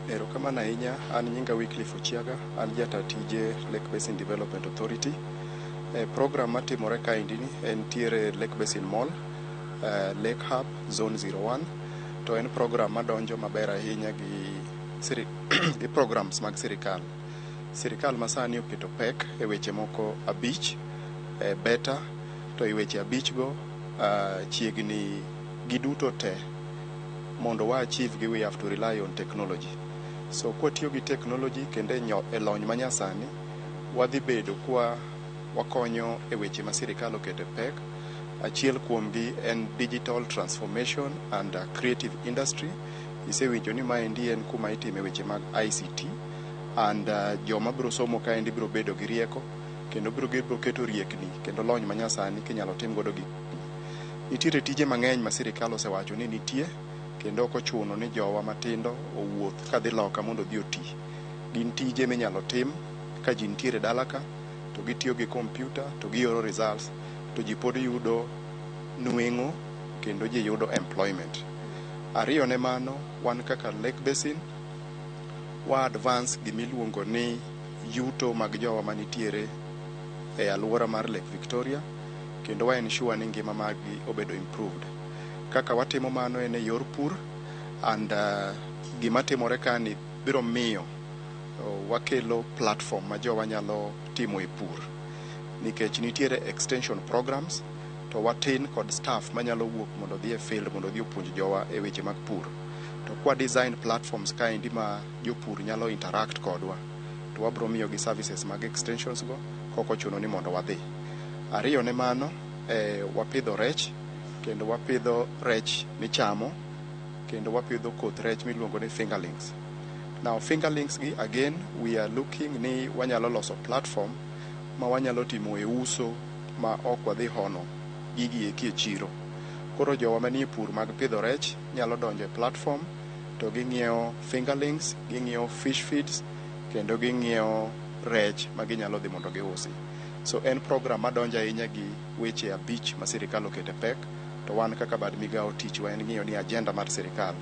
Erokamano ahinya, an nyinga Wycliffe Ochiaga, an jata tije Lake Basin Development Authority. E program matimore kaendi ni entiere Lake Basin Mall, Lake Hub, Zone 01, to en program madonjo maber ahinya gi programs mag sirikal. Sirikal masani oketo pek e weche moko abich, e beta, to e weche abich go chiegni giduto te mondo wa achieve gi we have to rely on technology. So kwatiyo gi technology kendo e lony manyasani, wadhi bedo kwa wakonyo e weche ma sirikal oketo e pek. Achiel kuomgi en digital transformation and creative industry. Isewinjo ni maendi en kuma itime weche mag ICT and joma biro somo kaendi biro bedo gi rieko kendo gibiro keto riekni kendo lony manyasani kinyalo tim godo gik. Nitiere tije mang'eny ma sirikal osewacho ni nitie kendo ok ochuno ni jowa matindo owuoth kadhi loka mondo odhi oti. Gin tije minyalo tim ka ji nitiere dala ka to gitiyo gi kompyuta to gioro results to ji pod yudo nweng'o kendo ji yudo employment. Ariyo ne mano, wan kaka Lake Basin wa advance gimiluongo ni yuto mag jowa manitiere e alwora mar Lake Victoria kendo wa ensure ni ngima maggi obedo improved. Kaka watimo mano en e yor pur and gima timore ka ni biro miyo wakelo platform ma jowa nyalo timo e pur nikech nitiere extension programs to watin kod staff manyalo wuok mondo odhi e field mondo odhi opuonj jowa e weche mag pur. To kwa design platforms kaendi ma jopur nyalo interact kodwa to wabro miyogi services mag extensions go kok ochuno ni mondo wadhi. Ariyo ne mano, wapidho rech kendo wapidho rech michamo kendo wapidho koth rech miluongo ni fingerlings. Now fingerlings gi again we are looking ni wanyalo loso platform ma wanyalo timo e uso ma ok wadhi hono gigi eki e chiro. Koro jowa manie pur mag pidho rech nyalo donjo e platform to ging'iewo fingerlings, ging'iewo fish feeds kendo ging'iewo rech ma ginyalo dhi mondo giusi. So en program madonjo ahinya gi weche abich ma sirikal oketo e pek to wan kaka bad migawo tichwa en ng'iyo ni agenda mar sirikal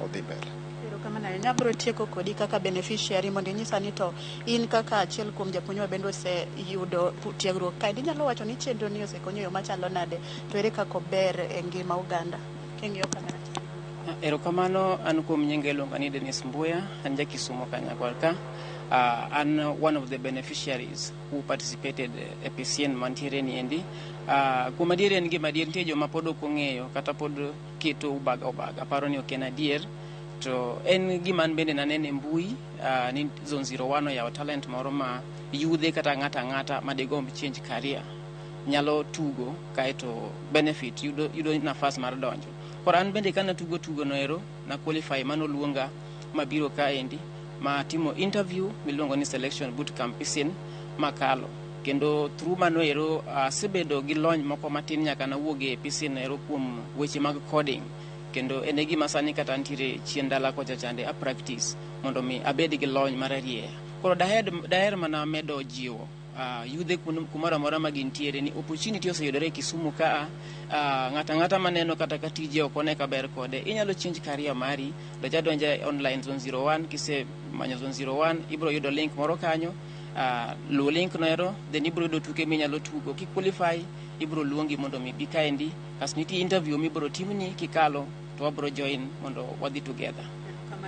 odhi mbele. Erokamano ahinya. Abiro tieko kodi kaka beneficiary mondo inyisa ni to in kaka achiel kuom japuonj ma bende oseyudo tiegruok kaendi, inyalo wacho ni chenro ni osekonyo e yo machalo nade to ere kaka ober e ngima oganda? King'iyo kamera. Erokamano, an kuom nyinga iluonga ni Dennis Mbuya, an ja Kisumo Kanyakwar ka. An one of the beneficiaries who participated e PCN mantiere ni endi. Kuom adier en gima adier, nitie joma pod ok ong'eyo kata pod keto ubaga ubaga, paro ni ok en adier. To en gima an bende naneno e mbui ni Zone 01 oyawo talent moro ma yudhe kata ng'ato ang'ata madigomb change career nyalo tugo kaeto benefit yudo, yudo nafas mar donjo. Koro an bende kana tugo tugo no ero na qualify manoluonga mabiro kaendi ma timo interview miluongo ni selection boot camp isin makalo kendo through mano ero asebedo gi lony moko matin nyaka nawuog e PCN ero kuom weche mag coding kendo en e gima sani kata ntiere chien dala kocha chande a practice mondo mi abed gi lony mar arieya. Koro daher, daher mana medo jiwo yudhe kumoro amora ma gintiere ni opportunity oseyudore e Kisumu ka ng'ato ang'ata maneno kata ka tije ok one ka ber kode inyalo change career mari donj adonja e online Zone 01 kisemanyo Zone 01 ibiro yudo link moro kanyo luw link no ero then ibiro yudo tuke minyalo tugo ki qualify ibiro luongi mondo mi bi kaendi kasto nitie interview mibiro timni kikalo to wabiro join mondo wadhi together.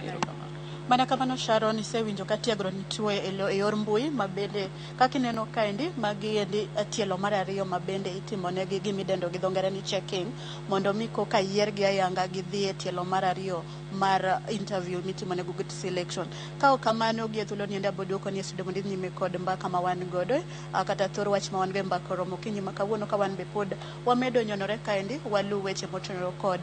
Erokamano. Mana kamano Sharon, isewinjo ka tiegruok nitie e yor mbui ma bende kaka ineno kaendi magi endi tielo mar ariyo ma bende itimonegi gimidendo gi dho ngere ni checking mondo mi koka yiergi ayanga gidhi e tielo mar ariyo mar interview mitimone good selection. Ka ok kamano gi e thuolo ni endi abo duoko ni e studio mondo idhi nyime kod mbaka ma wan godo kata thor wach ma wan go e mbaka oromo okinyi ma kawuono ka wan be pod wamedo nyonore kaendi waluw weche motenore kod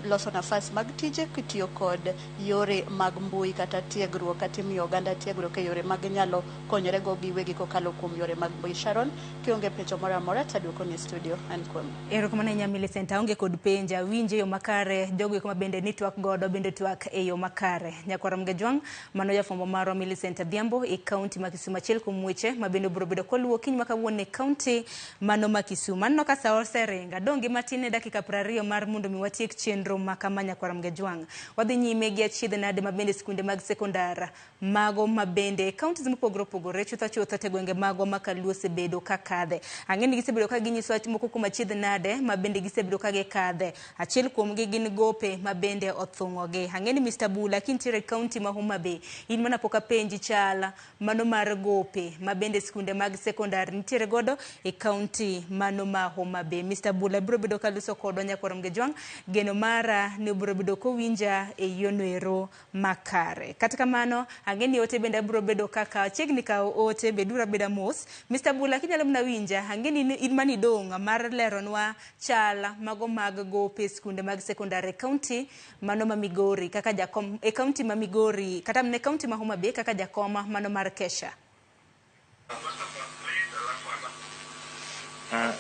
loso nafas mag tije kitiyo kod yore mag mbui kata tiegruok kata imiyo oganda tiegruok e yore mag nyalo konyore go giwegi kokalo kuom yore mag mbui. Sharon, kionge penjo moro amora taduoko ni e studio an kuomi. Erokamano ahinya Millicent, aonge kod penjo, awinjo e yo makare, jogo eko ma bende ni twak godo bende twak e yo makare. Nyakwara Mgejwang', mano jafwambo marwa Millicent Adhiambo e kaunti ma Kisumu, achiel kuom weche ma bende obiro bedo koluwo kiny ma kawuono e kaunti mano ma Kisumu. Aneno ka sa oseringo, adong' gi matin ne dakika 20 mar mondo mi watiek chenro ma kama Nyakwara Mgejwang'. Wadhi nyime gi achiedh nade ma bende skunde mag sekondar mago ma bende e counties mopogore opogore chutho chutho te gwenge magwa ma kaluo osebedo ka kadhe. Ang'e ni gisebedo ka ginyiso wach moko kuom achiedh nade ma bende gisebedo ka gikadhe. Achiel kuomgi gin gope ma bende othung'ogi. Ang'e ni Mr. Bula kintiere e county ma Homa Bay, in mana pok apenji chal mano mar gope ma bende skunde mag sekondar nitiere godo e county mano ma Homa Bay. Mr. Bula biro bedo ka loso kodwa Nyakwar Mgejwang', geno mara ni obiro bedo kowinja e yono ero makare. Kata kamano, ang'e ni ote bende abiro bedo kaka chiegni kawo ote, beduru abeda mos. Mr. Bula kinyalo mana winja, ang'e ni in manidong' mar leronwa chal mago mag gope skunde mag sekondar e county mano ma Migori kaka jakom e county ma Migori kata mana e county ma Homa Bay kaka jakom mano mar Kesha.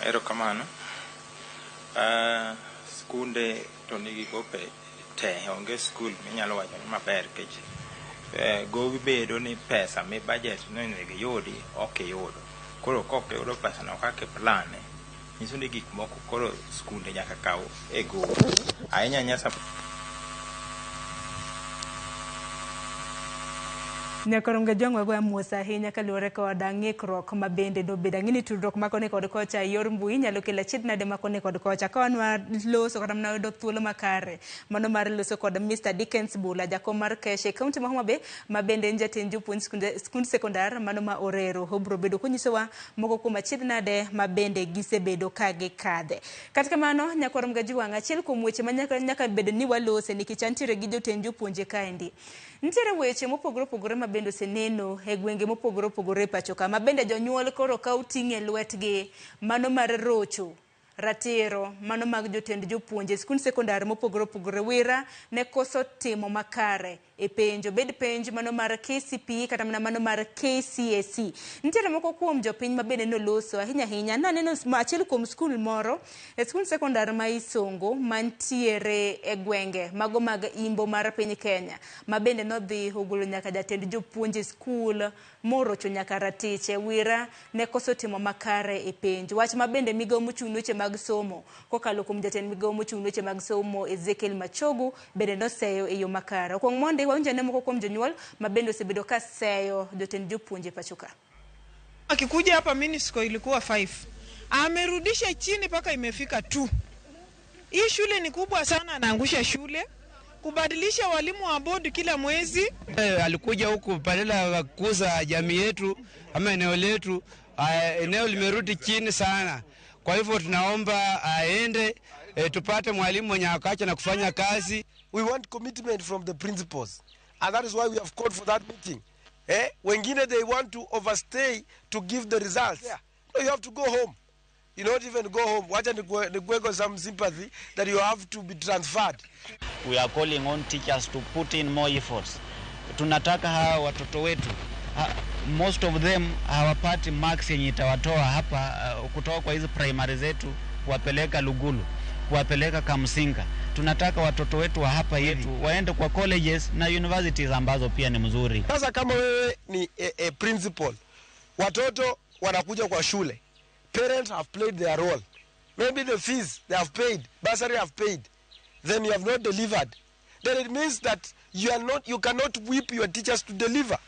Erokamano. Skunde to nigi gope te, onge skul minyalo wacho ni maber nikech gowi bedo ni pesa mi budget ni onego iyudi ok iyudo. Koro kok iyudo pesa no kaka iplane, nyiso ni gik moko koro skunde nyaka kaw e gowi. Ahinya ahinya Nyakwar Mgejwang' wagoyo mos ahinya kaluwore kod ng'ikruok ma bende nobedo. Ang'e ni tudruok makoni kod kocha e yor mbui nyalo kelo achiedh nade makoni kod kocha. Ka wan waloso kata mana yudo thuolo makare mano mar loso kod Mr. Dickens Bula, jakom mar Kesha e kaunti ma Homa Bay ma bende en jatend jopuonj skund sekondar mano ma Orero. Obiro bedo konyisowa moko kuom achiedh nade ma bende gisebedo ka gikadhe. Kata kamano, Nyakwar Mgejwang', achiel kuom weche ma nyaka bed ni walose nikech antiere gi jotend jopuonje kaendi. Nitiere weche mopogore opogore ma bende oseneno e gwenge mopogore opogore e pacho ka ma bende jonyuol koro kawo ting' e lwetgi mano mar rocho ratiro mano mag jotend jopuonje skund sekondar mopogore opogore wira ne koso timo makare e penj, obed penj mano mar KCPE kata mana mano mar KCSE. Nitiere moko kuom jopiny ma bende noloso ahinya ahinya. Naneno achiel kuom skul moro e skund sekondar ma Isongo mantiere e gwenge mago mag imbo mar piny Kenya ma bende nodhi ogolo nyaka jatend jopuonj e skul morocho nyaka ratiche wira ne koso timo makare e penj. Wach ma bende migawo mochung' ne weche mag somo kokalo kuom jatend migawo mochung' ne weche mag somo Ezekiel Machogu bende noseyo e yo makare. Okuong mondi wawinj ane moko kuom jonyuol ma bende osebedo ka seyo jotend jopuonje pacho ka. Akikuja hapa Minisco ilikuwa 5. Amerudisha chini mpaka imefika 2. Hii shule ni kubwa sana, anaangusha shule, kubadilisha walimu wa bodi kila mwezi. Alikuja huku badala ya kukuza jamii yetu ama eneo letu, eneo limerudi chini sana. Kwa hivyo tunaomba aende, tupate mwalimu mwenye akacha na kufanya kazi. We want commitment from the principals, and that is why we have called for that meeting. Wengine they want to overstay to give the results. Yeah. No, you have to go home. You not even go home. Wacha nikuweko some sympathy that you have to be transferred. We are calling on teachers to put in more efforts. Tunataka hawa watoto wetu, most of them hawapati marks yenye itawatoa hapa kutoka kwa hizi primary zetu kuwapeleka Lugulu, kuwapeleka Kamsinga. Tunataka watoto wetu wa hapa yetu waende kwa colleges na universities ambazo pia ni mzuri. Sasa kama wewe ni a principal, watoto wanakuja kwa shule. Parents have played their role. Maybe the fees they have paid, bursary have paid, then you have not delivered. Then it means that you cannot whip your teachers to deliver.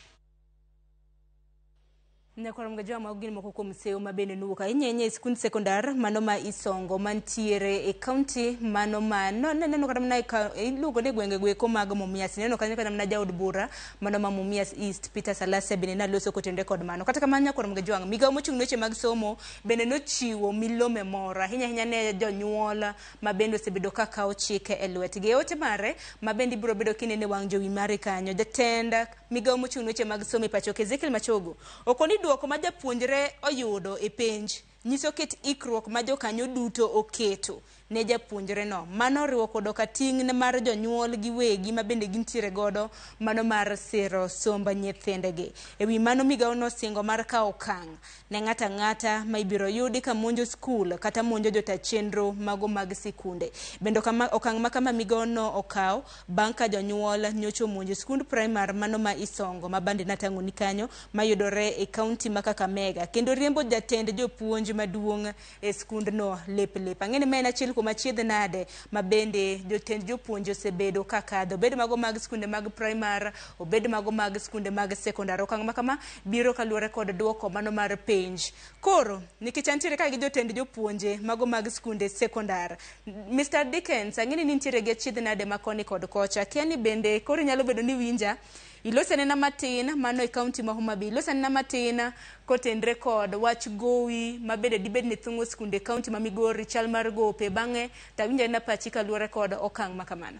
Nyakwar mgajawa magin moko kuom seyo ma bende nowuok ahinya ahinya e sikund sekondar mano ma Isongo mantiere e kaunti mano ma no neno kata mana iluongo ni gwenge goeko mag Mumias. Neno kanyo kata mana jaod bura mano ma Mumias East Peter Salasya bende naloso kotenore kod mano. Kata kamano nyakwar mgajawa, migawo mochung' ne weche mag somo bende nochiwo milome moro ahinya ahinya ne jonyuol ma bende osebedo ka kawo chike e lwetgi. E ote mare ma bende ibiro bedo kinene wang' jowi mare kanyo, jatend migawo mochung' ne weche mag somo e pacho Ezekiel Machogo okoni duoko ma japuonjre oyudo e penj nyiso kit ikruok ma jokanyo duto oketo ne japuonjre no. Mano oriwo koda ka ting' mar jonyuol giwegi ma bende gintiere godo mano mar siro somb nyithindegi. E wi mano migawo nosingo mar kawo okang' ne ng'ato ang'ata ma ibiro yudi ka monjo skul kata monjo jota chenro mago mag sikunde. Bende okang' ma kama migawo no okawo bang' ka jonyuol nyocha omonjo skund primar mano ma Isongo ma bende natang'o ni kanyo mayudore e kaunti ma Kakamega kendo riembo jatend jopuonj maduong' e skundno lep lep. Ang'e ni ma en achiel kuom achiedh nade ma bende jotend jopuonj osebedo ka kadho, obed mago mag skunde mag primar, obed mago mag skunde mag sekondar. Okang' ma kama biro kaluwore kod duoko mano mar penj. Koro nikech antiere ka gi jotend jopuonje mago mag skunde sekondar, Mr. Dickens, ang'e ni nitiere gi achiedh nade ma koni kod kocha. Akia ni bende koro inyalo bedo ni winja ilosenena matin mano e kaunti ma Homa Bay, ilosenena matin kotenre kod wach gowi ma bende dibed ni thung'o skunde kaunti ma Migori, chal mar gope. Bang'e tawinjo na pachi kaluwore kod okang' ma kamano.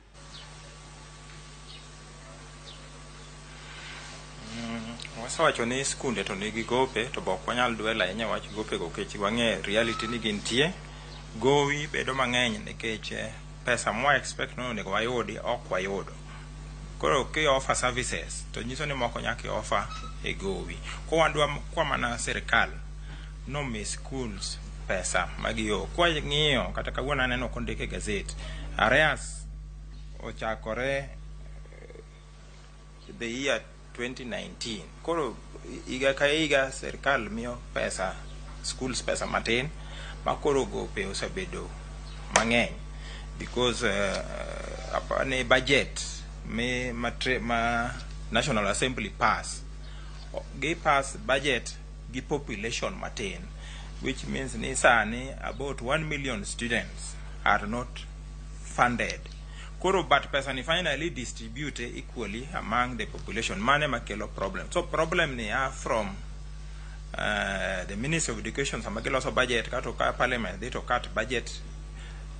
Wasewacho ni skunde to nigi gope, to ok wanyal dwell ahinya wach gope go nikech wang'e reality ni gintie. Gowi bedo mang'eny nikech pesa mwa expect ni onego wayudi ok wayudo. Koro ki offer services to nyiso ni moko nyaka offer e gowi. Ko wadwa kwa mana sirikal nomi schools pesa magio. Kwa ng'iyo kata kawuono aneno kondik e gazet, arrears ochakore the year 2019. Koro higa ka higa sirikal miyo pesa schools pesa matin ma koro gope osebedo mang'eny because ni budget mi ma, ma National Assembly pass, gi pass budget gi population matin, which means ni sani about 1 million students are not funded. Koro but pesa ni finally distribute equally among the population. Mane makelo problem. So problem ni are from the Ministry of Education sama giloso budget kato ka parliament dhi to cut budget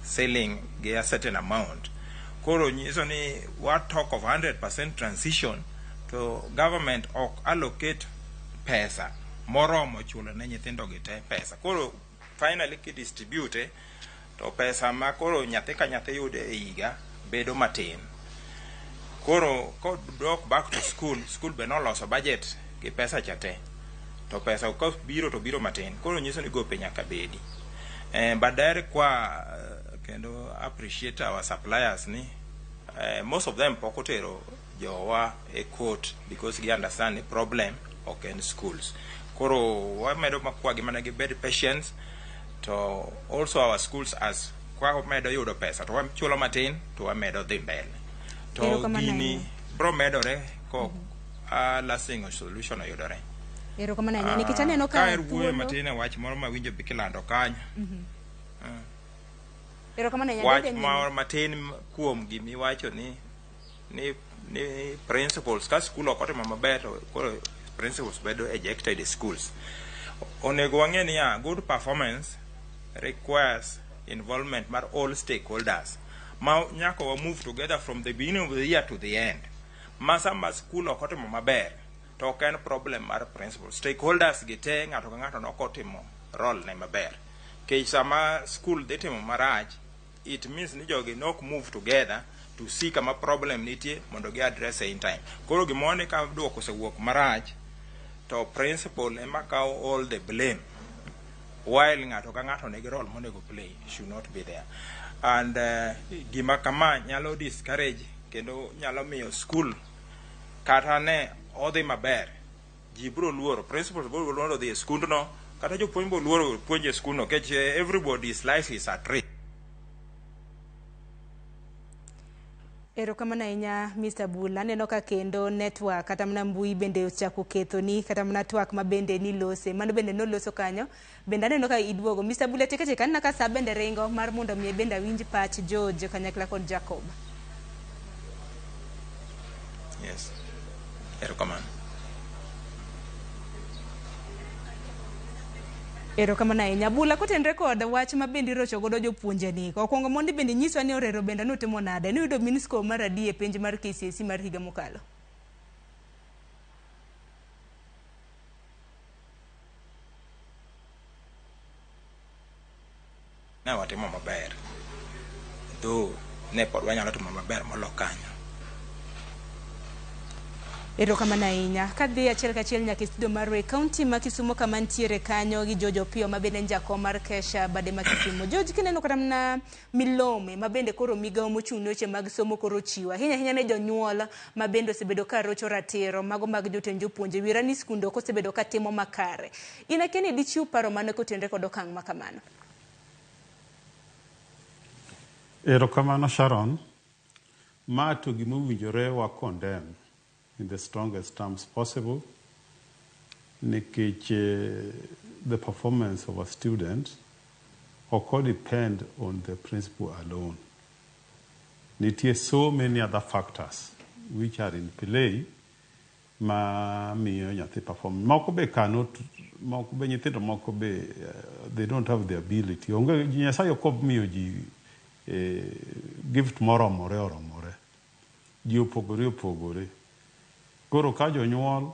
ceiling gi a certain amount. Koro nyiso ni what talk of 100% transition to government ok allocate pesa moromo chulo ne nyithindo gi te pesa. Koro finally ki distribute to pesa ma koro nyathi ka nyathi yudo e higa bedo matin. Koro kodok back to school, school be noloso budget gi pesa cha te. To pesa biro to biro matin. Koro nyiso ni gope nyaka bedi. But daher kwa kendo appreciate our suppliers ni most of them pok otero jowa e court because gi understand ni problem ok en schools. Koro wamedo makwagi mana gibed patience to also our schools as kwa wamedo yudo pesa to wachulo matin to wamedo dhi mbele. To Erokamano gini ahinya. bro medore kok lasting solution oyudore. Erokamano ahinya nikech aneno ka ka er wuoyo thuolo matin e wach moro mawinjo be kilando kanyo. Erokamano ahinya. Wach Dede nyime. moro matin kuom gimiwacho ni ni ni principals ka skul ok otimo maber to koro principals bedo ejected e schools. Onego wang'e niya, good performance requires involvement mar all stakeholders ma nyaka wa move together from the beginning of the year to the end. Ma sama skul ok otimo maber to ok en problem mar principal. Stakeholders gi te ng'ato ka ng'ato nok otimo role ne maber. Nikech sama skul dhi timo marach, it means ni jogi nok move together to see kama problem nitie mondo gi address in time. Koro gimoro ni ka duoko osewuok marach to principal ema kawo all the blame while ng'ato ka ng'ato nigi role monego play should not be there. And gima kama nyalo discourage kendo nyalo miyo school kata ne odhi maber ji biro luoro principals biro luoro dhi e skundno kata jopuonj biro luoro puonjo e skundno nikech everybody's life is at risk. Erokamano ahinya Mr. Bula. Aneno ka kendo network kata mana mbui bende ochako kethoni kata mana twak ma bende nilose. Mano bende noloso kanyo. Bende aneno ka iduogo. Mr. Bula teke teke aneno ka sa bende ringo mar mondo mi bende awinj pach George kanyakla kod Jacob. Yes. Erokamano. Erokamano ahinya. Bula kotenre kod wach ma bende irocho godo jopuonje ni. Okwongo mondi bende nyiswa ni orero bende nutimo nade. Nuyudo mean score mar adi e penj mar KCSE mar higa mokalo? Ne watimo maber. Though ne pod wanyalo timo maber molo kanyo. Erokamano ahinya. Kadhi achiel kachiel nyaka e studio marwa e kaunti ma Kisumo kama nitiere kanyo gi George Opiyo ma bende en jakom mar Kesha bade ma Kisumo. George, kineno kata mana milome ma bende koro migawo mochung' ne weche mag somo koro ochiwo ahinya ahinya ne jonyuol ma bende osebedo ka rocho ratiro mago mag jotend jopuonje. Wira ni skunde ok osebedo ka timo makare. In akia ni dichiw paro mane kotenre kod okang' ma kamano? Erokamano Sharon. Ma to gima owinjore wa condemn in the strongest terms possible nikech the performance of a student ok depend on the principal alone. Nitie so many other factors which are in play ma miyo nyathi perform. Moko be cannot, moko be nyithindo moko be they don't have the ability. Onge Nyasaye ok omiyo ji gift moromore oromore. Ji opogore opogore. Koro ka jonyuol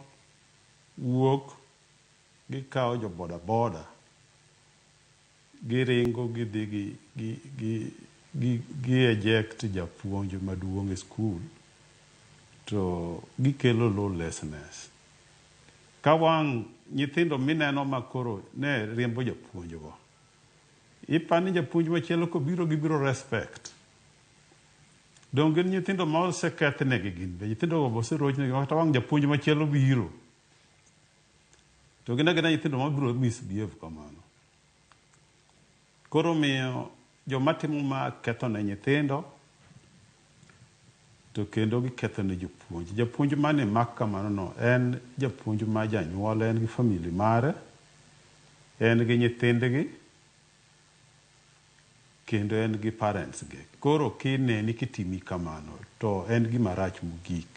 wuok gikawo jo boda boda giringo gidhi gi eject japuonj maduong' e skul to gikelo lawlessness. Ka wang' nyithindo mineno ma koro ne riembo japuonj go, ipani japuonj machielo kobiro gibiro respect. Dong gin nyithindo ma osekethnegi gin be, nyithindo go oserochnegi kata wang' japuonj machielo biro. To gin agina nyithindo mabiro misbehave kamano. Koro miyo joma timo ma ketho ne nyithindo to kendo giketho ne jopuonj. Japuonj mane mak kamano no en japuonj ma janyuol, en gi family mare, en gi nyithindgi, kendo en gi parents gi. Koro kineni kitimi kamano to en gima rach mogik.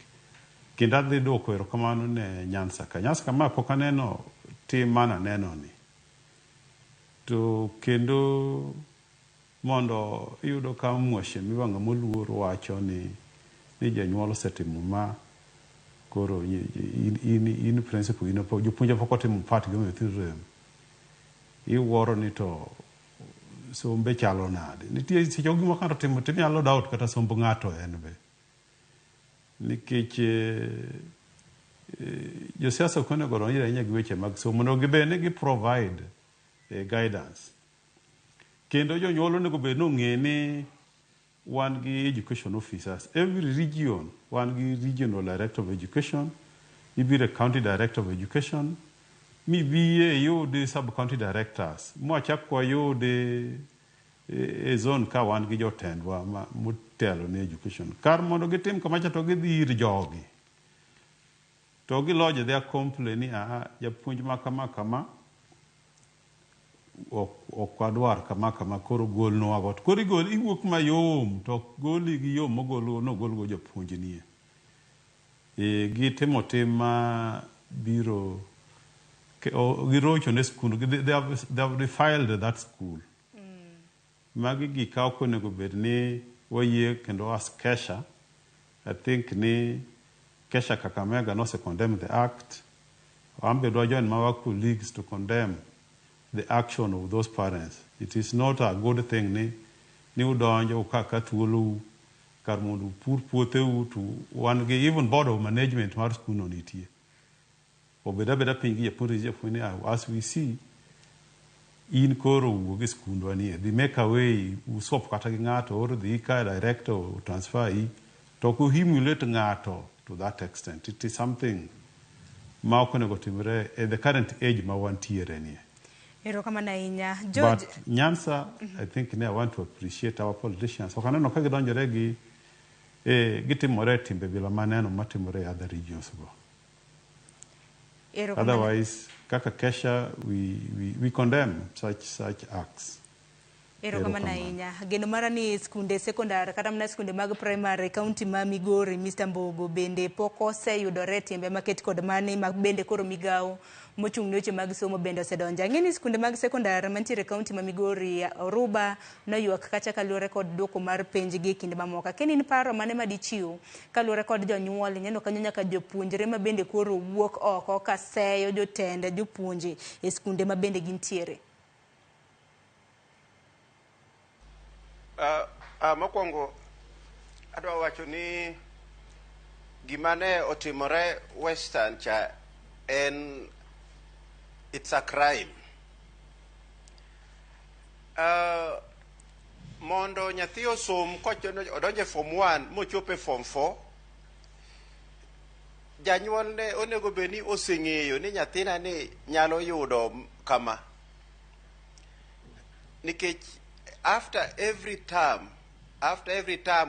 Kendo adhi duoko erokamano ne Nyanza ka. Nyanza ka ma pok aneno tim mana neno ni. To kendo mondo iyudo ka mheshimiwa ng'ama oluor wacho ni janyuol osetimo ma koro in principal in jopuonj pok otimo part gi nyithindo rem. Iwuoro ni to sombe chalo nade. Nitie seche moko gima ng'ato timo tinyalo doubt kata somb ng'ato en be. Nikech josiasa ok onego odonjre ahinya gi weche mag somo, onego gibed ni gi provide guidance. Kendo jonyuol onego bed ni ong'e ni wan gi education officers. Every region wan gi regional director of education, ibiro e county director of education, mibiye iyud sub county directors, mwachak wayud e zone ka wan gi jotendwa motelo ne education. Kar mondo gitim kamacha to gidhi ir jogi. To gilodge their complaint ni japuonj ma kama kama Ok wadwar kama kama koro golnwa go. To koro igol iwuok mayom to ok goli gi yo mogol nogolgo jopuonj nie. E, gitimo tim ma biro girocho ne skul they have defiled that school. Magi gik ok onego bed ni wayie kendo as KESSHA, I think ni KESSHA Kakamega nose condemn the act. An be dwa join our colleagues to condemn the action of those parents. It is not a good thing ni udonjo ukaka thuolou kar mondo upur puotheu to wan gi even board of management mar skul no nitie. Obed abeda piny gi japuonj gi japuonj ni as we see in koro wuog e skundwa nie dhi make a way uswap kata gi ng'ato or dhi ka director transfer i to ok humiliate ng'ato to that extent. It is something ma ok onego timre e the current age ma wantiere nie. Erokamano ahinya. George, But Nyanza, I think ne I want to appreciate our politicians. Ok aneno ka gidonjore gi gitimore timbe bila maneno matimore e other regions go. Erokamano. Otherwise, kaka KESSHA, we condemn such acts. Erokamano ahinya. Geno mara ni skunde sekondar kata mana skunde mag primary kaunti ma Migori, Mr. Mbogo, bende pok oseyudore timbe maket kod mani ma bende koro migawo mochung' ne weche mag somo bende osedonjo. Ang'e ni skunde mag sekondar mantiere e kaunti ma Migori, Oruba noywak kacha kaluwore kod duoko mar penj gi e kinde mamoko. Akia ni in paro mane madichiw kaluwore kod jonyuol ineno kanyo nyaka jopuonjre ma bende koro wuok oko ka seyo jotend jopuonje e skunde ma bende gintiere. Mokwongo adwa wacho ni gima ne otimore Western cha en it's a crime. Mondo nyathi osom odonjo e form 1 mochopo e form 4 janyuolne onego bed ni oseng'eyo ni nyathina ni nyalo yudo kama nikech after every term,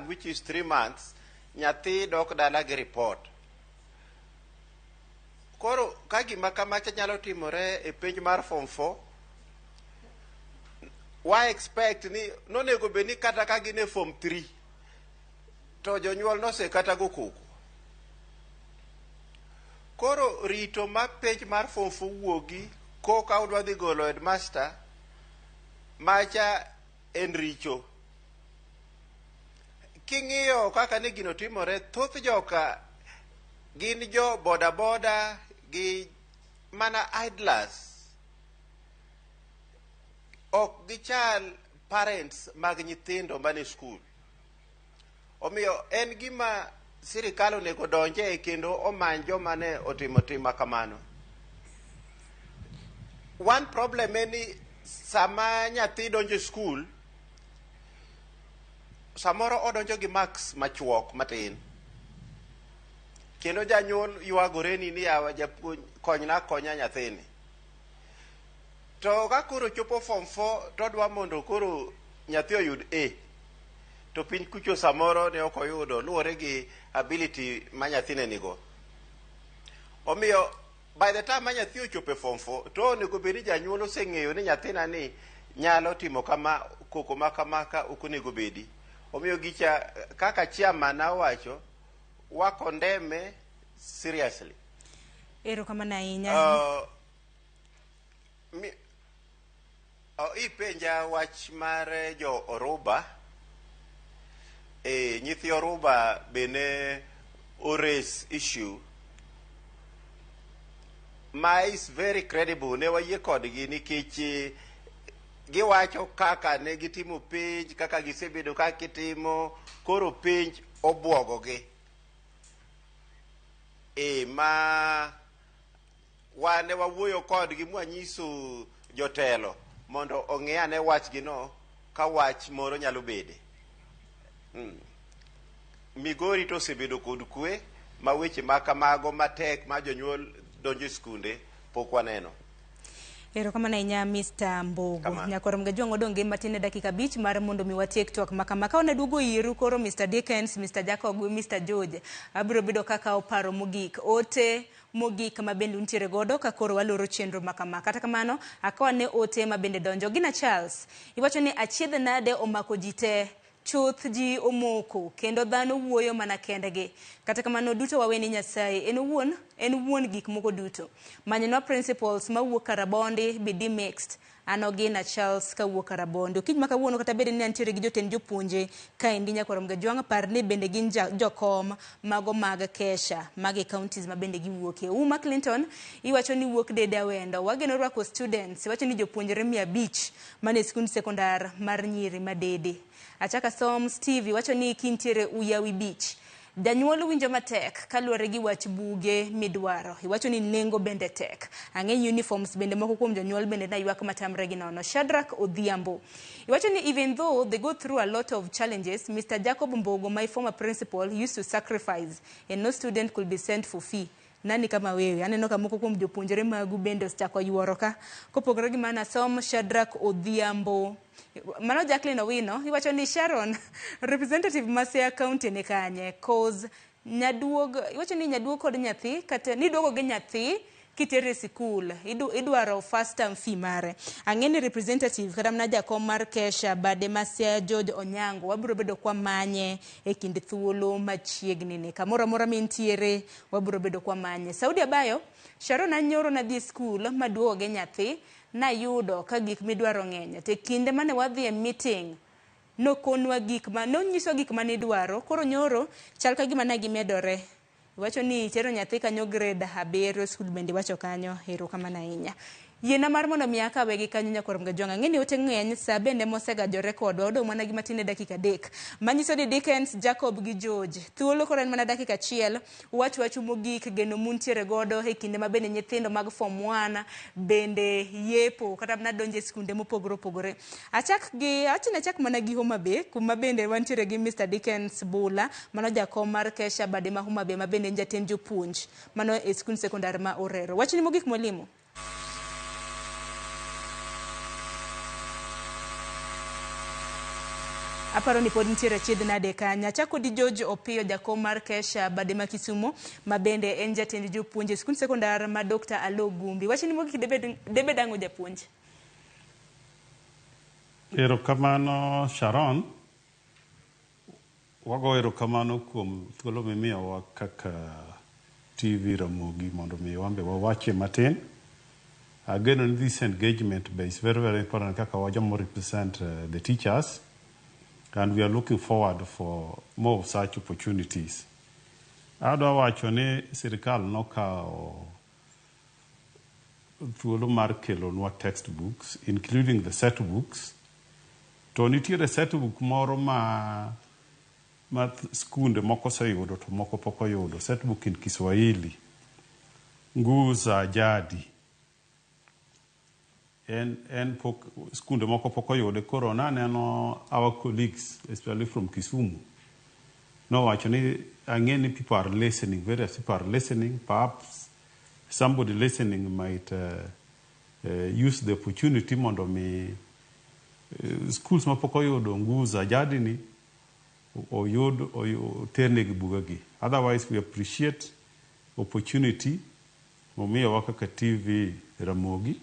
which is 3 months, nyathi dok dala gi report. Koro ka gima kamacha nyalo timore e penj mar form 4, wa expect ni nonego bed ni kata ka gin e form 3 to jonyuol nose kata go koko. Koro rito ma penj mar form 4 wuogi koka udwa dhi golo headmaster macha en richo. King'iyo kaka ne gino timore, thoth joka gin jo boda boda gi mana idlers, ok gichal parents mag nyithindo mane skul. Omiyo en gima sirikal onego donje kendo omany joma ne otimo tim ma kamano. One problem en ni sama nyathi donjo e skul, samoro odonjo gi marks machuok matin kendo janyuol ywagore ni yawa japuonj konyna konya nyathini. To ka koro chopo form 4 to odwa mondo koro nyathi oyud A to piny kucho samoro ne ok oyudo luwore gi ability ma nyathine nigo. Omiyo by the time ma nyathi ochopo e form 4 to onego bed ni janyuol oseng'eyo ni nyathina ni nyalo timo kama, koko ma kama ka ok onego bedi. Omiyo gicha kaka chairman owacho, wa condemn seriously. Erokamano ahinya. Ipenja wach mar jo Oruba. Nyithi Oruba bende o raise issue ma is very credible. Ne wayie kodgi nikech giwacho kaka ne gitimo penj, kaka gisebedo ka gitimo, koro penj obwogogi. Ma wan ne wawuoyo kodgi mwanyiso jotelo mondo ong'i ane wachgino ka wach moro nyalo bede. Migori to osebedo kod kwe ma weche ma kamago matek ma jonyuol donjo e skunde pok waneno. Erokamano ahinya Mr. Mbogo. Kamano. Nyakwar Mgajwang' odong' gi matin e dakika 5 mar mondo mi watiek twak ma kama. Ka waneduogo iru koro Mr. Dickens, Mr. Jacob gi Mr. George, abiro bedo kaka oparo mogik. Ote mogik ma bende untiere godo ka koro waloro chenro ma kama. Kata kamano, akaw ane ote ma bende donjo. Gina Charles, iwacho ni achiedh nade omako ji te. Chuth ji omoko kendo dhano wuoyo mana kendgi. Kata kamano duto wawe ni Nyasaye en owuon en wuon gik moko duto. Manynwa principles mawuok Karabondi bidi mixed. An Ogina Charles kawuok Karabondi. Okinyi ma kawuono kata bed ni antiere gi jotend jopuonje kaendi Nyakwar Mgajwang' par ni bende gin jokom mago mag Kesha mag e counties ma bende giwuokie. Uma Clinton iwacho ni wuok Dede Awendo. Wageno rwako students iwacho ni jopuonjre 500 mane skund sekondar mar nyiri ma Dede. Achaka som Stevie wacho ni kintiere Uyawi Beach. Janyuol winjo matek kaluwore gi wach buge midwaro. Iwacho ni nengo bende tek. Ang'eny uniforms bende moko kuom jonyuol bende na ywak matamre gi nono. Shadrack Odhiambo. Iwacho ni even though they go through a lot of challenges, Mr. Jacob Mbogo, my former principal, used to sacrifice and no student could be sent for fee. Nani kama wewe? Aneno ka moko kuom jopuonjre magu bende osechako yuoro ka. Kopogore gi mano, som Shadrack Odhiambo. Mano Jacqueline Owino, iwacho ni Sharon, representative ma Siaya County ni kanye? Cause nyaduog, iwacho ni nyaduog kod nyathi, kata niduogo gi nyathi kitere e sikul, idwaro first term fee mare. Ang'e ni representative kata mana jakom mar Kesha bade ma Siaya George Onyango, wabiro bedo kwa manye e kind thuolo machiegni ni. Kamoro amora mintiere, wabiro bedo kwa manye. Saudi Abayo, Sharon anyoro nadhi e skul maduogo gi nyathi, nayudo ka gik midwaro ng'eny. To e kinde mane wadhi e meeting, nokonwa gik ma, nonyiswa gik mane idwaro, koro nyoro chal ka gima ne gimedore. Iwacho ni itero nyathi kanyo grade 7 skul bende iwacho kanyo, erokamano ahinya. Yiena mar mondo mi akawe gi kanyo Nyakwar Mgajwang'. Ang'e ni ote ng'eny, sa bende mosegajore kodwa, odong' mana gi matin e dakika 3. Manyiso ni Dickens, Jacob gi George, thuolo koro en mana dakika 1, wach wachu mogik, geno muntiere godo e kinde ma bende nyithindo mag form 1 bende yepo, kata mana donjo e skunde mopogore opogore. Achak gi, awach ni achak mana gi Homa Bay, kuma bende wantiere gi Mr. Dickens Bula, mano jakom mar Kesha bade ma Homa Bay ma bende en jatend jopuonj, mano e skund sekondar ma Orero. Wachni mogik mwalimu. Aparo ni pod nitiere achiedh nade kanyo. Achako di George Opiyo, jakom mar Kesha bade ma Kisumu, ma bende en jatend jopuonj e skund sekondar ma Dr. Alo Gumbi. Wachni mogik debed ang'o japuonj? Erokamano Sharon. Wago erokamano kuom thuolo mimiyowa kaka TV Ramogi mondo mi wambe wawachie matin. Ageno ni this engagement be is very, very important kaka wajoma represent the teachers, and we are looking forward for more of such opportunities. Adwa wacho ni sirikal nokawo thuolo mar kelonwa textbooks, including the set books. To nitiere set book moro ma skunde moko oseyudo to moko pok oyudo. Set book in Kiswahili, Nguu za Jadi. En pok, skunde moko pok oyude. Koro naneno our colleagues, especially from Kisumu, nowacho ni ang'e ni people are listening, various people are listening. Perhaps somebody listening might use the opportunity mondo mi schools mapok oyudo Nguu za Jadi ni oyud oternegi bugegi. Otherwise we appreciate opportunity momiyowa kaka TV Ramogi,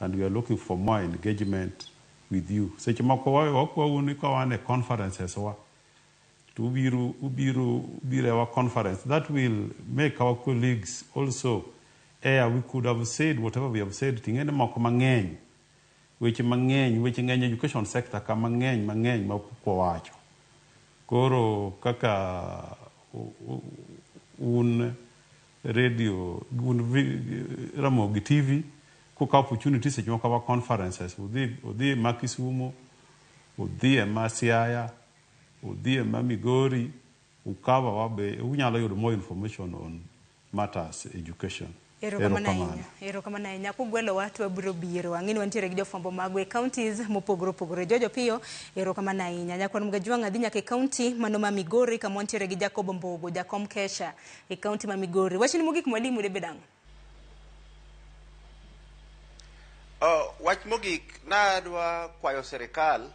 and we are looking for more engagement with you. Seche moko wakwau ni ka wan e conferences wa, to ubiro e wa conference. That will make our colleagues also air. We could have said whatever we have said. Ting'e ni moko mang'eny, weche mang'eny, weche ng'eny education sector ka mang'eny, mang'eny ma pok wawacho. Koro kaka un radio, un Ramogi TV, kuka opportunity seche moko wa conferences, udhi ma Kisumu, udhi e ma Siaya, udhi e ma Migori, ukawa wabe, unyalo yudo more information on matters education. Erokamano ahinya. Erokamano ahinya. Kugwelowa to wabiro biro. Ang'e ni wantiere gi jofwambo magwa e counties mopogore opogore. George Opiyo, erokamano ahinya. Nyakwar Mgajwang' adhi nyaka e county mano ma Migori kama wantiere gi Jacob Mbogo, jakom Kesha e county ma Migori. Wachni mogik mwalimu debed ang'o? Wach mogik nadwa kwayo sirikal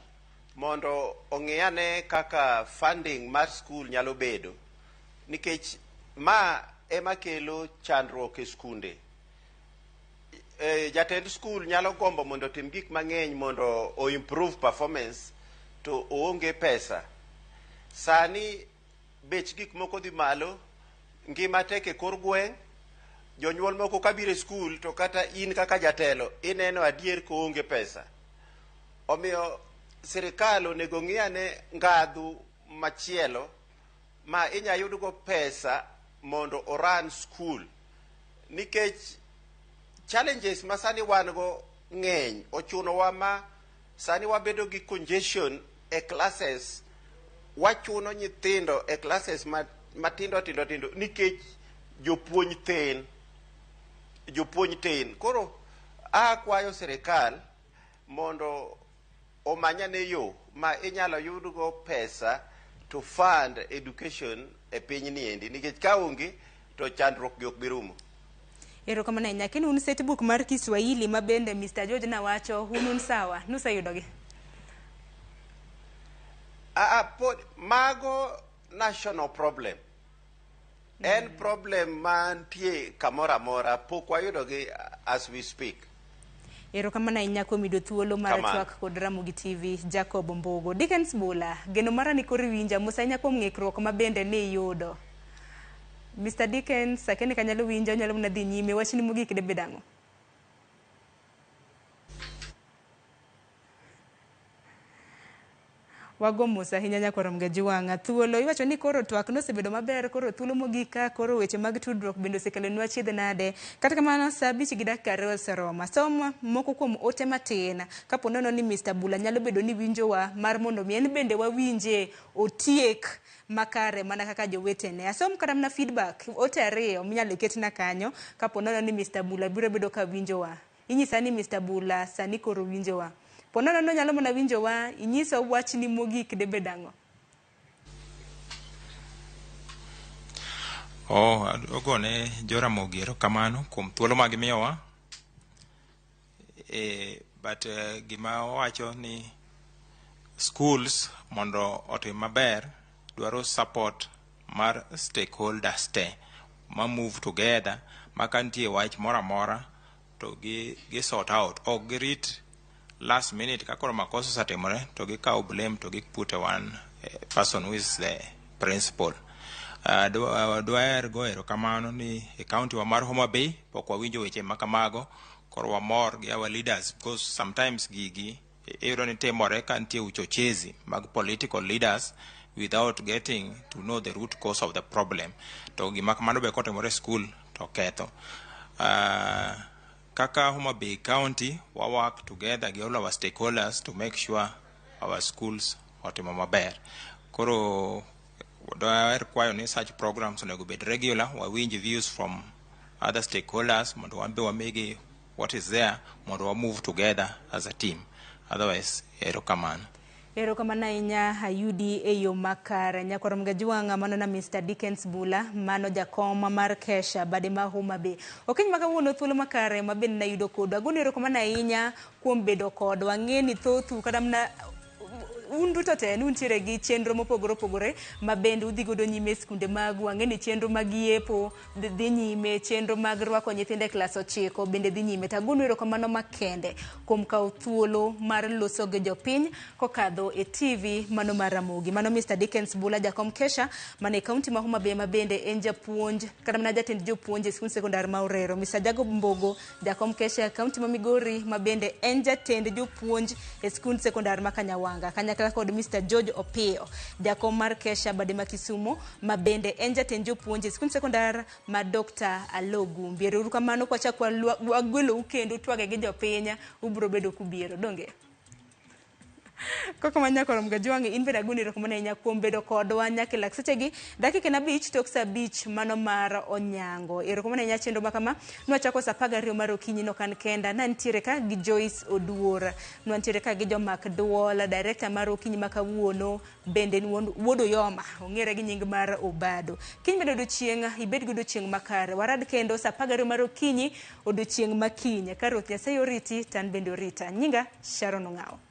mondo ong'i ane kaka funding mar skul nyalo bedo nikech ma ema kelo chandruok e skunde. Jatend skul nyalo gombo mondo otim gik mang'eny mondo o improve performance to oonge pesa. Sani bech gik moko dhi malo, ngima tek e kor gweng', jonyuol moko kabiro e skul to kata in kaka jatelo ineno adier koonge pesa. Omiyo sirikal onego ng'i ane ngadhu machielo ma inya yudgo pesa mondo oran skul nikech challenges ma sani wan go ng'eny ochunowa ma sani wabedo gi congestion e classes wachuno nyithindo e classes matindo tindo tindo nikech jopuonj tin jopuonj tin koro akwayo sirikal mondo omanyane yo ma inyalo yudgo pesa to fund education e piny ni endi nikech ka onge to chandruok gi ok bi rumo. Erokamano ahinya. Kendo un set book mar Kiswahili ma bende Mr. George nawacho, un sawa, nuseyudogi? Pod mago national problem. En problem mantie kamoro amora pok wayudogi as we speak. Erokamano ahinya kuom yudo thuolo mar Kamano. twak kod Ramogi TV, Jacob Mbogo. Dickens Bula, geno mara ni koro iwinja, mos ahinya kuom ng'ikruok ma bende ni iyudo. Mr. Dickens, akia ni kanyalo winja, onyalo mana dhi nyime. Wachni mogik debed ang'o? Wago mos ahinya nyakwar Mgajuwang'a. Thuolo, iwacho ni koro twak nosebedo maber, koro thuolo mogik ka koro weche mag tudruok bende osekelonwa chiedh nade. Kata kamano, saa 5:02 oseromo. Asom moko kuom ote matin, kapo nono ni Mr. Bula nyalo bedo ni winjowa mar mondo mi en bende wawinje otiek makare mana kaka jowetene. Asom kata mana feedback, ote 2 minyalo ketna kanyo, kapo nono ni Mr. Bula biro bedo ka winjowa. Inyisa ni Mr. Bula sani koro winjowa. Ponono no nyalo mana winjowa, inyiso wachni mogik debed ang'o? Ogone Joramogi erokamano kuom thuolo ma gimiyowa. But gima owacho ni schools mondo otim maber dwaro support mar stakeholders te ma move together ma ka nitie wach moro amora to gi sort out. Ok girit last minute ka koro makosa osetimore to gikawo blame to giput e one person who is the principal. Dwaher go erokamano ni e county wa mar Homa Bay pok wawinjo weche ma kamago, koro wamor gi our leaders because sometimes gigi iyudo ni timore ka nitie uchochezi mag political leaders without getting to know the root cause of the problem. To gima kamano be kotimore e school to ketho. Kaka Homa Bay County, wa work together gi all our stakeholders to make sure our schools otimo maber. Koro dwaher kwayo ni such programs onego bed regular, wawinj views from other stakeholders mondo wan be wamigi what is there mondo wa move together as a team. Otherwise, erokamano. Erokamano ahinya ayudi e yo makare. Nyakwar Mgajuwang'a, mano na Mr. Dickens Bula, mano jakom mar Kesha bade ma Homa Bay. Okinyi ma kawuono thuolo makare ma bende nayudo kodwa. Agoni erokamano ahinya kuom bedo kodwa. Ang'e ni thothu kata mana un duto te nuntiere gi chenro mopogore opogore ma bende udhi godo nyime e skunde magu. Ang'e ni chenro mag yepo dhi nyime, chenro mag rwako nyithindo e klas 9 bende dhi nyime. To agonu erokamano makende kuom kawo thuolo mar loso gi jopiny kokadho e TV mano mar Ramogi. Mano Mr. Dickens Bula, jakom Kesha mane e kaunti ma Homa Bay ma bende en japuonj kata mana jatend jopuonj e skund sekondar ma Orero. Mr. Jacob Mbogo, jakom Kesha e kaunti ma Migori ma bende en jatend jopuonj e skund sekondar ma Kanyawanga. Kanyakla kod Mr. George Opiyo, jakom mar Kesha bade ma Kisumu ma bende en jatend jopuonj e skund sekondar ma Dr. Alogu. Uru kamano kwachak wagwelou kendo twage gi jopiny, ubiro bedo kubiero, donge? Koko ma nyaka rom gajwang' in bende agoni erokamano ahinya kuom bedo kodwa nyaka e lak sechegi dakika en 5 tok sa 5 mano mar onyango. Erokamano ahinya chenro ma kama nwachako sa 12 mar okinyi nok an kenda nantiere ka gi Joyce Oduor, nwantiere ka gi jomak duol, director mar okinyi ma kawuono bende en wuod Uyoma, ong'ere gi nying mar Obado. Kiny bende odiochieng' ibed gi odiochieng' makare. Warad kendo sa 12 mar okinyi odiochieng' ma kiny. Ka Ruoth Nyasaye oriti to an bende orita. Nyinga Sharon Ong'awo.